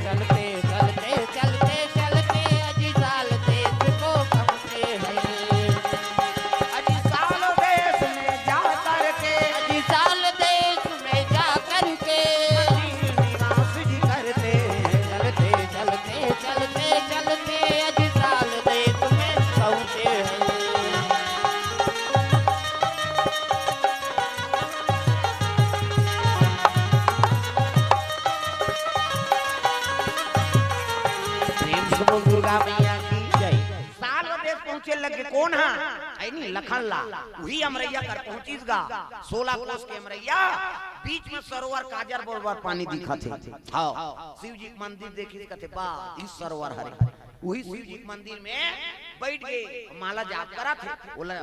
चलते, चलते, चलते, चलते, अजी साल्व देश को पहुँचे हैं। अजी साल्व देश में जा करके, अजी साल्व देश में जा करके, मंदिर निवास जी करते। चलते, चलते, चलते, चलते, अजी साल्व देश में पहुँचे हैं। प्रेम से बोल दुर्गा मैया की जय। साल्व देश पहुँचे लगे, कोन हा? अइनी लखन लाल, उही अमरैया कर पहुँचिस गा, सोलह कोस के अमरैया, बीच में सरोवर काजर बरोबर पानी दिखत हे। हाँ, शिव जी के मंदिर देखिस, कथे, "बा, ई सरोवर हरे।" उही शिव जी के मंदिर में बइठ गे, माला जाप करत हे। ओला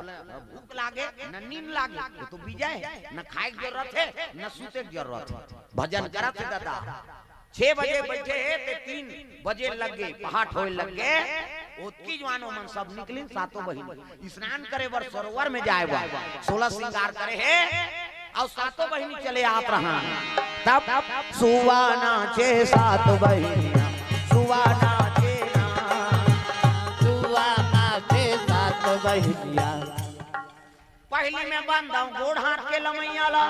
भूख लागे, न नींद लागे, वो तो विजय हे, न खाए के जरूरत हे, न सूते के जरूरत हे। भजन करत हे दादा। छह बजे बइठे हे ते तीन बजे लग गे, पहाट होए लग गे। ओतकी जुवार ओमन सब निकलिन, सातों बहिनी स्नान करे बर सरोवर में जाए बर सोलह श्रृंगार करे हे। अउ सातों बहिनी चले आत रहन। तब सुवा नाचे सात बहिनिया, सुवा नाचे ना। सुवा नाचे सात बहिनिया। पहली में बंदाव गोड़ हाथ के लमैया ला,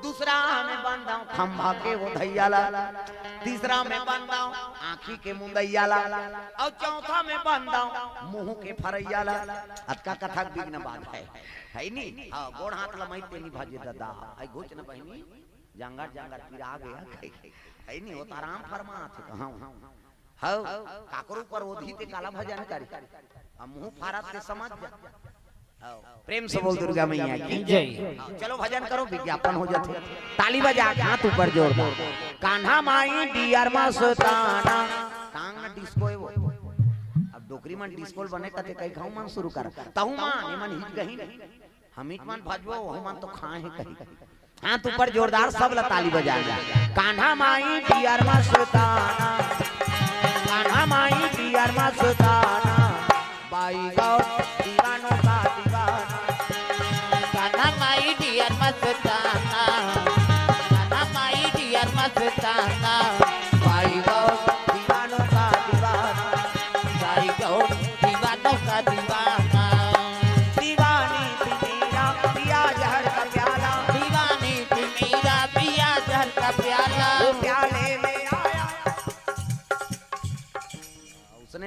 दूसरा में बंदाव खंभा के ओधैया ला, तीसरा में बंदाव आँखी के मुंदैया ला, अउ चौथा में बंदाव मुंह के फरैया ला। अतका कथा के बिघ्न बात हे, हे नी? हाँ, गोड़ हाथ लमई तेनी भाजे दादा, आई घोच न बहिनी, जांगर जांगर पिरा गे, हे नी? वो तो आराम फरमात हे, कहाँ? हव, काकरो ऊपर ओधी ते काला भजन करे। अब मुंह फारत ते समझ जा। हव, प्रेम से बोल दुर्गा मैया की जय। हव, चलो भजन करो, विज्ञापन हो जाथे। ताली बजा के हाथ ऊपर जोर दो। कान्हा माई डियर मस्ताना। टांग न डिस्को हे वो। अब डोकरी मन डिस्को ल बने कथे, कई घाव मन शुरू कर। तहु मन, ये मन हिच गही नहीं। हमिच मन भजबो, वहु मन तो खाए हे कही। हाथ ऊपर जोरदार, सब ला ताली बजाना। कान्हा माई डियर मस्ताना, कान्हा माई डियर मस्ताना, बाई गौ दीवानों का दीवाना। कान्हा माई डियर मस्ताना, कान्हा माई डियर मस्ताना, बाई गौ दीवानों का दीवाना। बाई गौ दीवानों का दीवाना। दीवानी थी मीरा, पिया जहर का प्याला। दीवानी थी मीरा, पिया जहर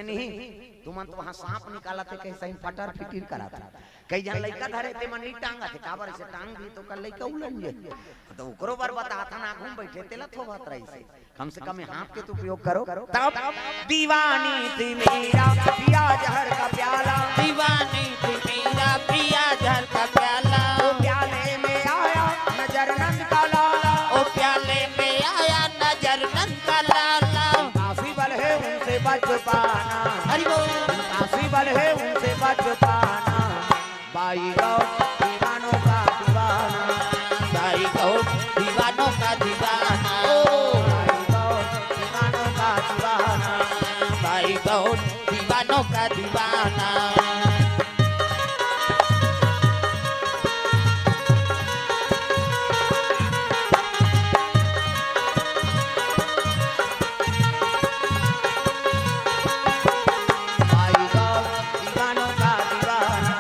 नहीं, तुमन तो वहाँ सांप निकालत हे, कइसे ही फटर फिटिर करत हे। कई झन लइका धरे ते मन नहीं टांगत हे, काबर से टांग दी तो कल लइका उलन जे। तो ओकरो बर बतात हन, आगू में बैठे तेला थोबत रहिसे। कम से कम ये हाथ के तो उपयोग करो। तब दीवानी थी मेरा पिया जहर का प्याला। दीवानी थी मेरा पिया जहर का प्याला। वो प्याले में आया नजर नंद का लाला। ओ प्याले में आया नजर नंद का लाला। काशी वाले उनसे बच पाना। हरि बोल। काशी वाले उनसे बच पाना। बाई गौर दीवानों का दीवाना। बाई गौर दीवानों का दीवाना। ओ बाई गौर दीवानों का दीवाना। बाई गौर दीवानों का दीवाना। भाई गौर दीवानों का दीवाना।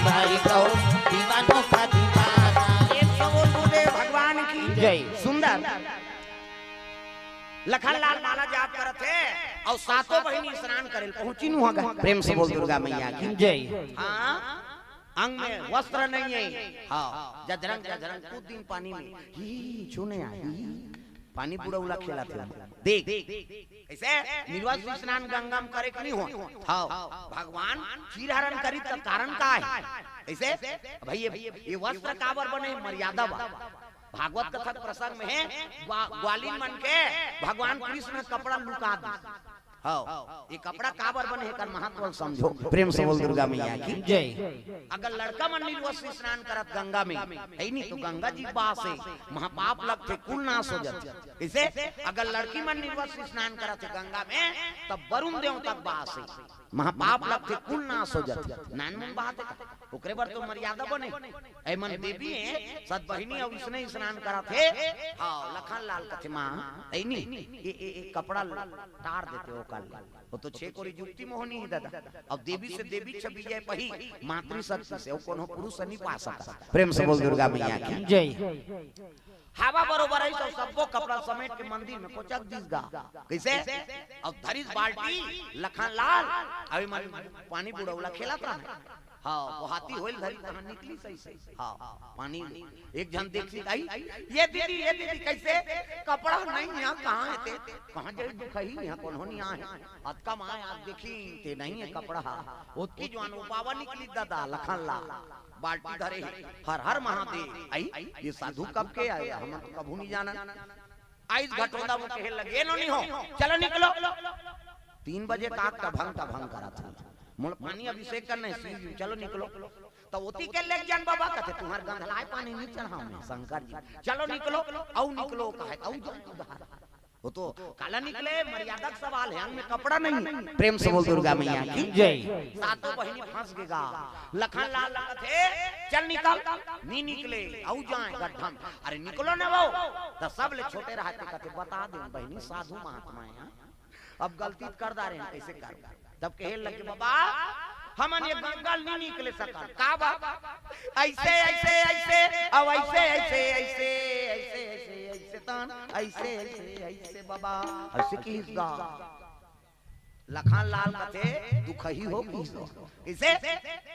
भाई गौर दीवानों का दीवाना। एक सौ बोल गुरुदेव भगवान की जय। सुंदर। लखन लाल माला जाप करत हे अउ सातों बहिनी स्नान करे ल पहुंची नु हगा। प्रेम से बोल दुर्गा मैया की जय। हाँ, अंग में वस्त्र नहीं है। हाँ, जजरंग जजरंग कूद दिन पानी में ही छूने आई। पानी बुड़ौला खेलत हे। देख, कइसे निर्वस्त्र स्नान गंगा में करे कि नहीं हो? हाँ, भगवान चीरहरण करी त कारण का हे? कइसे? भाई ये, ये वस्त्र काबर बने हे? मर्यादा बा। भागवत कथा के प्रसंग में हे, ग्वा-, ग्वालिन मन के भगवान कृष्ण कपड़ा लुका दी। हाँ, ये कपड़ा काबर बने हे, एकर महत्व ल समझो। प्रेम से बोल दुर्गा मैया की जय। अगर लड़का मन निर्वस्त्र स्नान करत गंगा में, हे नहीं तो गंगा जी बास हे, महापाप लगथे, कुल नाश हो जाथे। कइसे? अगर लड़की मन निर्वस्त्र स्नान करत हे गंगा में, तब वरुण देवता के बास हे, महापाप लगथे, कुल नाश हो जाथे। नानमुन बात हे, ओकरे बर तो मर्यादा बने। ऐ मन देवी हे, सत बहिनी अउ इसने स्नान करत हे। हाँ, लखन लाल कथे माँ, ऐ नी, ये, ये, ये कपड़ा टार देते ओकर ले। वो तो छे कोरी जुक्ति मोहनी हे दादा। अब देवी से देवी छवि जाय पही, मातृशक्ति से, वो कोनो पुरुष नहीं पा सकता। प्रेम से बोल दुर्गा मैया की जय। हवा बरोबर हे तो सब्बो कपड़ा समेट के मंदिर में कोचक दिस गा। कइसे? अब धरिस बाल्टी लखन लाल, अभी मन पानी बुड़ौला खेलत रहा। हाँ, वो हाथी होइल धरी तहाँ निकली सही से। हाँ, पानी एक झन देखी आई, ये दीदी, ये दीदी, कइसे? कपड़ा नहीं हे, कहाँ हे ते? कहाँ जाई दुखही, यहाँ कोनो नहीं आहे। अतका माय आज देखी ते नहीं हे कपड़ा। ओतकी जुवान वो बाबा निकली दादा लखन लाल। बाल्टी धरे हे, हर हर महादेव। आई, ये साधु कब के आय, हमन तो कभू नहीं जानन। आइस घटोदा वो कहे लगे, "ए नोनी हो, चलो निकलो।" तीन बजे का टभंग टभंग करत हे। मोला पानी अभिषेक करना हे, शिव जी, चलो निकलो। तो ओती के लेग जान बाबा कथे, "तुम्हार गंधलाय पानी नहीं चढ़ाऊं मैं, शंकर जी। चलो निकलो, अउ निकलो," कहे, अउ जान उधार। वो तो काला निकले, मर्यादा के सवाल हे, अंग में कपड़ा नहीं हे। प्रेम से बोल दुर्गा मैया की जय। सातों बहिनी फंस गे गा। लखन लाल लगत हे, "चल निकल।" नी निकले, अउ जाय गड्ढा में, "अरे निकलो ना वो।" त सब ले छोटे रहत हे कथे, "बता दे बहिनी, साधु महात्मा हे, हाँ? अब गलती त कर डारे हन, कइसे कर?" तब कहे लगे, "बाबा, हमन ये गंगा ले नहीं निकले सकन।" "का बा?" "ऐसे, ऐसे, ऐसे, अब ऐसे, ऐसे, ऐसे, ऐसे, ऐसे, ऐसे तन, ऐसे, ऐसे, ऐसे बाबा, ऐसे किहिस गा।" लखन लाल कथे, "दुखही हो किहिस हो।" कइसे?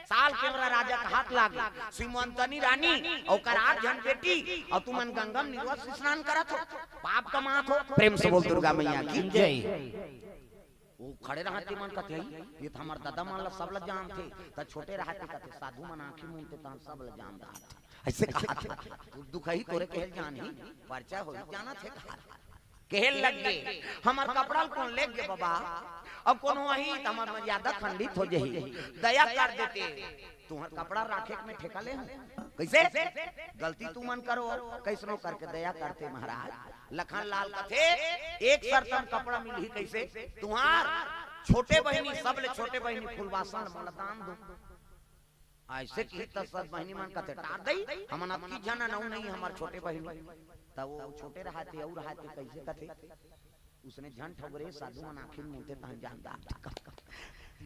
साल केवरा राजा के हाथ लागे, सिमंतनी रानी, ओकर आठ झन बेटी, अउ तुमन गंगा में निर्वस्त्र स्नान करत हो, पाप कमात हो। प्रेम से बोल दुर्गा मैया की जय। वो खड़े रहत हे मन कथे, "ये तो हमर दादा मन ला सब ला जानथे।" त छोटे रहत हे कथे, "साधु मन आँखी मूंदथे तहन सब ला जान डारथे।" अइसे कहा थे, "दुखही तोरे कहे ल जानही, परचा होही जानत हे कहा।" कहे लगे, "हमर कपड़ा ल कोन लेग गे बाबा? अब कोनो आही त हमर मर्यादा खंडित हो जाही, दया कर देते।" "तुम्हर कपड़ा राखे के मैं ठेका ले हूँ।" कइसे? "गलती तुमन करो, कइसनो करके दया करते महाराज।" लखन लाल कथे, "एक शर्त म कपड़ा मिलही।" कइसे? "तुम्हर छोटे बहिनी, सबले छोटे बहिनी फुलवासन ल मोला दान दो।" अइसे किही त सब बहिनी मन कथे, "टार दई, हमन अतकी झन अन अउ नहीं हमर छोटे बहिनी।" त वो छोटे रहत हे, अउ रहत हे, कइसे कथे? उसने झन ठगरे साधु मन आँखी मूंदथे तहन जान डारथे।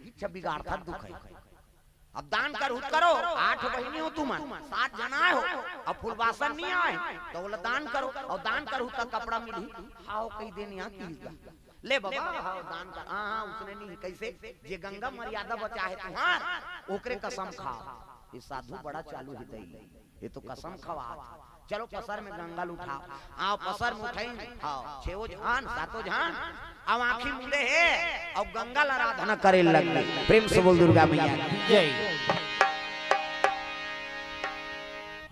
इच्छा बिगाड़थस दुखही। अब दान करहू त करो, आठ बहिनी हो तुमन, सात झन आए हो, अब फुलबासन नइ आए, त ओला दान करो, अउ दान करहू त कपड़ा मिलही। हाव, कहि देन इहाँ किहिस गा। ले बबा, हाव, दान कर। हाँ, हाँ, उसने नइ, कइसे? जे गंगा मर्यादा बचाहे तुँहर, ओकरे कसम खाव। ये साधु बड़ा चालू हे दई, ये तो कसम खवात हे। चलो पसर में गंगा ल उठाव। आओ पसर में उठाइन। हाँ, छेवो झन, सातो झन। अब आँखी मूंदे हे, अउ गंगा ल आराधना करे लग गे। प्रेम से बोल दुर्गा मैया की। जय।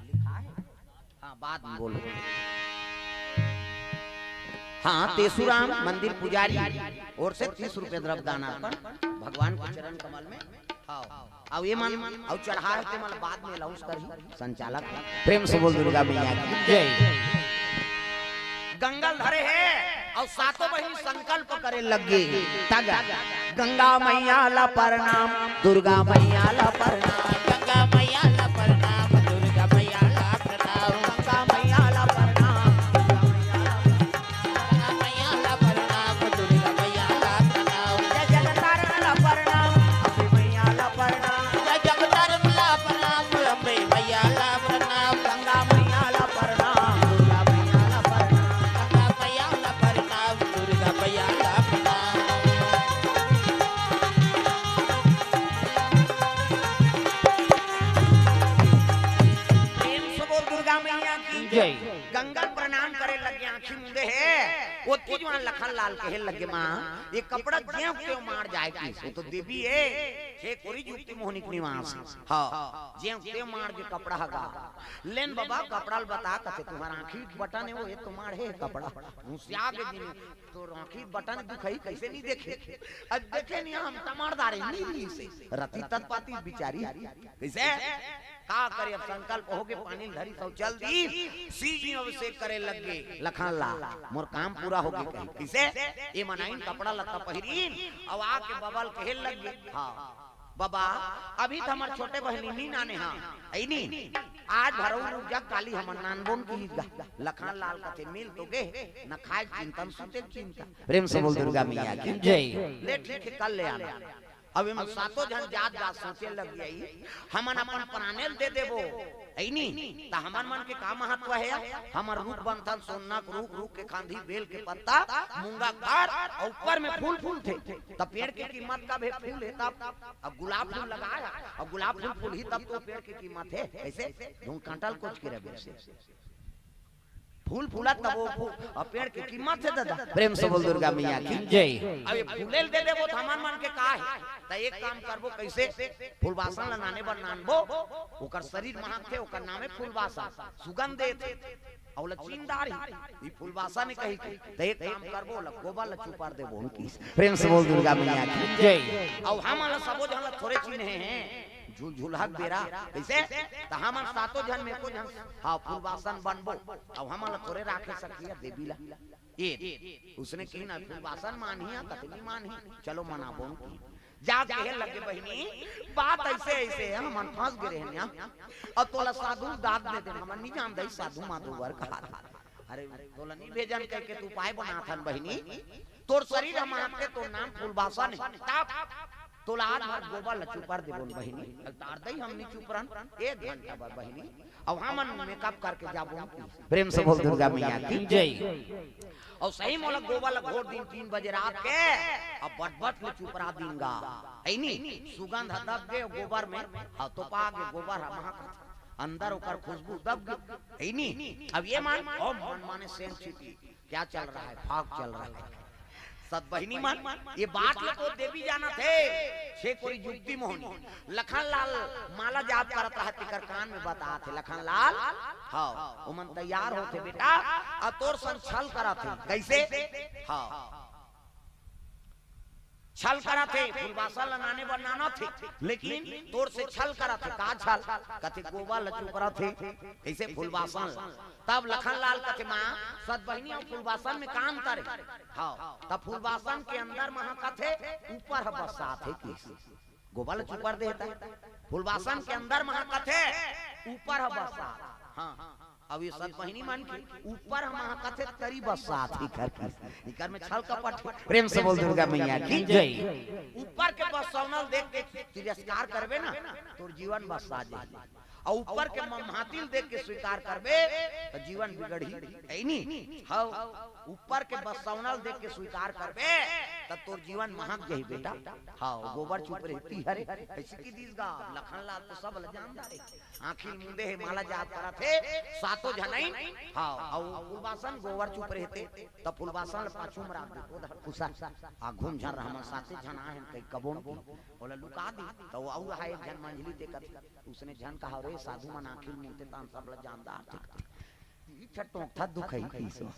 लिखा है? हाँ, बाद में बोलो। हाँ, तेसूराम मंदिर पुजारी ओर से तीस रुपये द्रव्य दान अर्पण भगवान के चरण कमल में। हाँ। अउ ये मन, अउ चढ़ाए ते मन बाद में announce करही संचालक। प्रेम से बोल दुर्गा मैया की। जय। गंगा ल धरे हे अउ सातों बहिनी संकल्प करे लग गे। तग गंगा मैया ला प्रणाम, दुर्गा मैया ला प्रणाम। गंगा मैया ला प्रणाम, दुर्गा मैया ला प्रणाम। गंगा मैया ला प्रणाम, दुर्गा मैया ला प्रणाम। गंगा मैया ला प्रणाम, दुर्गा मैया ला प्रणाम। जय जगतारण ला प्रणाम, अम्बे मैया ला प्रणाम। जय जगतारण ला प्रणाम, अम्बे मैया ला प्रणाम। गंगा मैया ला प्रणाम, दुर्गा मैया ला प्रणाम। गंगा मैया ला प्रणाम, दुर्गा मैया ला प्रणाम। प्रेम से बोल दुर्गा मैया की जय। गंगा ल प्रणाम करे लग गे, आँखी मूंदे हे, ओतकी जुवार लखन लाल कहे लग गे, माँ, ये कपड़ा जेव तेव माड़ जाए कि, वो तो देवी हे, छे कोरी जुक्ति मोहनी के निवास हे। हाँ, जेव तेव माड़ गे कपड़ा ह गा। लेन बबा, कपड़ा ल बता, कथे, तुम्हर आँखी बटन हे, वो ये तो माड़ हे कपड़ा। मुसिया गे जिन, तोर आँखी बटन दुखई, कइसे नइ देखे? अब देखे नइ, हम त माड़ डारे, नइ ली से। रति तत्पाती बिचारी। कइसे? का करे, अब संकल्प हो गे, पानी ल धरिस अउ चल दिस। सीजी अभिषेक करे लग गे। लखन लाल, मोर काम पूरा हो गे कही। कइसे? ये मन आइन, कपड़ा लत्ता पहिरिन, अउ आके बबा ल कहे लग गे। हाँ। बबा, अभी त हमर छोटे बहिनी नइ नाने हा, अइनी। आज भर अउ रुक जा, काली हमन नानबोन किहिस गा। लखन लाल कथे, मिल तो गे, न खाए के चिंता, न सूते के चिंता। प्रेम से बोल दुर्गा मैया की जय। ले ठीक हे, कल ले आना। अब एमन सातों झन जात जात सोचे लग गे, हमन अपन प्राने ल दे देबो, अइनी, त हमर मन के का महत्व हे? हमर रूख बंधन, सोन्ना के रूख, रूख के खांधी, बेल के पत्ता, मूंगा के घर, अउ ऊपर में फूल फूलथे, त पेड़ के कीमत कब हे? फूल हे तब। अब गुलाब फूल लगाए, अब गुलाब फूल फूलही तब तो पेड़ के कीमत हे। कइसे? धुन कांटा ल कोच के रहे से। फूल फूलत तब वो फूल, अब पेड़ के कीमत हे दादा। प्रेम से बोल दुर्गा मैया की जय। अब ये फूले ल दे देबो त हमर मन के का हे? त एक काम करबो, कइसे? फूलबासन ल नाने बर नानबो, ओकर शरीर महकथे, ओकर नामे फूलबासन, सुगंध देथे। अउ ओला चिन्ह डारही, ई फूलबासन हे कहिके। त एक काम करबो, ओला गोबर ल चुपर देबो उनकी। प्रेम से बोल दुर्गा मैया की जय। अउ हमन ल सबो झन ल थोरे चिन्हे हे, झुलझुलहा के बेरा, कइसे? त हमन सातों झन में एको झन, हाँ, फूलबासन बनबो, अउ हमन ल थोरे राखे सकिया देवी ला। ए, उसने किहिन फूलबासन मानही या कतनी मानही, चलो मनाबो उनकी। जा कहे लगे, बहिनी, बात अइसे अइसे हे, हमन फंस गे रहेन या। अब तोला साधु दाद दे दे, हमन नइ जानत हन साधु माधु बर कहा। अरे, तोला नइ भेजन कहिके त उपाय बनाथन बहिनी, तोर शरीर ह महकथे, तोर नाम फूलबासन हे। तब तोला आज भर गोबर ल चुपर देबोन बहिनी। अवतार दई हमनी चुपरन, एक घंटा बर बहिनी। अब हमन मेकअप करके जाबो। प्रेम से बोल दुर्गा मैया की जय। अउ सही मोला गोबर ल घोर दिन तीन बजे रात के, अब बटबट ले चुपरा दिन गा। अइनी, सुगंध ह दब गे गोबर में, अउ तोपा गे गोबर ह महक, अंदर ओकर खुशबू दब गे। अइनी, अब ये मन, ओम मन माने सेंट सिटी, क्या चल रहा है? फाग चल रहा है। सत बहिनी मन, ये बात ल तो देवी जानत हे, छे कोरी जुक्ति मोहनी। लखन लाल माला जाप करत रहा, तेकर कान में बतात हे, लखन लाल, हाँ, ओमन तैयार होथे बेटा, अउ तोर संग छल करत हे। कइसे? हाँ। छल करत हे, फूलबासन ल नाने बर नानत हे, लेकिन तोर से छल करत हे। का छल? कथे गोबर ल चुपरत हे, कइसे फूलबासन ल। तब लखन लाल कथे, माँ, सत बहिनी अउ फूलबासन में का अंतर हे? हाँ, तब फूलबासन के अंदर महकत हे, ऊपर ह बरसात हे, किस गोबर ल चुपर देता हे। फूलबासन के अंदर महकत हे, ऊपर ह बरसात। हाँ, अब ये सत बहिनी मन के ऊपर हम कथे तरी बस्सात ही कर की, इकर में छल कपट हे। प्रेम से बोल दुर्गा मैया की जय। ऊपर के बस्सौनल देख के तिरस्कार करबे ना, तोर जीवन बस्सा जाही। अउ ऊपर के मम्हातिल देख के स्वीकार करबे, त जीवन बिगड़ही। ऐ नी? हव, ऊपर के बस्सौनल देख के स्वीकार करबे, त तोर जीवन महक जाही बेटा। हव, गोबर चुप रहिथे हरे, अइसे कहि दिस गा, लखन लाल तो सब ल जानत हे। आँखी ल मूंदे हे, माला जाप करत हे, सातो झन आइन। हव, अउ फुलबासन गोबर चुप रहिथे, त फुलबासन ल पाछू म राख दे, ओ दे खुसर, आघू म झन रह, हमन साते झन आए हन, कहि कबो न की, ओला लुका दे, त ओ अउ रहा एक झन मंझली ते कथे, उसने झन कहा, "रे साधु मन आँखी ल मूंदथे, त हम सब ल जानत हे।" ई ठा टोंकथा दुखई कइसो।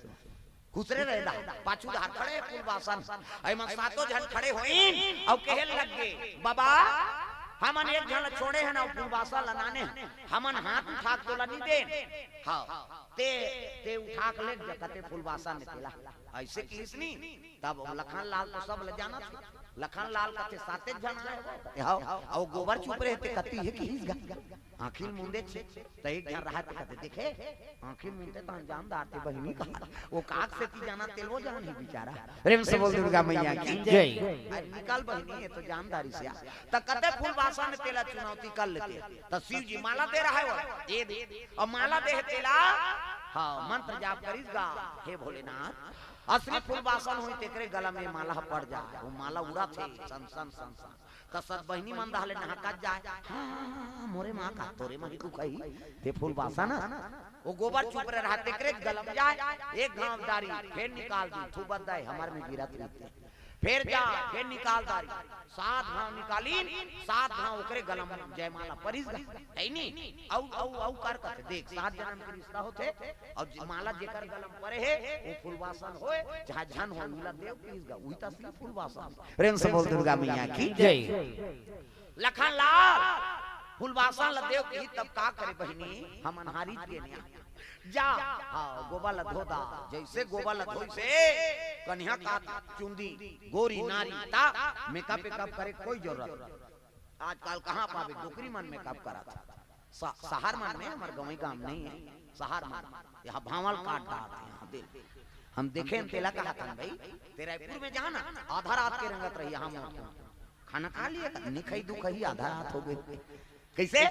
खुसरे रहे दा, पाछू धार खड़े फुलबासन। अइ मन सातो झन खड़े होइन, अउ कहे लग गे, "बाबा, हमन एक झन ल छोड़े हन, अउ फुलबासन ल नाने हन। हमन हाथ उठा के तोला नी देन।" हव, ते, ते उठा के लेग जा, कथे फुलबासन ने तेला। अइसे किहिस नी, तब लखन लाल तो सब ल जानत हे। लखन लाल कथे, "साते झन आए हो।" कथे, "हव।" अउ गोबर चुप रहिथे, कति हे किहिस गा। आँखी ल मूंदे हे, त एक झन रहा ते कथे, "देखे, आँखी ल मूंदथे त हम जानत हे बहिनी कहा, ओ काक सेती जानत तेल वो जानही बिचारा।" प्रेम से बोल दुर्गा मैया की जय। अरे निकल बहिनी, ये तो जानदारी से आ। त कथे फुलबासन तेला चुनौती कर लेते। त शिव जी माला दे रहा हे वो, ये दे। अउ माला दे हे तेला, हव, मंत्र जाप करिस गा, "हे भोलेनाथ, असली फुलबासन होही तेकरे गला में माला ह पड़ जाए।" ओ माला उड़त हे, सन, सन, सन, सन। त सत बहिनी मन दहा ले नहकत जाए, "हाँ, मोरे माँ का, तोरे माँ ही तू कही, ते फुलबासन।" ओ गोबर चुप रहा, तेकरे गला म जाए, एक घांव डारी, फेर निकाल दी, थू बद दे, हमर में गिरत रहिथे। फेर जा, फेर निकाल डारी, सात घांव निकालिन, सात घांव ओकरे गला म जयमाला परिस गा, हे नी? अउ, अउ, अउ कर कथे, देख, सात जनम के रिश्ता होथे, अउ जे माला जेकर गला म परे हे, ओ फुलबासन होय, चाहे झन होय, उला देव किहिस गा, उही त असली फुलबासन। प्रेम से बोल दुर्गा मैया की जय। लखन लाल, फुलबासन ल देव किहिस, तब का करे बहिनी, हमन हारिच गे न। जा, हव, गोबर ल धो दा, जइसे गोबर ल धोइस हे, कनिहा का चुंदी, गोरी नारी, त मेकअप वेकअप करे कोई जरूरत नहीं। आजकल कहाँ पाबे, डोकरी मन मेकअप करत हे। स-, सहर मन में, हमर गंवई गांव नहीं हे, सहर मन में। यहाँ भांवल काट डारत हे, यहाँ दिल। हम देखे हन तेला कहत हन, "भाई, ते रायपुर में जा ना, आधा रात के रेंगत रही, यहाँ मौत हो। खाना खा लिहे का?" "नी खई, दुख ही, आधा रात हो गे।" कइसे?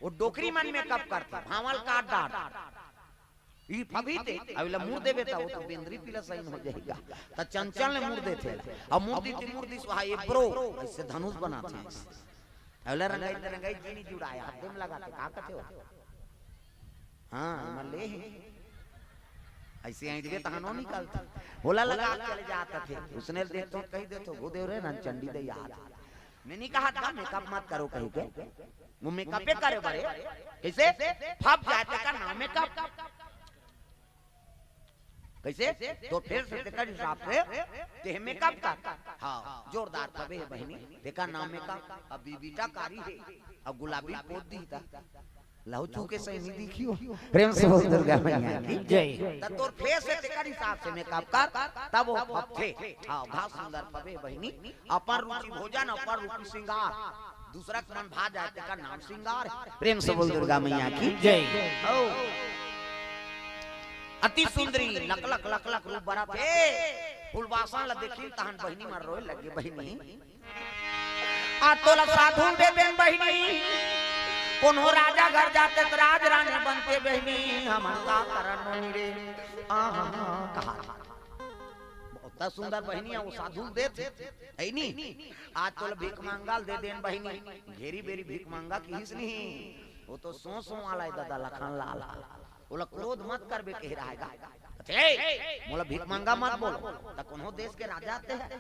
ओ डोकरी मन मेकअप करथे, भांवल काट डारथे। ई फबही ते, अब एला मुड़ देबे त ओ तो बेंदरी पिला सही हो जाही गा। त चंचल ने मुड़ देथे। अब मुड़ दी ते मुड़ दिस, वहाँ ये ब्रो, अइसे धनुष बनाथे। अब एला रंगाई ते रंगाई जी नी जुड़ाय, हाथ में लगाथे, का कथे हो? हाँ, एमा ले हे। अइसे ऐंठबे तहां ओ निकलथे। ओला लगा के चले जात थे। उसने देख तो कहि देथों, "भूदेव रे, नन चंडी दे याद।" मैं नी कहत गा, मेकअप मत करो कहि के। वो मेकअपे करे बरे। कइसे? फब जाए तेकर नाम मेकअप। कइसे? तो फेर से तेकर हिसाब से तेह मेकअप कर। हाँ, जोरदार फबे हे बहिनी। तेकर नाम मेकअप। अब बीबीटा कारी हे। अब गुलाबी पोत दिही त। लहू छू के सही नी दिखियो। प्रेम से बोल दुर्गा मैया की जय। त तोर फेस हे तेकर हिसाब से मेकअप कर, तब ओ फबथे। हाँ, घास सुंदर फबे बहिनी। अपन रुचि भोजन, अपन रुचि श्रृंगार। दूसरा के मन भा जाए, तेकर नाम श्रृंगार हे। प्रेम से बोल दुर्गा मैया की जय। हो। अति सुंदरी, लक लक लक लक रूप बरत हे। फुलबासन ल देखिन, तहन बहिनी मन रोए लगे, बहिनी। आ तोला साधु दे देन बहिनी, कोनो राजा घर जाते त राज रानी बनते बहिनी, हमन का करन नोनी रे। आहा, कहा। बहुत सुंदर बहिनी हे, ओ साधु देथे, हे नी? आज तोला भीख मांगा ल दे देन बहिनी, घेरी बेरी भीख मांगा किहिस नहीं। ओ तो सो सो वाला हे दादा लखन लाल। ओला क्रोध मत करबे कहि रहा हे गा। कथे, "मोला भीख मांगा मत बोल।" त कोनो देश के राजा आते हे,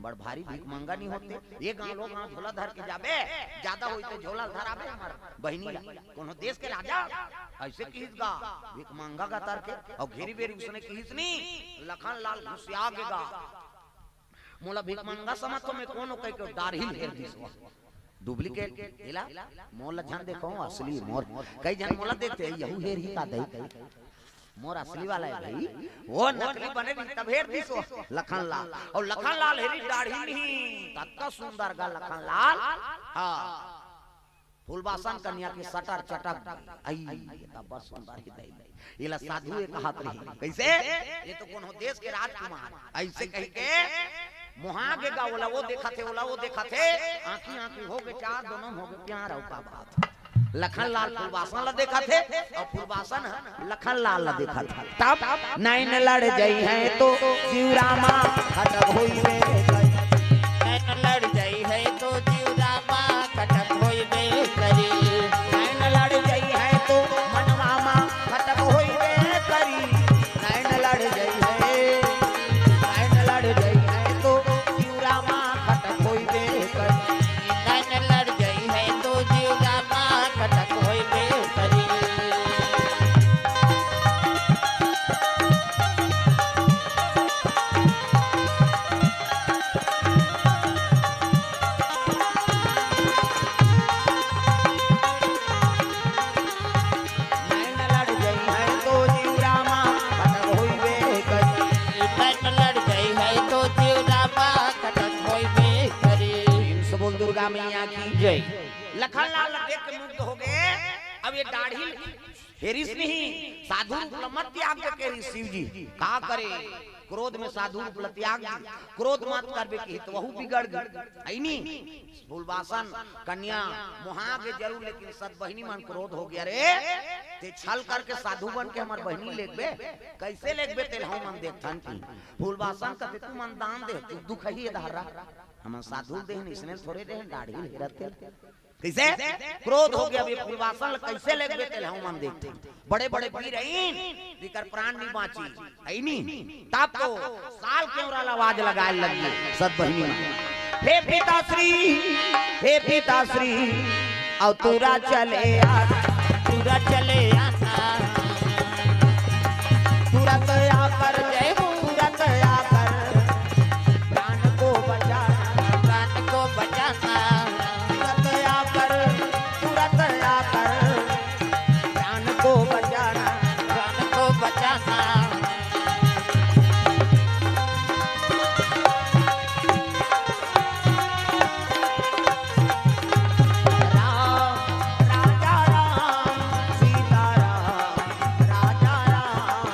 बड़ भारी भीख मांगा नहीं होते। ये गांव लोग गांव झोला धर के जाबे, ज्यादा होई त झोला धराबे हमर बहिनी ला। कोनो देश के राजा अइसे किहिस गा, भीख मांगा गा तर के, अउ घेरी बेरी उसने किहिस नी, लखन लाल घुसिया गे गा। मोला भीख मांगा समझ तो मैं कोनो कहि के डारही ल हेर दिस। डुप्लीकेट एला मोला झन देखो, असली मोर। कई झन मोला देखते, "यहू हेर ही का दई?" मोर असली वाला हे भाई, ओ नकली बने भी तब हेर दिस ओ लखन लाल। अउ लखन लाल हेरी डाढ़ी नहीं, ततका सुंदर गा लखन लाल। हाँ। फूलबासन कन्या के सटर चटक गई। आई, ये तो बड़ सुंदर हे दई। एला साधु ए कहत रही। कइसे? ये तो कोनो देश के राजकुमार। अइसे कहिके मोहा गे गा, ओला वो देखत हे, ओला वो देखत हे। आँखी आँखी हो गे चार, दोनों हो गे प्यार अउ का बात। लखन लाल फूलबासन ला देखत हे अउ फूलबासन ह लखन लाल ला देखत हे। तब नैन लड़ जइहैं तो जीव रामा खटक होइबे करी। नैन लड़ जइहैं तो जीव रामा खटक होइबे करी। नैन लड़ जइहैं तो मनवा मा खटक होइबे करी। नैन लड़ जइहैं, नैन लड़ जइहैं तो जीव रामा खटक होइबे करी। नैन लड़ जइहैं तो जीव रामा खटक होइबे करी। नैन लड़ जइहैं तो जीव रामा खटक होइबे करी। नैन लड़ जइहैं तो जीव रामा खटक होइबे करी। प्रेम से बोल दुर्गा मैया की जय। लखन लाल देख के मुग्ध हो गे। अब ये दाढ़ी हेरिस नहीं, साधु रूप ल मत त्याग दे कहिस शिव जी। का करे? क्रोध में साधु रूप ल त्याग दे। क्रोध मत करबे कहिस त वहू बिगड़ गे। अइनी फूलबासन कन्या मोहा गे जरूर, लेकिन सत बहिनी मन क्रोध हो गे। अरे, ते छल करके साधु बन के हमर बहिनी लेगबे? कइसे लेगबे? तेला हमन देखथन कि फूलबासन कथे, तुमन दान दे, तू दुखही धारा। हमन साधु देहन, इसने थोरे देहन, दाढ़ी हेरत तेला। कइसे? क्रोध हो गे। अब ये फूलबासन ल कइसे लेगबे तेला हमन देखथन। बड़े-बड़े वीर अइन, जेकर प्राण नइ बाँची। अइनी, तब तो साल केवरा ल आवाज लगाए लग गे, सत बहिनी मन। हे पिताश्री, हे पिताश्री, अउ तुरा चले आ, तुरा चले आना। तुरत आकर, जय हो, तुरत आकर, प्राण को बचाना, प्राण को बचाना। तुरत आकर, तुरत आकर, प्राण को बचाना, प्राण को बचाना। राम, राजा राम, सीता राम, राजा राम।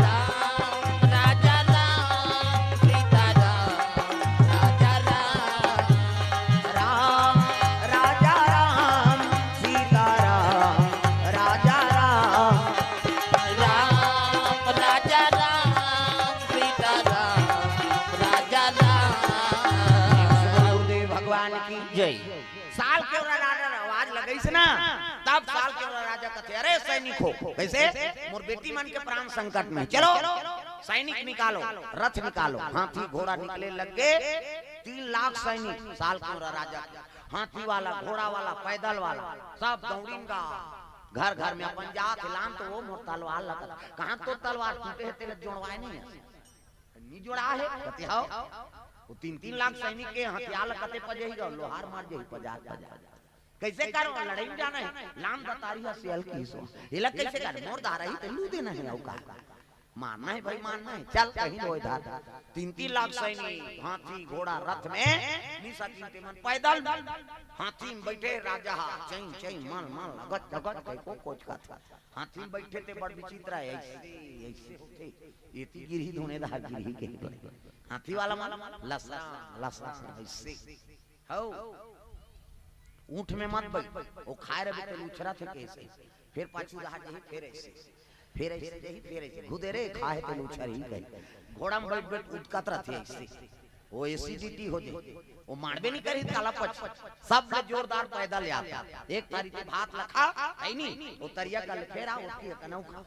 राम, राजा राम, सीता राम, राजा राम। राम, राजा राम, सीता राम, राजा राम। राम, राजा राम, सीता राम, राजा राम। गुरुदेव भगवान की जय। साल केवरा राजा ने आवाज लगइस ना, तब साल केवरा राजा कथे, "अरे सैनिक हो।" कइसे? "मोर बेटी मन के प्राण संकट में, चलो सैनिक निकालो, रथ निकालो।" हाथी घोड़ा निकले लग गे, तीन लाख सैनिक साल केवरा राजा के, हाथी वाला, घोड़ा वाला, पैदल वाला, सब दौड़िन गा। घर घर में अपन जात हे, लान तो वो मोर तलवार लगत, कहाँ तो तलवार टूटे हे, तेला जोड़वाए नहीं हे। नी जोड़ा हे, कथे हव। वो तीन तीन लाख सैनिक के हथियार ल कते पजही गा, लोहार मार जही पजार पजार। कइसे करो, लड़ई में जाना हे, लान दतारी ह सियल की सो। एला कइसे कर, मोर धारा ही ते लू देना हे, अउ का? मारना हे भाई, मारना हे। चल कहीं होय धार। तीन तीन लाख सैनिक, हाथी, घोड़ा, रथ में, निसा कीमते मन पैदल। हाथी में बइठे राजा हा, चैं, चैं, मल, मल, गज, गज, कहीं को कोच का था। हाथी में बइठे ते बड़ विचित्र हे, अइसे, अइसे होथे। एती गिरही धुने दहा गिरही के। हाथी वाला मन लसरा, लसरा, अइसे। हौ। ऊँट में मत बइठ, वो खाए रहे ते उछरत हे कइसे। फेर पाछू रहा जही, फेर अइसे। फेर अइसे जही, फेर अइसे। खुदे रे खाए ते उछर ही गई। घोड़ा में बइठ बइठ उठकत रथे अइसे। वो एसिडिटी हो जाए। वो मारबे नहीं करी, काला पच। सब ले जोरदार पैदल यात्रा। एक थारी ते भात लखा, है नहीं? वो तरिया का लखेरा, उसकी कनऊ खा।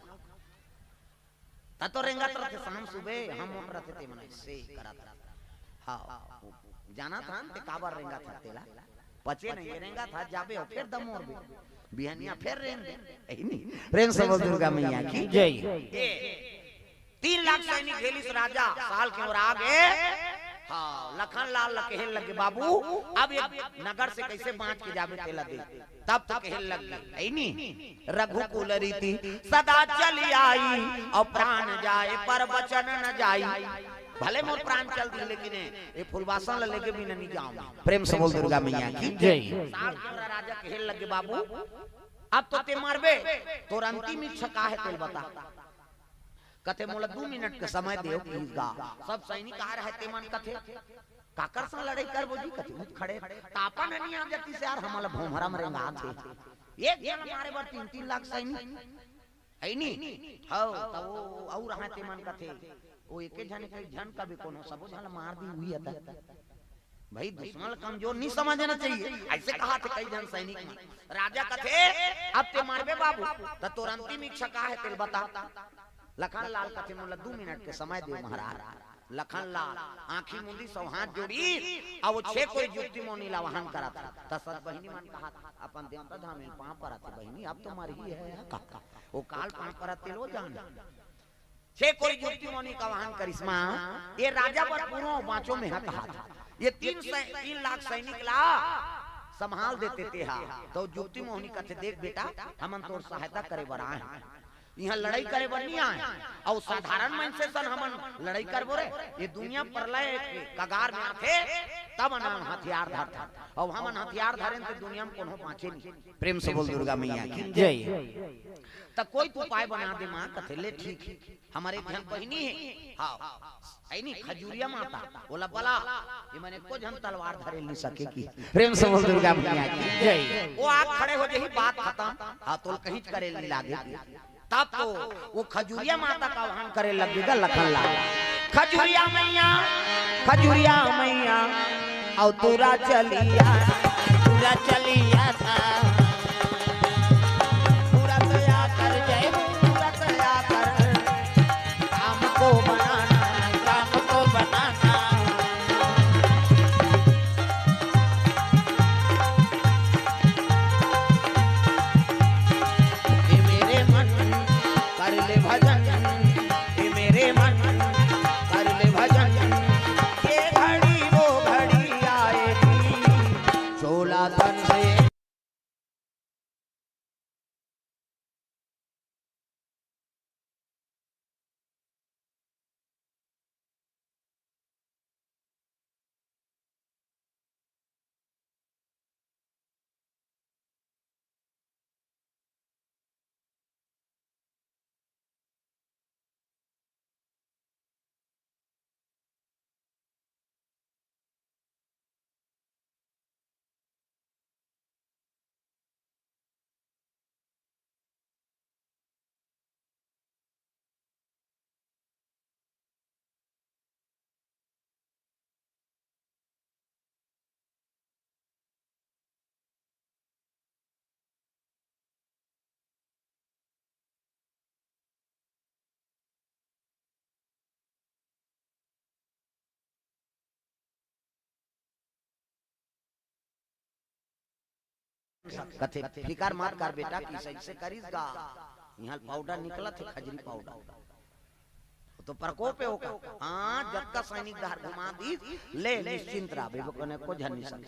त तो रेंगत रथे, शाम सुबह हम उठ रथे ते मन अइसे करत। हाँ, जाना था ते काबर रेंगत था तेला। पचे नहीं, ये रेंगत था, जाबे हो, फेर दमोर बे। बिहनिया फेर रेंग दे। यही नहीं। प्रेम से बोल दुर्गा मैया की जय। ए, तीन लाख सैनिक घेलिस राजा, साल के ओर आ गए। हाँ, लखन लाल ल कहे लगे, "बाबू, अब ये नगर से कइसे बाँच के जाबे तेला दे।" तब तो कहे लग गए, "ऐ नी, रघुकुल रीति सदा चली आई, अउ प्राण जाए पर वचन न जाई।" भले मोर प्राण चल दी, लेकिन ए, ए फुलबासन ल लेके भी नहीं जाऊं। प्रेम से बोल दुर्गा मैया की जय। साल के राजा कहे लगे, "बाबू, अब तो ते मरबे, तोर अंतिम इच्छा का हे, तेल बता।" कथे, "मोला दू मिनट के समय देव।" कहिस गा। सब सैनिक आ रहे, ते मन कथे, "काकर संग लड़ाई करबो जी?" कथे, "उठ खड़े, तापन नहीं आ जाती से यार, हमला भोमरा में रेंगात हे। एक झन मारे बर तीन तीन लाख सैनिक।" है नी? हव, त वो अउ रहा, ते मन कथे, "वो एके झन, एक झन का भी कोनो, सबो झन ला मार दी हुई हता।" भाई, दुश्मन ला कमजोर नहीं समझना चाहिए। ऐसे कहा थे कई झन सैनिक मन। राजा कथे, "अब ते मरबे बाबू, त तोर अंतिम इच्छा का हे, तेल बता।" लखन लाल कथे, "मोला दू मिनट के समय दे महाराज।" लखन लाल आंखी मुंदी सौ हाथ जोड़ी, अब वो छे कोई जुक्ति मोनी ला आवाहन करत। त सत बहिनी मन कहा, "अपन देवता धाम में पांव परत हे बहिनी, अब तो मरही हे का?" वो काल पांव परत तेलो जान। छे कोई जुक्ति मोनी का आवाहन करिस, "माँ, ये राजा बर पूरो बाँचो में हा कहा था। ये तीन सै-, तीन लाख सैनिक ला संभाल देते ते हा।" तो जुक्ति मोहनी कथे, "देख बेटा, हमन तोर सहायता करे बर आए हन, इहाँ लड़ाई करे बर नहीं आए। अउ साधारण मनसे सन हमन लड़ाई करबो रे? ये दुनिया प्रलय के कगार में आथे, तब हमन हथियार धरथन। अउ हमन हथियार धरेन त दुनिया में कोनो बाँचे नहीं।" प्रेम से बोल दुर्गा मैया की जय। "त कोई तो उपाय बना दे माँ।" कथे, "ले ठीक हे, हमर एक झन बहिनी हे, हाँ, है नी खजुरिया माता, ओला बला, ये मन एको झन तलवार धरे नहीं सके।" कि प्रेम से बोल दुर्गा मैया की जय। वो आग खड़े हो जाही, बात खतम। हाँ, तोल कहीं करे नहीं लागे। तब तो वो खजुरिया माता का आवाहन करे लग गे गा लखन लाल, "खजुरिया मैया, खजुरिया मैया, अउ तुरा चलिया, तुरा चलिया था।" तुरंत आकर जय, तुरंत आकर काम को बनाना, काम को बनाना। हे मेरे मन, कर ले भजन, हे मेरे मन, कर ले भजन, ये घड़ी वो घड़ी आएगी, चोला तन से। कथे, "फिकर मत कर बेटा, कि सही से करिस गा, इहाँ पाउडर निकलत हे, खजरी पाउडर।" तो प्रकोप हे ओकर। हाँ, जतका सैनिक डहर घुमा दीस, ले निश्चिंत रह, बेबो कने को झन नहीं सके।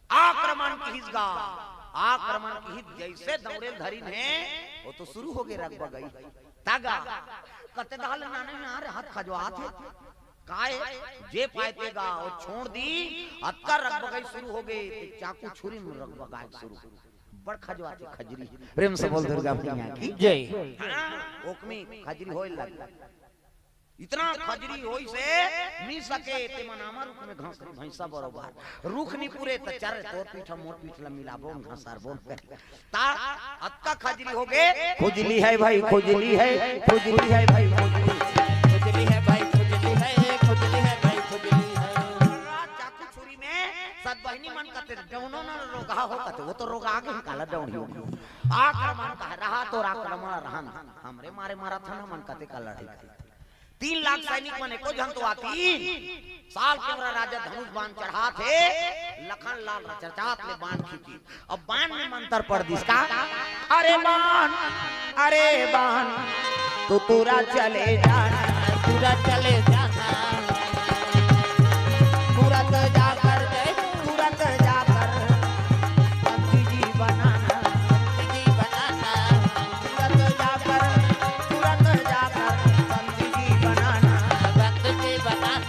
आक्रमण किहिस गा, आक्रमण किहिस, जैसे दौड़े धरिन हे, वो तो शुरू हो गे रग बगई। तगा, कते दहल नाने में आ रे, हाथ खजवात हे। काय, जे पाए ते गा, वो छोड़ दी, अतका रग बगई शुरू हो गे, ते चाकू छुरी में रग बगाए शुरू। बड़ खजवात हे खजरी। प्रेम से बोल दुर्गा मैया की जय। हाँ, ओकमी खजरी होए लग। इतना खजरी होई से मिल सके, ते मन आमा रुख में घास भैंसा बरोबर। रुख नहीं पूरे त चर तोर पीठ मोर पीठ ला मिलाबो, घासरबो। ता अतका खजरी हो गे, खुजली है भाई, खुजली है, खुजली है भाई, खुजली। खुजली है भाई, खुजली है, खुजली है भाई, खुजली है। चाकू छुरी में सत बहिनी मन कते डौनो न रोगहा हो कते, वो तो रोगहा के काला डौनी हो। आक्रमण का रहा तो आक्रमण रहन, हमरे मारे मारा था ना मन कते का लड़ाई। तीन लाख सैनिक मन एको झन तो आती। साल के राजा धनुष बाण चढ़ात हे, लखन लाल रचरचात ले बाण खींची। अब बाण में मंतर पड़ दिस का, अरे बाण, अरे बाण, तू तुरा चले जाना, तुरा चले जाना। तुरंत जाकर जय, तुरंत जाकर पंडित जी बनाना, पंडित जी बनाना। तुरंत जाकर, तुरंत जाकर पंडित जी बनाना, पंडित जी बनाना।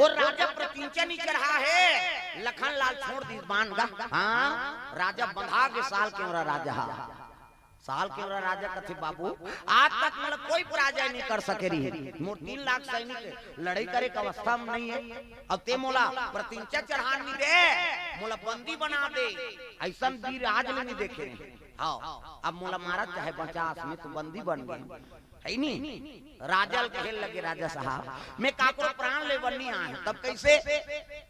वो राजा प्रतिंचा नी चढ़ा हे, लखन लाल छोड़ दिस बांध गा। हाँ, राजा बंधा गे साल केवरा राजा हा। साल केवरा राजा कथे, "बाबू, आज तक मोला कोई पराजय नहीं कर सके रही। मोर तीन लाख सैनिक लड़ाई करे के अवस्था में नहीं है। अब ते मोला प्रतिंचा चढ़ान नहीं दे, मोला बंदी बना दे। ऐसन वीर आज ले नहीं देखे। हाँ, अब मोला मारा चाहे बचास, मैं तो बंदी बन गए।" है नी? राजा ल कहे लगे, "राजा साहब, मैं काकरो प्राण ले बर नहीं आए।" "तब कैसे?"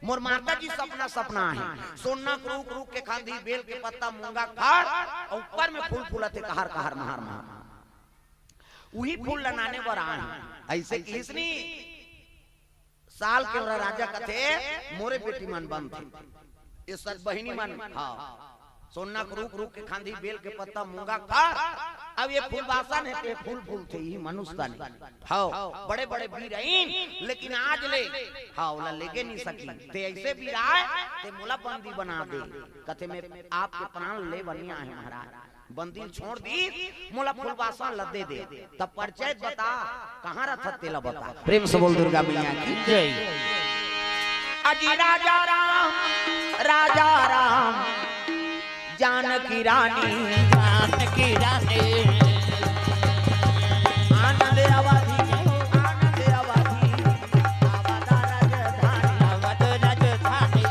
"मोर माता जी सपना, सपना है, सोना के रूख, रूख के खांधी, बेल के पत्ता, मूंगा के फर, और ऊपर में फूल फूलत हे, कहर, कहर, महार, महार। उही फूल ल नाने बर आए हैं।" ऐसे किहिस नी। साल केवरा राजा कथे, "मोरे बेटी मन बनथे, ये सत बहिनी मन, हाँ, सोना के रूख, रूख के खांधी, बेल के पत्ता, मूंगा के फर, अब ये फूलबासन हे, ते फूल फूलथे, इही मनुष्य तन हे। हाँ, बड़े बड़े वीर आइन, लेकिन आज ले, हाँ, ओला लेगे नहीं सकी। ते ऐसे वीर आए, ते मोला बंदी बना दे।" कथे, "मैं आपके प्राण ले बर नहीं आए महाराज।" बंदी ल छोड़ दिस, "मोला फूलबासन ल दे दे।" "तब परिचय बता, कहाँ रथस तेला बता।" प्रेम से बोल दुर्गा मैया की। जय। अजी राजा राम, राजा राम, जानकी रानी, जानकी रानी। आनंद अवधी, आनंद अवधी, आवा राजधानी, अवध राजधानी।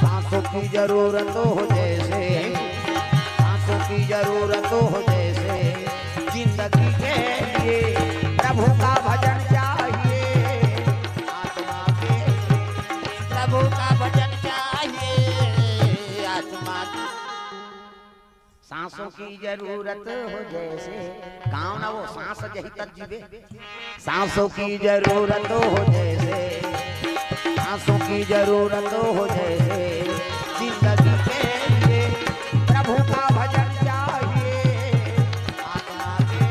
सांसों की जरूरत हो जैसे, सांसों की जरूरत हो जैसे, जिंदगी के लिए प्रभु का भजन चाहिए। आत्मा के लिए प्रभु का भजन चाहिए। आत्मा की सांसों की जरूरत हो जैसे, गाँव ना वो सांस जही तक जीवे। सांसों की जरूरत हो जैसे, सांसों की जरूरत हो जैसे, जिंदगी के लिए प्रभु का भजन चाहिए। आत्मा के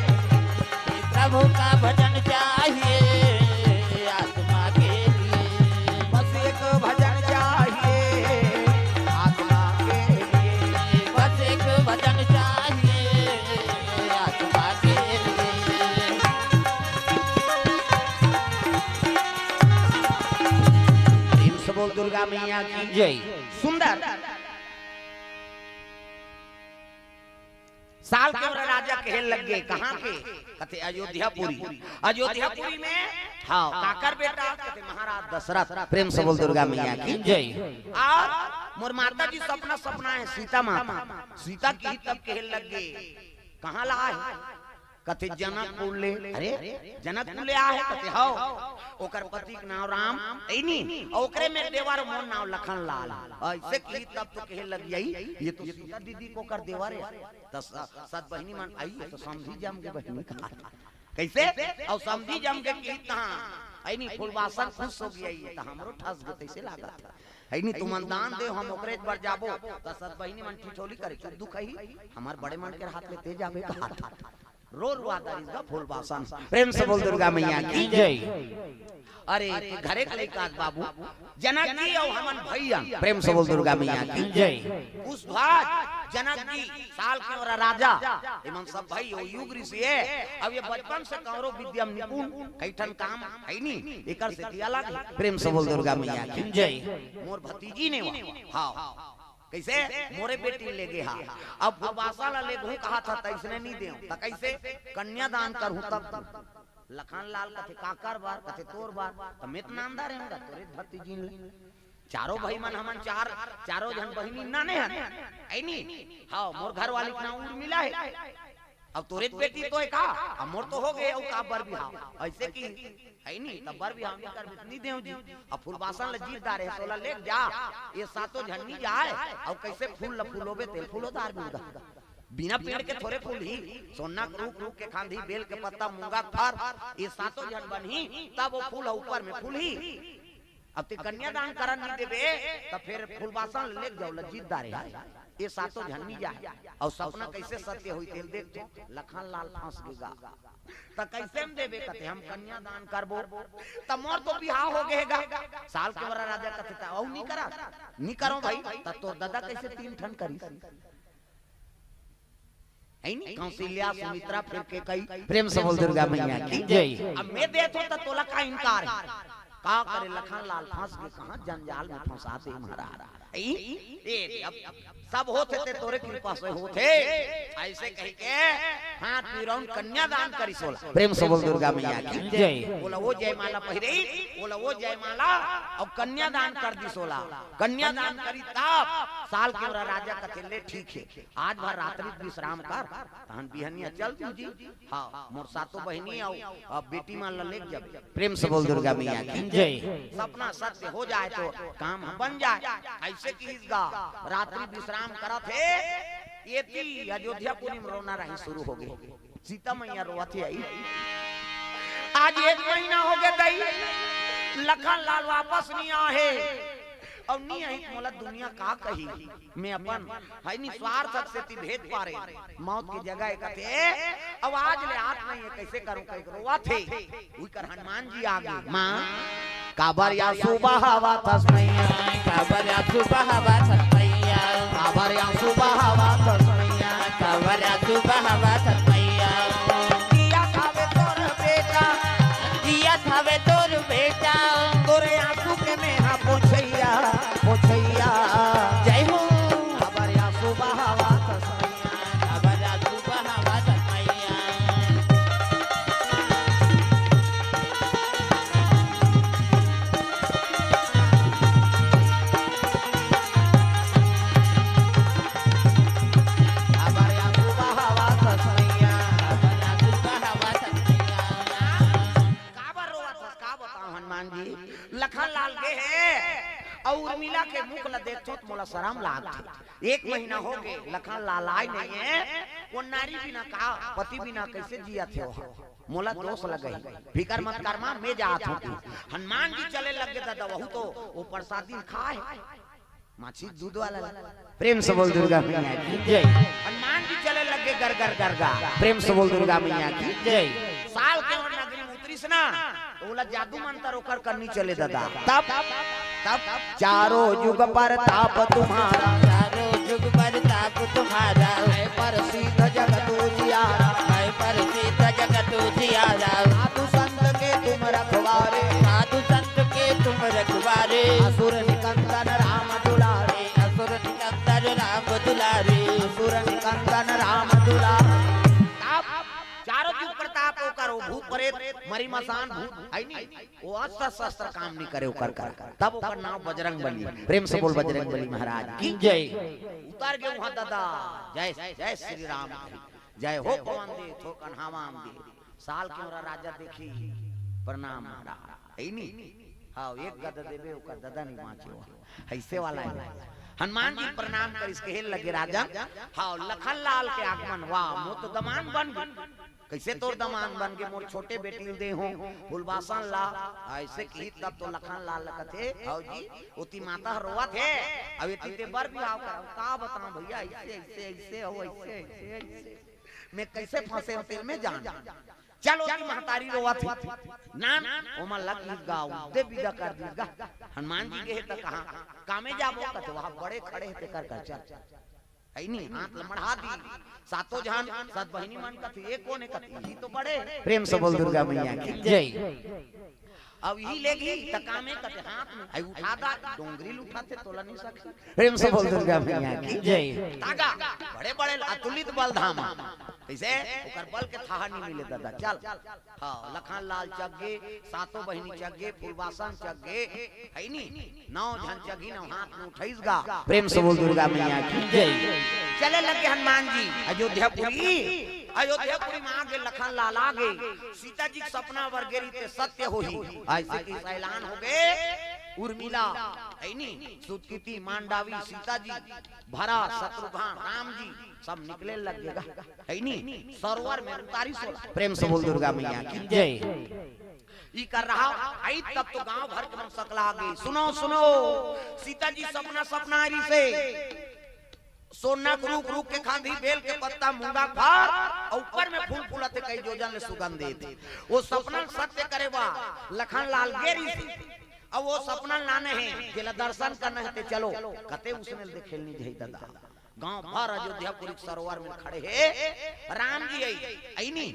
प्रभु का भजन चाहिए आत्मा के लिए। बस एक भजन चाहिए आत्मा के लिए। बस एक भजन चाहिए आत्मा के लिए। प्रेम से बोल दुर्गा मैया की जय। सुंदर। साल केवरा राजा कहे लग गे, "कहाँ के?" कथे, "अयोध्यापुरी।" "अयोध्यापुरी में?" "हाँ।" "काकर बेटा?" कथे, "महाराज दशरथ।" प्रेम से बोल दुर्गा मैया की जय। "और मोर माता जी सपना, सपना है सीता माता।" सीता किहिस तब कहे लग गे, "कहाँ ला है?" कथे, "जनकपुर ले।" "अरे, जनकपुर ले आहे?" कथे, "हव।" "ओकर पति के नाव राम, ऐ नी, अउ ओकरे में देवर मोर नाव लखन लाल।" ऐसे किहिस तब तो कहे लग गई, "ये तो सीता दीदी के ओकर देवर है।" त स-, सत बहिनी मन आई, "ये तो समधी जम के बहिनी कहा था।" कैसे? अउ समधी जम के किहिस तहाँ, ऐ नी, फूलबासन खुश हो गई, "ये तो हमरो ठस गे, तैसे लागत है।" है नी, "तुमन दान दे, हम ओकरे बर जाबो।" त सत बहिनी मन ठिठोली करे, "चुप दुख ही, हमार बड़े मन के हाथ ले ते जाबे कहा था।" रो रुआ दरिस गा फूलबासन। प्रेम से बोल दुर्गा मैया की जय। अरे, घरे के लइका बाबू, जनक जी अउ हमन भैया, प्रेम से बोल दुर्गा मैया की जय। कुशध्वज, जनक जी, साल केवरा राजा, एमन सब भाई, ओ युग ऋषि है। अब ये बचपन से कौरव विद्या में निपुण, कई ठन काम है नी, एकर सेती अलग है। प्रेम से बोल दुर्गा मैया की जय। मोर भतीजी ने वहाँ, हाँ, कैसे? मोरे बेटी ले गे हा। अब फूलबासन ला लेगहूँ कहा था, तैसने नहीं देव। त कैसे? कन्यादान करहूँ तब तू। लखन लाल कथे, "काकर बर?" कथे, "तोर बर।" त मैं त नांदा रहेंगा, तोरे भतीजी ले। चारों भाई मन हमन चार, चारों झन बहिनी नाने हन। ऐ नी? हाँ, मोर घरवाली के नाम उर्मिला है। अब तोरे बेटी तो है का? अब मोर तो हो गए, अउ का बर बिहाव? ऐसे कि है नी, तब बर बिहाव नहीं करबे, नहीं देव जी। अब फूलबासन ल जीत डारे, सोला लेके जा, ये सातों झन नी जाए, अउ कैसे फूल ल फूलोबे, तेल फूलोदार भी उधर। बिना पेड़ के थोरे फूल ही, सोना के रूख, रूख के खांधी, बेल के पत्ता, मूंगा के फर, ये सातों झन बनही, तब वो फूल ह ऊपर में फूलही। अब ते कन्यादान करन नहीं देबे, तब फिर फूलबासन ल लेके जाओ, ल जीत डारे है। ये सातों झन नी जाय। अउ सपना कइसे सत्य होही तेला देख तो, लखन लाल फंस गे गा। त कइसे म देबे कथे, हम कन्यादान करबो। त मोर तो बिहाव हो गे गा। सालकेंवरा राजा कथे, त अउ नी करा, नी करो भाई। त तोर ददा कइसे तीन ठन करिस? हे नी? कौशल्या, सुमित्रा, फेर केकई। प्रेम से बोल दुर्गा मैया की जय। अब मैं देथों त तोला का इनकार हे? का करे, लखन लाल फंस गे, कहाँ जंजाल में फंसा दे महाराज। ई? ए, अब सब होत हे ते तोरे कृपा से होत हे। अइसे कहिके हाथ पिरौन कन्यादान करिस ओला। प्रेम से बोल दुर्गा मैया की जय। ओला वो जयमाला पहिरे, ओला वो जयमाला अउ कन्यादान कर दिस ओला। कन्यादान करिस तब सालकेंवरा राजा कथे, ले ठीक हे, आज भर रात्रि विश्राम कर, तहन बिहनिया चल तू जी। हाँ, मोर सातों बहिनी अउ, अउ बेटी मन ला लेके जाबे। प्रेम से बोल दुर्गा मैया की जय। सपना सत्य हो जाय तो काम ह बन जाय। अइसे किहिस गा, रात्रि विश्राम करत हे, एती अयोध्यापुरी म रोना रहे शुरू हो गे। सीता मैया रोवत हे, आई, आज एक महीना हो गे दई, लखन लाल वापस नी आए हे। अउ नी आही त मोला दुनिया का कही? मैं अपन हे निस्वार्थ सेती भेज पारे, मौत के जगह ए कथे, अउ आज ले आत नहीं हे, कइसे करूं कहिके रोवत हे। उही कर हनुमान जी आगे, माँ, काबर या सुबह हवा थस मैया, काबर या सुबह हवा थस मैया, काबर या सुबह हवा थस मैया, काबर या सुबह हवा थस मैया। जियत हवे तोर बेटा, जियत हवे तोर बेटा, तोरे आंसू के मेहा पोछैया, पोछैया। जय हो। काबर या सुबह हवा थस मैया, काबर या सुबह हवा थस मैया। काबर या सुबह हवा थस मैया, काबर या सुबह हवा थस मैया। काबर रोवत हस, का बताओं हनुमान जी, लखन लाल गे हे अउ उर्मिला के मुख ला देखथों त मोला शरम लागथे। एक महीना हो गे, लखन लाल आय नहीं हे, वो नारी बिना का, पति बिना कइसे जियत हे वो? मोला दोष लगही, फिकर मत कर माँ, मैं जात हों। हनुमान जी चले लगे ददा, वहू तो वो प्रसादी ल खाय हे, माछी दूध वाला ला। प्रेम से बोल दुर्गा मैया की जय। हनुमान जी चले लगे गर गर गर गर। प्रेम से बोल दुर्गा मैया की जय। सालकेंवर नगरी म उतरिस ना, त ओला जादू मंतर ओकर करनी चले ददा। तब, तब चारों जुग परताप तुम्हारा, चारों जुग परताप तुम्हारा, है प्रसिद्ध जगत उजियारा, है प्रसिद्ध जगत उजियारा। साधु संत के तुम रखवारे, साधु संत के तुम रखवारे, असुर निकंदन राम दुलारे, असुर निकंदन राम दुलारे, असुर निकंदन राम दुलारे। तब चारों जुग परताप ओकर, वो भूत प्रेत, मरी मसान भूत, हे नी? वो अस्त्र शस्त्र काम नी करे ओकर कर, तब ओकर नाम बजरंग बली। प्रेम से बोल बजरंग बली महाराज की जय। उतर गे उहाँ ददा, जय, जय श्री राम की जय हो। पवन दे थो कन्हावाम दे, सालकेंवरा राजा देखी, प्रणाम महाराज, हे नी? हाँ, एक गदा देबे, ओकर ददा नी बाँचे हो, अइसे वाला हे। हनुमान जी प्रणाम करिस, कहे लगे, राजन, हाँ, लखन लाल के आगमन, वाह, मोर तो दमांद बन गे। कइसे तोर दमांद बन गे? मोर छोटे बेटी ल दे हों फूलबासन ला। अइसे किहिस तब तो लखन लाल ल कथे, हव जी, ओती माता ह रोवत हे, अउ एती ते बर बिहाव कर। का बतावं भइया, अइसे, अइसे, अइसे, हव, अइसे, अइसे, अइसे। मैं कइसे फंसे हों तेला मैं जानों। चल ओती महतारी रोवत हे। ना, ओमन ल किहिस गा, ओदे बिदा कर दिस गा। हनुमान जी गे हे त कहाँ? कामे जाबो कथे, वहाँ बड़े खड़े हे तेकर कर चल। हे नी, हाथ ल मढ़ा दिस। सातों झन, सत बहिनी मन कथे, "ये कोन हे?" कथे, "इही तो बड़े हे।" प्रेम से बोल दुर्गा मैया की जय। अब इही लेगही त कामे कथे हाथ में, हे उठा दा, डोंगरी ल उठाथे, तोला नी सके। प्रेम से बोल दुर्गा मैया की जय। तागा, बड़े बड़े अतुलित बल धामा। कइसे? ओकर बल के थाह नी मिले ददा। चल। हाँ, लखन लाल चघ गे, सातों बहिनी चघ गे, फूलबासन चघ गे, हे नी? नौ झन चघिन, नौ हाथ में उठइस गा। प्रेम से बोल दुर्गा मैया की जय। चले लगे हनुमान जी अयोध्यापुरी। अयोध्यापुरी म आगे लखन लाल आगे। सीता जी के सपना बर गे रहिस ते सत्य होही। अइसे किहिस ऐलान हो गे। उर्मिला, हे नी? सुतकिती, मांडावी, सीता जी, भरत, शत्रुघ्न, राम जी, सब निकले लगे गा। हे नी? सरोवर में उतारिस ओला। प्रेम से बोल दुर्गा मैया की जय। ई कर रहा, अइस तब तो गांव भर के मन सकला गे। सुनो, सुनो, सीता जी सपना, सपना रहिसे। सोना के रूख, रूख के खांधी, बेल के पत्ता, मूंगा के फर, अउ ऊपर में फूल फूलत हे, कई जोजन ले सुगंध देत हे। ओ सपना ल सत्य करे बर लखन लाल गे रिहिस, अउ ओ सपना ल लाने हे, जेला दर्शन करना हे ते चलो। कते उसने ल देखे ल नइ जाही ददा। गांव भर अयोध्यापुरी के सरोवर में खड़े हे, राम जी अई, अई नी,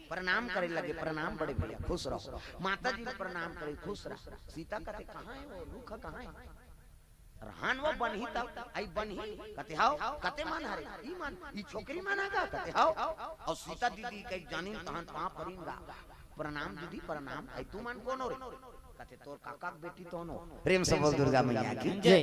प्रणाम करे लगे, "प्रणाम बड़े भैया, खुश रहो।" माता जी ल प्रणाम करे, "खुश रह।" सीता कथे, "कहां हे ओ रूख, कहां हे?" रहन वो बनही तब, अई बनही, कथे, "हव।" कते मन हरे, "ई मन, ई छोकरी मन हे गा?" कथे, "हव।" अउ सीता दीदी कहि जानिन तहन पांव परिन गा, "प्रणाम दीदी, प्रणाम, अई तुमन कोन हो रे?" कथे, "तोर काका के बेटी तोन हो।" प्रेम से बोल दुर्गा मैया की जय।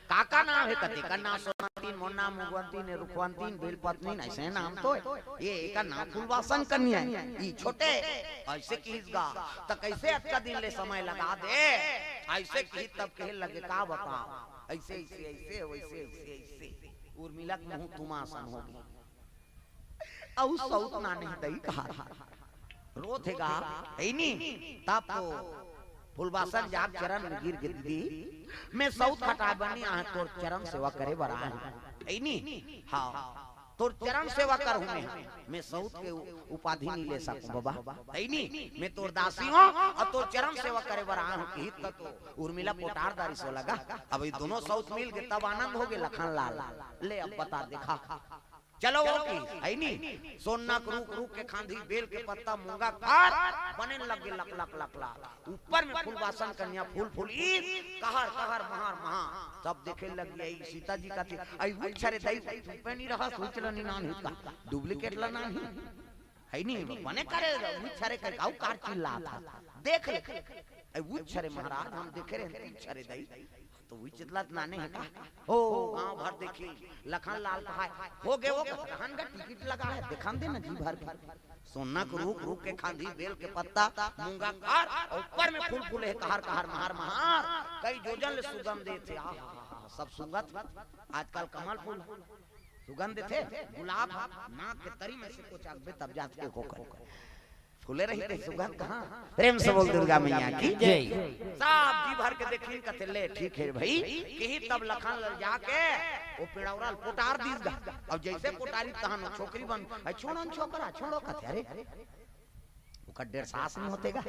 "काका नाम हे?" कथे, "एकर नाम सोनवंतीन, मोर नाम मुगवंतीन, ए रुखवंतीन, बेलपत्नीन, अइसे नाम तो हे। ए, एकर नाम फूलवासन कन्या हे, ई छोटे।" अइसे किहिस गा, "त कइसे अतका दिन ले समय लगा दे?" अइसे किहिस तब कहे लगे, "का बताव, अइसे, अइसे, अइसे, वइसे, अइसे, अइसे।" उर्मिला के मुंह तुमा असन हो गे। अउ सउत नाने दई कहा रोत हे गा, हे नी? तब तो फूलवासन जाके चरण में गिर गे, "दीदी, मैं सउत खटाय बर नइ आंव, तोर चरण सेवा करे बर आंव।" हे नी? "हां, तोर चरण सेवा करहूं मैं, मैं सउत के उ-, उपाधि नइ ले सकंव बबा। हे नी? मैं तोर दासी हंव अउ तोर चरण सेवा करे बर आंव," किहिस त तो उर्मिला पोटार डारिस ओ लगा। अब ए दूनों सउत मिल गे तब आनंद हो गे लखन लाल। "ले अब बता देखा।" चलो ओ की, हे नी? सोना के रूख, रूख के खांधी, बेल के पत्ता, मूंगा के फर, बने लगे लक, लक, लक, लक। ऊपर में फूलवासन कन्या, फूल फूलिस, कहर, कहर, महर, महर। सब देखे लगे, अई सीता जी कथे, "अई उच्छ रे दई, चुपे नइ रहस, उच्छ ल नइ नानही का, duplicate ल नानही।" हे नी, बने करे, उच्छ रे कहि के अउ कार चिल्लात हे। देख ले, "अई उच्छ रे महाराज, हम देखे रहेन, उच्छ रे दई।" त उही चितलत नाने हे का? हो, गांव भर देखिन, लखन लाल कहाय, "हो गे ओ, रहन गा, टिकट लगा हे, देखान दे ना जी भर के।" सोना के रूख, रूख के खांधी, बेल के पत्ता, मूंगा के फर, अउ ऊपर में फूल फूले हे, कहर, कहर, महर, महर, कई जोजन ले सुगंध देथे। आहा, सब सुगंध, आजकल कमल फूल सुगंध देथे, गुलाब ह, नाक के तरी में से कोचाकबे तब जाथे ओकर। फूले रहिथे सुगंध कहां? प्रेम से बोल दुर्गा मैया की जय। सब जी भर के देखिन कथे, "ले ठीक हे भई," किहिस तब लखन लाल जाके ओ पेड़ौरा ल पोटार दिस गा। अउ जइसे पोटारिस तहन ओ छोकरी बन, "अई छोड़न छोकरा, छोड़ो," कथे, "अरे, ओकर डेढ़ सास नइ होथे गा।"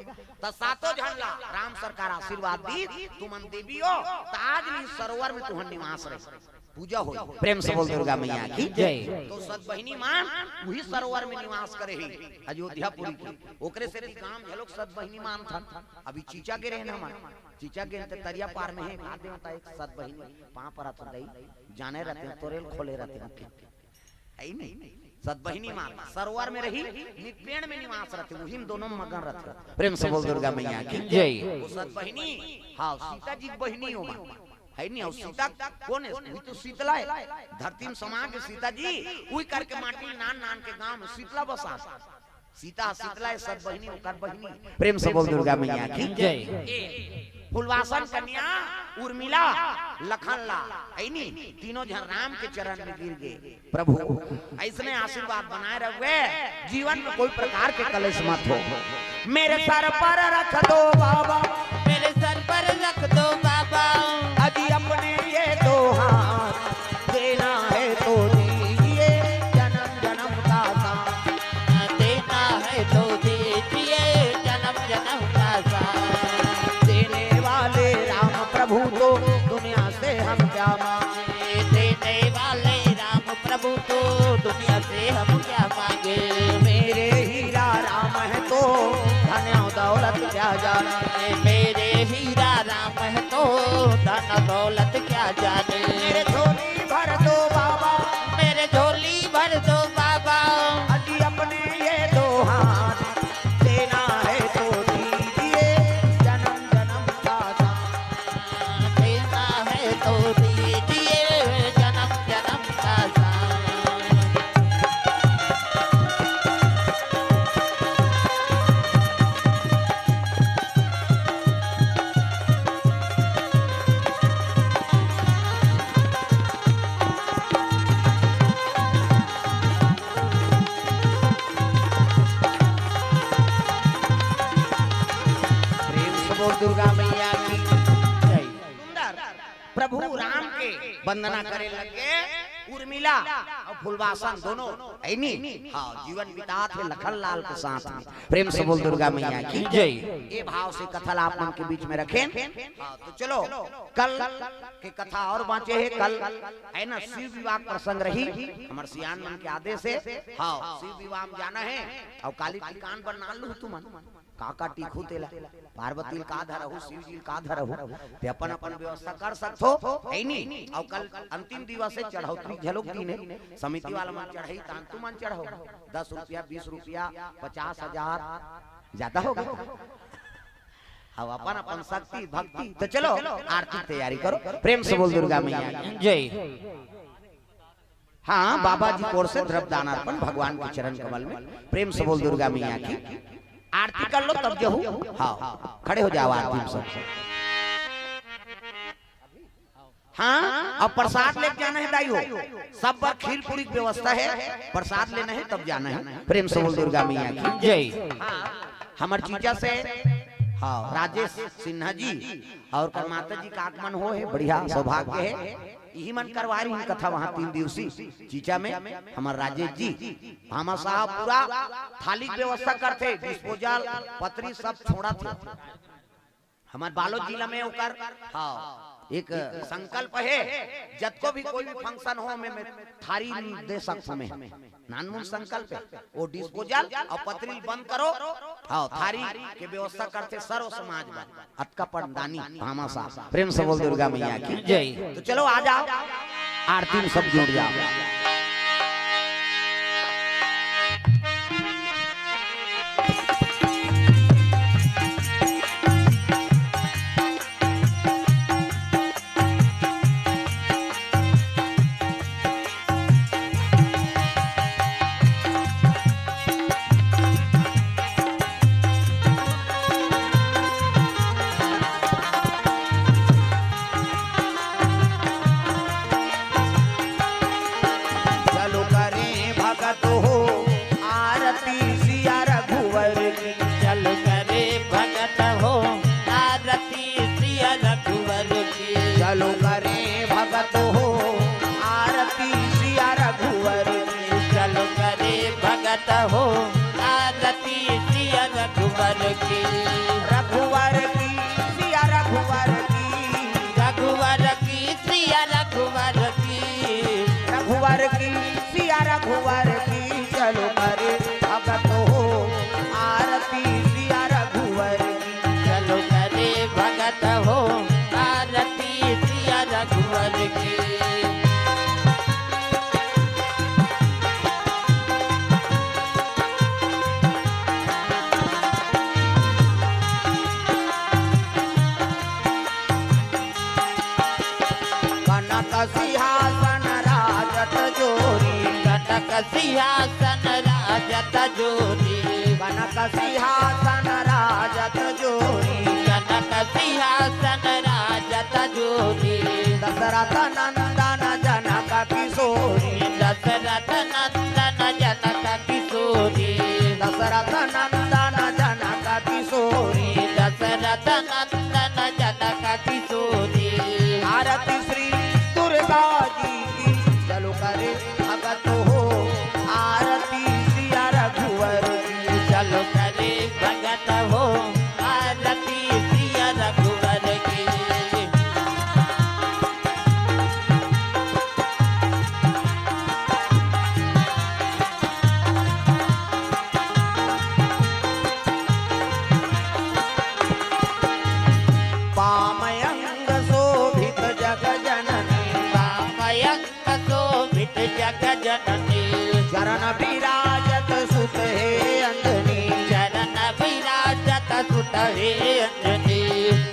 त सातों झन ला राम सरकार आशीर्वाद दिस, "तुमन देवी हो, त आज ले सरोवर में तुंहर निवास रही।" पूजा होई। प्रेम से बोल दुर्गा मैया की जय। तो सत बहिनी मन उही सरोवर में निवास करे हे अयोध्यापुरी के। ओकरे सेती गांव घलोक सत बहिनी मानथन। अभी चीचा गे रहेन हमन, चीचा गे त तरिया पार में हे, का देवता एक सत बहिनी पांव परत दई, जाने रहितेंव तोरे ल खोले रहितेंव। हे नी? सत बहिनी मन सरोवर में रही, नि-, पेड़ में निवास रहिथे, उही में दूनों मगन रहिथे। प्रेम से बोल दुर्गा मैया की जय। ओ सत बहिनी, हां, सीता जी के बहिनी ओ मन। हे नी, अउ सीता कोन हे? उही तो सीतला हे। धरती में समा के सीता जी, उही करके माटी नान नान के गांव में सीतला बसास। सीता सीतला हे, सत बहिनी ओकर बहिनी। प्रेम से बोल दुर्गा मैया की जय। ए, फूलवासन कन्या, उर्मिला, लखन लाल, हे नी, तीनों झन राम के चरण में गिर गे। प्रभु, अइसने आशीर्वाद बनाए रखबे, जीवन में कोई प्रकार के कलेश मत हो। मेरे सर पर रख दो बाबा, मेरे सर पर रख दो बाबा, अजी अपने ये दो हाथ, देना है तो दीजिए जन्म जन्म का साथ। देना है तो दीजिए जन्म जन्म का साथ। देने वाले राम प्रभु तो दुनिया से हम क्या मांगे, देने वाले राम प्रभु तो दुनिया से हम क्या मांगे। मेरे हीरा राम है तो धन दौलत क्या जाने, मेरे हीरा राम है तो धन दौलत क्या जाने। मेरे झोली भर दो बाबा, मेरे झोली भर दो बाबा, अजी अपने ये दो हाथ, देना है तो दीजिए जन्म जन्म का साथ। देना है तो दीजिए जन्म जन्म का साथ। प्रभु राम के वंदना करे लगे उर्मिला अउ फुलवासन दोनों, है नी? हाँ, जीवन बितात हे लखन लाल के साथ में। प्रेम से बोल दुर्गा मैया की जय। ये भाव से कथा ला आप मन के बीच में रखेन। हाँ, तो चलो, कल के कथा अउ बाँचे हे, कल, है ना, शिव विवाह प्रसंग रही, हमर सियान मन के आदेश हे। हाँ, शिव विवाह में जाना हे, अउ काली टिकान बर नान लू तुमन। का का टीकहू तेला, पार्वती ल का धरहू, शिव जी ल का धरहू, ते अपन अपन व्यवस्था कर सकथो, है नी? अउ कल अंतिम दिवस हे, चढ़ौतरी घलोक दिन हे, समिति वाला मन चढ़ही, तान तुमन चढ़हू, दस रुपया, बीस रुपया, पचास हजार, जादा होगे। अब अपन अपन शक्ति भक्ति, तो चलो आरती के तैयारी करो, प्रेम से बोल दुर्गा मैया की जय। हाँ, बाबा जी की ओर से द्रव्य दान अर्पण भगवान के चरण कमल में। प्रेम से बोल दुर्गा मैया की। आरती कर लो तब जहू। हाँ, खड़े हो जाओ आरती में सब। हाँ, अउ प्रसाद लेके जाना हे दाई हो, सब बर खीर पूरी के व्यवस्था हे, प्रसाद लेना हे तब जाना हे। प्रेम से बोल दुर्गा मैया की जय। हाँ, हमर चीचा से, हाँ, राजेश सिन्हा जी अउ ओकर माता जी के आगमन होहे, बढ़िया सौभाग्य हे। इही मन करवा रही कथा वहाँ तीन दिवसीय चीचा में। हमर राजेश जी भामा साहब पूरा थाली के व्यवस्था करथे, disposal पतरी सब छोड़थे। हमर बालोद जिला में ओकर, हाँ, एक संकल्प हे, जतको भी कोई भी function हो, मैं, मैं थारी दे सकथों मैं। नानमुन संकल्प हे, वो disposal अउ पतरी ल बंद करो, हाँ, थारी के व्यवस्था करथे सर्व समाज बर। अतका पंडदानी भामा साहब, प्रेम से बोल दुर्गा मैया की जय। तो चलो आ जाओ, आरती में सब जुड़ जाओ। चलो करे भगत हो आरती सिया रघुवर की। चलो करे भगत हो आरती सिया रघुवर की। चलो करे भगत हो आरती सिया रघुवर की। चलो करे भगत हो आरती सिया रघुवर की। रघुवर की सिया रघुवर की। रघुवर की सिया रघुवर की। रघुवर की सिया रघुवर की। चलो करे भगत हो आरती सिया रघुवर की। चलो करे भगत हो आरती सिया रघुवर की। कनक सिंहासन राजत जोरी। कनक सिंहासन राजत जोरी। कनक सिंहासन राजत जोरी। कनक सिंहासन राजत जोरी। दशरथ नंदन जनक किशोरी। दशरथ नंदन जनक किशोरी। दशरथ नंदन जनक किशोरी। दशरथ नंदन जनक किशोरी। आरती श्री दुर्गा जी की। चलो करे भगत हो आरती सिया रघुवर की। चलो करे भगत हो आरती सिया रघुवर की। वामयंग शोभित जग जननी। वामयंग शोभित जग जननी। चरण विराजत सुत हे अंजनी। चरण विराजत सुत हे अंजनी।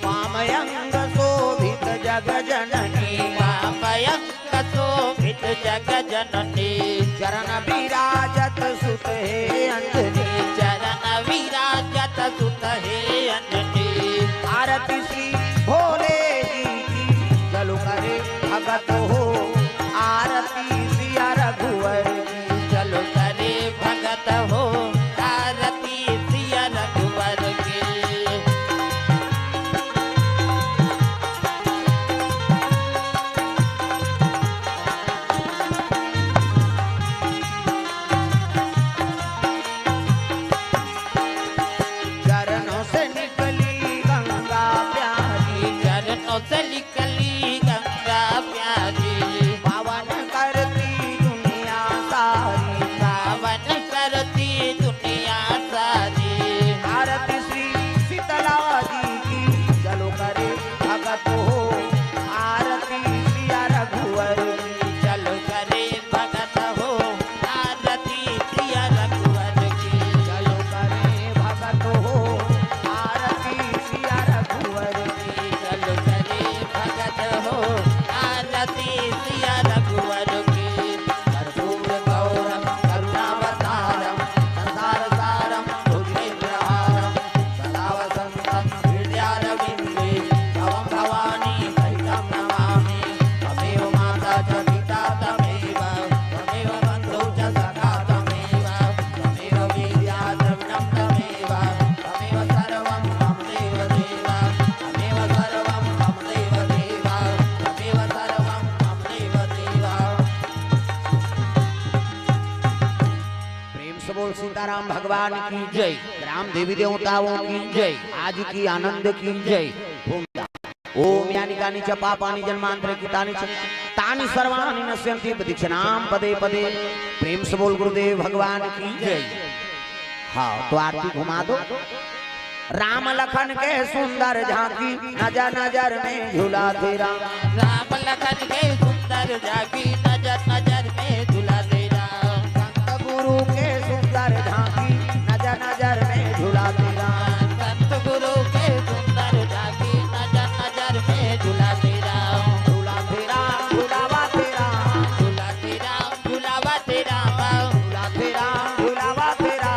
वामयंग शोभित जग जननी। वामयंग शोभित जग जननी। चरण विराजत सुत हे अंजनी। चरण विराजत सुत हे अंजनी। आरती श्री भोले जी की। चलो करे भगत हो आरती सिया रघुवर की। चलो करे भगत हो आरती सिया रघुवर की। भगवान की जय। ग्राम देवी देवताओं की जय। आज की आनंद की जय। ओम यानि कानि च पापानि जन्मांतरे कृतानि च तानि सर्वाणि नश्यन्ति प्रदक्षिणां पदे पदे। प्रेम से बोल गुरुदेव भगवान की जय। हाँ, तो आरती घुमा दो। राम लखन के सुंदर झांकी, नजर नजर में झूला तेरा। राम लखन के सुंदर झांकी, नजर नजर में झूला तेरा। संत गुरु के सुंदर झांकी, नजर नजर में झूला तेरा। संत गुरु के सुंदर झांकी, नजर नजर में झूला तेरा। झूला तेरा, झूलावा तेरा। झूला तेरा, झूलावा तेरा। झूला तेरा, झूलावा तेरा।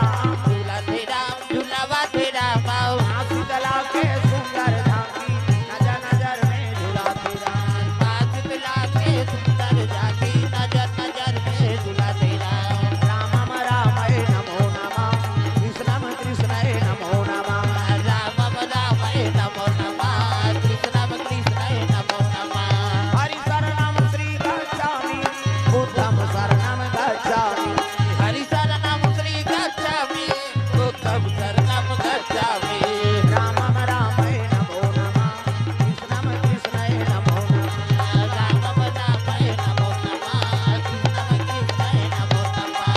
झूला तेरा, झूलावा तेरा। माँ शीतला के सुंदर झांकी, नजर नजर में झूला तेरा। माँ शीतला के सुंदर झांकी, नजर नजर में झूला तेरा। रामम रामाय नमो नमः, कृष्णम कृष्णाय नमो नमः। रामम रामाय नमो नमः, कृष्णम कृष्णाय नमो नमः। हरि शरणम श्री गच्छामि, बुद्धम शरणम गच्छामि। हरि शरणम श्री गच्छामि, बुद्धम शरणम गच्छामि। रामम रामाय नमो नमः, कृष्णम कृष्णाय नमो नमः। रामम रामाय नमो नमः, कृष्णम कृष्णाय नमो नमः।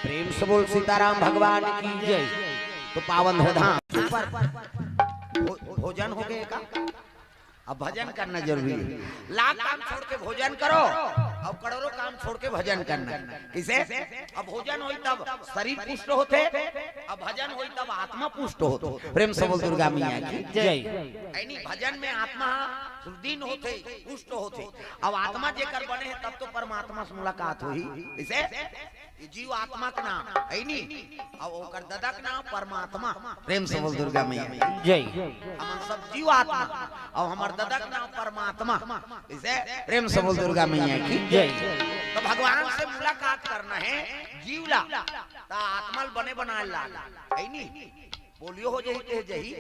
प्रेम से बोल सीताराम भगवान की जय। तो पावन है धाम। भो-, भोजन हो गए का? अब भजन करना जरूरी है। लाख काम छोड़ के भोजन करो, अब करोड़ों काम छोड़ के भजन करना। किसे? अब भोजन होई तब शरीर पुष्ट होते, अब भजन होई तब आत्मा पुष्ट होते। प्रेम से बोल दुर्गा मैया की जय। ऐनी भजन में आत्मा सुदृढ़ होते, पुष्ट होते। अब आत्मा जेकर बने है तब तो परमात्मा से मुलाकात होई। इसे ये जीव आत्मा के नाम है नी, अब ओकर ददा के नाम परमात्मा। प्रेम से बोल दुर्गा मैया जय। हमन सब जीव आत्मा, अब हमर ददा के नाम परमात्मा। इसे प्रेम से बोल दुर्गा मैया की जय। तो भगवान से मुलाकात करना है जीव ला, त आत्मा ल बने बनाए ला, है नी? पोलियो हो जही ते जही,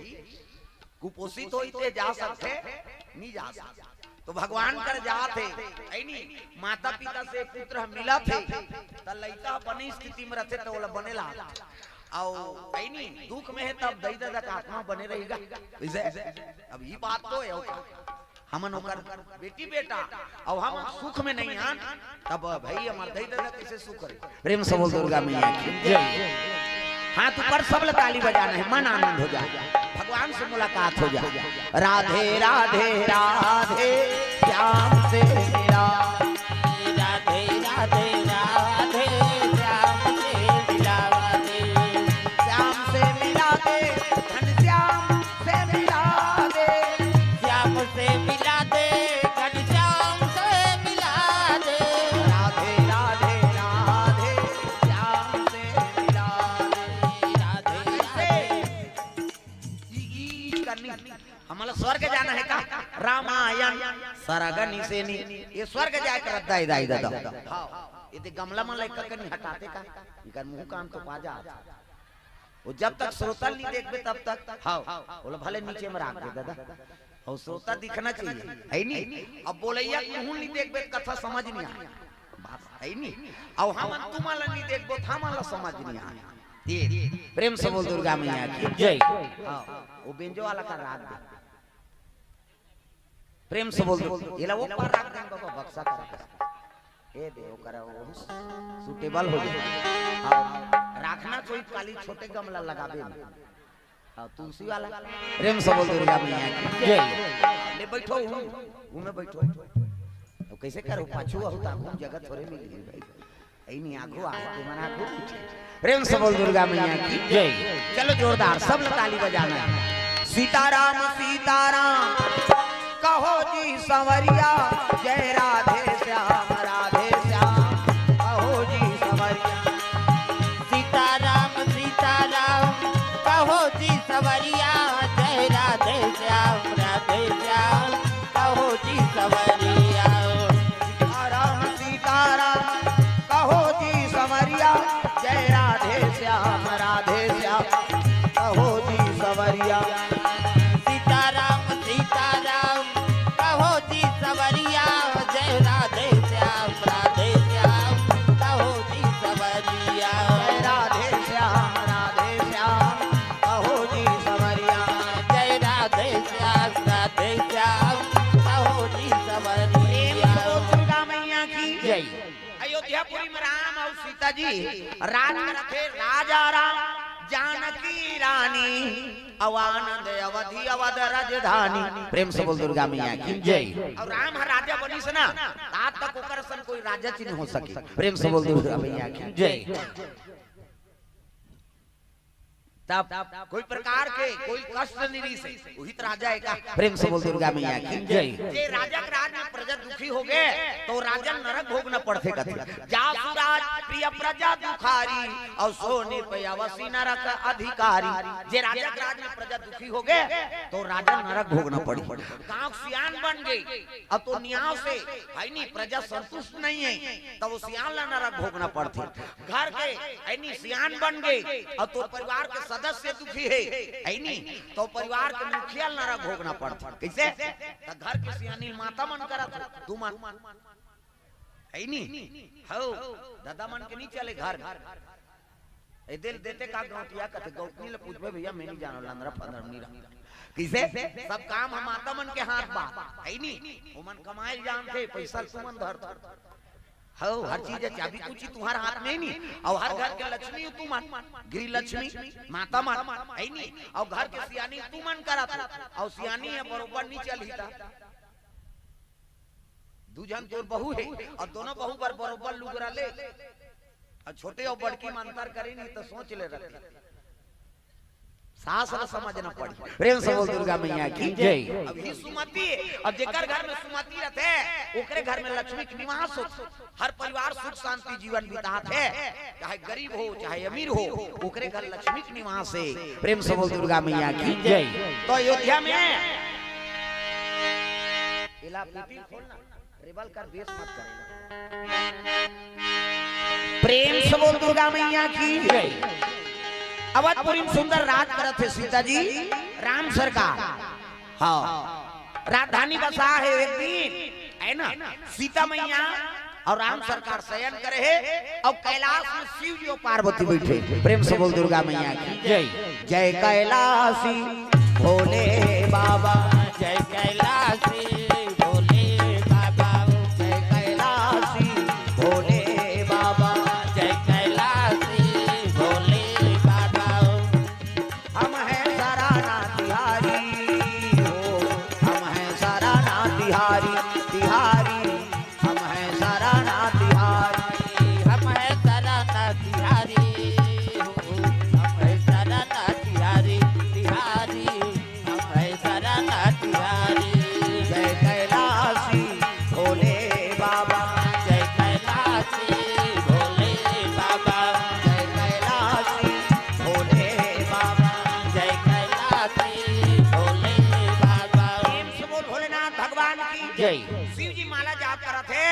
कुपोषित होई ते जा सकथे, नी जा सकथे। तो भगवान कर जात हे, ऐ नी, माता पिता से पुत्र ह मिलत हे, त लइका बने स्थिति में रथे, त ओला बने ला। अउ ऐ नी, दुख में हे, तब दई ददा का आत्मा बने रहेगा। इसे, अब ये बात तो है, हमन ओकर बेटी बेटा, अउ हम सुख में नहीं आन, तब भाई हमर दई ददा कैसे सुख रहे? प्रेम से बोल दुर्गा मैया की जय। हाथ ऊपर, सब ल ताली बजाना है, मन आनंद हो जाए, भगवान से मुलाकात हो जाए। राधे राधे राधे, श्याम से मिला। राधे राधे राधे, श्याम से मिला दे। श्याम से मिला दे, घनश्याम से मिला दे। श्याम से मिला दे, घनश्याम से मिला दे। राधे राधे राधे, श्याम से मिला दे। राधे राधे। ई, ई, ई करनी। हमला स्वर्ग जाना है का? रामायण सरग निसेनी। ये स्वर्ग जाए कर दाई, दाई, दादा। हाँ, ये दे गमला मन लइका कनी हटाते का? इकर मुंह कान तो पा जा। वो जब तक श्रोता नहीं देखबे तब तक, हाँ, बोला भले नीचे में राख दे दादा। और श्रोता दिखना चाहिए, है नी? अब बोलैया के मुंह नहीं देखबे, कथा समझ नहीं आए। बात है नी? अब हम तुम वाला नहीं देखबो, तो हम वाला समझ नहीं आए। ये प्रेम से बोल दुर्गा मैया की जय। हाँ, वो बेंजो वाला का राग दे। प्रेम से बोल दो। ये ला वो पर राख दे बाबा, बक्सा कर। ए दे, ओकर वो सुटेबल हो जाए। हाँ, राखना चाहिए, खाली छोटे गमला लगाबे में। हाँ, तुलसी वाला। प्रेम से बोल दुर्गा मैया की जय। ले बैठो, हूँ, हूँ में बैठो। अब कैसे करो, पाछू हो, ताकू जगह थोड़े मिल गई भाई। ऐनी आगू आ, तू मना आगू पीछे। प्रेम से बोल दुर्गा मैया की जय। चलो जोरदार, सब ताली बजाना है। सीताराम सीताराम कहो जी संवरिया, जय राधे श्याम राधे श्याम कहो जी संवरिया। सीताराम सीताराम कहो जी संवरिया, जय राधे श्याम राधे श्याम कहो जी संवरिया। सीताराम सीताराम कहो जी संवरिया, जय राधे श्याम राधे श्याम कहो जी संवरिया। सीताराम अयोध्यापुरी में राम अउ सीता जी राज करत हे। राजा राम जानकी रानी, अउ आनंद अवधि अवध राजधानी। प्रेम से बोल दुर्गा मैया की जय। अउ राम ह राजा बनिस ना, आज तक ओकर सन कोई राजा च नइ हो सके। प्रेम से बोल दुर्गा मैया की जय। तब कोई प्रकार के कोई कष्ट नइ रिहिस हे, उही त राजा हे का। प्रेम से बोल दुर्गा मैया की जय। जे राजा के राज में प्रजा दुखी होगे, त राजा नरक भोगना पड़थे कथे। जासु राज प्रिय प्रजा दुखारी, अउ सो नृप अवसि नरक अधिकारी। जे राजा के राज में प्रजा दुखी होगे, त राजा नरक भोगना पड़ही। गांव के सियान बन गे, अउ तोर नियाव से, हइ नी, प्रजा संतुष्ट नइ हे, त ओ सियान ला नरक भोगना पड़थे। घर के, हइ नी, सियान बन गे, अउ तोर परिवार के सदस्य दुखी हे, हइ नी, त ओ परिवार के मुखिया ला नरक भोगना पड़थे। कइसे? त घर के सियानी माता मन करत हे, तुमन, हइ नी, हव, ददा मन के नइ चले घर। ए दिल देते का गौंटिया कथे, गौंटनी ले पूछबे भइया, मैं नइ जानव, लंदरा फंदरा नइ रहा। कइसे? सब काम ह माता मन के हाथ बा, हइ नी? ओमन कमाए ल जानथे, पइसा ल तुमन धरथव। हव, हर चीज हे, चाबी कुची तुम्हर हाथ में हे नी, अउ हर घर के लक्ष्मी हो तुमन, गृह लक्ष्मी, माता मन, हइ नी? अउ घर के सियानी तुमन करत हव, अउ सियानी ह बरोबर नइ चलही त। दू झन तोर बहू हे, अउ दोनों बहू बर बरोबर लुगरा ले, अउ छोटे अउ बड़की में अंतर करे नी, त सोच ले रखे। सास ला समझना पड़ही। प्रेम से बोल दुर्गा मैया की जय। अभी सुमति, अउ जेकर घर में सुमति रथे, ओकरे घर में लक्ष्मी के निवास होथे। हर परिवार सुख शांति जीवन बिताथे, चाहे गरीब हो, चाहे अमीर हो, ओकरे घर लक्ष्मी के निवास हे। प्रेम से बोल दुर्गा मैया की जय। त अयोध्या में एला पीपी खोलना। ट्रेवल कर, बेस मत करे। प्रेम से बोल दुर्गा मैया की जय। अवधपुरी में सुंदर राज करत हे सीता जी, राम सरकार। हव, राजधानी बसा हे एक दिन, हइ ना? सीता मैया अउ राम सरकार सयन करे हे, अउ कैलाश में शिव जी अउ पार्वती बइठे। प्रेम से बोल दुर्गा मैया की जय। जय कैलाशी भोले बाबा, जय कैलाशी भोले बाबा, जय कैलाशी भोले बाबा, जय कैलाशी भोले बाबा। हम हैं सराना तिहारी हो, हम हैं सराना तिहारी, तिहारी। हम हैं सराना तिहारी, हम हैं सराना तिहारी, हम हैं सराना तिहारी, तिहारी, हम हैं सराना तिहारी। जय कैलाशी भोले बाबा, जय कैलाशी भोले बाबा, जय कैलाशी भोले बाबा, जय कैलाशी भोले बाबा। प्रेम से बोल भोलेनाथ भगवान की जय। शिव जी माला जाप करत हे,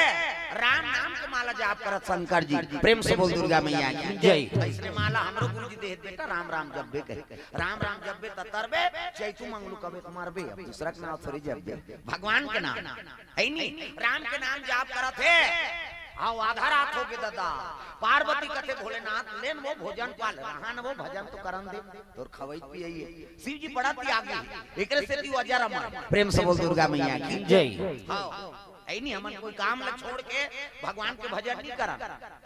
राम नाम के माला जाप करत शंकर जी। प्रेम से बोल दुर्गा मैया की जय। अइसने माला हमरो गुरु जी देहे बेटा, राम राम जपबे कहे। राम राम जपबे त तरबे, चैतू मंगलू कबे त मरबे, अब दूसरा के नाम थोड़ी जपबे, भगवान के नाम, हइ नी? राम के नाम जाप करत हे। हव, आधा रात होगे ददा, पार्वती कथे भोलेनाथ, लेन वो भोजन पाल, रहन वो भजन तो करन दे, तोर खवई पियई हे। शिव जी बड़ा त्यागी हे, एकरे सेती वो अजर अमर। प्रेम से बोल दुर्गा मैया की जय। हव, हइ नी, हमन कोई काम ला छोड़ के भगवान के भजन नइ करन।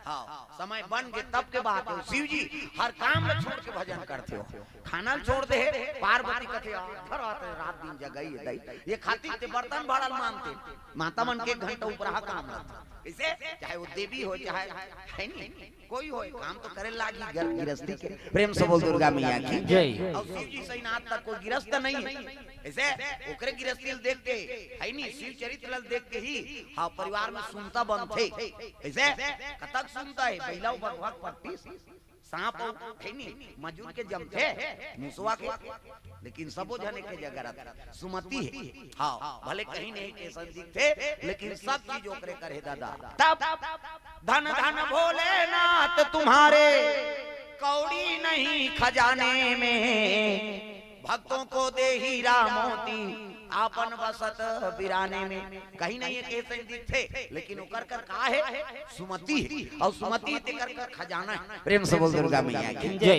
हव, समय बन गे तब के बात हे। शिव जी हर काम ला छोड़ के भजन करथे हो। खाना ला छोड़ दे हे, पार्वती कथे, "आधा रात, रात दिन जगई हे दई, ये खातिर ते बर्तन भाड़ा ल मानते।" माता मन के एक घंटा उपराहा काम रहिथे। कइसे? चाहे वो देवी हो, चाहे, हइ नी, कोई हो, काम तो करे लागही घर गिरस्ती के। प्रेम से बोल दुर्गा मैया की जय। अउ शिव जी सही नाथ तक कोई गिरस्त नइ हे। कइसे? ओकरे गिरस्ती ल देख के, हइ नी, शिव चरित्र ल देख के ही, हव, परिवार में सुनता बनथे। कइसे? कतक सुनता हे, बइला अउ बघवा के पट्टी, सांप अउ, हइ नी, मजूर के जमथे, मुसवा के, लेकिन सबो झन एके जगह रहिथे। सुमति हे, हव, भले कहीं नइ हे कइसन दिखथे, लेकिन सब चीज ओकरे कर हे ददा। तब धन धन भोलेनाथ तुम्हारे, कौड़ी नहीं खजाने में, भक्तों को दे हीरा मोती आपन बसत बिराने में। कहीं नइ हे कइसन दिखथे, लेकिन ओकर कर का हे? सुमति हे। अउ सुमति हे तेकर कर खजाना हे। प्रेम से बोल दुर्गा मैया की जय।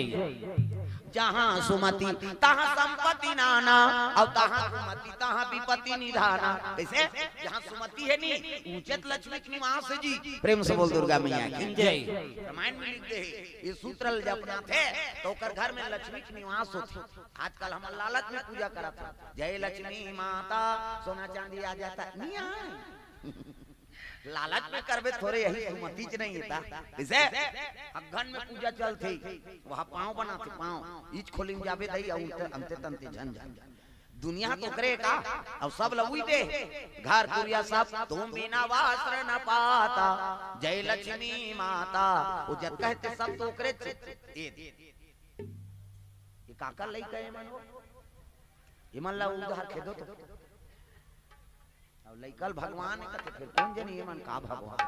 जहाँ सुमति तहाँ संपत्ति नाना, अउ तहाँ कुमति तहाँ विपत्ति निधाना। कइसे? जहाँ सुमति हे नी, उहें लक्ष्मी के निवास हे जी। प्रेम से बोल दुर्गा मैया की जय। रामायण में लिख दे हे, ये सूत्र ल जपना थे त ओकर घर में लक्ष्मी के निवास होथे। आजकल हम लालच में पूजा करत हन, जय लक्ष्मी माता, सोना चांदी आ जाता, नहीं आए। लालच में करबे थोरे, यही सुमति च नहीं हे ता। कइसे? अगहन में पूजा चलथे, वहाँ पाँव बनाथे, पाँव। इच खोली में जाबे दई, अउ अंते, अंते तंते झन झन। दुनिया तो करे का, अब सब ल उही दे। घर दुरिया सब, तुम बिना वस्त्र न पाता, जय लक्ष्मी माता। वो जतका हे ते सब तो ओकरे च-, ए, ये काकर लइका हे मन? ये मन ला उधार खेदो तो। अब लइका ल भगवान हे कथे, फिर कोन जनी ये मन का भगवान हे?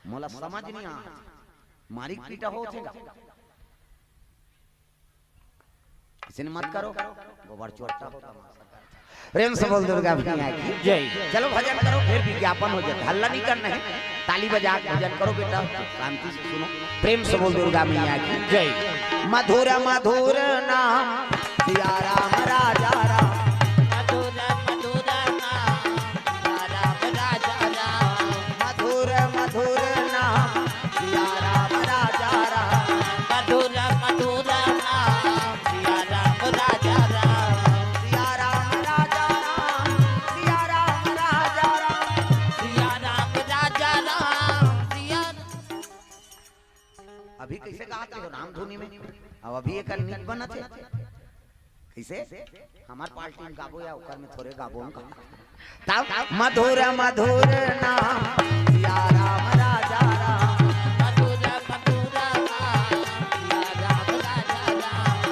मोला समझ नहीं आ। मारी पीटा होथे गा। अइसे मत करो, गोबर चोट्टा हो तमाशा कर। प्रेम से बोल दुर्गा मैया की जय। चलो भजन करो, फिर विज्ञापन हो जाए, हल्ला नहीं करना हे। ताली बजा के भजन करो बेटा, शांति से सुनो। प्रेम से बोल दुर्गा मैया की जय। मधुर मधुर नाम सिया राम राजा राम। मधुर मधुर नाम सिया राम राजा राम। मधुर मधुर नाम सिया राम राजा राम। मधुर मधुर नाम सिया राम राजा राम। सिया राम राजा राम, सिया राम राजा राम। सिया राम राजा राम, सिया अभी कइसे गात हे हो रामधुनी में? अब अभी एकर नीक बनत हे। कइसे? हमर पार्टी में गाबो या ओकर में थोरे गाबो हम कहा। तब मधुर मधुर नाम सिया राम राजा राम। मधुर मधुर नाम सिया राम राजा राम।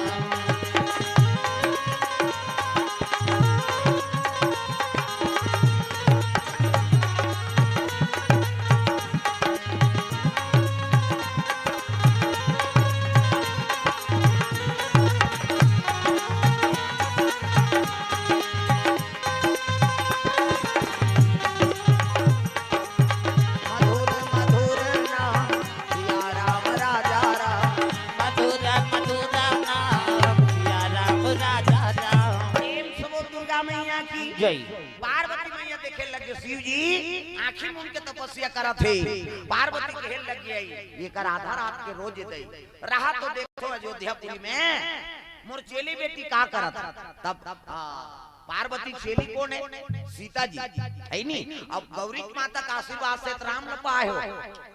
मधुर मधुर नाम सिया राम राजा राम। मधुर मधुर नाम सिया राम राजा राम। प्रेम से बोल दुर्गा मैया की जय। पार्वती मैया देखे लगे शिव जी आँखी मूंद के तपस्या करत हे। पार्वती कहे लगे, एकर आधा रात के रोज दे रहा तो देखो अयोध्यापुरी में मोर चेली बेटी का करत। तब आ, पार्वती चेली कोन हे? सीता जी हे नी। अब गौरी माता का आशीर्वाद से त राम ल पाए हो।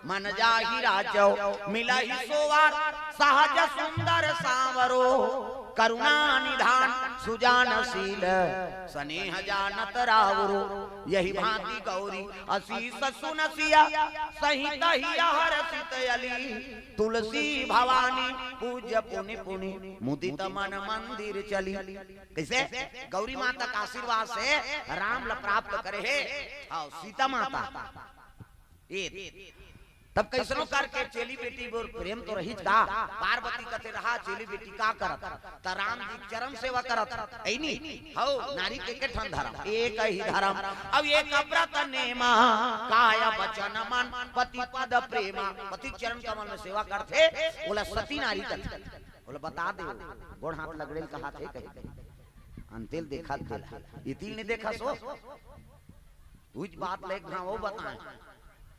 मन जाहि राजव मिलहि सोवर, सहज सुंदर सांवरो। करुणा निधान सुजान शील, सनेह जानत रावरो। यहि भांति गौरी असीस सुन सिया, सहित हिया हरषित अली। तुलसी भवानी पूज्य पुनि पुनि, मुदित मन मंदिर चली। कइसे? गौरी माता का आशीर्वाद से राम ल प्राप्त करे हे। अउ सीता माता ए, तब कइसनो करके चेली बेटी बर प्रेम तो रहिच का? पार्वती कथे रहा, चेली बेटी का करत? त राम जी चरण सेवा करत। हे नी? हौ, नारी के के ठन धरम, एक ही धरम। अब एक व्रत नेमा, काय वचन मन, पति पद प्रेमा। पति चरण कमल में सेवा करथे, ओला सती नारी कथे। ओला बता दे, गोड़ हाथ लगड़े ल कहाथे कहे। अंते ल देखा तेला। ये तिल नहीं देखा सो? उहीच बात ल एक घांव अउ बताएं।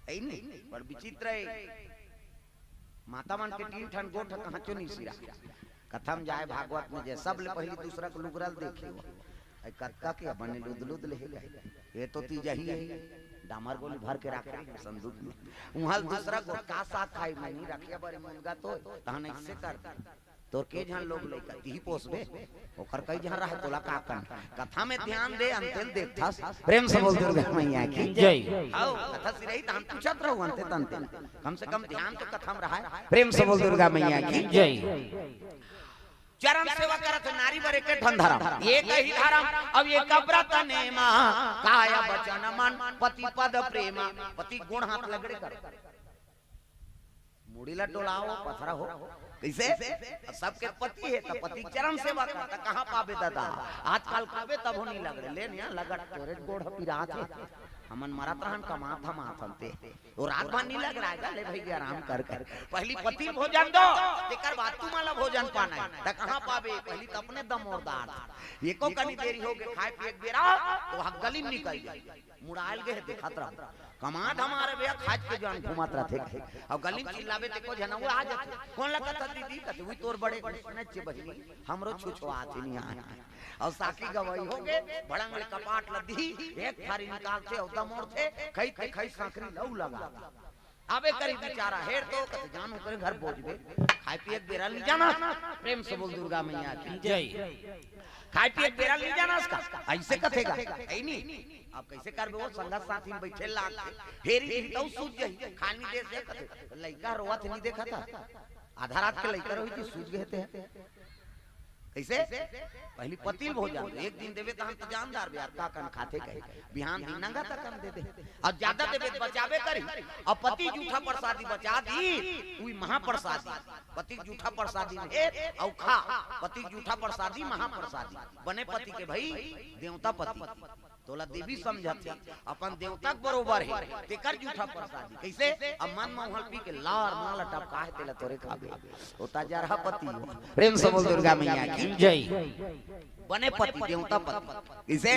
हे नी? बड़ विचित्र हे। माता मन के तीन ठन गोठ कहांचो नहीं सिरा। कथा म जाए भागवत में जे सबले पहिली दूसरा के लुगरा ल देखे हो। अई कतका के बने लुद लुद ले हे। ये तो तीजही हे। डामर गोली भर के राखे हे संदूक में। उहां ल दूसरा गोठ का साग खाई में नहीं रखिया बरे मुनगा तो तहन अइसे कर दे। तोर के झन लोग लइका तिही पोसबे, ओकर कई झन रहे तोला का कन। कथा में ध्यान दे, अंते ल देखथस। प्रेम से बोल दुर्गा मैया की जय। हौ, कथा सिरही तहन पूछत रहू अंते तंते। कम से कम ध्यान तो कथा में रहा। प्रेम से बोल दुर्गा मैया की जय। चरण सेवा करत नारी बर एक ठन धरम, एक ही धरम। अब एक व्रत नेमा, काय वचन मन, पति पद प्रेमा। पति गोड़ हाथ लगड़े कर। मुड़ी ला डोलाओ, पथरा हो। कइसे? सबके पति हे, त पति चरण सेवा करता, कहाँ पाबे दादा? आजकल कहबे तभो नहीं लगड़े, ले निया लगड़, तोरे गोड़ ह पिरात हे। हमन मरत रहन, कमात धमात हन ते। वो रात भर नहीं लग रहा है, ले भई आराम कर कर। पहली पति ल भोजन दो, तेकर बाद तुमन ला भोजन पाना है। त कहाँ पाबे? पहली त अपने दमोर दार। एको कनी देरी होगे, खाए पिए के बेरा, त वहाँ गली में निकल जाए। मुड़ायल गे हे, देखत रहो। कमात हमारे भैया, खाज के जान घुमात रथे कहे। अब गली में चिल्लाबे ते को झन वो आ जाथे। कोन ला कथा दीदी? कथे, "उई तोर बड़े।" "सुने चे बहिनी, हमरो छुछुआत ही नहीं आए।" अउ साकी गवई होगे, भड़ंग ले कपाट ल दिही, एक थारी निकालथे, अउ दमोरथे, खई ते खई, सांकरी लऊ लगा। अबे करी बिचारा, हेर तो कथे, "जान ओकरे घर बोजबे, खाए पिए के बेरा ल नहीं जाना।" प्रेम से बोल दुर्गा मैया की। जय। खाए पिए के बेरा ल नहीं जाना उसका, ऐसे कथेगा, है नहीं। अब कैसे करबे? वो संगत साथी में बैठे लाग, हेरी ही तो सूझ जाही, खानी दे से कथे, "लइका रोवत नहीं देखा था, आधा रात के लइका रोही थी, सूझ गए थे।" कैसे? पहली पति ल भोजन दो, एक दिन देबे तहन त जानदार बे यार, का कन खाथे कहे। बिहान दिन नंगा त कन दे दे। अउ ज्यादा देबे त बचाबे करी। अउ पति जूठा प्रसादी बचा दी, उई महाप्रसादी। पति जूठा प्रसादी में हे, अउ खा, पति जूठा प्रसादी महाप्रसादी। बने पति के भई, देवता पति। तोला देवी समझत हे, अपन देवता के बरोबर हे, तेकर जूठा प्रसादी। कैसे? अब मन म उहल पी के लार माला टपका हे, तेला तोरे खाबे। ओ त जरहा पति हो। प्रेम से बोल दुर्गा मैया की। जय। बने पति, देवता पति। कैसे?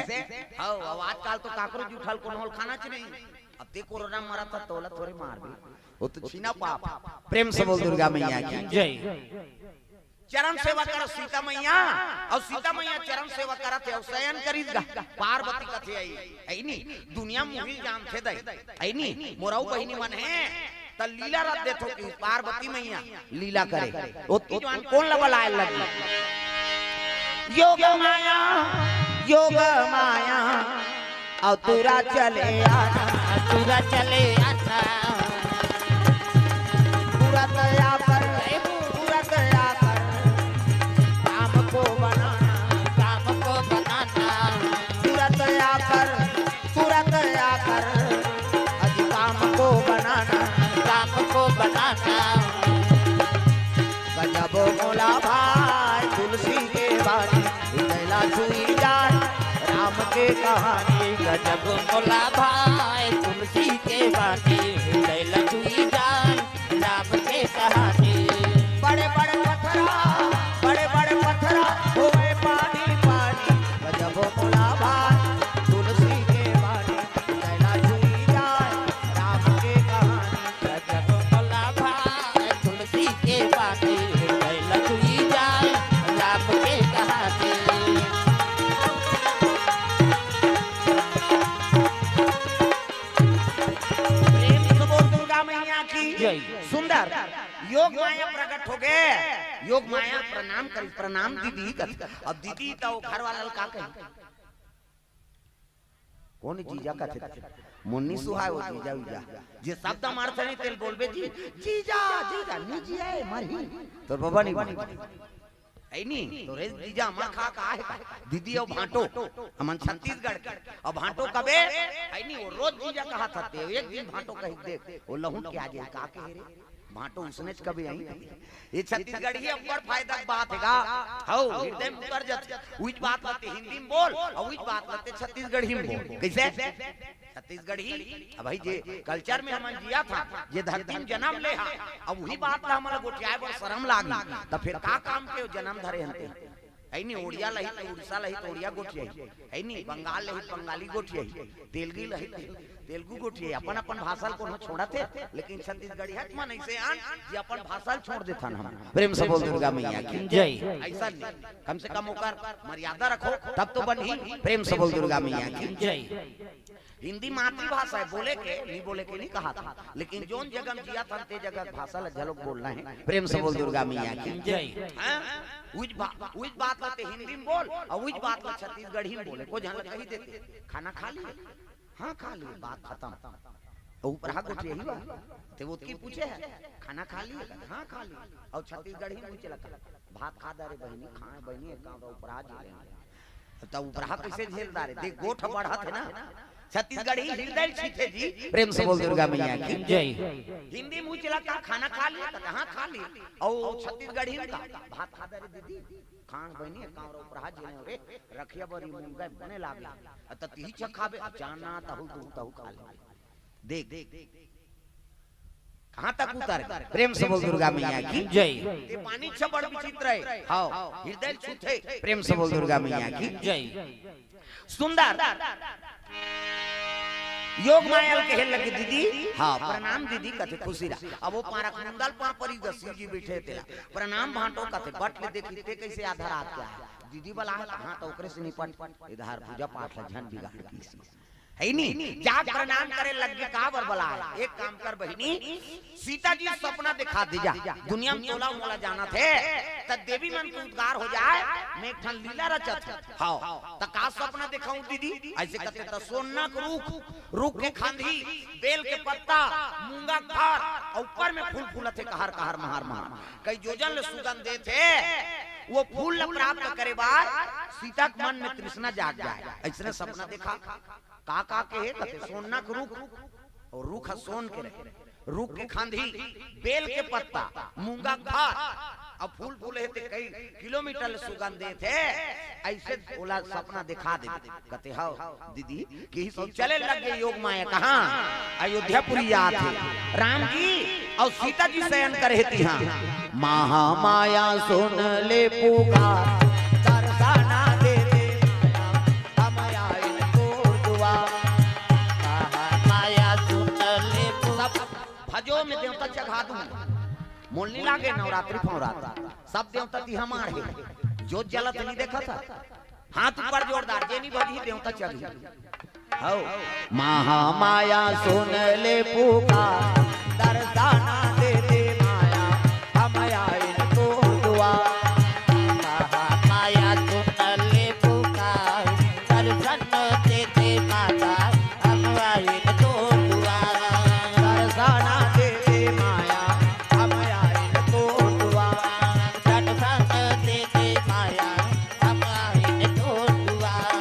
हव, अब आजकल तो काकरो जूठा ल कोनो ल खाना च नहीं। अब ते कोरोना मरत ह, तोला थोरे मारबे। वो तो छीना पाप। प्रेम से बोल दुर्गा मैया की। जय। चरण सेवा करत सीता मैया, अउ सीता मैया चरण सेवा करत हे, अउ सयन करिस गा। पार्वती कथे आई, ऐनी दुनिया मुही जानथे दई, ऐनी मोरऊ बहिनी मन हे, त लीला रच देथो कि पार्वती मैया लीला करे। ओतकी जुवान कोन ल बलाए लगी? योग माया, योग माया, अउ तुरा चले आना, तुरा चले आना। पूरा दया कर, पूरा दया कर, काम को बनाना, काम को बनाना। पूरा दया कर, पूरा दया कर, अजी काम को बनाना, काम को बनाना। गजब मोला भाई तुलसी के बानी, हृदय ला छुई जाए राम के कहानी। गजब मोला भाई तुलसी के बानी, हृदय ला छुई जाए राम के कहानी। बड़े बड़े पथरा, बड़े बड़े पथरा होवे पानी पानी। गजब मोला भाई तुलसी के बानी, हृदय ला छुई जाए राम के कहानी। गजब मोला भाई तुलसी के बानी, हृदय ला छुई जाए राम के कहानी। प्रेम से बोल दुर्गा मैया की। जय। सुंदर योग माया प्रकट होगे। योग माया प्रणाम करी, प्रणाम दीदी कर। अब दीदी त घर वाला ल का कही? कोन जीजा कथे? मोर नी सुहाय वो जीजा उजा। जे शब्द मारथे नहीं तेल बोलबे जी, जीजा, जीजा, नी जिया ए, मरही। तोर बबा नी मरही। ऐनी, तोरे जीजा अमा खा का हे का? दीदी अउ भांटो, हमन छत्तीसगढ़ के। अउ भांटो कबे? ऐनी, वो रोज जीजा कहा था ते, एक दिन भांटो कही देख, वो लहुट के आ जाए, का कहे रे? भांटो उसने च कभी आई। ये छत्तीसगढ़ी अब्बड़ फायदा के बात हे गा। हौ, हृदय में उतर जाथे। उहिच बात ल ते हिंदी में बोल, अउ उहिच बात ल ते छत्तीसगढ़ी में बोल। कैसे? छत्तीसगढ़ी, अब भाई जे culture में हमन जिया था, जे धरती में जन्म ले हा, अब उही बात ला हमन ला गोठियाए बर शरम लागी, त फिर का काम के जन्म धरे हन ते? है नी, ओड़िया लही त उड़ीसा लही त ओड़िया गोठियाही, है नी, बंगाल लही त बंगाली गोठियाही, तेलगी लही त तेलगू गोठियाही, अपन अपन भाषा ल कोनो छोड़त हे, लेकिन छत्तीसगढ़िया मन ऐसे आन जे अपन भाषा ल छोड़ देथन हम। प्रेम से बोल दुर्गा मैया की। जय। ऐसा नहीं, कम से कम ओकर मर्यादा रखो, तब तो बनही। प्रेम से बोल दुर्गा मैया की। जय। हिंदी मातृभाषा हे, बोले के, नहीं बोले के नहीं कहा था, लेकिन जोन जगह में जिया था, ते जगह के भाषा ला झलक बोलना हे। प्रेम से बोल दुर्गा मैया की। जय। हाँ? उज बा-, उज बात ला ते हिंदी में बोल, अउ उज बात ला छत्तीसगढ़ी में बोले, को झन ला कही देते, "खाना खा लिए?" "हाँ, खा लिए।" बात खतम। अउ ऊपर हा गोठियाही बा। ते ओतकी पूछे हे, "खाना खा लिए?" "हाँ, खा लिए।" अउ छत्तीसगढ़ी में पूछे लगा, "भात खा डारे बहिनी?" "खाए बहिनी, एक काम रहा, ऊपर आ जी लेंगे।" त उपरहा कैसे झेल डारे? देख, गोठ बढ़त हे ना, छत्तीसगढ़ी हृदय छीथे जी। प्रेम से बोल दुर्गा मैया की। जय। हिंदी में उचला का खाना खा लिया, तो कहाँ खा लिया? और छत्तीसगढ़ी में का भात खा दे रे दीदी, खान बनी है, कांवरा उपरा जेने रे, रखिया बरी मुंगा बने लागे, त तिही छ खाबे, अचाना तहु तहु तहु खा ले। देख, देख, कहाँ तक उतर? प्रेम से बोल दुर्गा मैया की। जय। ते पानी छ बड़ विचित्र है। हाँ, हृदय छूथे। प्रेम से बोल दुर्गा मैया की। जय। सुंदर। योग माया ल कहे लगे, "दीदी।" "हाँ, प्रणाम दीदी," कथे, "खुशी रहा।" अब वो पारा मुंदल पर परी ग, शिव जी बैठे तेला, "प्रणाम भांटो," कथे, "बट ले देखी ते कैसे आधा रात के आए?" दीदी बला है, "हाँ, तो ओकरे से निपट, इधर पूजा पाठ ला झन बिगाड़ किसी।" है नी? जाके प्रणाम करे लग गे, का बर बलाय? एक काम कर बहिनी, सीता जी सपना दिखा दे जा, दुनिया में तोला मोला जाना थे, त देवी मन के उद्धार हो जाए, मैं एक ठन लीला रचत हूँ। हाँ, त का सपना दिखाऊं दीदी? ऐसे कहते त सोना के रूख, रूख के खांधी, बेल के पत्ता, मूंगा के फर, और ऊपर में फूल फूलत हे कहर कहर महार महार, कई जोजन ले सुगंध देत हे, वो फूल ला प्राप्त करे बर सीता के मन में तृष्णा जाग जाए, ऐसने सपना देखा। का का के हे कथे, सोना के रूख, और रूख ह सोन के रहे, रूख के खांधी, बेल के पत्ता, मूंगा के फर, अब फूल फूले हे ते कई किलोमीटर ले सुगंध देत हे, ऐसे ओला सपना दिखा दे। कथे, "हव दीदी, कि सब चले लग गे योग माया।" कहाँ? अयोध्यापुरी आत हे। राम जी और सीता जी शयन करे हे तिहाँ। महामाया सुन ले पुकार, दर्शना दे दे माया, हम आइन तोर दुआर। महामाया सुन ले पुकार। भजो में देवता चघा दूं, मोल नी लागे नवरात्रि फवरात्रि, सब देवता ती हमार हे। जोत जलत नी देखत ह? हाथ ऊपर जोरदार, जे नी भजही देवता चघही। हौ। महामाया सुन ले पुकार, दर्शना दे दे माया, हम आइन तोर दुआर। महामाया सुन ले पुकार, दर्शन दे दे माता, हम आइन तोर दुआर। दर्शना दे दे माया, हम आइन तोर दुआर। दर्शन दे दे माया, हम आइन तोर दुआर।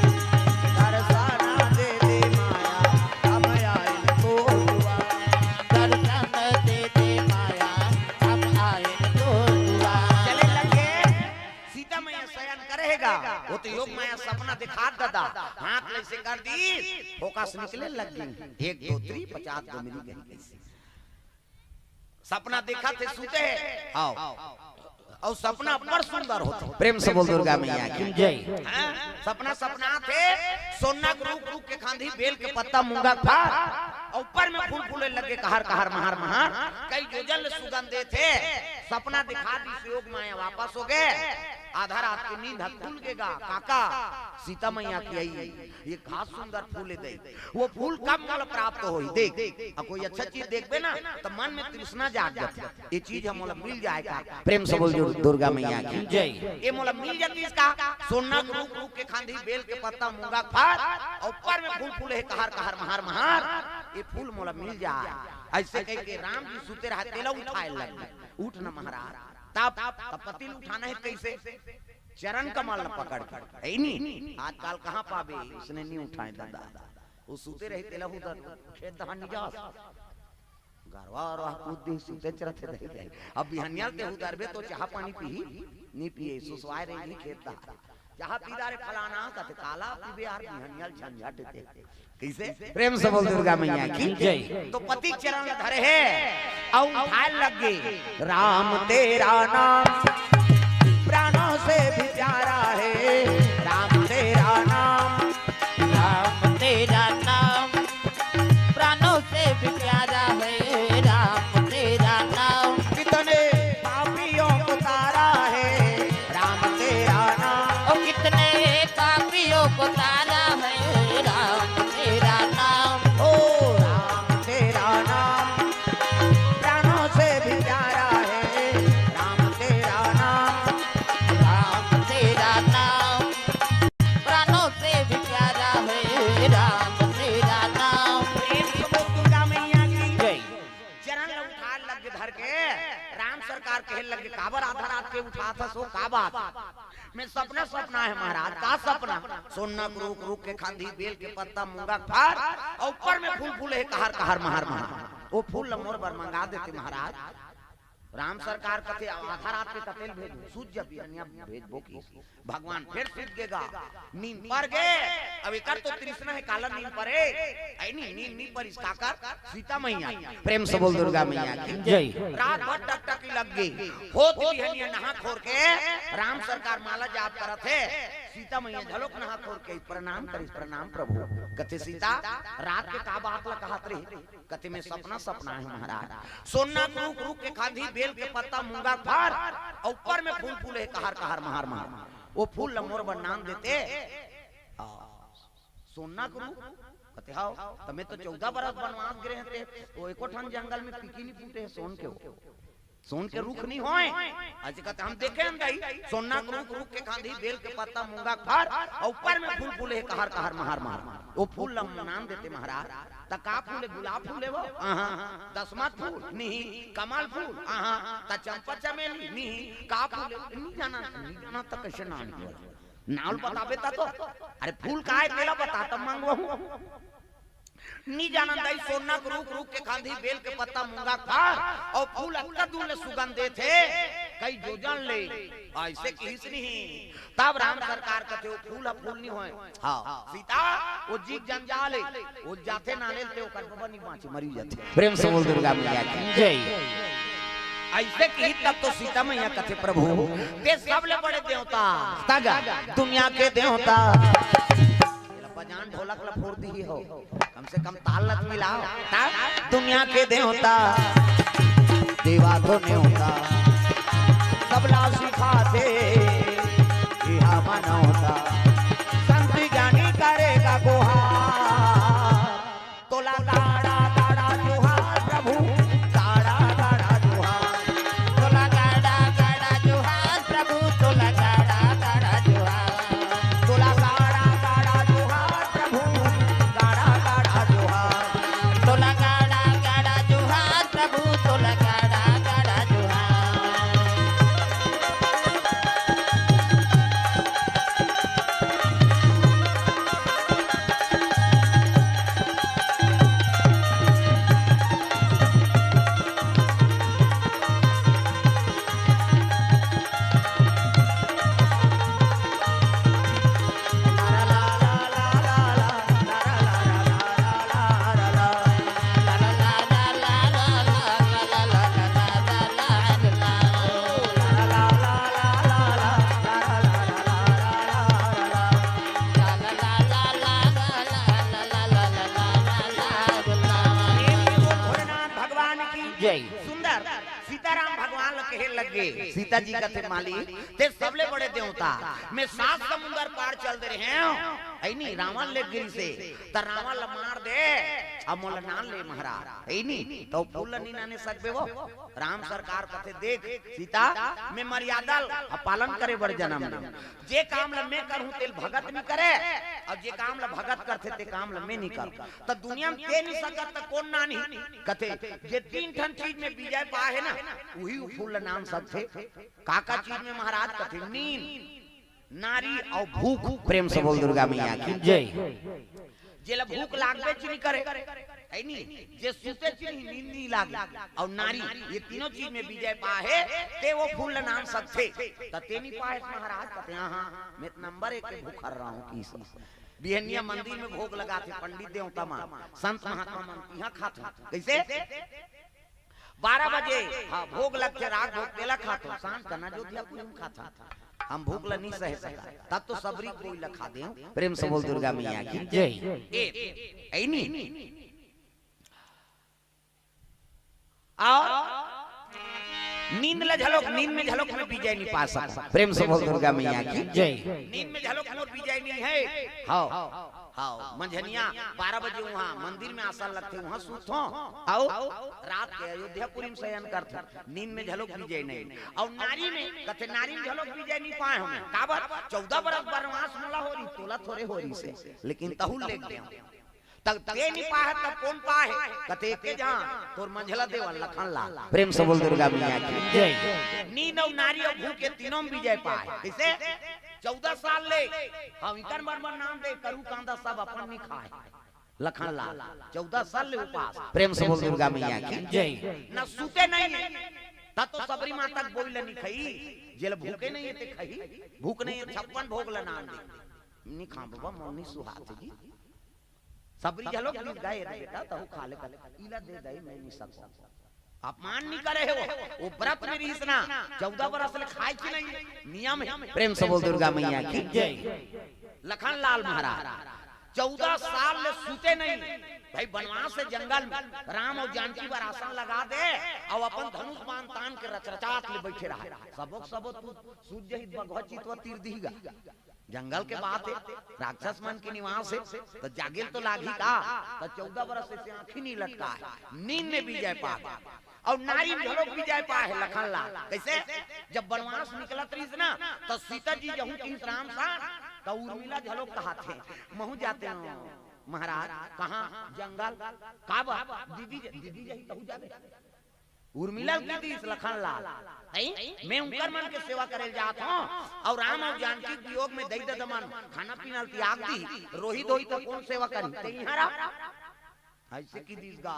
दर्शना दे दे माया, हम आइन तोर दुआर। दर्शन दे दे माया, हम आइन तोर दुआर। चले लगे, सीता मैया शयन करे हे गा, वो तो योग माया सपना दिखात ददा, हाथ ले से कर दी, फोकस निकले लग गे, एक दो तीन पचास गो मिल गे। सपना देखत हे, सुते हे। आओ। और सपना बड़ सुंदर होथे। प्रेम से बोल दुर्गा मैया की। जय। हाँ? सपना सपनात हे, सोना के रूख, रूख के खांधी, बेल के पत्ता, मूंगा के फर, और ऊपर में फूल फूले लगे, कहर कहर महार महार, कई जोजन ले सुगंध देत हे। सपना दिखा दिस योग माया, वापस हो गे। आधा रात के नींद ह खुल गे गा, काका, सीता मैया के आई, ये का सुंदर फूल हे दई, वो फूल कब मोला प्राप्त होही? देख, अब कोई अच्छा चीज देखबे ना, त मन में तृष्णा जाग जाथे, ये चीज ह मोला मिल जाए का। प्रेम से बोल दुर्गा मैया की। जय। ये मोला मिल जातिस का, सोना के रूख, रूख के खांधी, बेल के पत्ता, मूंगा के फर, और ऊपर में फूल फूले हे, कहर कहर महार महार, ये फूल मोला मिल जाए। ऐसे कह के राम जी सुते रहे, तेला उठाए लग गे, उठ न महाराज। तब, तब पति ल उठाना हे कैसे? चरण कमल ल पकड़ के। है नी? आजकल कहाँ पाबे? उसने नी उठाए ददा। वो सुते रहे, तेला उधर खेत धान नी जास। गरवा अरवा कूद दी, सुते चरत हे दई दई। अब बिहनिया ल ते उतरबे तो चाह पानी पीही? नी पिए, सुसवाए रही खेत धान। चाह पी डारे फलाना, कथे काला पीबे यार, बिहनिया ल झंझट हे ते। कैसे? प्रेम से बोल दुर्गा मैया की। जय। तो पति चरण धरे हे, अउ उठाए लग गे। राम तेरा नाम प्राणों से भी प्यारा है, राम तेरा नाम। राम तेरा नाम प्राणों से भी प्यारा है, राम तेरा नाम। कितने पापियों को तारा है, राम तेरा नाम। ओ कितने पापियों को तारा है, राम तेरा नाम। ओ राम तेरा नाम प्राणों से भी प्यारा है, राम तेरा नाम। के उठात हस ओ, का बात? मैं सपना, सपना हे महाराज। का सपना? सोना के रूख, रूख के खांधी, बेल के पत्ता, मूंगा के फर, अउ ऊपर में फूल फूले हे, कहर, कहर, महर, महर। ओ फूल ल मोर बर मंगा देते महाराज। राम सरकार कथे, "आधा रात के कते ल भेजहूं?" सूत जा बिहनिया भेजबो कहिस। भगवान फेर सूत गे गा, नींद पर गे। अब एकर तो तृष्णा हे, काला नींद परे? अइ नी, नींद नी परिस, काकर? सीता मैया। प्रेम से बोल दुर्गा मैया की जय। रात भर टकटकी लग गे, होत बिहनिया नहा खोर के राम सरकार माला जाप करत हे। सीता मैया घलोक नहा खोर के प्रणाम करिस, "प्रणाम प्रभु।" कथे, "सीता, रात के का बात ल कहत रही?" कथे, "मैं सपना, सपना हे महाराज। सोना के रूख, रूख के खांधी, बेल के पत्ता, मूंगा के फर, अउ ऊपर में फूल फूले हे, कहर, कहर, महर, महर। ओ फूल ल मोर बर नान देते।" आ, सोना के रूख? कथे, "हव, त मैं तो चौदह बरस बनवास गे रहेंव ते, ओ एको ठन जंगल में पीकी नी फूटे हे सोन के, ओ सोन के रूख नी होय।" अइसे कथे, "हम देखे हन दाई, सोना के रूख, रूख के खांधी, बेल के पत्ता, मूंगा के फर, अउ ऊपर में फूल फूले हे, कहर, कहर, महर, महर। ओ फूल ल नान देते महाराज।" "त का फूल हे? गुलाब फूल हे वो?" "आहा।" "दसमत फूल?" "नहीं।" "कमल फूल?" "आहा।" "त चंपा चमेली?" "नहीं।" "का फूल हे?" "नी जानन।" "नी जानन त कइसे नान देवव? नाव ल बताबे त तो।" "अरे फूल का हे तेला बता, तब मंगवाहूं।" "नी जानन दाई, सोना के रूख, रूख के खांधी, बेल के पत्ता, मूंगा के फर, अउ फूल अतका दूर ले सुगंध देथे, कई जोजन ले।" अइसे किहिस नहीं। तब राम सरकार कथे, "ओ फूल ह फूल नी होय।" हव, सीता, ओ जीव जंजाल हे, ओ जाथे नाने ल ते ओकर बबा नी बांचे, मरी जाथे। प्रेम से बोल दुर्गा मैया की जय। अइसे किहिस तब तो सीता मैया कथे, "प्रभु, ते सबले बड़े देवता, तगा दुनिया के देवता।" एला बजान ढोलक ल फोर दिही हो, कम से कम ताल ल मिलाव। ता दुनिया के देवता, देवा तो नेवता, सबला सिखाथे, इहा मनौता, संत ज्ञानी करे गा गोहार। तोला गाड़ा गाड़ा जोहार प्रभु, गाड़ा गाड़ा जोहार। तोला गाड़ा गाड़ा जोहार प्रभु, तोला गाड़ा गाड़ा जोहार। तोला गाड़ा गाड़ा जोहार प्रभु, गाड़ा गाड़ा जोहार। तोला गाड़ा गाड़ा जोहार प्रभु, तोला गाड़ा गाड़ा जोहार। भगवान की जय। सुंदर सीताराम भगवान ल कहे लगे। सीता जी कथे, "मालिक, ते सबले बड़े देवता, मैं सात समुंदर पार चल दे रहेंव, अइ नी, रावण ले गिरिस हे, त रावण ल मार दे, अब मोला नान ले महाराज, अइ नी, त ओ फूल ल नी नाने सकबे वो।" राम सरकार कथे, "देख सीता, मैं मर्यादा ल पालन करे बर जनम ले, जे काम ल मैं करहूं, तेल भगत नी करे, अउ जे काम ल भगत करथे, ते काम ल मैं नी करहूं। त दुनिया में ते नी सकत, त कोन नानही?" कथे, "जे तीन ठन चीज में विजय पाए हे ना, उही ओ फूल ल नान सकथे।" का का चीज में महाराज? कथे, नींद, नारी अउ भूख। प्रेम से बोल दुर्गा मैया की जय। जेला भूख लागबेच नी करे, हे नी? जे सुते च नी, नींद नी लागे, अउ नारी, ये तीनों चीज में विजय पाए हे, ते वो फूल ल नान सकथे। त ते नी पाए महाराज, कथे, "हां, हां, मैं त नंबर एक के भूखा रहूं।" किहिस बिहनिया मंदिर में भोग लगाथे, पंडित देवता मन, संत महात्मा मन, इहां खाथे। कइसे? बारह बजे, हां, भोग लगथे, राग भोग, तेला खाथो, सांझ कन अयोध्यापुरी म खाथो। हम भूख ल नी सहे सकन, तब तो सबरी कोई ल खा देंव। प्रेम से बोल दुर्गा मैया की जय। ए, अइ नी? अउ नींद ल घलोक, नींद में घलोक मैं विजय नी पा सकंव। प्रेम से बोल दुर्गा मैया की जय। नींद में घलोक मोर विजय नी हे। हव। हव, मंझनिया बारह बजे उहां मंदिर में आसन लगथे, उहां सुतथंव, अउ रात के अयोध्यापुरी में शयन करथंव, नींद में घलोक विजय नहीं। अउ नारी में कथे, नारी में घलोक विजय नहीं पाए हंव मैं। काबर? चौदह बरस बनवास मोला हो रहिस, तोला थोरे हो रहिसे, लेकिन तहू ले गेंव। तब ते नी पाहे, तब कोन पाहे? कथे के जहाँ तोर मंझला देवर लखन लाल। प्रेम से बोल दुर्गा मैया की। जय। नींद अउ नारी अउ भूख, ये तीनों में विजय पाहे। कइसे? चौदह साल ले हम इकर मन मन नाम दे, करू कांदा सब अपन नी खाए। लखन लाल, चौदह साल ले उपास। प्रेम से बोल दुर्गा मैया की। जय। न सूते नहीं है, त तो सबरी माता के बोई ल नी खई, जेल भूखे नहीं है ते खई, भूख नहीं है, छप्पन भोग ल नाम दे। नी खा बाबा, मोर नी सुहात जी। सबरी घलोक बीस गाय रे बेटा, तहू खा ले कर। इला दे दई, मैं नी सकूं। अपमान नी करे हे वो। वो व्रत में रहिस ना, चौदह बरस ले खाए कि नहीं, नियम है। प्रेम से बोल दुर्गा मैया की। जय। लखन लाल महाराज चौदह साल ले सूते नहीं। भाई बनवास से जंगल में राम अउ जानकी बर आसन लगा दे अउ अपन धनुष बाण तान के रचरचात ले बैठे रहा। सबक सबो तू सूत जही त बघवा चितवा तीर दिही गा। जंगल के बात है, राक्षस मन के निवास है, त जागेल तो लागही का? त चौदह बरस से आँखी नी लटकाए, नींद में विजय पाए। अउ नारी घलोक विजय पाए हे लखन लाल। कइसे? जब बनवास निकलत रहिस ना, त सीता जी जहूँ किहिस राम सा, त उर्मिला घलोक कहाथे, महूँ जातेंव महाराज। कहाँ? जंगल। काबर? दीदी, दीदी जही तहूँ जाबे। उर्मिला ल किहिस लखन लाल, "अई, मैं उंकर मन के सेवा करे ल जात हंव, अउ राम अउ जानकी के वियोग में दई ददा मन खाना पीना ल तियाग दिही, रोही धोही त कोन सेवा करही? ते इहाँ रह।" अइसे किहिस गा।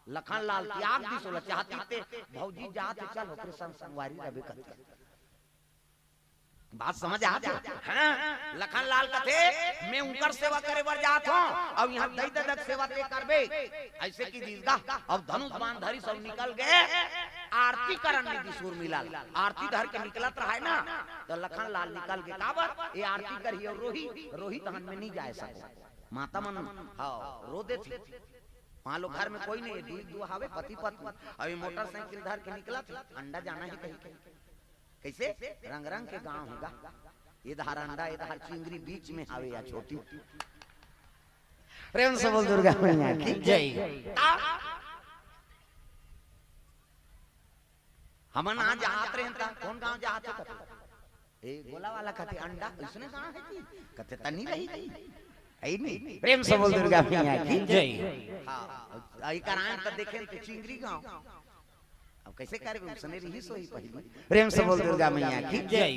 लखन लाल तियाग दिस ओला, चाहतिस ते भौजी जात हे, चल ओकरे संग संगवारी रहिबे कथे। बात समझ आत हे? हाँ, लखन लाल कथे, "मैं उंकर सेवा करे बर जात हंव, अउ इहाँ दई ददा के सेवा ते करबे।" अइसे किहिस गा, अउ धनुष बाण धरिस अउ निकल गे आरती करन नी दिस उर्मिला ल। आरती धर के निकलत रहय ना, त लखन लाल निकल गे, काबर? ए आरती करही अउ रोही, रोही तहन मैं नी जाय सकंव। माता मन, हाँ, रो देथे। मान लो घर में कोई नहीं हे, दुई दू हावे पति पत्नी, अउ ए मोटरसाइकिल धर के निकलत हे, अंडा जाना हे कहिके। कइसे? रंग रंग के गांव हे गा। ए धार अंडा, ए धार चिंगरी, बीच में हावे या छोटी। प्रेम से बोल दुर्गा मैया की। जय। हमन आज जात रहेन त कोन गांव जात हे कथे? ए, गोला वाला कथे, "अंडा अइसने गांव हे जी?" कथे, "तनी रही जी।" अइ नी? प्रेम से बोल दुर्गा मैया की। जय। हाँ, अइ कराएन त देखेन त चिंगरी गांव। अब कइसे करबे, उसने रहिस होही पहिली। प्रेम से बोल दुर्गा मैया की। जय।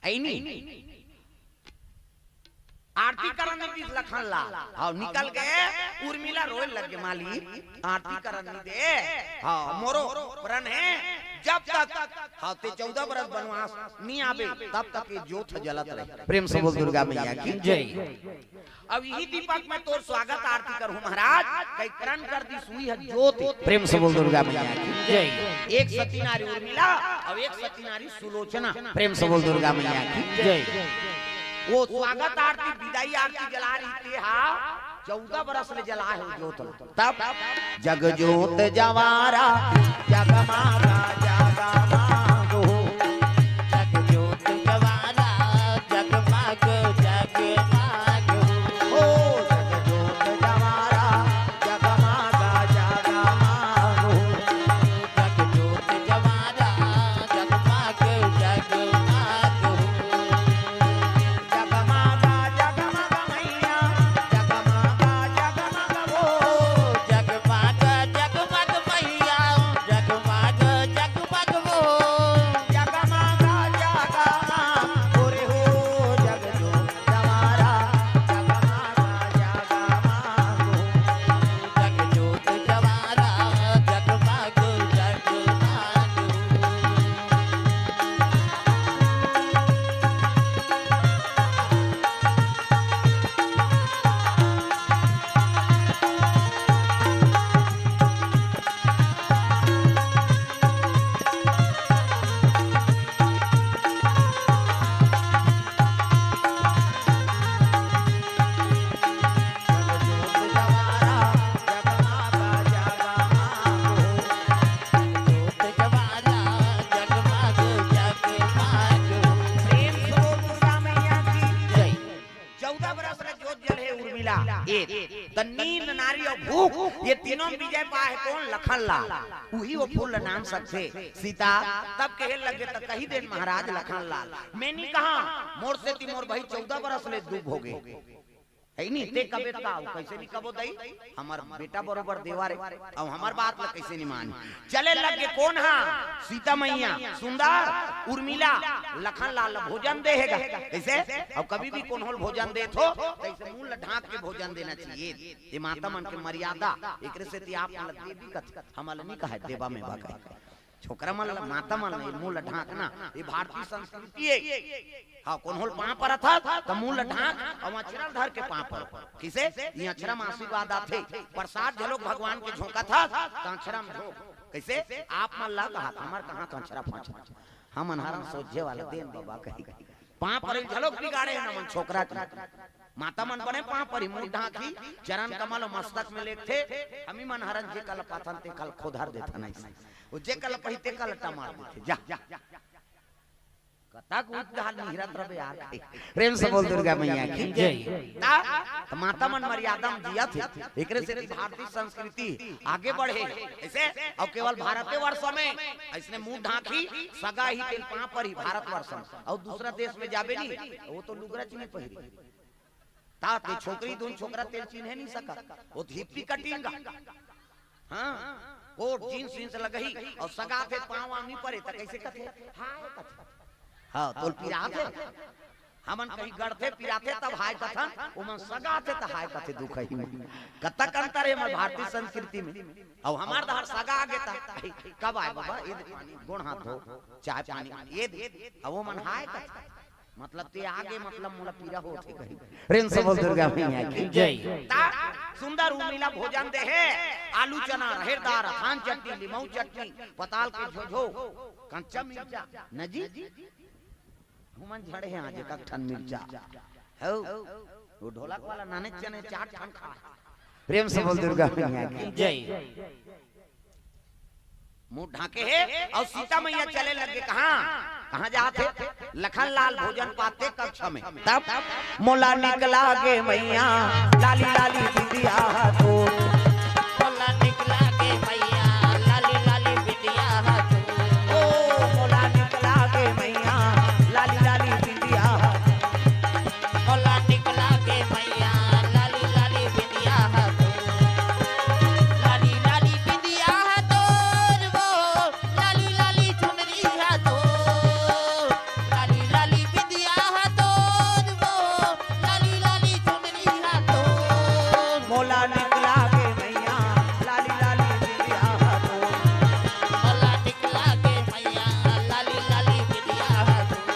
अइ नी? आरती करन नी दिस लखन लाल। हाँ, निकल गे, उर्मिला रोए लग गे, "मालिक, आरती करन नी दे।" हाँ, मोरो प्रण हे, जब तक, हाँ, ते चौदह बरस बनवास नी आबे, तब तक ए जोत ह जलत रहे। प्रेम से बोल दुर्गा मैया की। जय। अब इही दीपक में तोर स्वागत आरती करहूं महाराज, कई प्रण कर दिस उही ह जोत। प्रेम से बोल दुर्गा मैया की। जय। एक सती नारी उर्मिला, अउ एक सती नारी सुलोचना। प्रेम से बोल दुर्गा मैया की। जय। वो स्वागत आरती, विदाई आरती जला रहिथे हा, चौदह बरस ले जला हे वो जोत ल। तब जग जोत जवारा जगमागा जगमागो। जग जोत जवारा जगमाग जगमागो। ओ जग जोत जवारा जगमागा जगमागो। जग जोत जवारा जगमाग जगमागो। जगमागा जगमग मैया, जगमागा जगमग वो। जगमागा जगमग मैया, जगमागा जगमग वो। जगमागा जगमग ओरे हो, जग जोत जवारा, जगमागा जगमग वो। जग जोत जवारा, जगमागा जगमग वो। प्रेम से बोल दुर्गा मैया की जय। चौदह बरस ले जोत जले हे उर्मिला। एक, त नींद, नारी अउ भूख, ये तीनों में विजय पाए हे कोन? लखन लाल। उही वो फूल ल नाम सकथे सीता। तब कहे लगे त कहि देन महाराज लखन लाल, मैं नी कहा, मोर सेती मोर भाई चौदह बरस ले दुख भोगे। हे नी, ते कबे का, कइसे नी कबो दई, हमर बेटा बरोबर देवर हे, अउ हमर बात ला कइसे नी मानी। चले लगे कोन हा? सीता मैया, सुंदर, उर्मिला, लखन लाल ला भोजन दे हे गा। कइसे? अउ कभी भी कोनो ल भोजन देथो, त अइसे मुंह ला ढांक के भोजन देना चाहिए। ये माता मन के मर्यादा, एकरे सेती आप मन ला देवी कथे, हमन ला नी कहे, देवा में बा कहे। छोकरा मन ला, माता मन ला, ये मुंह ला ढांकना, ये भारतीय संस्कृति हे। हाँ, कोनो ल पांव परत हस, त मुंह ला ढांक, अउ अचरा ल धर के पांव पर। कइसे? ये अचरा म आशीर्वाद आथे। प्रसाद घलोक भगवान के झोंकत हस, त अचरा म झोंक। कइसे? आप मन ला कहा, हमर कहाँ का अचरा फांचत? हमन हरन सोझे वाला देन बाबा कही। पांव परे ल घलोक बिगाड़े हे न मन छोकरा के। माता मन बने पांव परी, मुंह ढांकी, चरण कमल अउ मस्तक में लेगथे। हमी मन हरन जेकर ल पाथन तेकर ल खोधर देथन अइसे। ओ जेकर ल पही तेकर ल टमार देथे। जा। कतक उद्गार निहरत रबे यार। प्रेम से बोल दुर्गा मैया की जय। ता, त माता मन मर्यादा म जियत हे। एकरे सेती भारतीय संस्कृति आगे बढ़े हे। अइसे, अउ केवल भारते वर्ष में अइसने मुंह ढांकी, सगा ही तेल पांव परी भारत वर्ष में। अउ दूसरा देश में जाबे नी, वो तो लुगरा च नी पहिरी। ता ते छोकरी धुन छोकरा तेल चिन्हे नी सकत। वो तो हिप्पी कटिंग गा। हाँ, कोट जींस वींस लगही अउ सगा थे पांव वांव नी परे त कइसे कथे? हाय कथे। हाँ, तोल पिराथे। हमन कहीं गड़थे पिराथे तब हाय कथन, ओमन सगा थे त हाय कथे दुखही में। कतक अंतर हे हमर भारतीय संस्कृति में। अउ हमर डहर सगा आगे त, "कब आए बाबा? ये दे पानी, गोड़ हाथ धो, चाय पानी, ये दे।" अउ ओमन हाय कथे। मतलब ते आगे, मतलब मोला पीरा होत हे कही। प्रेम से बोल दुर्गा मैया की जय। ता सुंदर उर्मिला भोजन दे हे, आलू चना, रहेर दार, अथान चटनी, लिमऊ चटनी, पताल के झोझो, कंचा मिर्चा, न जी? हुमन झड़े हे आज एक ठन मिर्चा। हौ, वो ढोलक वाला नाने चने चार ठन खा। प्रेम से बोल दुर्गा मैया की जय। मुंह ढांके हे अउ सीता मैया चले लगे। कहाँ, कहाँ जात हे? लखन लाल भोजन पाते कक्ष में। तब मोला निकला गे मैया, लाली लाली बिंदिया तो। मोला निकला गे मैया, लाली लाली बिंदिया तो। ओ मोला निकला गे मैया, लाली लाली बिंदिया। मोला निकला गे मैया, लाली लाली बिंदिया तो। लाली लाली बिंदिया तोर वो, लाली लाली चुनरी हा तोर, लाली लाली बिंदिया हा तोर वो, लाली लाली चुनरी हा तोर। मोला निकला गे मैया, लाली लाली बिंदिया हा तोर। मोला निकला गे मैया, लाली लाली बिंदिया हा तोर।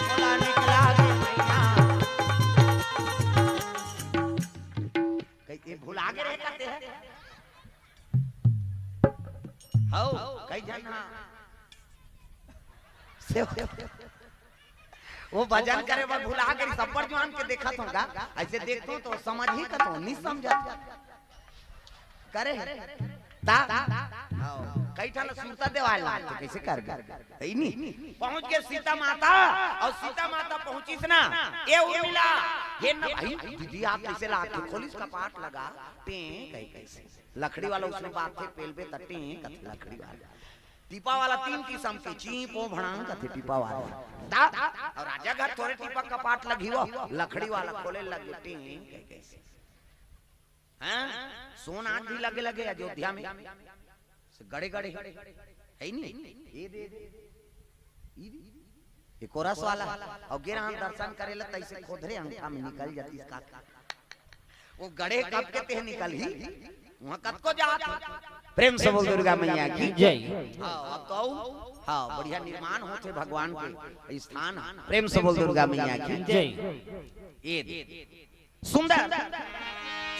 मोला निकला गे मैया। कई, ये भुला गे रहे कहते हैं। हौ, कई झन हा। से वो भजन करे बर भुला गे, सब्बर जुआन के देखत हों गा, अइसे देखथों त समझही कथों, नी समझत। करे हे। ता, हौ, कई ठन सुरता देवाय लागथे, कइसे करबे? हे नी? पहुंच गे सीता माता, अउ सीता माता पहुंचिस ना, ए उर्मिला, हे न भाई, दीदी आप कइसे लागथे? खोलिस कपाट लगा, टें, कही कइसे? लकड़ी वाला उसने बात थे, पेलबे त टें, कथे लकड़ी वाला। टीपा वाला तीन किसम के, चीं, पों, भड़ांग कथे टीपा वाला। ता, अउ राजा घर थोरे टीपा कपाट लगही वो, लकड़ी वाला खोले लगे, टें, कही कइसे? हाँ? सोन आज भी लगे लगे अयोध्या में। से गड़े गड़े। हे नी? ये दे, ये दे। ये कोरस वाला। अउ गे रहन दर्शन करे ला तइसे खोधरे अंगठा में निकल जातिस का। वो गड़े कब के तेह निकलही? वहाँ कतको जात हे। प्रेम से बोल दुर्गा मैया की जय। हाँ, अब तो, हाँ, बढ़िया निर्माण होथे भगवान के स्थान। प्रेम से बोल दुर्गा मैया की जय। ये दे। सुंदर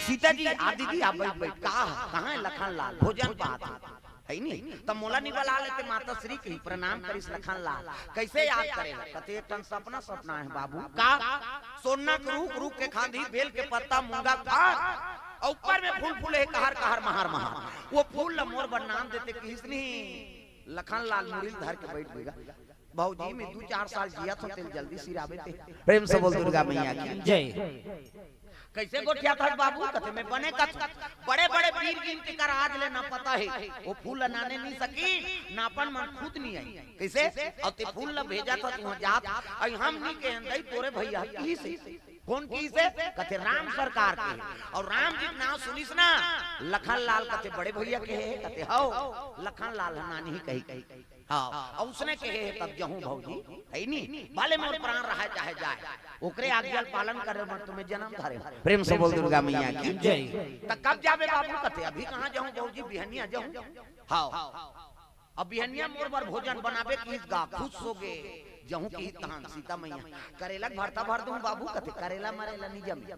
सीता जी, आ दीदी, आप बैठ, बैठ। का, कहाँ हे लखन लाल? भोजन पात हे, हे नी? त मोला नी बला लेते, माता श्री कही, प्रणाम करिस लखन लाल। कइसे याद करे? कथे, "एक ठन सपना, सपना हे बाबू।" का? सोना के रूख, रूख के खांधी, बेल के पत्ता, मूंगा के फार, अउ ऊपर में फूल फूले हे, कहर, कहर, महार, महार। वो फूल ल मोर बर नाम देते, किहिस नी, लखन लाल मुड़ी ल धर के बैठ गेगा। भौजी में दू चार साल जियत हों तेल जल्दी सिराबे ते। प्रेम से बोल दुर्गा मैया की जय। कइसे गोठियाथस बाबू? कथे, मैं बने कथंव। बड़े-बड़े बीर गिन के कर आज ले न पता हे। ओ फूल ल नाने नइ सकिन, नापन मन खुद नइ आइस। कइसे? अउ तें फूल ल भेजथस, उहाँ जात, अउ हम नइ केहेन दई, तोरे भइया ह किहिस हे। कोन किहिस हे? कथे, राम सरकार केहे। अउ राम जी के नांव सुनिस न, लखन लाल कथे, बड़े भइया केहे हे? कथे, हव, लखन लाल ह नानही कहि, कहि। हाँ, अउ उसने केहे हे तब जहूँ भौजी, हइ नी? भले मोर प्राण रहय चाहे जाय, ओकरे आज्ञा ल पालन करे बर तो मैं जनम धरेंव। प्रेम से बोल दुर्गा मैया की जय। त कब जाबे बाबू? कथे, अभी कहाँ जाहूँ भौजी, बिहनिया जाहूँ। हाँ, अब बिहनिया मोर बर भोजन बनाबे किहिस गा, खुश होगे। जहूँ किहिस तहन सीता मैया, करेला के भरता भर दूँ बाबू? कथे, करेला मरेला नइ जमे।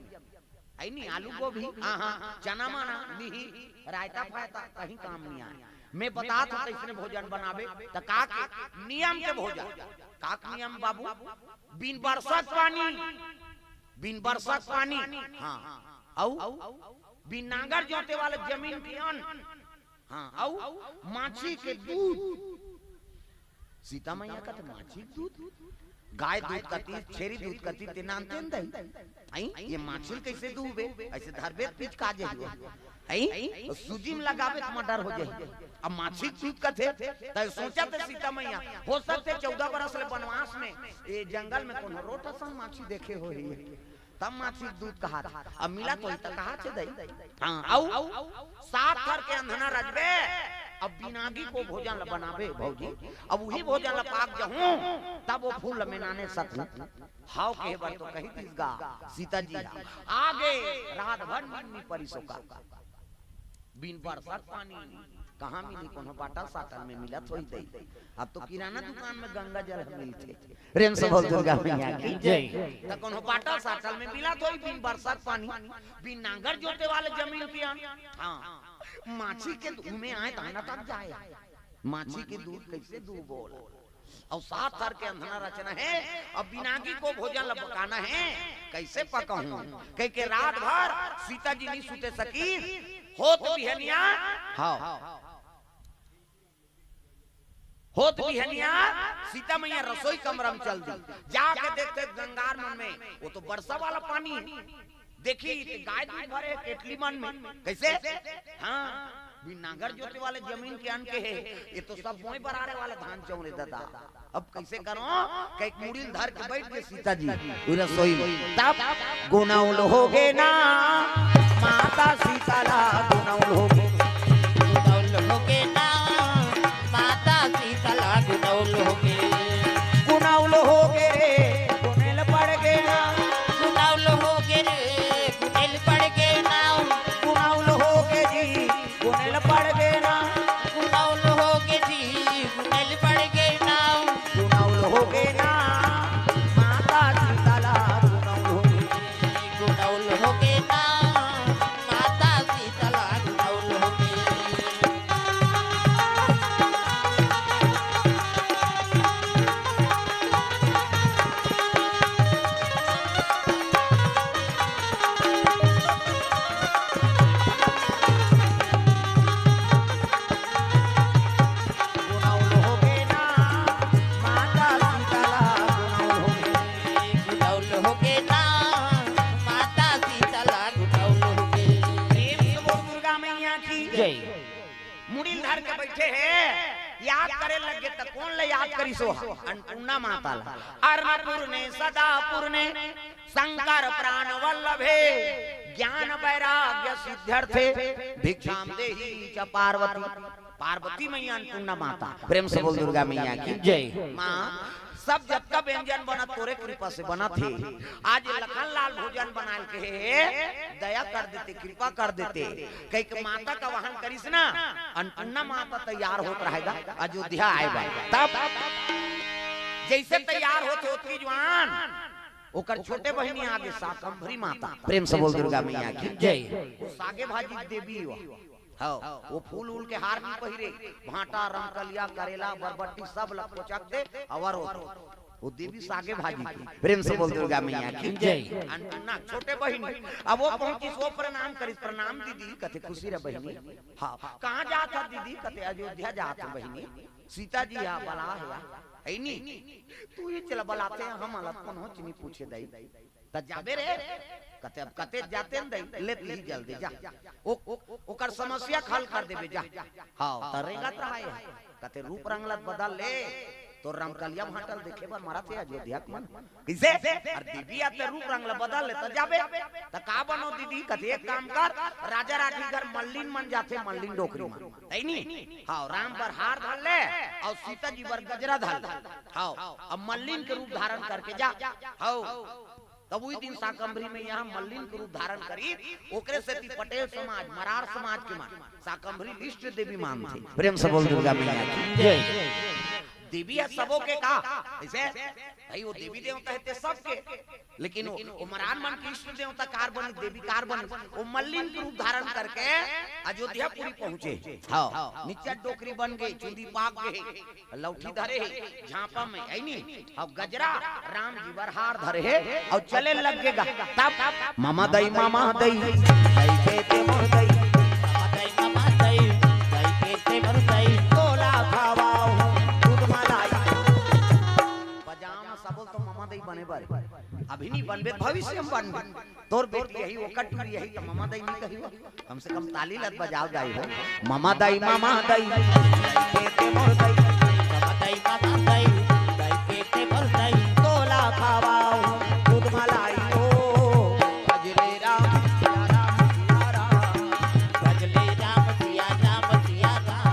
हइ नी, आलू गोभी, हाँ, हाँ, चना मना, मिही, रायता फायता, कहीं काम नइ आय। मैं बतात हँव, कइसने भोजन बनाबे, त का के नियम के भोजन। का के नियम बाबू? बिन बरसत पानी, बिन बरसत पानी, हाँ, अउ बिन नांगर जोते वाले जमीन के अन्न, हाँ, अउ माछी के दूध। सीता मैया कथे, माछी के दूध? गाय दूध कती, छेरी दूध कती, तें नानतेन दई। अई, ये माछी ल कइसे दूहबे? अइसे धरबे त पिचका जही। अई, सूजी म लगाबे त मर्डर हो जही। अब माछी के दूध कथे, त सोचथे सीता मैया, हो सकथे चौदह बरस ले बनवास में, ये जंगल में कोनो रोट असन माछी देखे होही। तब माछी के दूध कहाथे। अब मिलत होही त कहाथे दई। हाँ, अउ सात थर के अंधना रचबे, अब बिन आगी के भोजन ल बनाबे भौजी, अब उही भोजन ल पा के जहूँ, तब ओ फूल ल मैं नाने सकहूँ। हव केहे बर तो कहि दिस गा सीता जी ह। आगे रात भर नींद नइ परिस ओकर। बिन बरसत पानी, कहाँ मिलही? कोनो बाटल साटल में मिलत होही दई। अब तो किराना दुकान में गंगा जल ह मिलथे। प्रेम से बोल दुर्गा मैया की जय। त कोनो बाटल साटल में मिलत होही बिन बरसत पानी, बिन नांगर जोते वाले जमीन के अन्न। हाँ, माछी के दूध में आय त अटक जाय। माछी के दूध कइसे दूहबो? अउ सात थर के अंधना रचना हे, अब बिन आगी के भोजन ल पकाना हे, कइसे पकाहूँ? कहिके रात भर सीता जी नइ सुते सकिस, होत बिहनिया, हाँ, होत बिहनिया सीता मैया रसोई कमरा म चल दिस। जाके देखथे गंगार मन में, ओ तो बरसा वाला पानी हे। देखिस त गाय दूध भरे हे केटली मन में। कइसे? हाँ, बिन नांगर जोते वाले जमीन के अन्न केहे, ये तो सब बोए बरारे वाला धान चाँउर ए ददा। अब कइसे करँव? कहिके मुड़ी ल धर के बइठ गे सीता जी ओ रसोई म। तब गुनउल होगे ना, माता सीता ला गुनउल होगे। गुनउल होगे ना, माता सीता ला गुनउल होगे। गुनउल होगे रे, गुनेल पड़ गे ना। गुनउल होगे रे, गुनेल पड़ गे ना। गुनउल होगे जी, गुनेल पड़ गे ना। गुनउल होगे जी, गुनेल पड़ गे ना। गुनउल होगे ना, माता सीता ला गुनउल होगे। गुनउल होगे ना, माता सीता ला गुनउल होगे। गुनउल होगे ना, माता सीता ला गुनउल होगे। गुनउल होगे ना, माता सीता ला गुनउल होगे। प्रेम से बोल दुर्गा मैया की जय। मुड़ी ल धर के बइठे हे, याद करे लगे त कोन ल याद करिस ओ ह? अन्नपूर्णा माता ला। अन्नपूर्णे सदापूर्णे शंकर प्राण वल्लभे, ज्ञान वैराग्य सिद्ध्यर्थे भिक्षाम देही च पार्वती। पार्वती मैया अन्नपूर्णा माता। प्रेम से बोल दुर्गा मैया की जय। माँ, सब जतका व्यंजन बनत तोरे कृपा से बनत हे। आज लखन लाल भोजन बनाय ल केहे, दया कर देते, कृपा कर देते। कहिके माता के आवाहन करिस ना, अन्नपूर्णा माता तैयार होत रहय गा अयोध्या आय बर। तब जइसे तैयार होत हे ओतकी जुवार ओकर छोटे बहिनी आगे, शाकंभरी माता। प्रेम से बोल दुर्गा मैया की जय। ओ सागे भाजी के देवी ओ। हव, ओ फूल उल के हार नइ पहिरे, भांटा, रमकलिया, करेला, बरबट्टी सब ल कोचक दे, अवर होत हे। ओ देवी सागे भाजी के। प्रेम से बोल दुर्गा मैया की जय। अन्नपूर्णा छोटे बहिनी। अब ओ पहुंचिस, ओ प्रणाम करिस, प्रणाम दीदी, कथे खुशी रह बहिनी। हाँ, कहाँ जात हस दीदी? कथे अयोध्या जात हँव बहिनी, सीता जी हा बलाय हे, हइ नी? तुही चला बलाथे, हमला कोनोच नइ पूछे दई। त जाबे रे, कथे, "अब कते जाते न दई, ले तिही जल्दी जा। ओ, ओ, ओकर समस्या के हल कर देबे जा।" हाँ, त रेंगत रहा हे। कथे, "रूप रंग ल बदल ले, तोर रमकलिया भांटा ल देखे बर मरत हे अयोध्या के मन।" कइसे? अरे देवी आथे, रूप रंग ल बदल ले त जाबे। त का बनो दीदी? कथे, "एक काम कर, राजा राठी घर मल्लिन मन जाथे, मल्लिन डोकरी मन।" तइनी? हाँ, राम बर हार धर ले, अउ सीता जी बर गजरा धर ले। हाँ, अब मल्लिन के रूप धारण करके जा। हाँ, तब उही दिन शाकंभरी मैया ह मल्लिन के रूप धारण करिस, ओकरे सेती पटेल समाज, मरार समाज के मन शाकंभरी ल इष्ट देवी मानथे। प्रेम से बोल दुर्गा मैया की जय। देवी ह सबो के का, अइसे भाई वो देवी देवता हे ते सबके, लेकिन वो, वो मरार मन के इष्ट देवता काबर बनिस, देवी काबर बनिस, वो मल्लिन के रूप धारण करके अयोध्यापुरी पहुंचे। हाँ, निच्चट डोकरी बन गे, चुंदी पाक गे हे, लौठी धरे हे झांपा में, अइनी, अउ गजरा राम जी बर हार धरे हे, अउ चले लग गे गा। तब ममा दई, ममा दई, दई के ते मोर दई, ममा दई, ममा दई, दई के ते मोर दई, तोला खवाहूं दूध मलाई। बजाओ ना, सबो तो ममा दई बने बर, अभी नहीं बनबे, भविष्य में बनबे। तोर बेटी यही, ओकर टूरी यही, त ममा दई नहीं कही हो। कम से कम ताली ल त बजाव दाई हो। ममा दई, ममा दई, दई के ते मोर दई, ममा दई, ममा दई, दई के ते मोर दई, तोला खवाहूं दूध मलाई हो। भजले राम सिया राम सिया राम, भजले राम सिया राम सिया राम।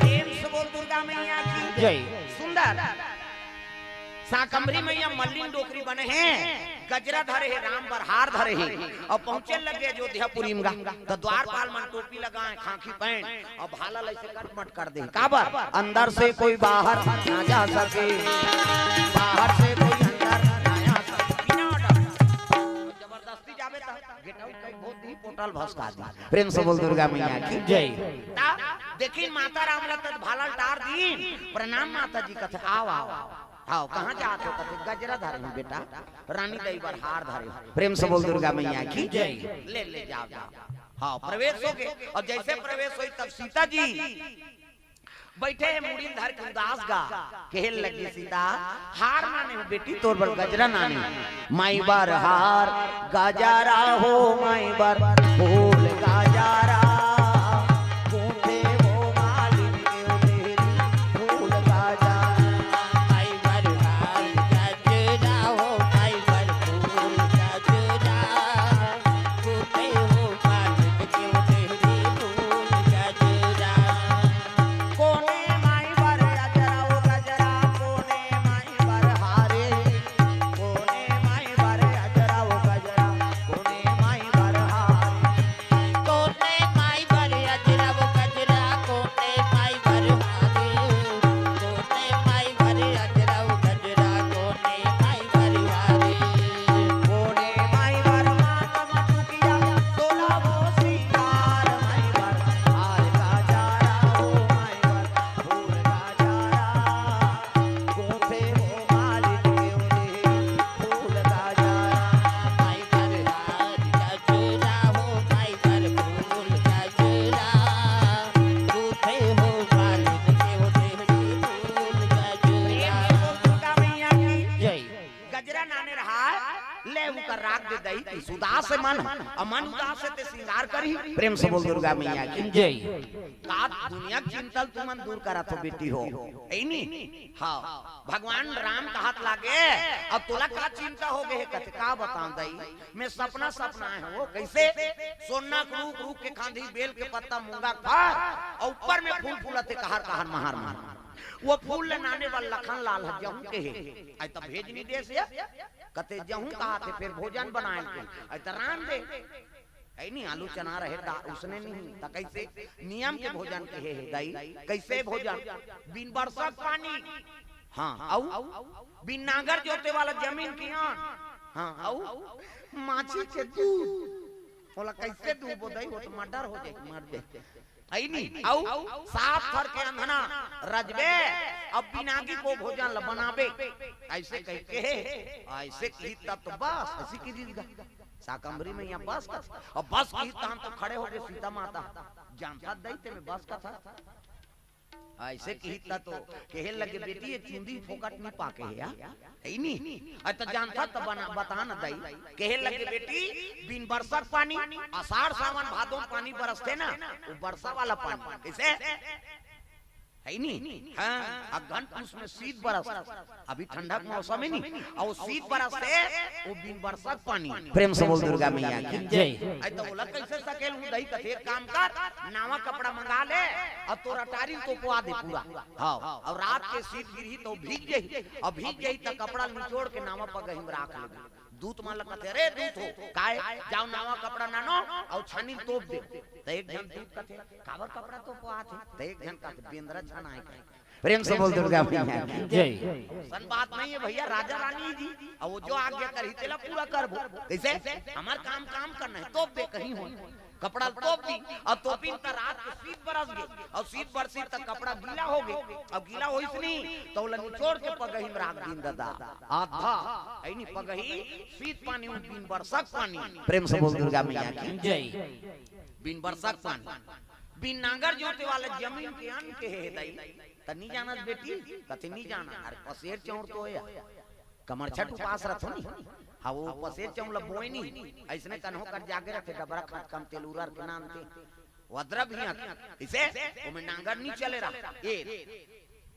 प्रेम से बोल दुर्गा मैया की जय। सुंदर। शाकंभरी मैया मल्लिन डोकरी बने हे, गजरा धरे हे, राम बर हार धरे हे, अउ पहुंचे लगे अयोध्यापुरी म गा, त द्वारपाल मन टोपी लगाए, खांखी पहन, अउ भाला ल अइसे कटमट कर दे। काबर? अंदर से कोई बाहर ना जा सके, बाहर से कोई अंदर ना आ सके। बिना order। जबरदस्ती जाबे त गेट आउट कई बहुत ही पोटल भसका दी। प्रेम से बोल दुर्गा मैया की जय। ता देखिन माता राम ल त भाला ल टार दीन। प्रणाम माता जी कथे, "आओ, आओ, आओ।" "आओ, कहाँ जात हो?" कथे, "गजरा धरे हूँ बेटा, रानी दई बर हार धरे हूँ।" प्रेम से बोल दुर्गा मैया की जय। ले, ले, जाओ, जाओ। हाँ, प्रवेश हो गे। अउ जइसे प्रवेश होइस तब सीता जी बइठे हे मुड़ी ल धर के उदास गा, कहे लगे सीता, "हार नाने हूँ बेटी, तोर बर गजरा नाने हूँ।" माई बर हार गजरा हो, माई बर फूल गजरा, गूंथे हो मालिन के ओ देहरी फूल गजरा। माई बर हार गजरा हो, माई बर फूल गजरा, गूंथे हो मालिन के ओ देहरी फूल गजरा। कोने माई बर अजरा ओ गजरा, कोने माई बर हारे, कोने माई बर अजरा ओ गजरा, कोने माई बर हारे। कोने माई बर अजरा ओ गजरा, कोने माई बर हारे, कोने माई बर अजरा ओ गजरा, कोने माई बर हारे। कोने माई बर मांग मटुकिया, तोला वो सिंगार माई बर, हार गजरा ओ माई बर, फूल गजरा, गूंथे हो मालिन के ओ देहरी फूल गजरा। माई बर हार गजरा हो, माई बर फूल गजरा, गूंथे हो मालिन के ओ देहरी फूल गजरा। प्रेम से बोल दुर्गा मैया की जय। गजरा नाने रहा, ले उकर राख दे दई, कि सुदास हे मन, अउ मन उदास हे ते सिंगार करही। प्रेम से बोल दुर्गा मैया की जय। का दुनिया के चिंता ल तुमन दूर करत हो बेटी हो, हे नी? हाँ, भगवान राम कहत लागे, "अब तोला का चिंता हो गे हे?" कथे, "का बताऊं दई, मैं सपना सपना आए हूँ।" कइसे? सोना के रूख, रूख के खांधी, बेल के पत्ता, मूंगा के फर, अउ ऊपर में फूल फूलत हे, कहर कहर, महार महार। वो फूल ल नाने बर लखन लाल ह जहूं के हे, अइ त भेज नी देस या। कथे जहूं कहाथे, फेर भोजन बनाए के, अइ त रांध दे। अइ नी, आलू चना रहे, दाल उसने नहीं, त कइसे? नियम के भोजन के हे, हे दई, कइसे भोजन? बिन बरसत पानी, हाँ, अउ बिन नांगर जोते वाला जमीन के अन्न। हाँ, अउ माछी के दूध। ओला कैसे दूबो दई, वो तो मर्डर हो जाए, मर जाए। है नी? अउ सात थर के अंधना रजबे, अब बिनागी को भोजन ल बनाबे। ऐसे कह के, ऐसे की तब तो बस, ऐसी की दीद गा। शाकंभरी में यहाँ बस का था। अब बस की तान तो खड़े हो गए सीता माता। जानता दई ते में बस का था। ऐसे की त तो कहे लगे, "बेटी, ये चुंदी फोकट नहीं पाके है या? है नी? अरे तो जानता तो बना, बता न दई।" कहे लगे, "बेटी, बिन बरसक पानी, आषाढ़ सावन भादों में पानी बरसते ना, वो बरसा वाला पानी।" कैसे? है नी? हाँ, अगहन पूस में शीत बरस, अभी ठंडा के मौसम है नी, अउ शीत बरस से वो बिन बरसक पानी। प्रेम से बोल दुर्गा मैया की जय। अरे तो ओला कैसे सकेल हूँ दई? कथे एक काम कर, नावा कपड़ा मंगा ले अउ तोर अटारी ल तोपवा दे पूरा। हाँ, अउ रात के शीत गिरही तो भीग जाही, अउ भीग जाही त कपड़ा ल निचोड़ के नावा पगही में राख लेबे। दूत मन ल कथे, "अरे दूत हो, काय? जाओ नावा कपड़ा नानो अउ छानी ल तोप दे।" त एक झन दूत कथे, "काबर कपड़ा तोपवात हे?" त एक झन कथे, "बेंदरा छनाए के।" प्रेम से बोल दुर्गा मैया की। जय। सन बात नहीं है भैया, राजा रानी जी, अब वो जो आज्ञा करही तेला पूरा करबो। कैसे? हमार काम काम करना है, तोप दे कहीं हो। कपड़ा ल तोप दी, अउ तोपिन त रात के शीत बरस गे, अउ शीत बरसी त कपड़ा गीला हो गे, अउ गीला होइस नी, त ओला निचोड़ के पगही में राख दीन ददा। आधा, ऐनी पगही, शीत पानी, बिन बरसक पानी। प्रेम से बोल दुर्गा मैया की। जय। बिन बरसक पानी, बिन नांगर जोते वाला जमीन के अन्न के हे दई, त नी जानत बेटी, कथे नी जाना, अरे पसेर चौंर तो होया। कमरछठ उपास रथो नी। हाँ, वो पसेर चौं ल बोए नी। अइसने कन्हो कर जागे रथे, डबरा खात कम तेल उरर के नानथे। वद्रा भी आथे। इसे, ओमे नांगर नी चले रहा। ए,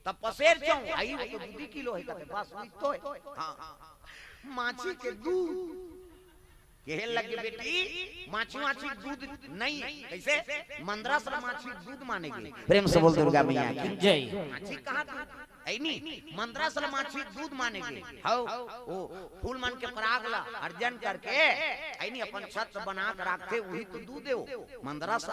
तब पसेर चौं, आई वो तो दू दी किलो है, कथे, बस वही तो है। हाँ। माछी के दूध। कहे लगे, "बेटी, माछी, माछी दूध नहीं है।" कैसे? मंदरस ल माछी दूध माने गे। प्रेम से बोल दुर्गा मैया की। जय। माछी कहाँ दूध? ऐनी, मंदरस ल माछी दूध माने गे। हौ, ओ फूल मन के पराग ला अर्जन करके, ऐनी अपन छत्र बना के रखथे, वही तो दूध है वो। मंदरस,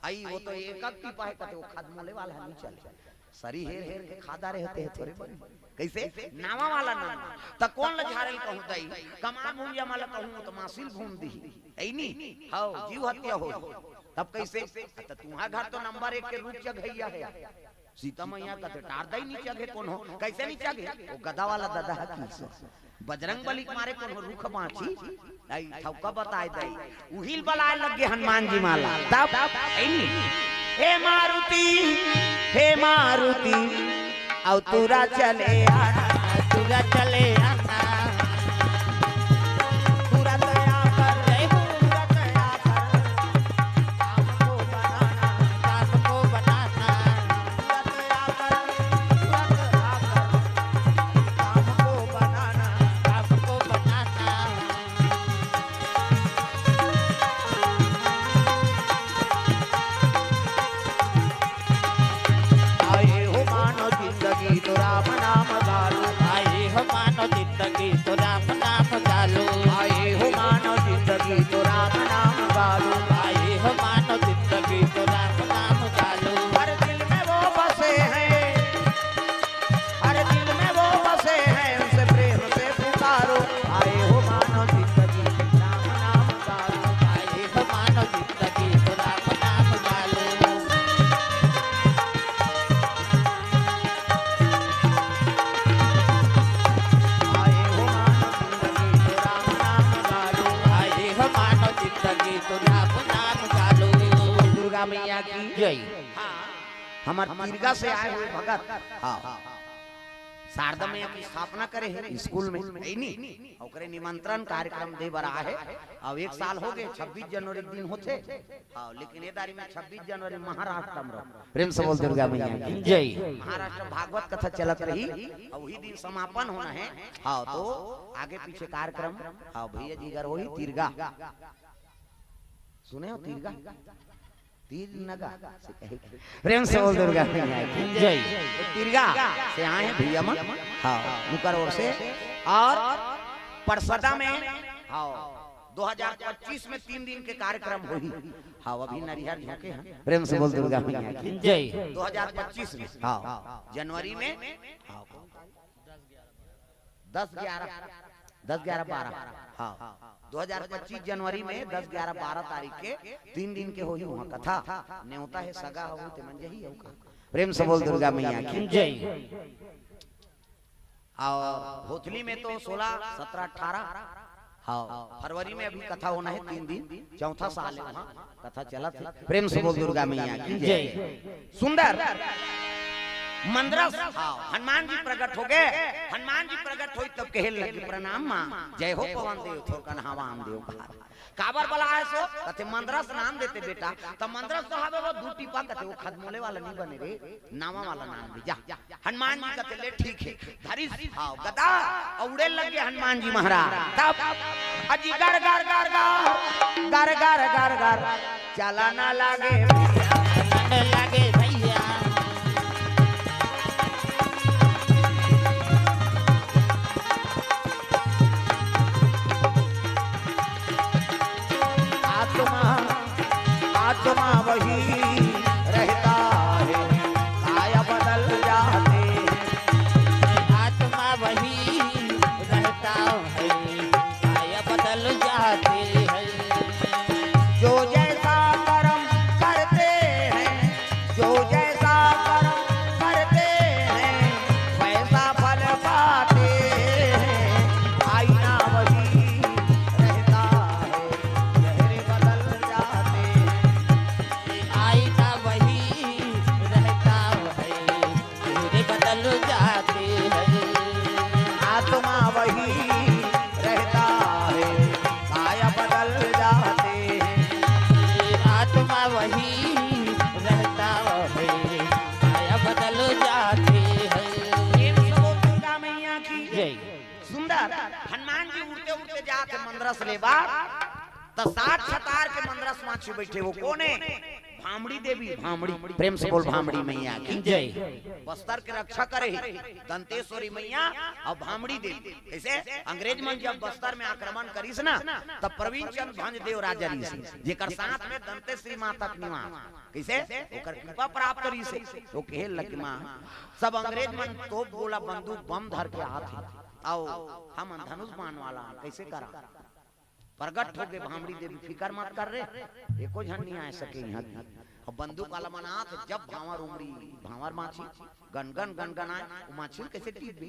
आई वो तो एक अक टीपा है, कथे वो खदमोले वाला नहीं चले। सरी हेर हेर के खादा रहते हैं थोरे बन। कैसे? नावा वाला नावा। त कोन ल झारे ल कहूं दई? कमार भूंजा वाला कहूं त मासिल भून दी। ऐनी? हौ, जीव हत्या हो। तब कैसे? त तुम्हार घर तो नंबर एक के रूप चघैया है। सीता मैया कथे टार दई नी चघे कोनो। कैसे नी चघे? वो गदा वाला ददा है की सो। बजरंग बली के मारे कोनो रुख बाँची, आई ठौका बताए दई। उहिल बलाए लग गे हनुमान जी माला। तब, ऐनी, "हे मारुति, हे मारुति, अउ तुरा चले आना, तुरा चले आना। तुरंत आकर, जय हो, तुरंत आकर, काम को बनाना, काम को बनाना।" तुरंत आकर, तुरंत आकर, काम को बनाना, काम को बनाना। आए हो मानो जिंदगी तो राम नाम गालो। आए हो मानो जिंदगी तो राम नाम गालो। आए हो मानो जिंदगी तो राम नाम गालो। आए हो मानो जिंदगी तो राम नाम गालो। हर दिल में वो बसे हैं, हर दिल में वो बसे हैं, उनसे प्रेम से पुकारो। आए हो मानो जिंदगी राम नाम गालो। आए हो मानो जिंदगी तो राम नाम गालो। आए हो मानो जिंदगी तो राम नाम गालो। आए हो मानो जिंदगी तो राम नाम गालो। दुर्गा मैया की जय। हाँ। हमर तिरगा से आए हुए भगत, हाँ, शारदा मैया की स्थापना करे हे स्कूल में, ऐनी, ओकरे निमंत्रण कार्यक्रम दे बर आहे। अब एक साल हो गए, छब्बीस जनवरी के दिन होथे। हाँ, लेकिन ये दारी में छब्बीस जनवरी महाराष्ट्र में रहो। प्रेम से बोल दुर्गा मैया की जय। महाराष्ट्र भागवत कथा चलत रही, अब वही दिन समापन होना है। हाँ, तो आगे पीछे कार्यक्रम, हाँ, भैया जी घर वही तिरगा, सुने हो तिरगा? तीर नगा से कहे के। प्रेम से बोल दुर्गा मैया की जय। तो तिरगा से आए हैं भैया मन, हाँ, उनकर ओर से। और परसदा में, हाँ, दो हज़ार पच्चीस में तीन दिन के कार्यक्रम होही। हाँ, अभी नरिहर झोंके हैं। प्रेम से बोल दुर्गा मैया की जय। दो हज़ार पच्चीस में, हाँ, जनवरी में, हाँ, दस ग्यारह, दस ग्यारह बारह। हाँ, दो हजार पच्चीस जनवरी में दस ग्यारह बारह तारीख के तीन दिन के होही वहाँ कथा। नेवता हे सगा हो ते मन जही हो का। प्रेम से बोल दुर्गा मैया की। जय। और होथली में तो सोलह, सत्रह, अठारह। हाँ, फरवरी में अभी कथा होना है तीन दिन, चौथा साल है वहाँ कथा चलत है। प्रेम से बोल दुर्गा मैया की जय। सुंदर मंदरस, हाँ, हनुमान जी प्रकट हो गए। हनुमान जी प्रकट होई तब कहे लगे, "प्रणाम माँ, जय हो पवन देव, थोरकन हवा आन देव बाहर।" काबर बलाए सो? कथे, "मंदरस नाम देते बेटा।" त मंदरस तो हवे वो दू टीपा, कथे, "वो खदमोले वाला नहीं बने रे, नावा वाला नाम दे जा।" हनुमान जी कथे, "ले ठीक है।" धरिस, हाँ, गदा, अउ उड़े लगे हनुमान जी महाराज। तब अजी गर गर गर गर, गर गर गर गर, चला ना लागे, चला ना लागे भैया। आत्मा, आत्मा वही रहता है, काया बदल जाते हैं। आत्मा वही रहता है, काया बदल जाते हैं। जो जैसा कर्म करते हैं, जो जैसा कर्म करते हैं, वैसा फल पाते हैं। आईना वही रहता है, चेहरे बदल जाते हैं। आईना वही रहता है, चेहरे बदल जाते हैं। आत्मा वही रहता है, काया बदल जाते हैं। आत्मा वही रहता है, काया बदल जाते हैं। प्रेम से बोल दुर्गा मैया की जय। सुंदर हनुमान जी उड़ते उड़ते जात हे मंदरस लेवा, त सात छतार के मंदरस माछी बैठे हो। कोने? भामड़ी देवी, भामड़ी। प्रेम से बोल भामड़ी मैया की जय। बस्तर के रक्षा करे ही दंतेश्वरी मैया अउ भामड़ी देवी। कैसे? अंग्रेज मन जब बस्तर में आक्रमण करिस ना, तब प्रवीण चंद भंज देव राजा रहिस, जेकर साथ में दंतेश्वरी माता के निवास। कैसे? ओकर कृपा प्राप्त रहिस। तो कहे लगे, "माँ, सब अंग्रेज मन तोप गोला बंदूक बम धर के आत हे, अउ हमन धनुष बाण वाला, कैसे करा?" प्रगट हो गए भामड़ी देवी, "फिकर मत कर रे, एको झन नहीं आ सके यहाँ।" अब बंदूक वाला मन आत, जब भांवर उमड़ी, भांवर माछी गनगन गनगन आए, वो माछी ल कैसे टीप दे?